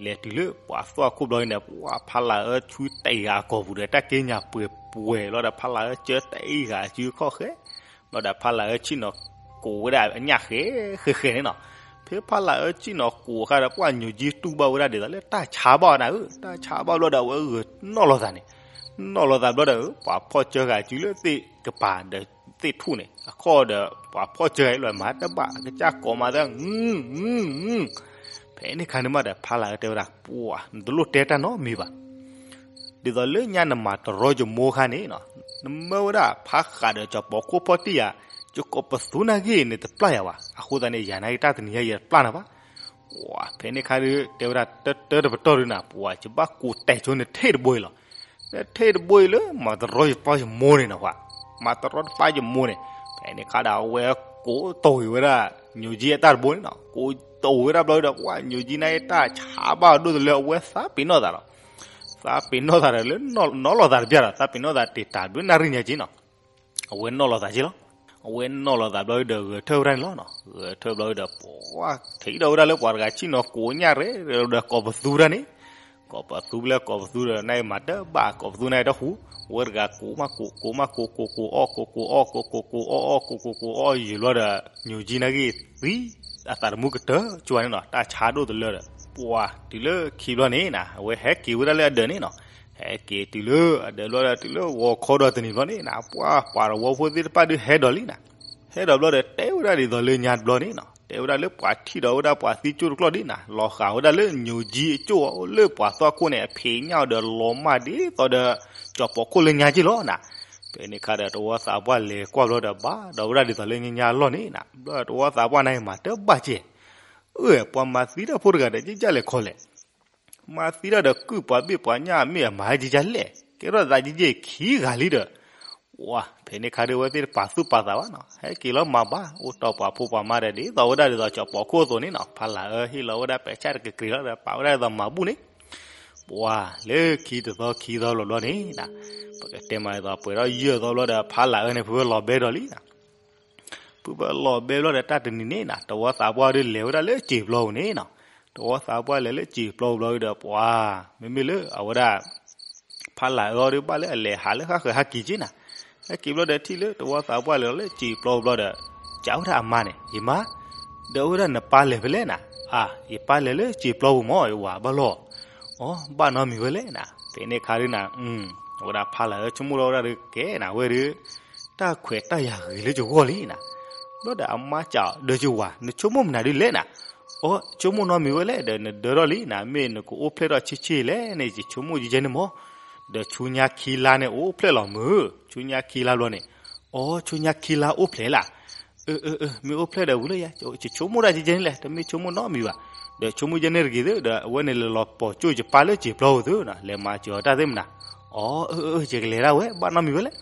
လဲၤတုၤလၢပှၤသွၣ်ခိၣ်ဘျီန့ၣ်ဒီး ပှၤဖးလၢ်အၢဆူတ့ၢ်ဂၤအကိာ်ပူၤဒီး တၢ်က့ညါပှဲၤပှဲၤလီၤဒီး ဖးလၢ်အၢကၢတ့ၢ်ဂၤစုခီၣ်ဃဲ လီၤဒီးဖးလၢ်အၢဆ့ၣ်နီၤကိးဝဲဒၣ်အညၣ်ဃဲဃဲဃဲန့ၣ်နီၤ, ဖဲဖးလၢ်အၢဆ့ၣ်နီၤကိးအခါဒီး ပှၤညိၣ်ကၠံတူၢ်ဘၣ်ဝဲဒၣ်ဒ်သိးလၢတၢ်ဆါဘၣ်နၤဧၢ, တၢ်ဆါဘၣ်ဘျီဒီး အဝဲဂဲၤနီၣ်လီၤသးန့ၣ်, နီၣ်လီၤသးဘျီဒီး ပှၤဖီၣ်ကၢဂၤစုလၢသ့ၣ် ကပၤဒီးသ့ၣ်ထူၣ်န့ၣ် အခီၣ်ဒီးပှၤဖီၣ်စၢၤအံၤလီၤ မၤတဘၣ် ကစၢ်ကိးမၤသၢ ဖဲန့ၣ်ခါန့ၣ်မးဒီး ဖါလၤအၢတဲဝဲဒၣ် ပှၤ နတလိၣ်တဲတၢ်နီတမံၤဘၣ်. ဒ်သိးလၢညါနမၤတရီယမိၢ်ခါန့ၣ်နီၤ, နမၢဝဲဒၣ်ဖးဃးဒီးစီၤပိာ်ခိၣ်ဖီၣ်တံၢ်ယၤ, ယကိးပသူနာ်ဂ့ၢ်န့ၣ်တပျၢ်ယၤဘၣ်. အဃိသတးန့ၣ် ယၤနာ်က့ၤတၢ်တနံၤညါယတပျၢ်နၤဘၣ်. ပှၤ ဖဲန့ၣ်ခါဒုး တဲဝဲဒၣ်တၢတၢတပတီၢ်ဒုးနၤ, ပှၤ ယဘၣ်ကိးတဲာ်ဆိနထံၣ်တဘိအံၤလီၤ. နထံၣ်တဘိအံၤလၢ မၤတရီယပှၢ်ယမိၢ်န့ၣ်နီၤ ပှၤ မၤတရီတပှၢ်ယမိၢ်န့ၣ်. ဖဲန့ၣ်ခါဒီး အဝဲကိးတိၢ်ဂ့ၤဝဲဒၣ် ညိၣ်ကၠံအတၢ်တဘိန့ၣ်နီၤ, ကိးတိၢ်ဝဲဒၣ်ဘျီဒီး ပှၤ ညိၣ်ကၠံနာ်က့ၤတၢ်ဆါဘၣ်အဒိၣ်တလၢ အဝဲသးပ့ၤနီၣ်သးလီၤ. သးပ့ၤနီၣ်သးဒီးလၢနီၣ်လီၤသးတဘျီဒီး သးပ့ၤနီၣ်သးတ့ၢ်တၢ်ဘျုးနၣ်ရံၣ်ညါက့ၤနီၤ. အဝဲနီၣ်လီၤသးက့ၤလီၤ. အဝဲနီၣ်လီၤသးဘျီဒီး ဂဲၤထၢၣ်ဝဲဒၣ်န့ၣ်လီၤနီၤ. ဂဲၤထၢၣ်ဘျီဒီး ပှၤ ထံၣ်ဒီးဝဲဒၣ်လၢပှၤတဂၤဆ့ၣ်နီၤကိးညၣ်ရဲၣ်ဒီးကိးပသူတၢ်န့ၣ်, ကိးပသူလၢကိးပသူဒီး နမၤတဘၣ် ကိးပသူန့ၣ်တဟူး, အဝဲတဂၤကိးမးကိး ကိးမးကိး ကိးကိးအီၣ် ကိးကိးအီၣ် ကိးကိးကိးအီၣ်အီၣ် ကိးကိးကိးအီၣ်အီၣ်ယံာ်ဘျီဒီး ညိၣ်ကၠံနာ်က့ၤသံ အသးတမူကတၢၢ် ကၠိဝဲန့ၣ်နီၤ, တၢ်ဆါဒိၣ်တလၢဒီး ပှၤ တုၤလၢခံဘျီန့ၣ်နၤ အဝဲဟဲက့ၤဝဲဒၣ်လၢအဒၢးန့ၣ်နီၤ. ဟဲက့ၤတုၤလၢအဒၢးဘျီဒီး တုၤလၢဂီၤခီဒီးတနံၤဘျီန့ၣ်နၤ ပှၤ ပှၤသဝီဖိသ့ၣ်တဖၣ်ဒုးဟဲဒီးလံနၤ. ဟဲဒီးဘျီဒီး တဲဝဲဒၣ်ဒ်သိးလၢညါတဘျီန့ၣ်နီၤ, တဲဝဲဒၣ်လၢပှၤထံၣ်ဒီးဝဲဒၣ်ပှၤသံကၠိတကျီၢ်ဒ်နၤ, လီၤဃာ်ဝဲဒၣ်လၢညိၣ်ကၠံအကၠိအအိၣ်လၢပှၤသွၣ်ခိၣ်န့ၣ် အဖံးညၣ်အီၤဒီးလီၤမၢ်ဒ်သိးဒီး စီၤပိာ်ခိၣ်လၢညါက့ၤလီၤနၤ. ဖဲန့ၣ်ခါဒီး တဝီသးပှၢ်လဲၤကွၢ်ဘျီဒီး ဘၣ်ဒီးဝဲဒၣ်ဒ်သိးလၢညါညါအလီၢ်န့ၣ်နၤ, ဘျီဒီးတဝီသးပှၢ်န့ၣ်မၤတဘၣ်က့ၤ, အၢ ပှၤမၤသံတၢ်ဖိတဂၤဒီး ကၠဲၣ်ကၠဲၣ်လဲၤခီလဲၣ် မၤသံတၢ်ဒီးကုၢ်ပှၤဘ့ၣ်ပှၤညၣ်အမ့ၢ်အမၤဟဲကၠဲၣ်ကၠဲၣ်လဲၣ်, ကဲထီၣ်သးကၠဲၣ်ကၠဲၣ်ခံဂၤလံဒီး, ဝါ ဖဲန့ၣ်ခါဒုး အဝဲသ့ၣ်တပာ်သူၣ်ပာ်သးဘၣ်နီၤ, ဟဲက့ၤလီၤမၤဘၣ် အိၣ်တီၢ်ပှၤဖိပှၤမါဒီး ဒ်သိးဝဲဒၣ်ဒ်သိးစီၤပိာ်ခိၣ်အသိးန့ၣ်နီၤ, ဖါလၤအၢဟ့ၣ်လီၤဝဲဒၣ်ပဲာ်ဆၣ်တကကြ့ၤလီၤဒီး ပာ်ဝဲဒၣ်ဒ်သိးမၤဘူၣ်န့ၣ်, ပှၤ လၢခံတသီခံသီလီၤဘျီန့ၣ်နၤ, ပကတဲမးဒ်သိးပှဲၤထီၣ်ယဲၢ်သီဘျီဒီး ဖါလၤအၢန့ၣ် ဖုဝဲလီၤဘဲဒီးလံနၤ. ဖုဝဲလီၤဘဲဘျီဒီးတၢ်တနံၤန့ၣ်နၤ, တဝီသးပှၢ်ဒုးလဲၤဝဲဒၣ်လၢစံာ်ပျီပူၤန့ၣ်နီၤ, တဝီသးပှၢ်လဲၤလၢစံာ်ပျီပူၤဘျီဒီး ပှၤ မ့မ့ၢ်လၢအဝဲဒၣ် ဖါလၤအၢအီၤဒုးဘၣ်လၢအလဲၤဟးလၢဃၣ်ဃၢၤဟးက့ၤက့ၤနၤ, ဟဲက့ၤဘျီဒီးထံၣ်လၢတဝီသးပှၢ်လဲၤလီၤလၢစံာ်ပျီပူၤဘျီဒီး စံးဝဲဒၣ်အမါန့ၣ်, ယမါ ဒီးအဝဲဒၣ်နပၢ်လဲၤဖဲလဲၣ်နၤ, အါ ယပၢ်လဲၤလၢစံာ်ပျီပူၤမၢ် ယဝၤဘၣ်လီၤ, အီ ဘၣ်နီတမံၤဝဲလဲၣ်နၤ, ဖဲန့ၣ်ခါဒုးနၤ, အဝဲဒၣ်ဖါလၤအၢဆိကမိၣ်လီၤဝဲဒၣ်ဒုးကဲနၤဝဲဒုး တၢ်ခွဲးတၢ်ယာ်ဂ့ၤလၢယဂီၢ်လံနၤ, ဘျီဒီးအမါစံးအီၤ ဒီးယဝၤ နဆိကမိၣ်မနုၤဒုးလဲၣ်နၤ, အီ ဆိကမိၣ်နီတမံၤဝဲလဲၣ် ဒီးနဒၢထီၣ်လံနၤ မ့ၢ်နကအိၣ်ဖျဲၣ်ထီၣ်ဆ့ဆ့လဲၣ်န့ၣ် ယဆိကမိၣ်ယဲန့ၣ်မၢ်, ဒီးဆူညါခံလါန့ၣ်အိၣ်ဖျဲၣ်လီၤမုၢ်, ဆူညါခံလါဘျီန့ၣ်, အီ ဆူညါခံလါအိၣ်ဖျဲၣ်လၢ် အၢ အၢ အၢ မ့ၢ်အိၣ်ဖျဲၣ်ဒီးဝံၤလၢယၤ ယဆိကမိၣ်တၢ်ကဲကဲန့ၣ်လဲၣ် တမ့ၢ်ဆိကမိၣ်နီတမံၤဘၣ်, ဒီးဆိကမိၣ်ယဲန့ၣ်တဂ့ၤသု ဒီးအဝဲန့ၣ်လဲၤလီၤပိာ်ကၠိယပၢ်လၢစံာ်ပျီပူၤသုနီၤ လဲၤမၤစၢၤအီၤတၢ်သ့ၣ်မနၤ, အီ အၢ အၢ အၢ ယကလဲၤဒၣ်ဝဲ ဘၣ်နီတမံၤဝဲလဲၣ်,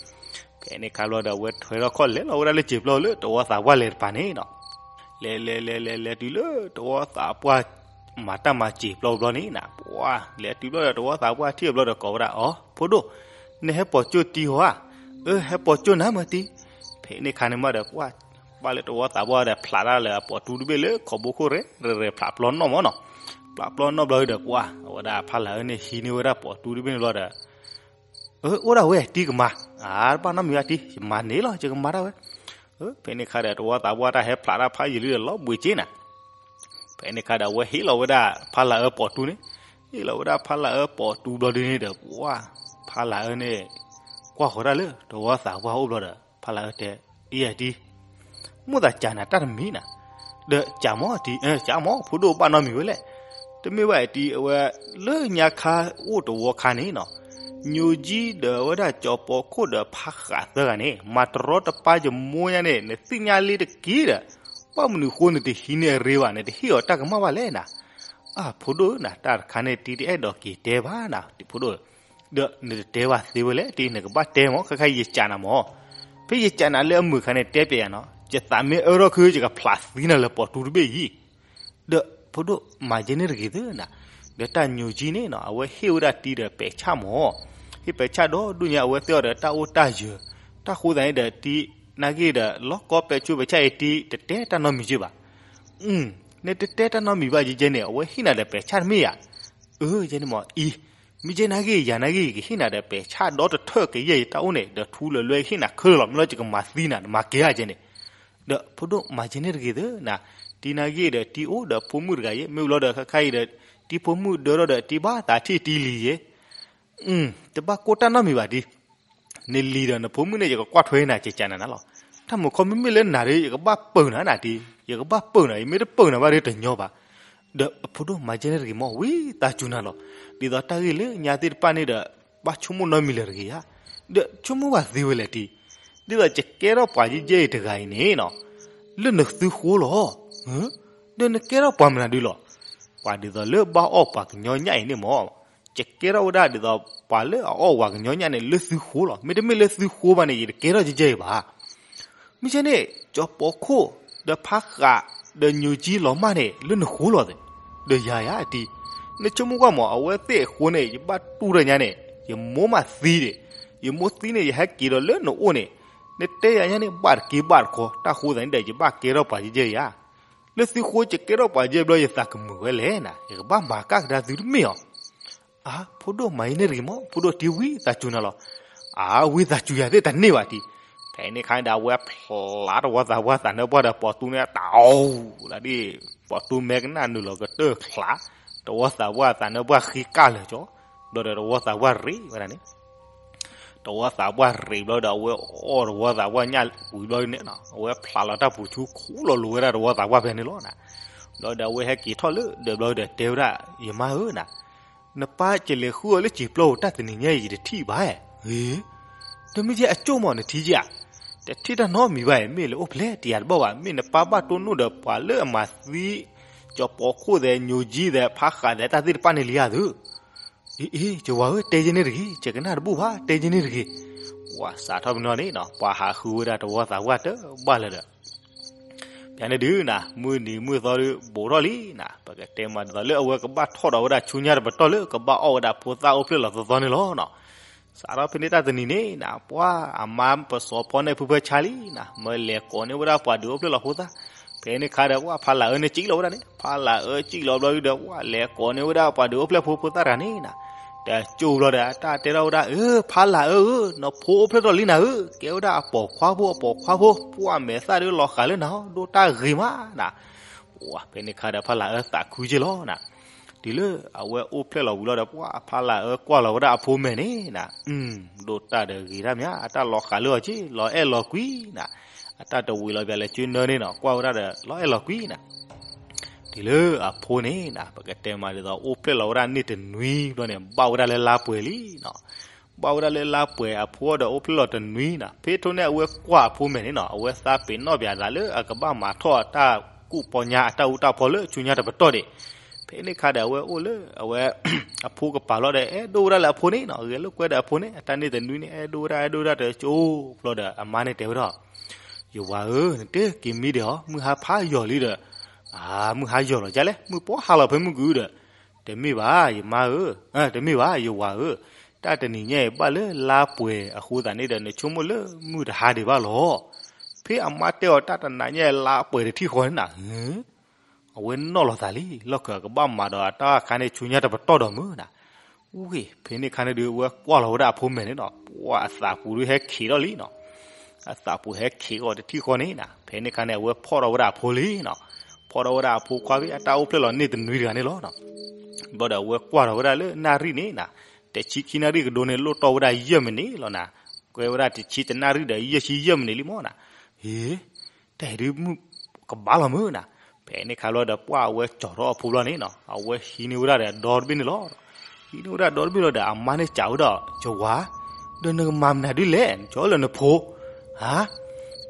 ဖဲန့ၣ်ခါဘျီဒီးအဝဲထွဲထီၣ်ခီၣ်လဲၤလီၤဝဲဒၣ်လၢစံာ်ပျီပူၤလၢတဝီသးပှၢ်လဲၤတပၤန့ၣ်နီၤ, လဲၤလဲၤလဲၤလဲၤလဲၤတုၤလၢတဝီသးပှၢ် မၤတၢ်မၤစံာ်ပျီပူၤဘျီန့ၣ်နၤ ပှၤ လဲၤတုၤဘျီဒီးတဝီသးပှၢ်ထံၣ်အဘျီဒီးကိးဝဲဒၣ် အီ ဖိဒိၣ် နဟဲပိာ်ကၠိတံဟီဧါ, အၢ ဟဲပိာ်ကၠိနၤမ့ၢ်တံ, ဖဲန့ၣ်ခါန့ၣ်မးဒီး ပှၤ ဘၣ်လၢတဝီသးပှၢ်ဒီးဖျးတၢ်လၢအပိာ်တူတဘ့ၣ်လၢခီဘိခိၣ်ရဲၣ်ရဲၣ် ဖျးပျီနီၣ်မးနီၤ, ဖျးပျီနီၣ်ဘျီဒီးပှၤ အဝဲဒၣ်ဖါလၤအၢန့ၣ်ဟံးန့ၢ်ဝဲဒၣ်ပိာ်တူတဘ့ၣ်န့ၣ်ဘျီဒီး အၢ အိၣ်ဒၣ်ဝဲတံကမၤ, အါတဘၣ်နီတမံၤဘၣ်တံ ယမၤန့ၢ်လီၤ ယကမၤတၢ်ဝဲ, ဖဲန့ၣ်ခါဒီးတဝီသးပှၢ်တၢ်ဟဲဖျးတၢ်ဖးယံာ်လံဒီးလီၤဘှံးက့နၤ, ဖဲန့ၣ်ခါဒီးအဝဲဟ့ၣ်လီၤဝဲဒၣ်ဖါလၤအၢပိာ်တူန့ၣ်, ဟ့ၣ်လီၤဝဲဒၣ်ဖါလၤအၢပိာ်တူဘျီဒုန့ၣ်ဒီး ပှၤ ဖါလၤအၢန့ၣ် ကွၢ်ဃီၤတၢ်လၢတဝီသးပှၢ်အိၣ်ဘျီဒီး ဖါလၤအၢတဲ အံၤတံ မိၣ်သးကးနၤတၢ်တမံၤနၤ, ဒီးကးမၢ်တံ ကးမၢ် ဖိဒိၣ်ဘၣ်နီတမံၤဝဲလဲၣ်, တမ့ၢ်ဘၣ်အံၤတံ အဝဲ လၢညါခါအိၣ်တဝီခါန့ၣ်နီၤ, ညိၣ်ကၠံဒီးအဝဲဒၣ်စီၤပိာ်ခိၣ်ဒီးဖးဃးသၢဂၤန့ၣ် မၤတရီတပါယမိၢ်ညါန့ၣ် နသ့ၣ်ညါလံတက့ၢ်ဒီး ဘၣ်မနုၤဃိနတဟံးန့ၢ်အရ့ဘၣ် နတဟ့ၣ်အီၤတၢ်ကမၣ်ဘၣ်လဲၣ်နၤ, အၢ ဖိဒိၣ်ဧၢနၤ တၢ်တခါန့ၣ်တံတအဲၣ်ဒိးက့ၤတဲဘၣ်နၤ ဖိဒိၣ်ဧၢ ဒီးနတတဲဘၣ်သ့ဝဲလဲၣ်တံ နကဘၣ်တဲမၢ် ခဲခါအံၤယကးနၤမၢ်, ဖဲယကးနၤလၢအမုာ်ခါန့ၣ် တဲပျဲယၤနီၤ ယသးမ့ၢ်အၢထီၣ်ခု ယကဖျးသံနၤလၢပိာ်တူတဘ့ၣ်အံၤ, ဒီးဖိဒိၣ်မၤယဲန့ၣ်တဂ့ၤသၢနၤ, ဒီးတၢ်ညိၣ်ကၠံန့ၣ်နီၤ အဝဲဟ့ၣ်ဝဲဒၣ်တံဒီးပဲာ်ဆၣ်မၢ်, ဟ့ၣ်ပဲာ်ဆၣ်ဒီးဒိၣ်ညါ အဝဲသ့ၣ်အီၤဒီးတၢ်အိၣ်တၢ်ယၢၤ, တၢ်ဃိသးန့ၣ်ဒီးတံ နာ်က့ဒီး လီၤကီပဲာ်ကၠိပဲာ်ဆၣ်အံၤတံ တတဲတၢ်နီတမံၤက့ဘၣ် နတတဲတၢ်နီတမံၤဘၣ်ယဲန့ၣ် အဝဲဟ့ၣ်နၤဒီးပဲာ်ဆၣ်တမ့ၢ်ဧါ, အၢ ယဲန့ၣ်မၢ်အံၤ, မ့ၢ်ယဲနာ်က့ ယၤနာ်က့ ယကဟ့ၣ်နၤဒီးပဲာ်ဆၣ်ဒီတထၢၣ်ကယဲၢ်ယတၢ်အိၣ်န့ၣ် ဒီးထူလၢလွဲကဟ့ၣ်နၤခဲလၢာ်လီၤ မ့ၢ်လီၤယကမၤသံနၤ နမၤက့ၤဧါယဲန့ၣ်, ဒီးဖိဒိၣ်မၤယဲန့ၣ်တဂ့ၤသၢနၤ, တံနာ်က့ဒီးတံအိၣ်ဒီးဖိမုၣ်တဂၤယဲ မ့ၢ်ဝံၤလီၤဒီးခဲခါအံၤဒီး တံဖိမုၣ်ဒၢထီၣ်ဒီးတံဘၣ်သးထံၣ်တံလံယဲ တဘၣ်ကိၢ်တၢ်နီတမံၤဘၣ်တံ နလံၤဒီးနဖိမုၣ်န့ၣ် ယကကွၢ်ထွဲနၤ ကကးနၤနၤလီၤ. တၢ်မုၢ်ခီမ့မ့ၢ်လၢနၤဒီး ယကဘၣ်ပၢၢ်နၤနၤတံၢ်, ယကဘၣ်ပၢၢ်နၤ, ယမ့ၢ်တပၢၢ်နၤဘၣ်ဒီးတညီဘၣ်. ဒီးအဖိဒိၣ်မၤယဲၢ်န့ၣ်တဂ့ၤမး ဝံသးစူၤနၤလီၤ. ဒ်သိးတၢ်ဂ့ၢ်လၢညါသ့ၣ်တဖၣ်န့ၣ်ဒီး ဘၣ်ဆိကမိၣ်နီတမံၤလၢၤတဂ့ၤဧါ. ဒီးဆိကမိၣ်ဘၣ်သ့ဝဲလဲၣ်တံၢ်. ဒ်သိးယကဲထီၣ်ပှၤယဲၢ်ယဲၢ်အံၤတဂၤအံၤန့ၣ်နီၤ, လၢနသုဃိလီၤ. ဒီးနကဲထီၣ်ပှၤမနုၤဒုလီၤ. ပှၤဒ်သိးလၢဘၣ်အီၣ်ပှၤကညီညၣ်အံၤန့ၣ်မး, ယကဲထီၣ်ဝဲဒၣ်ဒ်သိးပှၤလၢအအီၣ်ဝဲကညီညၣ်န့ၣ် လၢသုဃိလီၤ. မ့တမ့ၢ်လၢသုဃိဘၣ်န့ၣ် ယတကဲထီၣ်ယဲၢ်ယဲၢ်အံၤဘၣ်. မ့ၢ်ကဲန့ၣ် ကၠီၤပိာ်ခိၣ် ဒီးဖါဃး ဒီးညိၣ်ကၠံလီၤမၢ်န့ၣ် လၢနဃိလီၤသ့. ဒီးယၤယၤတံၢ်, နဆိကမိၣ်ကွၢ်မး အဝဲသ့ၣ်အဃိန့ၣ် ယဘၣ်တူၢ်တၢ်ညါန့ၣ် ယမိၢ်မးသံဒံး, ယမိၢ်သံန့ၣ် ယဟဲက့ၤဒီးလၢနအိၣ်န့ၣ်, နတဲယၤညါန့ၣ် ဘၣ်တက့ၢ်ဘၣ်တခီ, တၢ်ဃိသးန့ၣ်ဒီး ယဘၣ်ကဲထီၣ်ပှၤယဲၢ်ယဲၢ်ဧါ. လၢသုဃိယကဲထီၣ်ပှၤယဲၢ်ဘျီ ယသးကမုာ်ဝဲလဲၣ်နၤ, ယကဘၣ်မၤကၢ်ကဒါသုတမ့ၢ်အီၤ. အါ ဖိဒိၣ်မၤယဲၢ်န့ၣ်တဂ့ၤမး, ဖိဒိၣ်တံၢ်ဝံသးစူၤနၤလီၤ. အါ ဝံသးစူၤယၤသ့ၣ်တန့ၢ်ဘၣ်တံၢ်. ဖဲန့ၣ်ခါန့ၣ်ဒီး အဝဲဖျးတဝီသးပှၢ်သးနၢပှၢ်ဒီး ပိာ်တူၢ်န့ၣ်တၢ်အီၣ်လၢဒ်, ပိာ်တူၢ်မဲကနၣ်နုာ်လီၤကတၢၢ်ချး, တဝီသးပှၢ်သးနၢပှၢ်ဃံကၢ်လၢာ်ကၠီ, ဘျီဒီးတဝီသးပှၢ်ရ့ဝဲဒၣ်န့ၣ် တဝီသးပှၢ်ရ့ဘျီဒီး အဝဲအီၣ်တဝီသးပှၢ်ညၣ်ဝံၤဘျီန့ၣ်နီၤ, အဝဲဖျးလီၤတၢ်ပူၤဆူခူၣ်လီၤလိၤဝဲဒၣ်တဝီသးပှၢ်ဖဲန့ၣ်လီၤနၤ. ဘျီဒီးအဝဲဟဲက့ၤထီၣ်လၢဒီးဘျီဒီးတဲဝဲဒၣ် ယမါဧၢနၤ, နပၢ်ကလဲၤဃုအီၤလၢစံာ်ပျီဧိၤ တၢ်တနံၤညါအံၤယတထံၣ်ဘၣ်ဧါ. တမ့ၢ်ယဲၢ်အကၠိၣ်မးနထံၣ်ဧါ. တထံၣ်တၢ်နီတမံၤဘၣ်ဧါ, မ့ၢ်လဲၤအိၣ်ဖျဲၣ်တယၤတဘၣ်ဘၣ်, မ့ၢ်နပၢ်ဘၣ်တိၢ်နီၣ်ဒီးပှၤလၢအမၤသံ ကၠီၤပိာ်ခိၣ်သဲး ညိၣ်ကၠံသဲး ဖါဃးသဲး တၢ်သ့ၣ်တဖၣ်န့ၣ်လံဧါသု. အ့ အ့ ယဝၤဧၢ တဲယဲၢ်န့ၣ်တဂ့ၤ, ယကနၣ်တဘူၣ်ဘၣ် တဲယဲၢ်န့ၣ်တဂ့ၤ. ဝၤစးထီၣ်ပနီၣ်န့ၣ်နီၤ ပှၤဟးဃုဝဲဒၣ်တဝီသးပှၢ်တဘၣ်လၢၤဒီး ဖဲန့ၣ်ဒုးနၤ မုၢ်နံၤမုၢ်သီဒုးဘူးထီၣ်လံနၤ, ပကတဲမးဒ်သိးလၢအဝဲကဘၣ်ထီၣ်ဒီးဝဲဒၣ်ဆူညါတပတီၢ်လၢကဘၣ်အီၣ်ဝဲဒၣ်ဖိသၣ်အိၣ်ဖျဲၣ်လီၤသီသီန့ၣ်လီၤနီၤ. စးထီၣ်ဖဲန့ၣ်တၢ်တနံၤန့ၣ်နၤ ပှၤအမါပစီၤဖီန့ၣ်ဖုဖၢဆါလံနၤ မၢလဲၤကိးန့ၢ်ဝဲဒၣ်ပှၤဒုးအိၣ်ဖျဲၣ်လီၤဖိသၣ်. ဖဲန့ၣ်ခါဒီး ပှၤဖါလၢ်အၢန့ၣ်စံၣ်လီၤဝဲဒၣ်န့ၣ် ဖါလၢ်အၢစံၣ်လီၤဘျီဒုးဒီး ပှၤလဲၤကိးန့ၢ်ဝဲဒၣ်ပှၤဒုးအိၣ်ဖျဲၣ်ဖိဖိသၣ်တဂၤန့ၣ်နၤ. တကၠိဘျီဒီး အတၢ်တဲထီၣ်ဝဲဒၣ် အၢ ဖါလၢ်အၢဧၢ နဖိအိၣ်ဖျဲၣ်ထီၣ်လံနၤဧၢ ကဲဝဲဒၣ်အပိာ်ခွါဖိအပိာ်ခွါဖိ ပှၤမဲာ်သၣ်ဒုးလီၤဃာ်လၢနၤ ဒိၣ်တၢ်ဂ့ၤမးနၤ. ဖဲန့ၣ်ခါဒီး ဖါလၢ်အၢသးခုက့ၢ်လီၤနၤ. တုၤလၢအဝဲအိၣ်ဖျဲၣ်လီၤဝံၤလီၤဒီး ပှၤဖါလၢ်အၢကွၢ်လီၤဝဲဒၣ်အဖိမဲာ်န့ၣ်နၤ ဒိၣ်တၢ်ဒီးဂ့ၤတၢ်မး အတၢ်လီၤဃာ်လၢအီၤက့ၢ် လီၤအဲၣ်လီၤကွံနၤ. အတၢ်တဝံၤလီၤပၠးလၢကၠ့နၢန့ၣ်နီၤ ကွၢ်ဝဲဒၣ်ဒီးလီၤအဲၣ်လီၤကွံနၤ. တုၤလၢအဖိန့ၣ်နၤ ပကတဲမးဒ်သိး အိၣ်ဖျဲၣ်လီၤဝဲဒၣ်န့ၢ်တနွံဘျီန့ၣ် ဘၣ်ဝဲဒၣ်လၢလါပှဲၤလံနီၤ. ဘၣ်ဝဲဒၣ်လၢလါပှဲၤအဖိဒီးအိၣ်ဖျဲၣ်လီၤတနွံနၤ ဖဲထိၣ်န့ၣ်အဝဲကွၢ်အဖိမဲာ်န့ၣ်နီၤ အဝဲသးပ့ၤနီၣ်ပၠးသးလၢအကဘၣ်မၤထီၣ်အတၢ်ကူၣ်ပီညါအတၢ်အူတၢ်ဖီလၢဆူညါတပတီၢ်ဒံး. ဖဲန့ၣ်ခါဒီးအဝဲအိၣ်လၢအဝဲ အဖိကပၤလီၤဒီး အဲၣ်ဒိၣ်ဝဲဒၣ်လၢအဖိန့ၣ်နီၤ ဂဲၤလိာ်ကွဲဒီးအဖိန့ၣ် အတၢ်န့ၢ်တနွံန့ၣ် အဲၣ်ဒိၣ်ဝဲဒၣ် အဲၣ်ဒိၣ်ဝဲဒၣ်တကၠိဘျီဒီး အမါန့ၣ်တဲဝဲဒၣ် ယဝၤဧၢ နတက့ၤမံဒံးအီၤ မုၢ်ဟါဖးယိာ်လံဒီး, အါ မုၢ်ဟါယိာ်လီၤဒ်လဲၣ် မုၢ်ပှီၢ်ဟါလီၤဖဲမုၢ်ကုဒီး, တမ့ၢ်ဘၣ် ယမါဧၢ, တမ့ၢ်ဘၣ် ယဝၤဧၢ, တၢ်တနံၤညါအံၤဘၣ်လၢလါပှဲၤအဃိသတးန့ၣ်ဒီး နဆိကမိၣ်လၢမုၢ်တဟါဒံးဘၣ်လီၤ. ဖဲအမါတဲအီၤတၢ်တနံၤညါအံၤလါပှဲၤတထံၣ်ဃီန့ၣ်နၤ အဝဲနီၣ်လီၤသးလံ လီၢ်ခၢၣ်အကဘၣ်မၤဒီးအတၢ်ခါန့ၣ်ဆူညါတပတီၢ်ဒီးမုၢ်နၤ. ဝ့ၢ် ဖဲန့ၣ်ခါန့ၣ်ဒုး အဝဲကွၢ်လီၤဝဲဒၣ်အဖိမဲာ်န့ၣ်နီၤ ပှၤအသးပူၤဒုးဟဲခံးထီၣ်လံနီၤ. အသးပူၤဟဲခံးအီၤတထံၣ်ဃီန့ၣ်နၤ ဖဲန့ၣ်ခါန့ၣ် အဝဲဖီၣ်ထီၣ်ဝဲဒၣ်အဖိလံနီၤ. ဖီၣ်ထီၣ်ဝဲဒၣ်အဖိခွါဖဲအတၢ်အိၣ်ဖျဲၣ်လီၤန့ၢ်တနွံတဂၤန့ၣ်လီၤနီၤ. ဘျီဒီးအဝဲကွၢ်ထီၣ်ဝဲဒၣ်လၢနၣ်ရံၣ်န့ၣ်နၤ တဆံခံနၣ်ရံၣ်ကဒိန့ၣ် လိၣ်တီၢ်ဝဲဒၣ်ယဲၢ်မံးနံးလီၤနၤ. ကွဲဝဲဒၣ်တဆံတနၣ်ရံၣ်ဒီးယဲၢ်ဆံယဲၢ်မံးနံးလံမးနၤ. ဟ့ တၢ်အံၤဒုးမုၢ်ကဘၣ်လီၤမုၢ်နၤ. ဖဲန့ၣ်ခါလီၤဒီး ပှၢ်အဝဲကၠီထီၣ်အဖိဘျီန့ၣ်နီၤ အဝဲဟံးန့ၢ်ဝဲဒၣ်ဒီးဒီတဘ့ၣ်န့ၣ်လီၤ. ဟံးန့ၢ်ဝဲဒၣ်ဒီတဘ့ၣ်လီၤဒီး အမါန့ၣ်စံးဝဲဒၣ် ယဝၤ ဒီးနကမၤမနုၤဒ်လဲၣ် နကၠီလၢနဖိ ဧါ.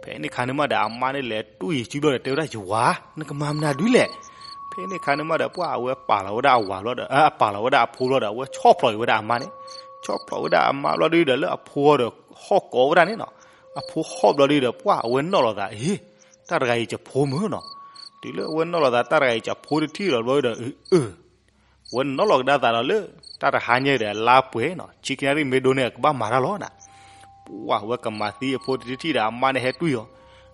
ဖဲန့ၣ်ခါန့ၣ်မးဒီး အမါန့ၣ်လဲၤတူၢ်ယံၤစုဘျီဒီး တဲဝဲဒၣ် ယဝၤ နကမၤမနုၤဒ်လဲၣ်. ဖဲန့ၣ်ခါန့ၣ်မးဒီး ပှၢ်အဝဲပာ်လီၤဝဲဒၣ်အဝၤဘျီဒီး အပာ်လီၤဝဲဒၣ်အဖိဘျီဒီး အဝဲဆီၣ်ဖျိးအံၤဝဲဒၣ်အမါန့ၣ် ဆီၣ်ဖျိးဝဲဒၣ်အမါဘျီဒုးဒီး လၢအဖိဒီးဟီၣ်ကိးဝဲဒၣ်န့ၣ်နီၤ. အဖိဟီၣ်ဘျီဒုးဒီး ပှၢ်အဝဲနီၣ်လီၤသး အ့ တၢ်တဂၤအံၤကဖိမုၢ်နီၤ. တုၤလၢအဝဲနီၣ်လီၤသး တၢ်တဂၤအံၤကဖိတထံၣ်လီၤဘျီဒီး အဝဲနီၣ်လီၤကဒါသးဒီးလၢ တၢ်တဟါညါဒီး လါပှဲၤနီၤ ဆံခံနၣ်ရံၣ်မ့ၢ်ဒိန့ၣ် အကဘၣ်မၤတၢ်လီၤနၤ. ပှၢ်ဝဲကမၤသံအဖိတထံၣ်ဒီး အမါန့ၣ်ဟဲတွံၢ်အီၤ,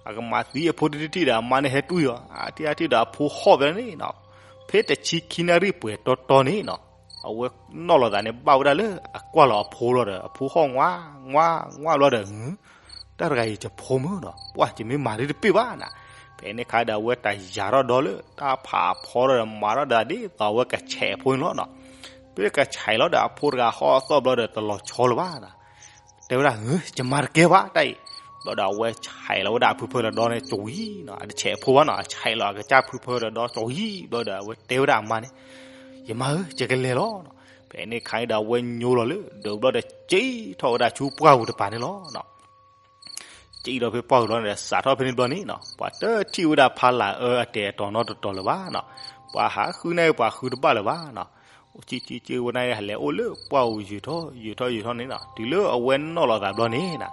အကမၤသံအဖိတထံၣ်ဒီး အမါန့ၣ်ဟဲတွံၢ်အီၤ အထံၣ်အထံၣ်ဒီးအဖိဟီၣ်ဖဲန့ၣ်နီၤ. ဖဲတဆံခံနၣ်ရံၣ်ပှဲၤတီတီန့ၣ်နီၤ အဝဲနီၣ်လီၤသးန့ၣ် ဘၣ်ဝဲဒၣ်လၢအကွၢ်လီၤအဖိလီၤဒီး အဖိဟီၣ်ငွၢ်ငွၢ်ငွၢ်ဘျီဒီး တၢ်တဂၤအံၤကဖိမုၢ်နီၤ ပှၢ်ကမ့ၢ်မၤဒ်တပ့ၢ်ဘၣ်နၤ. ဖဲန့ၣ်ခါဒီး အဝဲတၢ်ယၤထီၣ်ဒီလၢ တၢ်ဖးဖီထီၣ်ဒီး မၤထီၣ်ဒီးဒ်သိးအဝဲကဆဲးအဖိန့ၣ်လီၤနီၤ. ဖဲကဆဲးလီၤဒီး အဖိတဂၤဟီၣ်အသီၣ်ဘျီဒီး တလီၤဆီလၢၤဘၣ်နၤ. တဲဝဲဒၣ်, ယမၤတကဲဘၣ်တၢ်အံၤ. ဘျီဒီးအဝဲဆဲးလီၤဝဲဒၣ်အဖုဖၢလၢဒီန့ၣ် ကၠီၤဝံၤနီၤ, အတဆဲးဖိဘၣ်နီၤ, အဆဲးလီၤအကစၢ်ဖုဖၢလၢဒီကၠီၤဝံၤ, ဘျီဒီးအဝဲတဲဝဲဒၣ်အမါန့ၣ်, ယမါဧၢ, ယကလဲၤလီၤနီၤ. ဖဲန့ၣ်အခါဒီးအဝဲညိလီၤလၢဒၢးဘျီဒီး စံၣ်ထီၣ်ဝဲဒၣ်ဆူပှၢ်ပူၤတပၤန့ၣ်လီၤ. စံၣ်ထီၣ်ဖဲပှၢ်ပူၤလီၤန့ၣ်ဒီး စးထီၣ်ဖဲန့ၣ်ဘျီန့ၣ်နီၤ, ပှၤတထံၣ်ဝဲဒၣ်ဖါလၢ်အၢအတဲာ်အတီၤနီတတီၤလၢၤဘၣ်နီၤ, ပှၤဟးဃုန့ၣ်ပှၤဃုတဘၣ်လၢၤဘၣ်နီၤ. အိၣ်ကံကံကံဝဲန့ၣ် ဟးလဲၤအိၣ်လၢပှၢ်ပူၤယုာ်ထီၣ်ယုာ်ထီၣ်ယုာ်ထီၣ်န့ၣ်နီၤ, တုၤလၢအဝဲနီၣ်လီၤသးဘျီန့ၣ်နီၤ,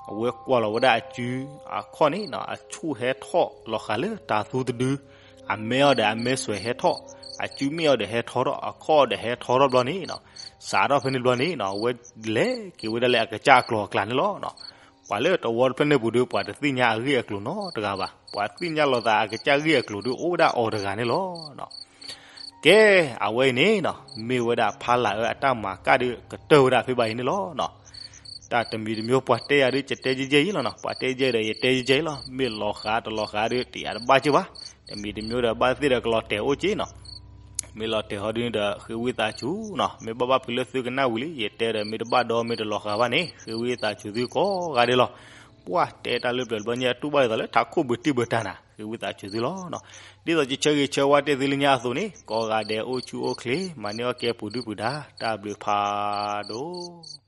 အဝဲကွၢ်လီၤဝဲဒၣ်အစုအခီၣ်န့ၣ်နီၤ, အဆူၣ်ဟဲထီၣ်လီၤဃာ်လၢတၤသူတဒု, အမဲအီၤဒီးအမဲစွဲးဟဲထီၣ်, အစုမ့ၣ်အီၤဒီးဟဲထီထီၣ်, အခီၣ်ဒီးဟဲထီထီၣ်ဘျီန့ၣ်နီၤ, စးထီၣ်ဖဲန့ၣ်ဘျီန့ၣ်နီၤ, အဝဲလဲၤက့ၤဝဲဒၣ်လၢအကစၢ်အကျိၤအကျဲန့ၣ်လီၤနီၤ. ပှၤလၢတဝီတဖျၢၣ်န့ၣ်ပူၤဒီး ပှၤတသ့ၣ်ညါအဂ့ၢ်အကျိၤနီတဂၤဘၣ်, ပှၤသ့ၣ်ညါလီၤသးအကစၢ်ဂ့ၢ်အကျိၤဒီး အိၣ်ဝဲဒၣ်အီၤတဂၤန့ၣ်လီၤနီၤ. ကဲ, အဝဲအံၤန့ၣ်နီၤ, မ့ၢ်ဝဲဒၣ်ဖါလၢ်အၢအတၢ်မၤကၣ်ဒီးကတၢၢ်ဝဲဒၣ်ဖဲဘၣ်အံၤန့ၣ်လီၤနီၤ. တၢ်တမံၤတမံၤပှၤတဲယၤဒီး ယတဲယဲၢ်ယဲၢ်အံၤလီၤနီၤ, ပှၤတဲယဲၢ်ဒီး ယတဲယဲၢ်ယဲၢ်အံၤလီၤ, မ့ၢ်လီၤဃာ်တလီၤဃာ်ဒီး တယၤတဘၣ်က့ၤဘၣ်. တမံၤတမံၤဒီး ဘၣ်သ့ၣ်ဒီးကလီၤတဲာ်အိၣ်က့ၤနီၤ, မ့ၢ်လီၤတဲာ်ဟီဒုန့ၣ်ဒီး ဃ့ဝံသးစူၤနီၤ, မ့ၢ်ဘၣ်ဘၣ်ဖုးလၢသုကနၣ်ဝံၤလံ, ယတဲဒီးမ့ၢ်တဘၣ်ဒီးမ့ၢ်တလီၤဃာ်ဘၣ်န့ၣ် ဃ့ဝံသးစူၤသုကိးဂၤဒဲးလီၤ. ပှၤတဲတၢ်လၢပျၢၤတဘျီညါ တူၢ်ဘၣ်ဒ်သိးလၢထးခိၣ်ဘုးတံၢ်ဘၢတၢ်နၤ, ဃ့ဝံသးစူၤသုလီၤနီၤ. ဒ်သိးယဆၢဂ့ၤဆၢဝါတဲသုလၢညါအသိးန့ၣ် ကိးဂၤဒဲးအိၣ်ဆူၣ်အိၣ်ချ့ မၤန့ၢ်အီၣ်ကဲပူၤဒုၣ်ပူၤဒါ တၢ်ဘျုးဖးဒိၣ်